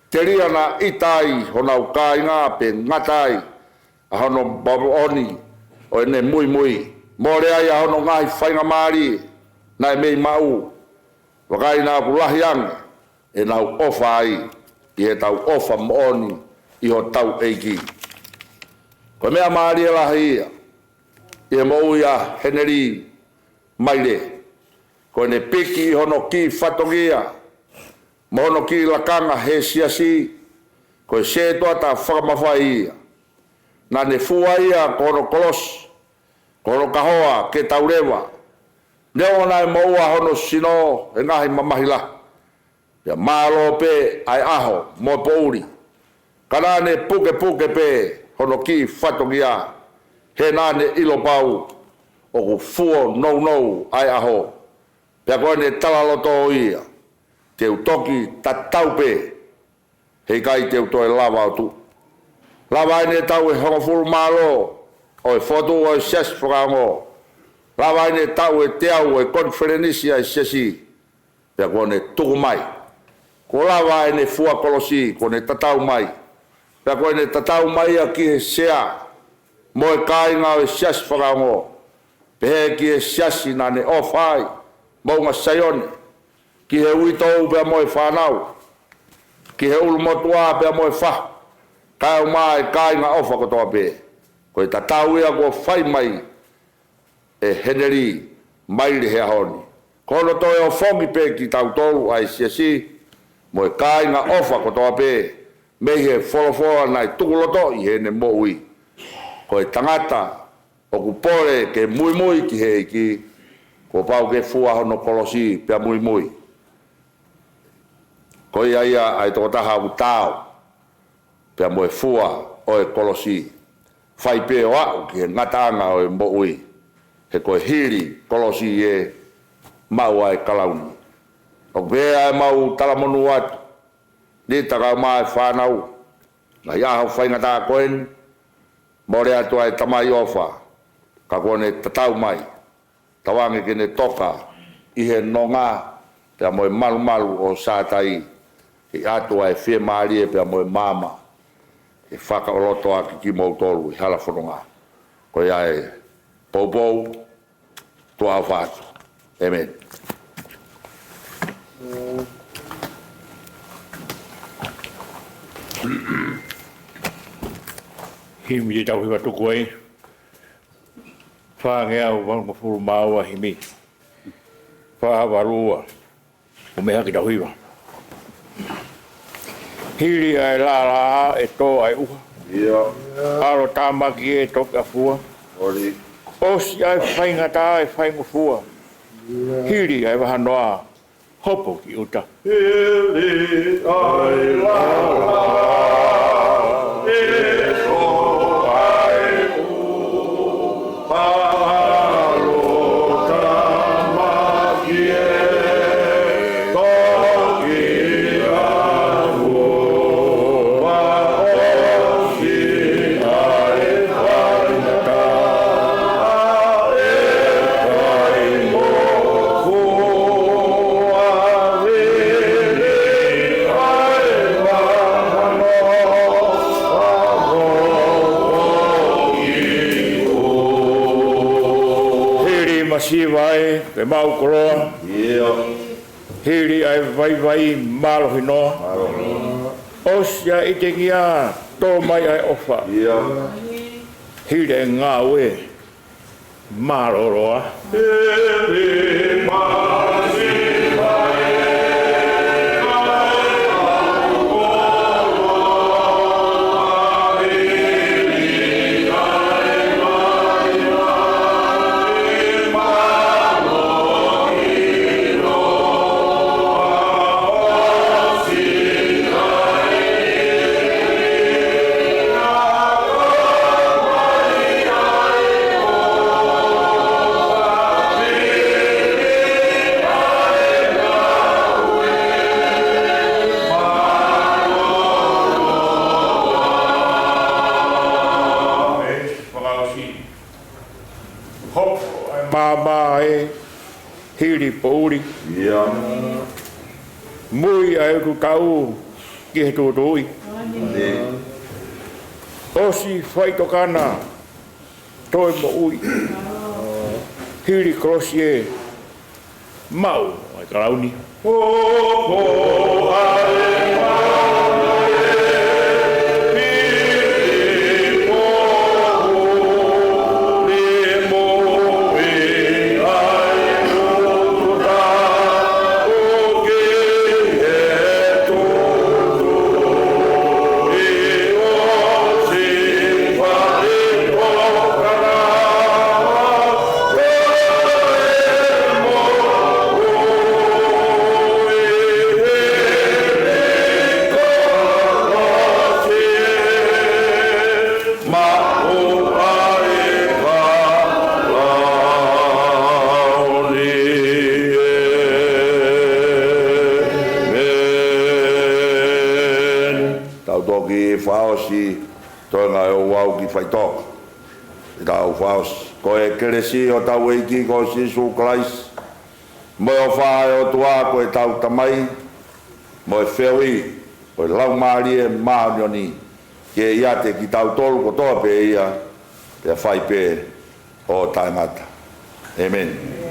telia naʻa ʻita ai honau kāinga pe ngata ai ʻa hono moʻoni ʻo ʻene muimui, mole ai ʻa hono ngaahi faingamālie naʻe mei maʻu, vakai naʻa ʻoku lahi ange ʻenau ʻofa ai ʻi heʻetau ʻofa moʻoni ʻi hotau ʻEiki. Ko e meʻa mālie lahi ia ʻi he moʻui ʻa Henelī Maile, ko ʻene piki ʻi hono kiʻi fatongia mo hono kiʻi lakanga he siasi, ko e sētuata fakamafai ia. Naʻa ne fua ia ko hono kolosi, ko hono kahoa ke tauleva. Neongo naʻe moʻua hono sino he ngaahi mamahi lahi, pea mālō pē ʻa e ʻaho mo e poʻuli, ka naʻa ne pukepuke pē hono kiʻi fatongia, he naʻa ne ʻilo pau ʻoku fuo nounou ʻa e ʻaho. Pea ko ʻene talaloto ia, te u toki tatau pē, he ʻikai te u toe lava ʻo tuʻu. Lava ʻene tau ʻe hongofulu mā lō, ʻo e fokotuʻu ʻo e Siasi Fakaongo. Lava ʻene taʻu ʻe teau ʻo e konifelenisi ʻa e Siasi, pea kuo ne tuku mai. Kuo lava ʻene fua kolosi, kuo ne tatau mai. Pea kuo ne tatau mai ia ki he Sea mo e kāinga ʻo e Siasi Fakaongo, pehē ki he Siasi naʻa ne ʻofa ai, Moʻunga Saione, ki he uitou pea mo e fānau, ki he ʻulumotuʻa pea mo e fahu, kaeʻumaʻā e kāinga ʻofa kotoa pē. Ko e tatau ia kuo fai mai ʻe Heneli Maile he ʻaho ni. Ko hono toe ofongi pē kitautolu ʻa e Siasi mo e kāinga ʻofa kotoa pē, mei he folofola naʻe tukulotoʻi heʻene moʻui: Ko e tangata ʻoku pole ke muimui ki he ʻEiki, kuo pau ke fua hono kolosi pea muimui. Ko ia ia ʻa e tokotaha ʻoku taau pea mo e fua ʻo e kolosi, fai pē ʻo aʻu ki he ngataʻanga ʻo e moʻui, he ko e hili kolosi ʻe maʻu ai e kalauni. ʻOku pehē ʻa ʻemau talamonū atu, Lita kaeʻumaʻā e fānau, ngaahi ʻaho faingataʻa ko eni, mole atu ʻa e Tamai ʻofa, ka kuo ne tatau mai. Tauange ke ne toka ʻi he nonga pea mo e malumalu ʻo Sātai, ʻi ʻatu ʻa e fiemālie pea mo e maama, ʻe fakaʻoloto ʻaki kimoutolu ʻi hala fononga. Ko ia e poupou, tuʻa ʻofa atu. ʻĒmeni. Himi te tau hiva tuku ai. Fāngeau valungofulu mā ua, himi fā valu ua. ʻO meʻa ki tau hiva. Hili ʻa e laʻalaʻā ʻe tō ʻa e ʻuha. ʻIo. ʻAlo tāmaki ʻe toki ʻafua. ʻOli. ʻOsi ʻa e faingataʻa ʻe faingofua. ʻIo. Hili ʻa e vahanoa, hopo ki ʻuta. Hili ʻa e laʻalaʻā ʻe tō ʻa e ʻuha. Hili masiva ʻe, pea maʻu koloa. ʻIo. Hili ʻa e vaivai mālohi noa. Mālohi noa. ʻOsi ʻa e ʻitingia, tō mai ʻa e ʻofa. ʻIo. Hili ʻa e ngāue, mālōlō ā. Fakaʻosi. Hopo ʻa e maama ʻe, hili poʻuli. ʻIo. Mui ʻa e ututau ki he tuʻutuʻuni. ʻIo. ʻOsi faitokanga, toe moʻui. Hili kolosi ʻe, maʻu ʻa e kalauni. Tau toki fakaʻosi, toenga ʻe ouau ki faʻitoka. ʻetau fakaʻosi. Ko e kelesi ʻo hotau ʻEiki ko Sīsū Kalaisi, mo e ʻofa ʻa e ʻOtua ko ʻetau Tamai, mo e feohi ʻo e Laumālie Māʻoniʻoni, ke ʻiate kitautolu kotoa pē ia, pea fai pē ʻo taʻengata. ʻĒmeni.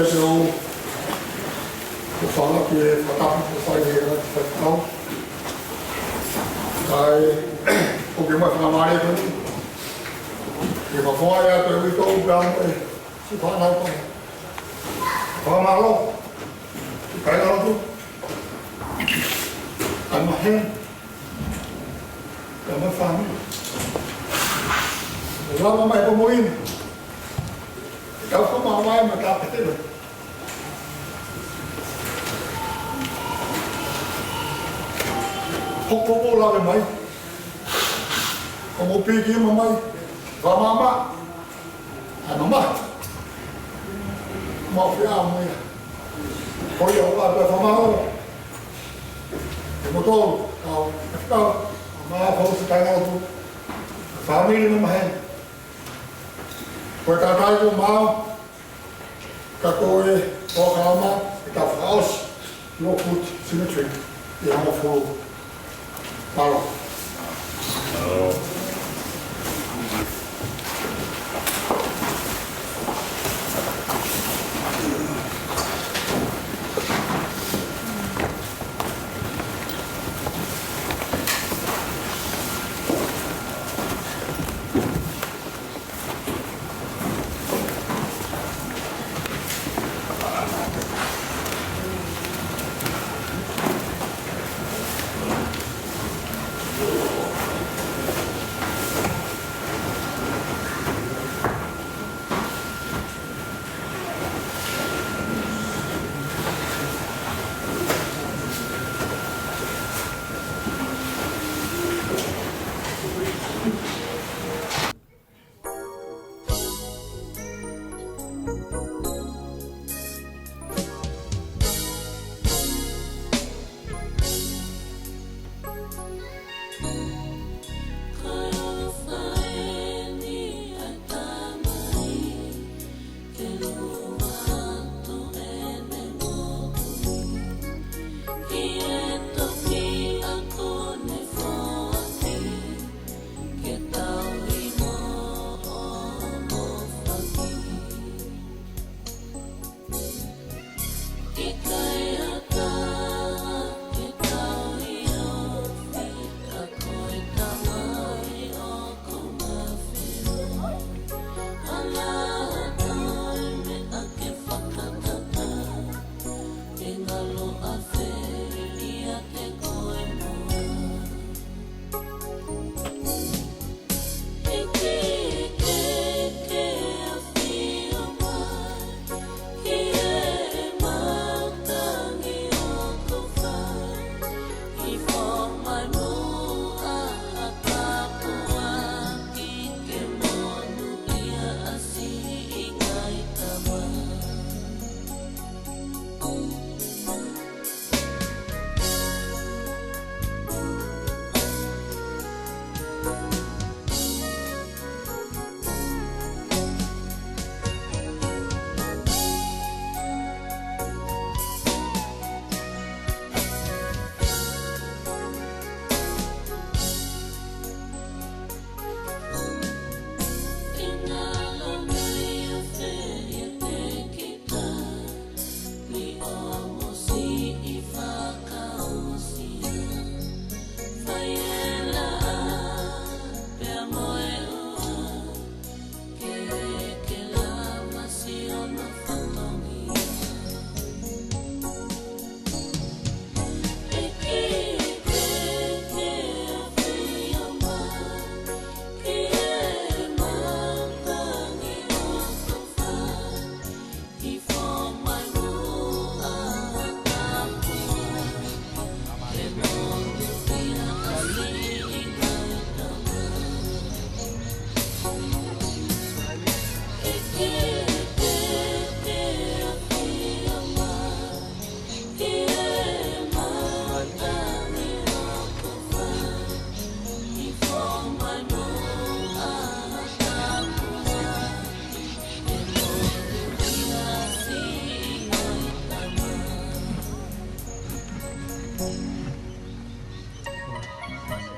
ʻOku ou fakaʻamu ke fakatapu ke fai he ʻaho ni. Kae ʻoku ou fakamālō atu. Ke fakafoki atu e uitou pea mo e siʻi fānau ko ē. Fakamālō. Kāinga lotu. ʻA e maheni. Pea mo e fāmili. ʻO lava mai ko moʻoni. Kau ko ma mai ma ka pete. Hoko ko lave mai. Ko mo piki ma mai. Fakamāmā. ʻA e mamahi. Mau fie ʻamu ia. Ko ia ʻoku ou fakamālō. Ke mo tolu, kau, kau, ma fau se kai ngau tu. Fāmili mo maheni. Ko e kātaki ko mau, ka ko e polokalama, ʻetau fakaʻosi, Rockwood Cemetery, ʻi Hongofulu. Mālō.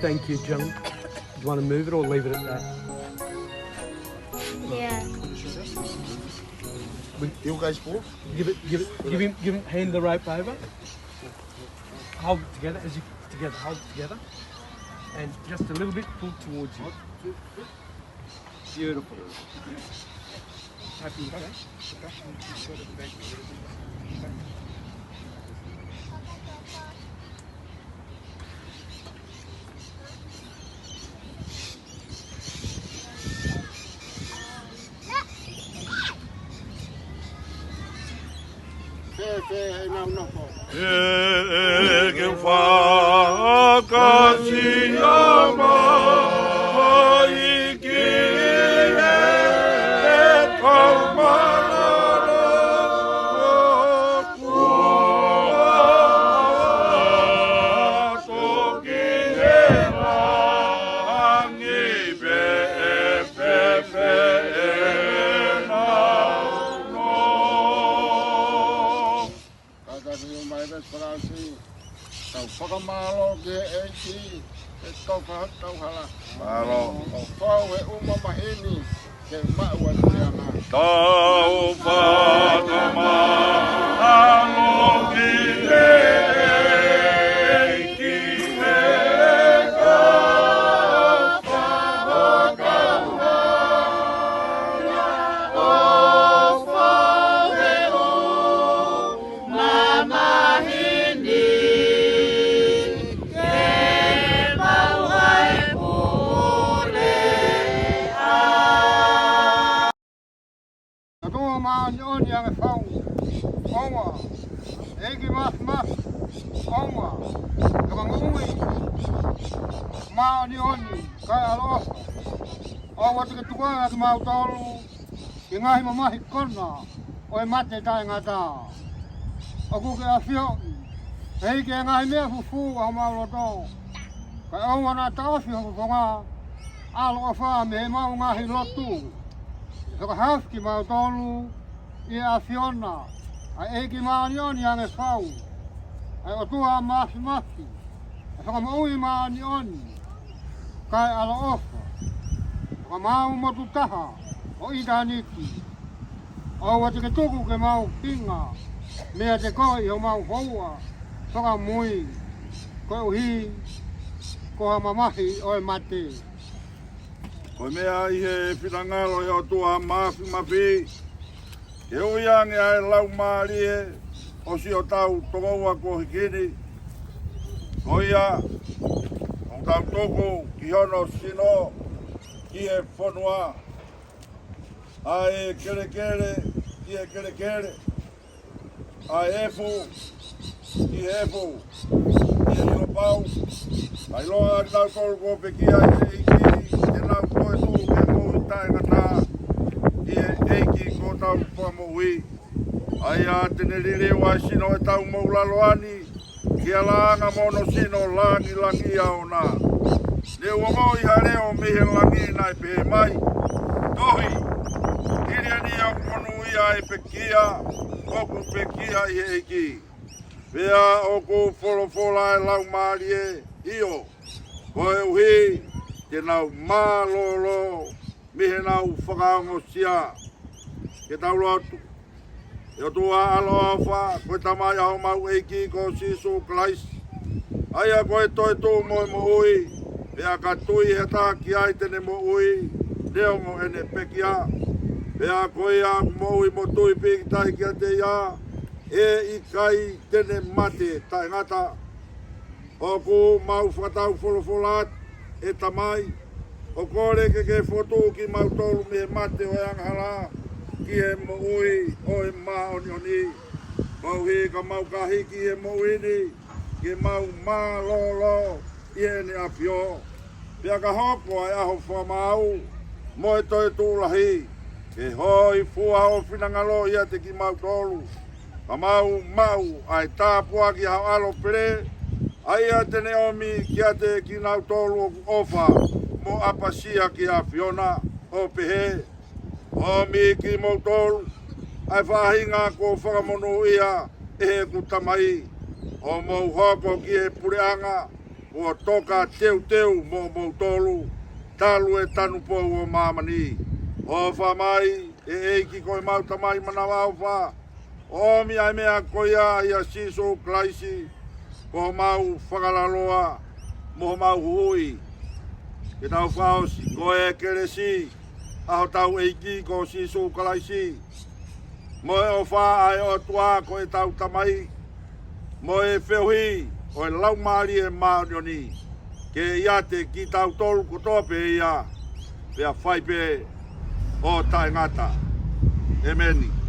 Thank you, John. Do you want to move it or leave it at that? Yeah. You guys move. Give it, give it, give him, give him, hand the rope over. Hold it together as you, together, hold it together. And just a little bit, pull towards you. Beautiful. Happy with that? Fēfē ʻenau nofo? ʻE ke fakasiʻa mai ki he kau mālōlō, kuo toki he langi pē ʻe fēfē ʻenau nofo. Kātaki mai Veesi Falaasi, tau fakamālō ki he ʻEiki, he tofa hotau hala. Mālō. ʻO fou he ʻū mamahi ni, ke maʻu ʻa e puleʻanga. Tau fakamālō ki he ʻEiki, he tofa hotau hala. ʻO fou he ʻū mamahi ni, ke maʻu ʻa e puleʻanga. ʻOtua māʻoniʻoni ange fau, ʻoua. ʻEiki māfimafi, ʻoua. Fakamoʻui māʻoniʻoni, kae ʻaloʻofa. ʻOua te ke tuku ange kimautolu ki he ngaahi mamahi kona ʻo e mate taʻengata. ʻOku ke ʻafioʻi, ʻEiki, ʻa e ngaahi meʻa fufū ʻa homau loto. Kae ʻoua naʻa taʻofi ho fofonga ʻaloʻofa mei heʻemau ngaahi lotu. Fakahaofi kimautolu ʻi he ʻAfiona, ʻa e ʻEiki māʻoniʻoni ange fau, ʻa e ʻOtua māfimafi, ʻa e Fakamoʻui māʻoniʻoni, kae ʻaloʻofa. Fakamaau motu taha ʻo ʻitāniti. ʻOua te ke tuku ke mau hinga meiate koe ʻi homau houa fakamui, koeʻuhi ko ha mamahi ʻo e mate. Ko e meʻa ʻi he finangalo ʻo e ʻOtua māfimafi, ke ui ange ʻa e laumālie ʻo siʻotau tokoua kuo hiki ni. Ko ia, ʻoku tau tuku ki hono sino ki he fonua, ʻa e kelekele ki he kelekele, ʻa e efu ki he efu, ki he ʻilo pau. Kae ʻiloa ʻa kinautolu kuo pekia ʻe he ʻEiki, te nau toetuʻu ki he moʻui taʻengata ʻi he ʻEiki ko hotau Fakamoʻui. ʻA ia te ne liliu ʻa e sino ʻo ʻetau moʻulaloa ni ki he laʻanga mo hono sino langilangiʻia ʻoʻona. Ne u ongoʻi ha leʻo mei he langi naʻe pehē mai, Tohi, hili eni ʻoku monūʻia ʻa e pekia ʻoku pekia ʻi he ʻEiki. Pea ʻoku folofola ʻa e Laumālie, ʻIo, koeʻuhi te nau mālōlō mei heʻenau fakaongosia. Ke tau lotu. ʻE ʻOtua ʻaloʻofa, ko e Tamai ʻa homau ʻEiki ko Sīsū Kalaisi, ʻa ia ko e toetuʻu mo e moʻui, pea ka tui ha taha ki ai te ne moʻui neongo ʻene pekia. Pea ko ia ʻoku moʻui mo tui pīkitai kiate ia, ʻe ʻikai te ne mate taʻengata. ʻOku mau fakatau folofola atu, ʻe Tamai, ʻo kole ke ke fokotuʻu kimautolu mei he mate ʻo e angahala ki he moʻui ʻo e māʻoniʻoni. Koeʻuhi ka mau ka hiki he moʻui ni, ke mau mālōlō ʻi heʻene ʻAfio. Pea ka hoko ʻa e ʻaho fakamaau mo e toetuʻu lahi, ke hōifua ho finangalo ʻiate kimautolu, ka mau maʻu ʻa e tāpuaki ʻa ho ʻAlo pele, ʻa ia te ne ʻomi kiate kinautolu ʻoku ʻofa mo ʻapasia ki he ʻAfiona, ʻo pehē, ʻOmi kimoutolu ʻa e faʻahinga kuo fakamonūʻia ʻe heʻeku Tamai, ʻo mou hoko ki he puleʻanga, kuo toka teuteu moʻomoutolu talu e tanupou ʻo māmani. ʻOfa mai, ʻe ʻEiki ko ʻemau Tamai manavaʻofa, ʻo ʻomi ʻa e meʻa ko ia ʻia Sīsū Kalaisi, ko homau fakalaloa mo homau huhuʻi. Ke tau fakaʻosi, ko e kelesi ʻa hotau ʻEiki ko Sīsū Kalaisi, mo e ʻofa ʻa e ʻOtua ko ʻetau Tamai, mo e feohi ʻo e Laumālie Māʻoniʻoni, ke ʻiate kitautolu kotoa pē ia, pea fai pē ʻo taʻengata. ʻEmeni.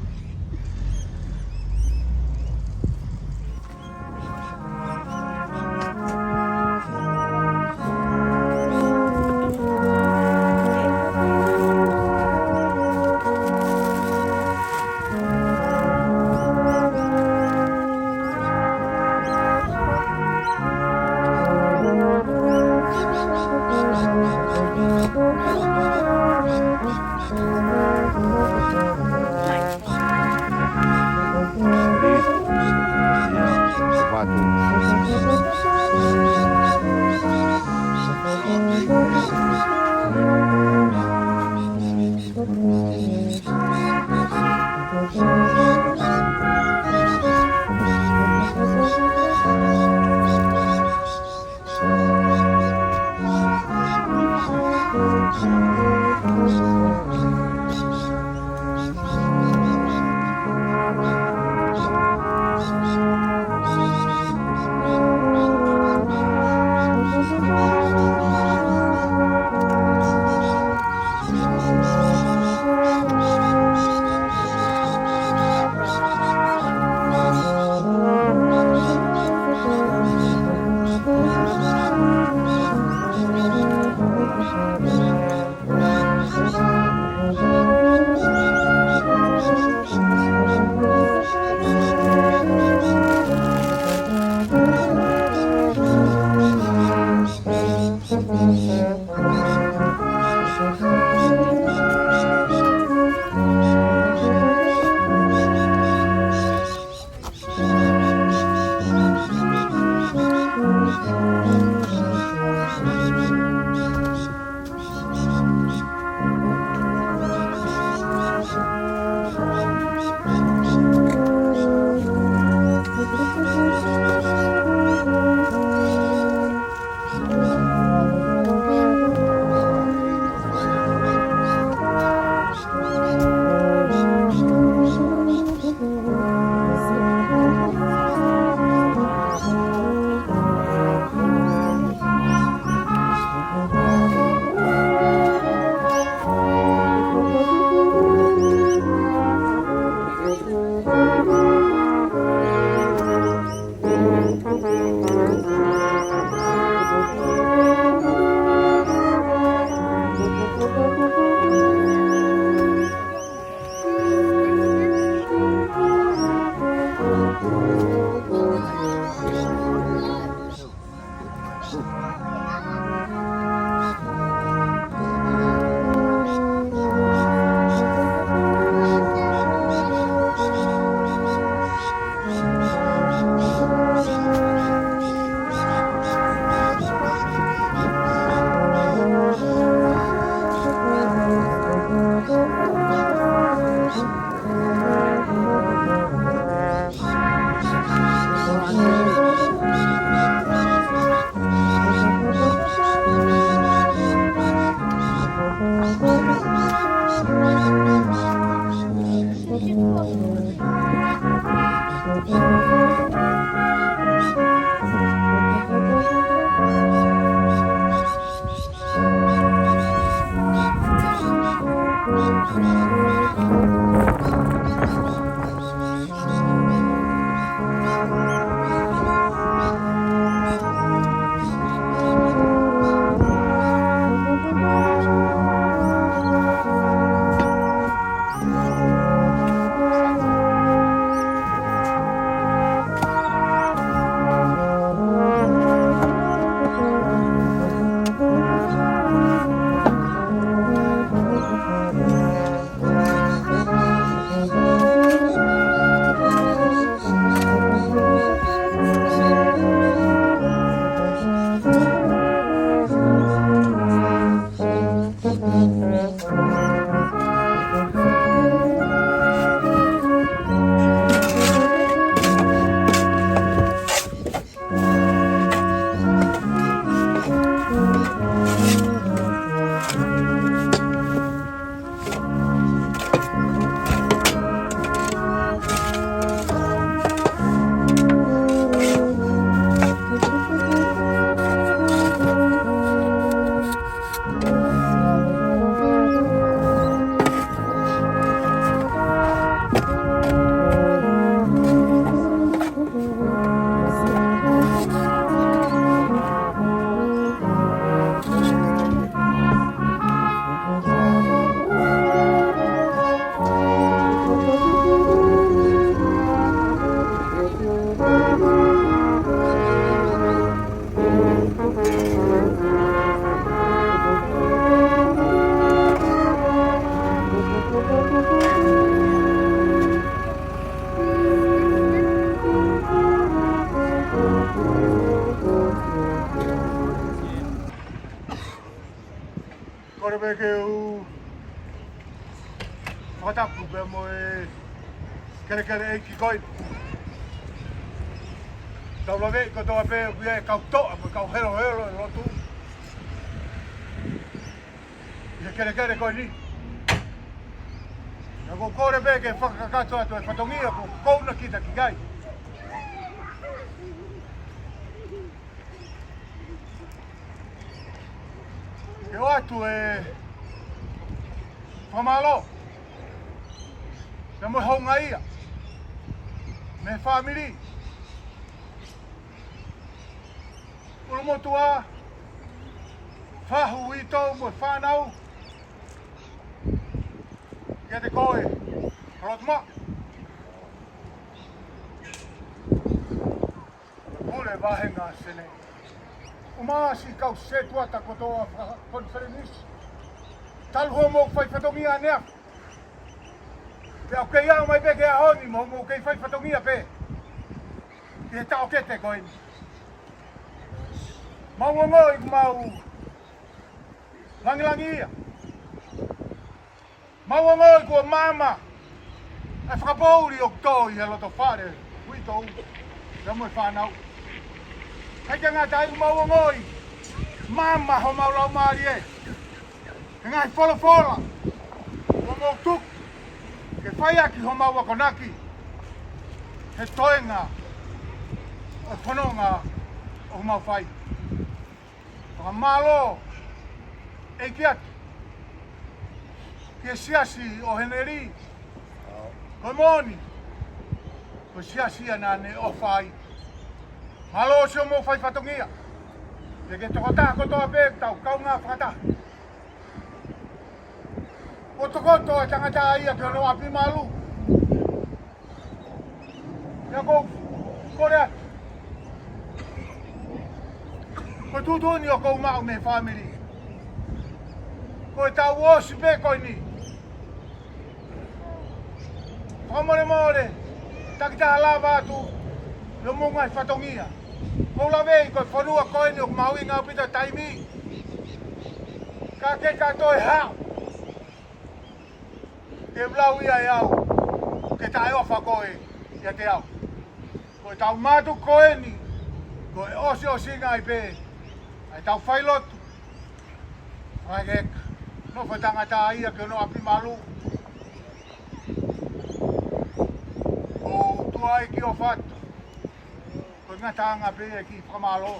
Fakatapu pea mo e kelekele ʻeiki ko eni. Tau laveʻi kotoa pē ʻoku ʻi ai e kau toʻa mo e kau helohelo ʻi loto ʻi he kelekele ko eni. Naʻa ku kole pē ke fakakakato atu e fatongia ko ē ʻoku na kita ki ai. Ke ʻoatu e fakamālō pea mo e houngaʻia mei he fāmili, ʻulumotuʻa, fahu, uitou mo e fānau, kiate koe, Holotumaʻu. Pule vāhenga Senē. ʻUmaʻā siʻi kau setuata kotoa fakakonifelenisi. Talu hoʻomou fai fatongia ʻaneafi. Pea ʻoku kei ʻalu mai pē ki he ʻaho ni mo hoʻomou kei fai fatongia pē ʻi he taʻokete ko eni. Mau ongoʻi ʻoku mau langilangiʻia. Mau ongoʻi kuo maama e fakapoʻuli ʻoku tō ʻi he loto fale, uitou pea mo e fānau. ʻIkai ke ngata ai, ʻoku mau ongoʻi maama homau laumālie he ngaahi folofola kuo mou tuku ke fai ʻaki homau akonaki he toenga ʻo e fononga ʻoku mau fai. Fakamālō ʻeiki atu ki he siasi ʻo Heneli. Ko e moʻoni, ko e siasi ia naʻa ne ʻofa ai. Mālō siʻomou fai fatongia. Pea ki he tokotaha kotoa pē ʻoku tau kaungā fakataha. Kuo tokoto e tangata ia ki hono ʻapi malu. Pea ʻoku ou kole atu, ko e tuʻutuʻuni ʻoku ou maʻu mei he fāmili, ko e taʻu ʻosi pē ko eni. Fakamolemole, takitaha lava atu ʻi hoʻomou ngaahi fatongia. Kou laveʻi ko e fonua ko eni ʻoku mahuʻinga ʻaupito e taimi. Ka ke ka toe haʻu ke lau ia ʻe au, ke taʻeʻofa koe ʻiate au. Ko e taʻu mātuku ko eni, ko e ʻosiʻosinga ai pē ʻa e tau failotu. Fakaheka, nofo e tangata ia ki hono ʻapi malu. ʻOtua ʻEiki ʻofa atu. Ko e ngataʻanga pē ia ki he fakamālō.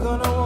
Gonna